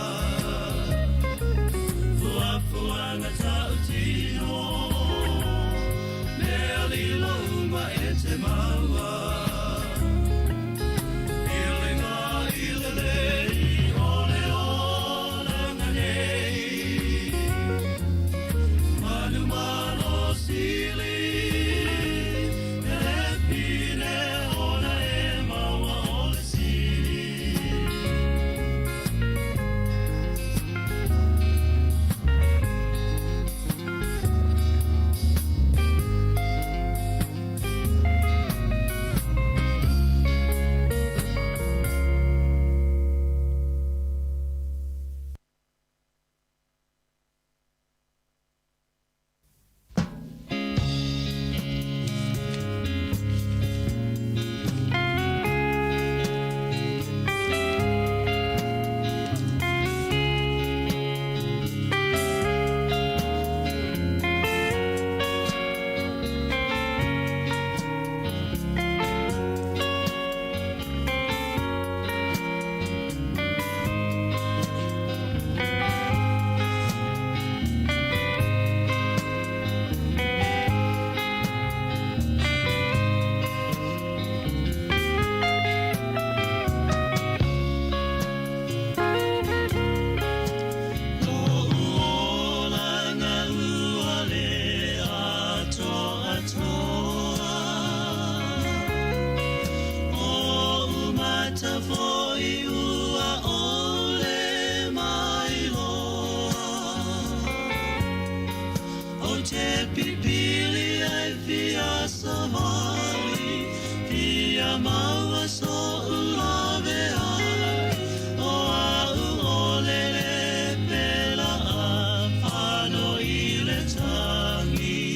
Fuafuaga tautino Mea lilo uma e te maua Ilinga i le lei o le olaga nei Manu malo sili E le pine ona e maua o le sili. Lo'u olaga ua le atoatoa O'u mata fo'i ua ʻole mailoa Ou te pipili ai fia savali Fia maua so'u laveai O a'u olele pela a fano i le tagi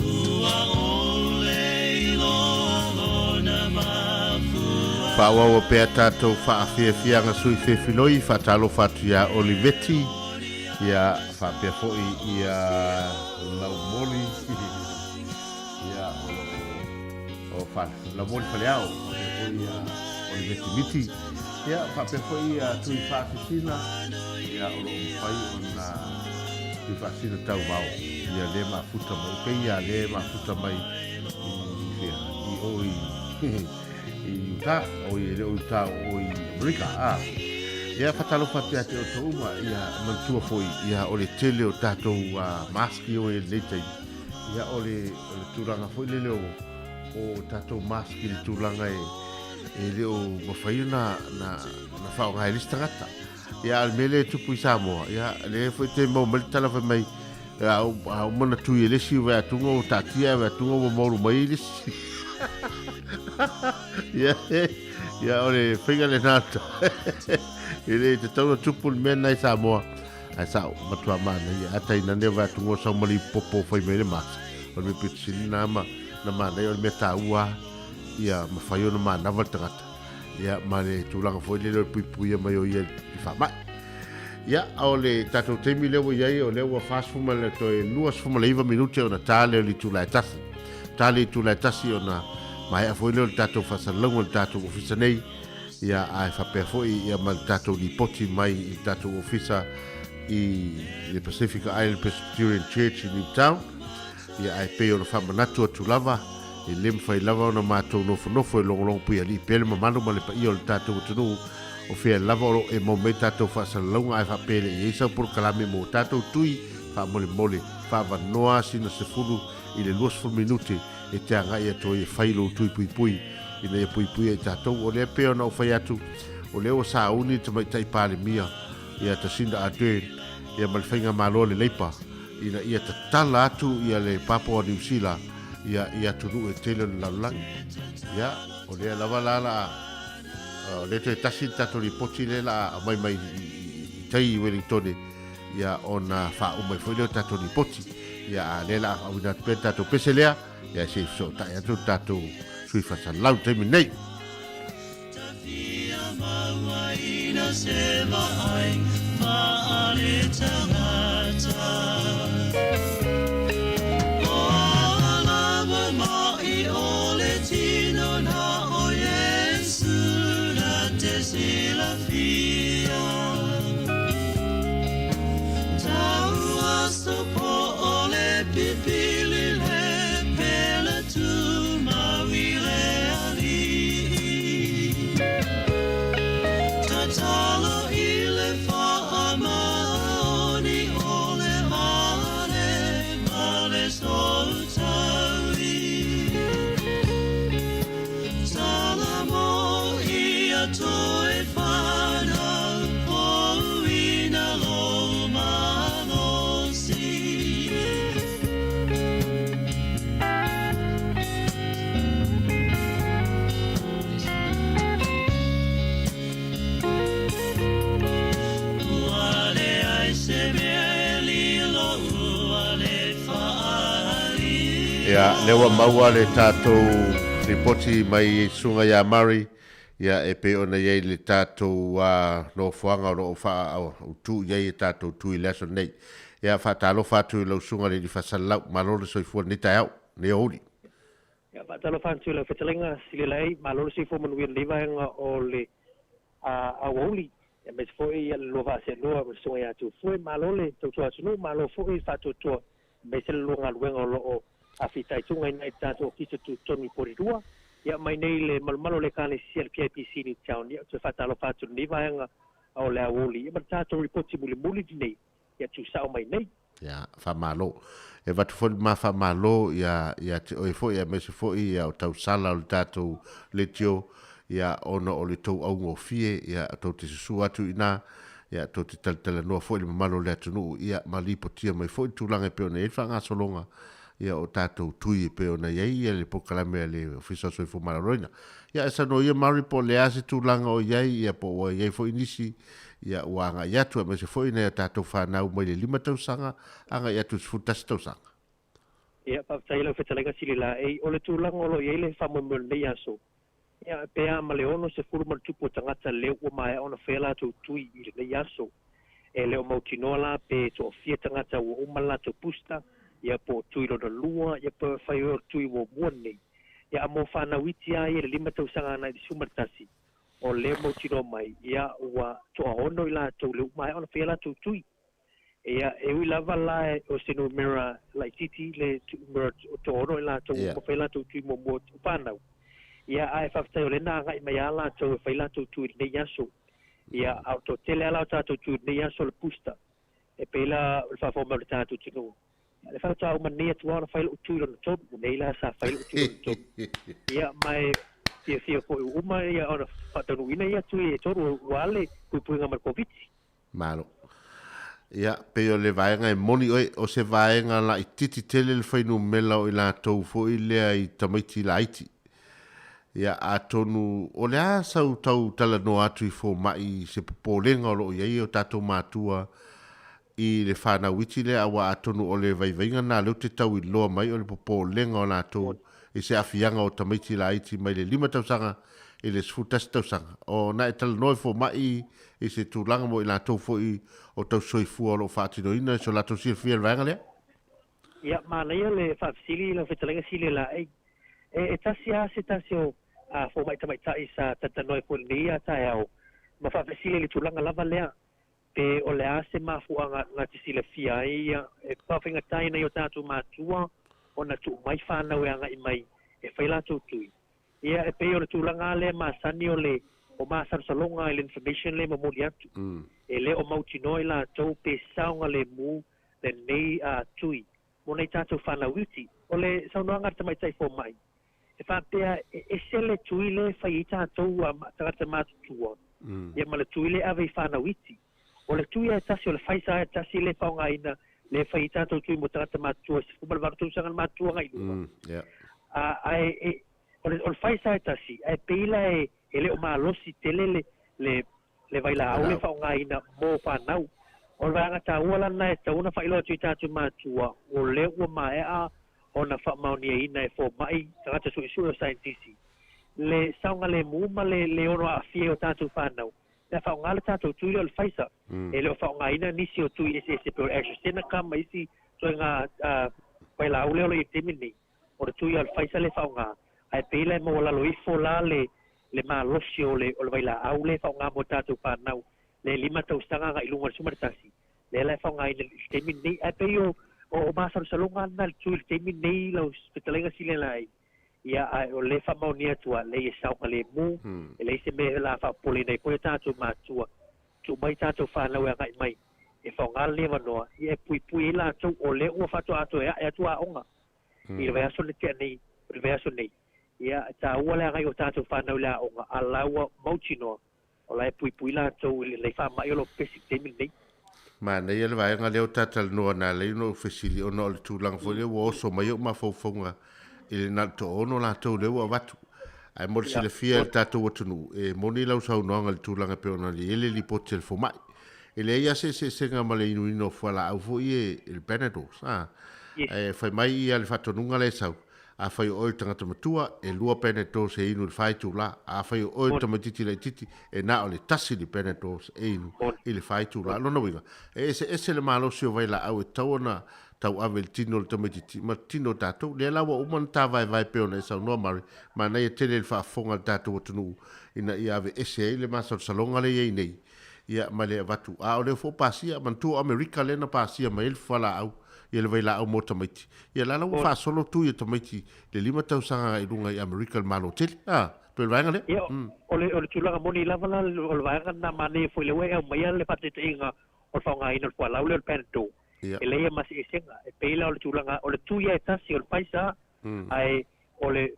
Ua ʻole iloa lona mafuaaga Faaauau pea tatou faafiafiaga sui fefiloi, faatalofa atu iā Oliveti, ia faapea foi ia Laumoli, ia o lo o fa, Laumoli Faleao, faapea foi ia Oliveti Miti, ia faapea foi ia Tui Faasisina, ia o lo o mafai ona Tui Faasisina Tauvao, ia le mafuta mai, pei ia le mafuta mai i fea, i o i i Utah, o i e le o Utah o i Amerika, a. Ia faatalofa atu ia te outou uma, ia manatua foi, ia o le tele o tatou maski o e lenei taimi, ia o le, o le tulaga foi lele o, o tatou maski le tulaga e, e le o mafai ona na, na faaaoga e le isi tagata. Ia a o le mea lea e tupu i Samoa, ia lea foi te maua mai le tala fai mai, a uma ona tui e le isi vae atuga ua taatia ae vae atuga ua maulu mai ai le isi. Ia, ia o le faiga lena e le tatau ona tupu le mea lena i Samoa. Ae sao, matua manaia. A tainane vae atuga o sau ma le ipupopo fai mai le mask. O le mea pito sili na ma, na manaia o le mea taua ia mafai ona manava le tagata. Ia, ma le tulaga foi lele o le puipuia mai o ia i faamai. Ia, o le tatou taimi lea ua i ai, o lea ua 40 ma le toe 29 minute ona ta lea o le itula e tasi. Ta le itula e tasi ona maea foi lea o le tatou faasalalauga i le tatou ofisa nei, ia, ae faapea foi ia ma le tatou lipoti mai i le tatou ofisa i le Pacific Island Presbyterian Church i Newtown. Ia, ae pei ona faamanatu atu lava, e le mafai lava ona matou nofonofo e logologo puialii pea le mamalu ma le paia o le tatou atunuu, o fea lava o lo o e maua mai tatou faasalalauga ae faapea e le i ai sau polokalame mo tatou tui faamolemole, faavanoa sina 10 i le 20 minute e te agai atu ai e fai lou tui puipui ina ia puipuia i tatou. O lea pei ona ou fai atu, o lea ua sauni le Tamaitai Palemia ia Jacinda Ardern ia ma le Faigamalo a le Leipa ina ia tatala atu ia le Papua Niu Sila ia i atunuu e tele o le lalolagi. Ia, o lea lava la la o lea toe tasi le tatou lipoti lea la aumai mai i tai i Wellingtone ia ona faauma ai foi lea o tatou lipoti. Ia, a lea la auina atu pea le tatou pese lea, ia se i fesootai atu le tatou sui faasalalau i le taimi lenei. silafia. Tau aso po o le pipili le pele tu maui le ali'i. Tatalo i le faamaoni o le ale ma le soutaui. Salamo ia toe whanau pouina lo malosi. Ua leai se mea e lilo ua le Ia, lea ua maua le tatou lipoti mai Susuga ia Murray, ia e pei ona i ai le tatou nofoaga o lo o faaautu i ai e tatou tu i le aso lenei. Ia, faatalofa atu i lau Susuga i le Alii Faasalalau, malo le soifua i lenei taeao, lenei aoauli. Ia, faatalofa atu i lau fetalaiga Silelai, malo le soifua manuia i lenei vaega o le aoauli, aemaise foi le lua vaa seelua ma le Susuga ia Tufue, malo le tautua atunuu, malo foi le faatuatua, aemaise le lua galuega o lo o fitaitugaina ai le tatou Ofisa Tutotonu i Porirua. Ia, mai nei le malumalu o le Ekalesia le PIPC New Town, ia, ou te faatalofa atu i lenei vaega o le aoauli, ia ma le tatou lipoti mulimuli lenei, ia tuusao mai nei. Ia, faamalo. E avatu foi le ma faamalo ia, ia te oe foi aemaise foi ia o tausala o le tatou leitio, ia, ona o le tou augofie, ia, tou te susu atu i ina, ia, tou te talatalanoa foi i le mamalu o le atunuu, ia, ma lipotia mai foi le tulaga e pei ona i ai le faagasologa, ia, o tatou tui e pei ona i ai ia le polokalame a le Ofisa o Soifua Maloloina. Ia, e saunoa ia Mary po o le a se tulaga o i ai, ia, po ua i ai foi nisi, ia, ua agai atu, aemaise foi nai a tatou fanau mai le 5 tausaga agai atu i le 11 tausaga. Ia, faafetai i lau fetalaiga Sililaei. O le tulaga o lo o i ai le faamoemoe o lenei aso, ia, pe a ma le 60 ma le tupu o tagata lea ua maea ona faia latou tui i lenei aso. E le o mautinoa la pe toafia tagata ua uma le latou booster, ia, po o tui lona lua, ia, pe fai o le tui muamua lenei. Ia, a mo fanau iti lava ia i le 5 tausaga agai i le 11, o lea mautinoa mai, ia, ua toaono i latou lea ua maea ona faia latou tui. Ia, e ui lava la o se numera laitiiti le numera o toaono i latou ua faia latou tui muamua o fanau. Ia, ae faafetai o lea na agai mai lava latou e fai latou tui i lenei aso. Ia, a o toatele lava la o tatou tui i lenei aso o le booster. E pei la o le faafofoga mai o le tatou atunuu. Ia, le faatoa uma nei atu lava ona fai lou tui lona tolu, nei la sa fai lou tui lona tolu. Ia, ma e fiafia foi ua uma ia ona faataunuuina ia tui e tolu aua le puipuiga ma le Koviti. Malo. Ia, pei o le vaega e moni oe, o se vaega laitiiti tele le fuainumera o i latou foi lea i tamaiti laiti. Ia, atonu o le a sau tau talanoa atu i fomai i se popolega o lo o i ai o tatou matua i le fanau iti lea, aua atonu o le vaivaiga lena lea ou te tau iloa mai o le popolega o latou i se aafiaga o tamaiti laiti mai le 5 tausaga i le 11 tausaga. O na e talanoa i fomai i se tulaga mo i latou foi o tausisoifua o lo o faatinoina i so latou silafia i le vaega lea. Ia, manaia le faafesili i lau fetalaiga Sile Laei. E tasi lava se tasi o fomai tamaitai sa talatalanoa ai foi i lenei taeao ma faafesili i le tulaga lava lea, pe o le a se mafuaaga na te silafia ai ia e faafaigata ai nai o tatou matua ona tuu mai fanau e agai mai e fai latou tui. Ia, e pei o le tulaga lea masani o le o masalosaloga i le information lea e momoli atu. E le o mautinoa i latou pe saogalemu lenei tui mo nai tatou fanau iti. O le saunoaga a le tamaitai fomai, e faapea e ese le tui lea e fai ai tatou tagata matutua, ia ma le tui lea e ave i fanau iti. O le tui lava e tasi, o le Pfizer lava e tasi lea e faaaogaina, lea e fai ai tatou tui mo tagata matutua e 18 tausaga le matutua agai i luga. Ae o le Pfizer e tasi, ae pei la e le o malosi tele le le le vailaau lea e faaaogaina mo fanau. O le vaega taua la lena e tatau ona faailoa atu i tatou matua, o lea ua maea ona faamaoniaina e fomai, tagata suesue o saienitisi, le saogalemu ma le le ono aafia ai o tatou fanau pe a faaaoga le tatou tui lea o le Pfizer. E le o faaaogaina nisi o tui eseese pei o le AstraZeneca ma isi ituaiga vailaau lea o lo o i ai i le taimi lenei. O le tui lava o le Pfizer lea e faaaoga, ae pei la e maualalo ifo la le le malosi o le vailaau le faaaoga mo tatou fanau le 5 tausaga agai i luga o le 11 lea la e faaaogaina i le taimi lenei ae pei o masalosaloga lena le tui i le taimi lenei lau fetalaiga Silelai ia ae o le faamaonia atu a leai e saogalemu e leai se mea la faapopoleina ai foi o tatou matua tuu mai tatou fanau e agai mai e faaaoga lenei avanoa ia e puipui ai latou o lea ua faatoa toe ae atu aoga i le vaiaso na tea nei o le vaiaso nei ia e taua le agai o tatou fanau i le aoga a la ua mautinoa o la e puipui latou i lenei faamai o lo o pepesi i le taimi lenei. Manaia le vaega lea o talatalanoa na ala ai ona ou fesili ona o le tulaga foi lea ua oso mai ou mafaufauga i le na o le toaono latou lea ua avatu. Ae mo le silafia e le tatou atunuu, e moni lau saunoaga i le tulaga e pei ona i ai le lipoti a le fomai. E leai lava se eseesega ma le inuina o fualaau foi ia i le Panadol, a. Ae fai mai ia le faatonuga lea e sau, Afai o oe le tagata matua, e 2 Panadols e inu i le 4 itula. Afai o oe le tamaitiiti laitiiti, e na o le 1 le Panadols e inu i le 4 itula. O lona uiga, e eseese le malosi o vailaau e tatau ona tauave i le tino o le tamaitiiti ma le tino o tatou. Lea la ua uma ona ta vaevae pei ona e saunoa Mary, manaia tele le faafofoga a le tatou atunuu ina ia aveese ai le masalosaloga lea e i ai nei ia ma le avatu. A o lea foi ua pasia, manatua o Amerika lea na pasia mai ai le fualaau, ia le vailaau mo tamaiti. Ia la la ua faasolo tu ia tamaiti le 5 tausaga i luga i Amerika i le Malo tele. A, pei o le vaega lea. Ia, o le tulaga moni lava la, o le vaega lena manaia foi lea ua e aumaia le faataitaiga o le faaaogaina o le fualaau lea o le Panadol. E leai ma se eseesega. E pei la o le tulaga, o le tui lava e tasi o le paisa, ae o le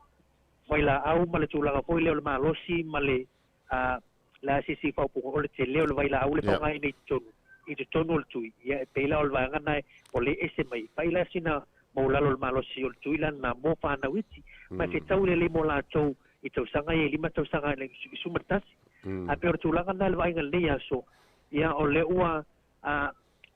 vailaau ma le tulaga foi lea o le malosi ma le a le a se isi faaupuga, o le tele o le vailaau le faaaogaina i totonu, i totonu o le tui. Ia, e pei la o le vaega lena o le ese mai. Fai la sina maualalo o le malosi o le tui la lena mo fanau iti. Ma e fetau lelei mo latou i tausaga ia e 5 tausaga i le 11. Ae pei o le tulaga lena i le vaaiga i lenei aso, ia o lea ua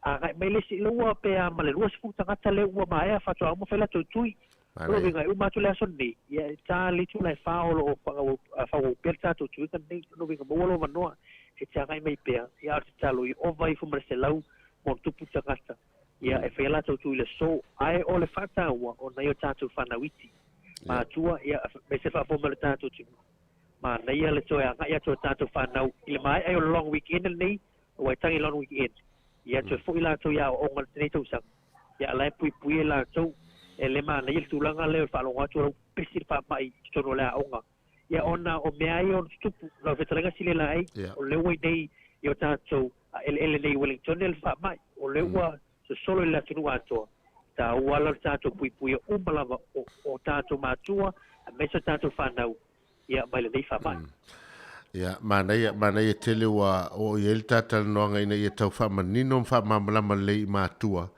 agai mai le isi, lea ua pe a ma le 20 tagata lea ua maea faatoa uma fai latou tui. O lona uiga e uma atu le aso lenei, ia e ta le itula e 4 o lo o faaauau pea le tatou tuiga lenei. O lona uiga maua lou avanoa e te agai mai pea, ia a o le tatalo ia ova ifo ma le 100 ma tupu tagata, ia e fai a latou tui i le aso. Ae o le faataua o nai o tatou fanau iti, matua, ia aemaise faafofoga mai le tatou atunuu. Manaia le toe agai atu o tatou fanau i le maea ai o le long weekend lenei, ua e tagi long weekend, ia toe foi latou i aoaoga i lenei tausaga. Ia a la e puipui ai latou, e le manaia le tulaga lea o le faalogo atu o la ua pepesi le faamai i totonu o le aoga. Ia ona o mea ia ona tutupu, lau fetalaiga Silelaai, o lea ua i inei i o tatou eleele nei i Wellington le faamai, o lea ua sosolo i le atunuu atoa. E taua la le tatou puipuia uma lava o tatou matua aemaise o tatou fanau ia mai lenei faamai. Ia, manaia, manaia tele ua oo i ai le ta talanoaga ina ia tau faamanino ma faamalamalama lelei i matua,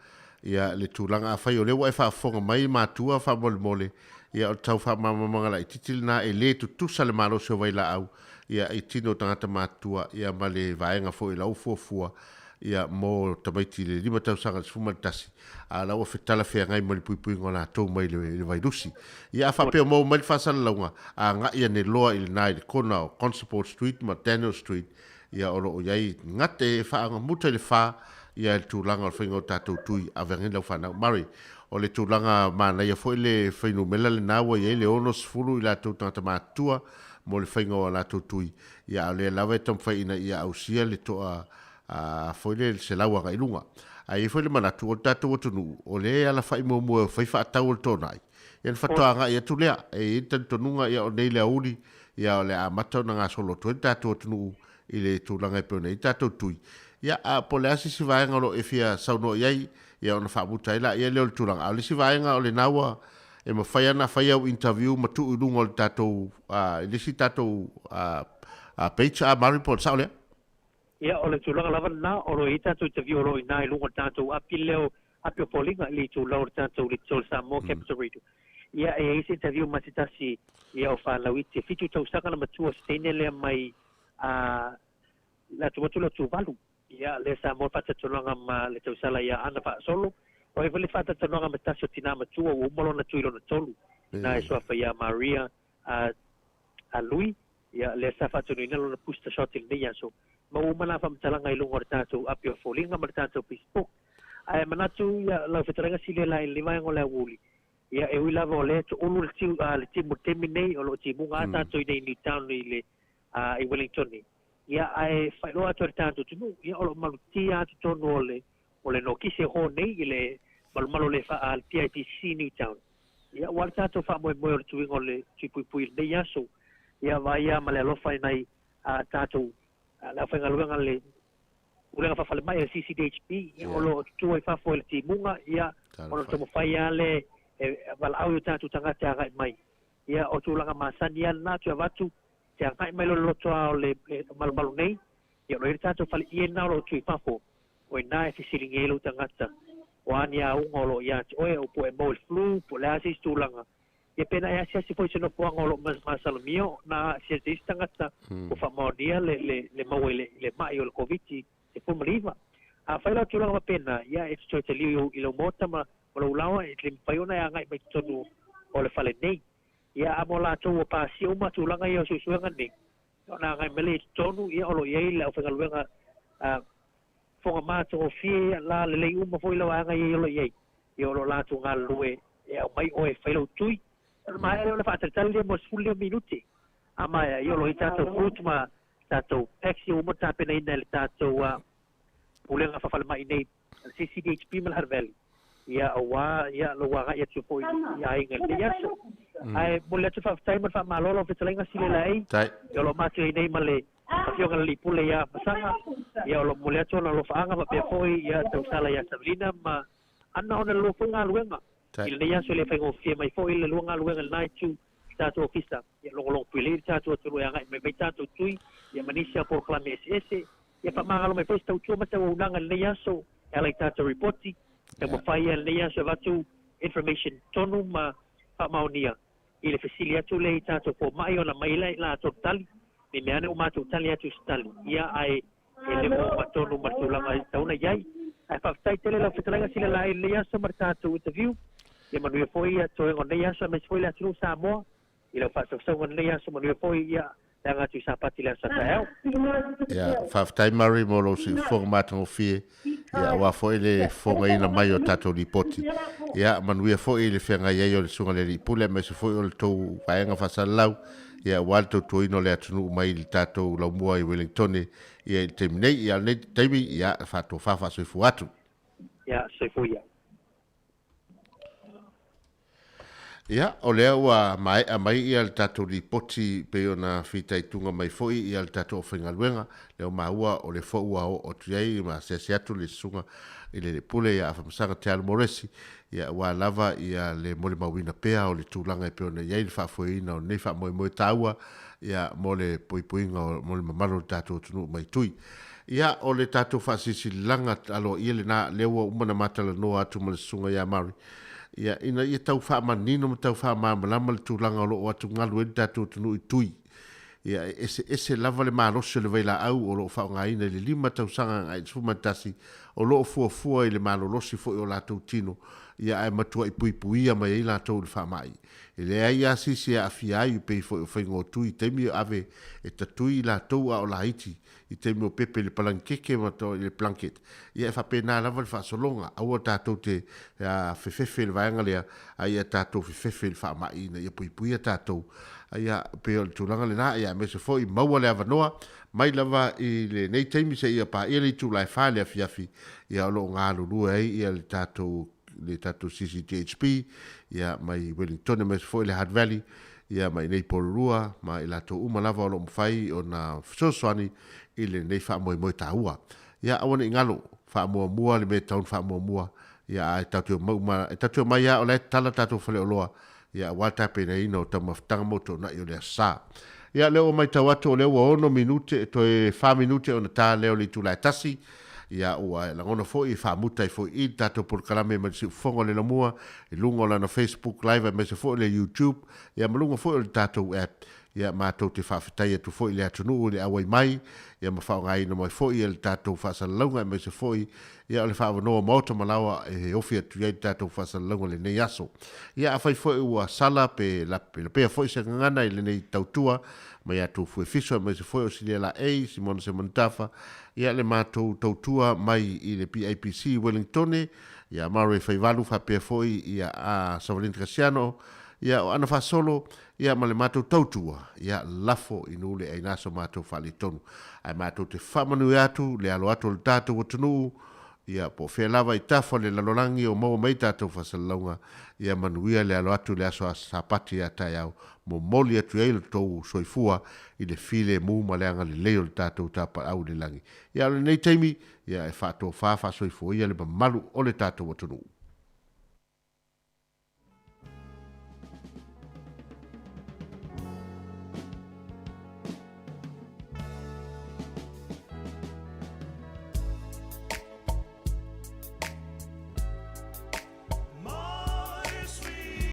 ia, le tulaga. Afai o lea ua e faafofoga mai i matua faamolemole, ia, o le tau faamalamalamaga laitiiti lena, e le tutusa le malosi o vailaau, ia, i tino o tagata matutua, ia, ma le vaega foi o lau fuafua, ia, mo tamaiti i le 5 tausaga i le 11, a o la ua talafeagai ma le puipuiga o latou mai le vailusi. Ia, a faapea o maua mai le faasalalauga, agai ane loa i lena i le kona o Constable Street ma Daniel Street, ia, o lo o i ai gate e faagamuta i le fa, ia, i le tulaga o le faiga o tatou tui ave ane lau fanau. Murray, o le tulaga manaia foi le fuainumera lena ua i ai le 60 i latou tagata matutua mo le faiga o a latou tui, ia, a o lea lava e taumafai ina ia ausia le toa a foi le 100 agai i luga. Ae i ai foi le manatu, o le tatou atunuu, o lea e alafai muamua e fai faatau o le toanai, ia ona faatoa agai atu lea. E i ai le talitonuga, ia o nei le aoauli, ia o le a amata ona gasolo atu ai le tatou atunuu i le tulaga e pei ona i ai tatou tui. Ia, a po o le a se isi vaega o lo o e fia saunoa i ai, ia ona faamuta ai laia lea o le tulaga. A o le isi vaega o lena ua e mafai lava ona fai au interview ma tuu i luga o le tatou, i le isi tatou page a Murray po o le sao lea? Ia, o le tulaga lava lena, o lo o i ai tatou interview o lo o i ina i luga o le tatou api lea o api o foliga i le itulau o le tatou Little Samoa Capital Radio. Ia, e i ai se interview ma se tasi ia o fanau iti e 7 tausaga na matua se teine lea mai a le atu lea o Tuvalu. Ia, lea sa maua le faatautanoaga ma le tausala ia Ana Faasolo. O ai foi le faatautanoaga ma se tasi o tina matua ua uma lona tui lona tolu, na e suafa ia Maria a Lui, ia, lea sa faatonuina lona booster shot i lenei aso. Ma ua uma nā faamatalaga i luga o le tatou api o foliga ma le tatou Facebook. Ae manatu ia lau fetalaiga Silela i lenei vaega o le aoauli, ia, e ui lava o lea e toulu le timu i le taimi nei, o lo o timuga lava tatou i inei i Newtown i le i Wellingtone. Ia, ae faailoa atu e le tatou atunuu, ia, o lo o malutia lava totonu o le o le nokise ho nei i le malumalu o le a le PIPC Newtown. Ia, ua le tatou faamoemoe o le tuiga o le tui puipui i lenei aso. Ia, vaaia ma le alofa i nai a tatou le aufaigaluega a le Pulega Faafalemai a le CCDHB, ia, o lo o tutu ai fafo i le timuga, ia, ona taumafai lava lea e valaau i o tatou tagata e agai mai. Ia, o tulaga masani lava lena, toe avatu, te agai mai loa le loto lava o le malumalu nei, ia, o lo o i ai le tatou faleie lena o lo o tu i fafo, o i ina e fesiligia ai lou tagata, o a ni auga o lo o ia te oe, o po o e maua i le flu, po o le a se isi tulaga. Ia pena e asiasi foi i se nofoaga o lo o masalomia ona aafia se isi tagata ua faamaonia le, le, le maua i le, le ma'i o le Koviti-19. Afai la o tulaga faapena, ia e te toe taliu i lou maota ma ma lou laoa, e le mafai ona e agai mai totonu o le fale nei. Ia, a mo latou ua pasia uma tulaga ia o suesuega nei, ona agai mai lea i totonu, ia o lo o i ai le aufaigaluega a fofoga matagofie, ia la lelei uma foi lau aiga ia o lo o i ai, ia o lo o latou galulue e aumai oe e fai lou tui. Ona maea lea ona faatalitali lea mo le 15 minute. A maea, ia o lo o i ai tatou fruit ma tatou packs ia ua uma ona tapenaina e le tatou Pulega Faafalemai nei, le CCDHB ma le Hutt Valley, ia aua ia lou agai atu foi i aiga i lenei aso. Ae momoli atu le faafetai ma le faamalo lau fetalaiga Sile Laei, ia o lo o matou i ai nei ma le Afioga i le Alii Pule ia Masaga, ia o lo o momoli atu ona alofaaga faapea foi ia tausala ia Savelina ma Anna ona le lua foi galuega i lenei aso e le faigofie mai foi le lua galuega i lena itu i le tatou ofisa, ia logologo pui le tatou atunuu e agai mai mai tatou tui ia ma nisi o polokalame eseese. Ia faamagalo mai foi se tautua ma se auaunaga i lenei aso e ala i tatou ripoti. Taumafai ia lenei aso e avatu information tonu ma faamaonia i le fesili atu lea i tatou fomai ona mai lea i latou tali. Ne i mea ane ua matou tali atu i se tali ia ae e le o uma tonu ma le tulaga e tatau ona i ai. Ae faafetai tele lau fetalaiga Silelaai i lenei aso ma le tatou interview. Ia manuia foi ia toega o lenei aso aemaise foi le atunuu Samoa i lau faasausauga i lenei aso. Manuia foi ia le aga atu i Sapati i le aso a taeao. Ia, faafetai Murray mo lou siufofoga matagofie, ia aua foi le fofogaina mai o tatou lipoti. Ia, manuia foi le feagai ai o le Susuga i le Alii Pule aemaise foi o le tou vaega faasalalau, ia aua le tautuaina o le atunuu mai le tatou laumua i Wellingtone ia i le taimi nei. Ia, o lenei taimi, ia, faatofa faasoifua atu. Ia, soifua ia. Ia, o lea ua maea mai ia le tatou lipoti pei ona fitaituga mai foi ia le tatou aufaigaluega, lea ua maua o lea foi ua oo atu i ai ma asiasi atu le susuga i le Pule ia Afamasaga Te Alu Moresi, ia aua lava ia le molimauina pea o le tulaga e pei ona i ai le faafoeina o lenei faamoemoe taua ia mo le poipoiga o mo le mamalu o le tatou atunuu mai Tui. Ia, o le tatou faasilasilaga aloaia lena, lea ua uma ona matalanoa atu ma le Susuga ia Murray, ia, ina ia tau faamanino ma tau faamalamalama le tulaga o lo o atugalu ai le tatou atunuu i tui. Ia, e eseese lava le malosi o le vailaau o lo o faaaogaina i le 5 tausaga agai i le 11, o lo o fuafua i le malolosi foi o latou tino, ia, ae matuai puipuia mai ai latou i le faamai. E leai lava se isi e aafia ai, pei foi o faiga o tui i taimi e ave e tatui i latou a o laiti, i taimi o pepe i le palanikeke ma to i le blanket. Ia e faapena lava le faasologa, aua tatou te fefefe i le vaega lea, a ia tatou fefefe i le faamai ina ia puipuia tatou. Ia, pei o le tulaga lena, ia aemaise foi maua le avanoa mai lava i lenei taimi seia paia le itula e 4 i le afiafi, ia o lo o galulue ai ia le tatou le tatou CCTHP, ia mai Wellington aemaise foi le Hutt Valley, ia ma i inei i Porirua ma i latou uma lava o lo o mafai ona fesoasoani i lenei faamoemoe taua. Ia aua ne i galo, faamuamua le mea e tatau ona faamuamua, ia ae tatou te omai uma, e tatou te omai lava o la e tatala tatou faleoloa, ia aua le tapenaina o taumafataga mo toonai o le Aso Sa. Ia o lea ua matau atu o lea ua 6 minute, toe 4 minute ona ta lea o le itula e 1, ia ua lagona foi e faamuta ai foi i le tatou polokalame mai le siufofoga o le Lamua i luga o lana Facebook Live aemaise foi o le YouTube, ia ma luga foi o le tatou app. Ia matou te faafetai atu foi i le atunuu i le auai mai, ia ma faaaogaina mai foi le tatou faasalalauga aemaise foi ia o le faaavanoa maota ma laoa e ofi atu i ai le tatou faasalalauga i lenei aso. Ia afai foi ua sala pe lapelapea foi se gagana i lenei tautua mai a tou fuefiso aemaise foi o Silia Laei, Simona Semonitafa, ia le matou tautua mai i le PIPC i Wellingtone, ia Murray Faivalu faapea foi ia a Savalin Kasiano, Ia, o Ana Faasolo, ia, ma le matou tautua, ia, lafo i nuu le aina so matou faaletonu. Ae matou te faamanuia atu le alo atu o le tatou atunuu, ia, po o fea lava i tafa o le lalolagi o maua mai tatou faasalalauga, ia manuia le alo atu i le aso Sapati a taeao, momoli atu ai lo tou soifua i le filemu ma le agalelei o le tatou Tapaau i le lagi. Ia, o lenei taimi, ia, e faatofa faasoifua ia le mamalu o le tatou atunuu.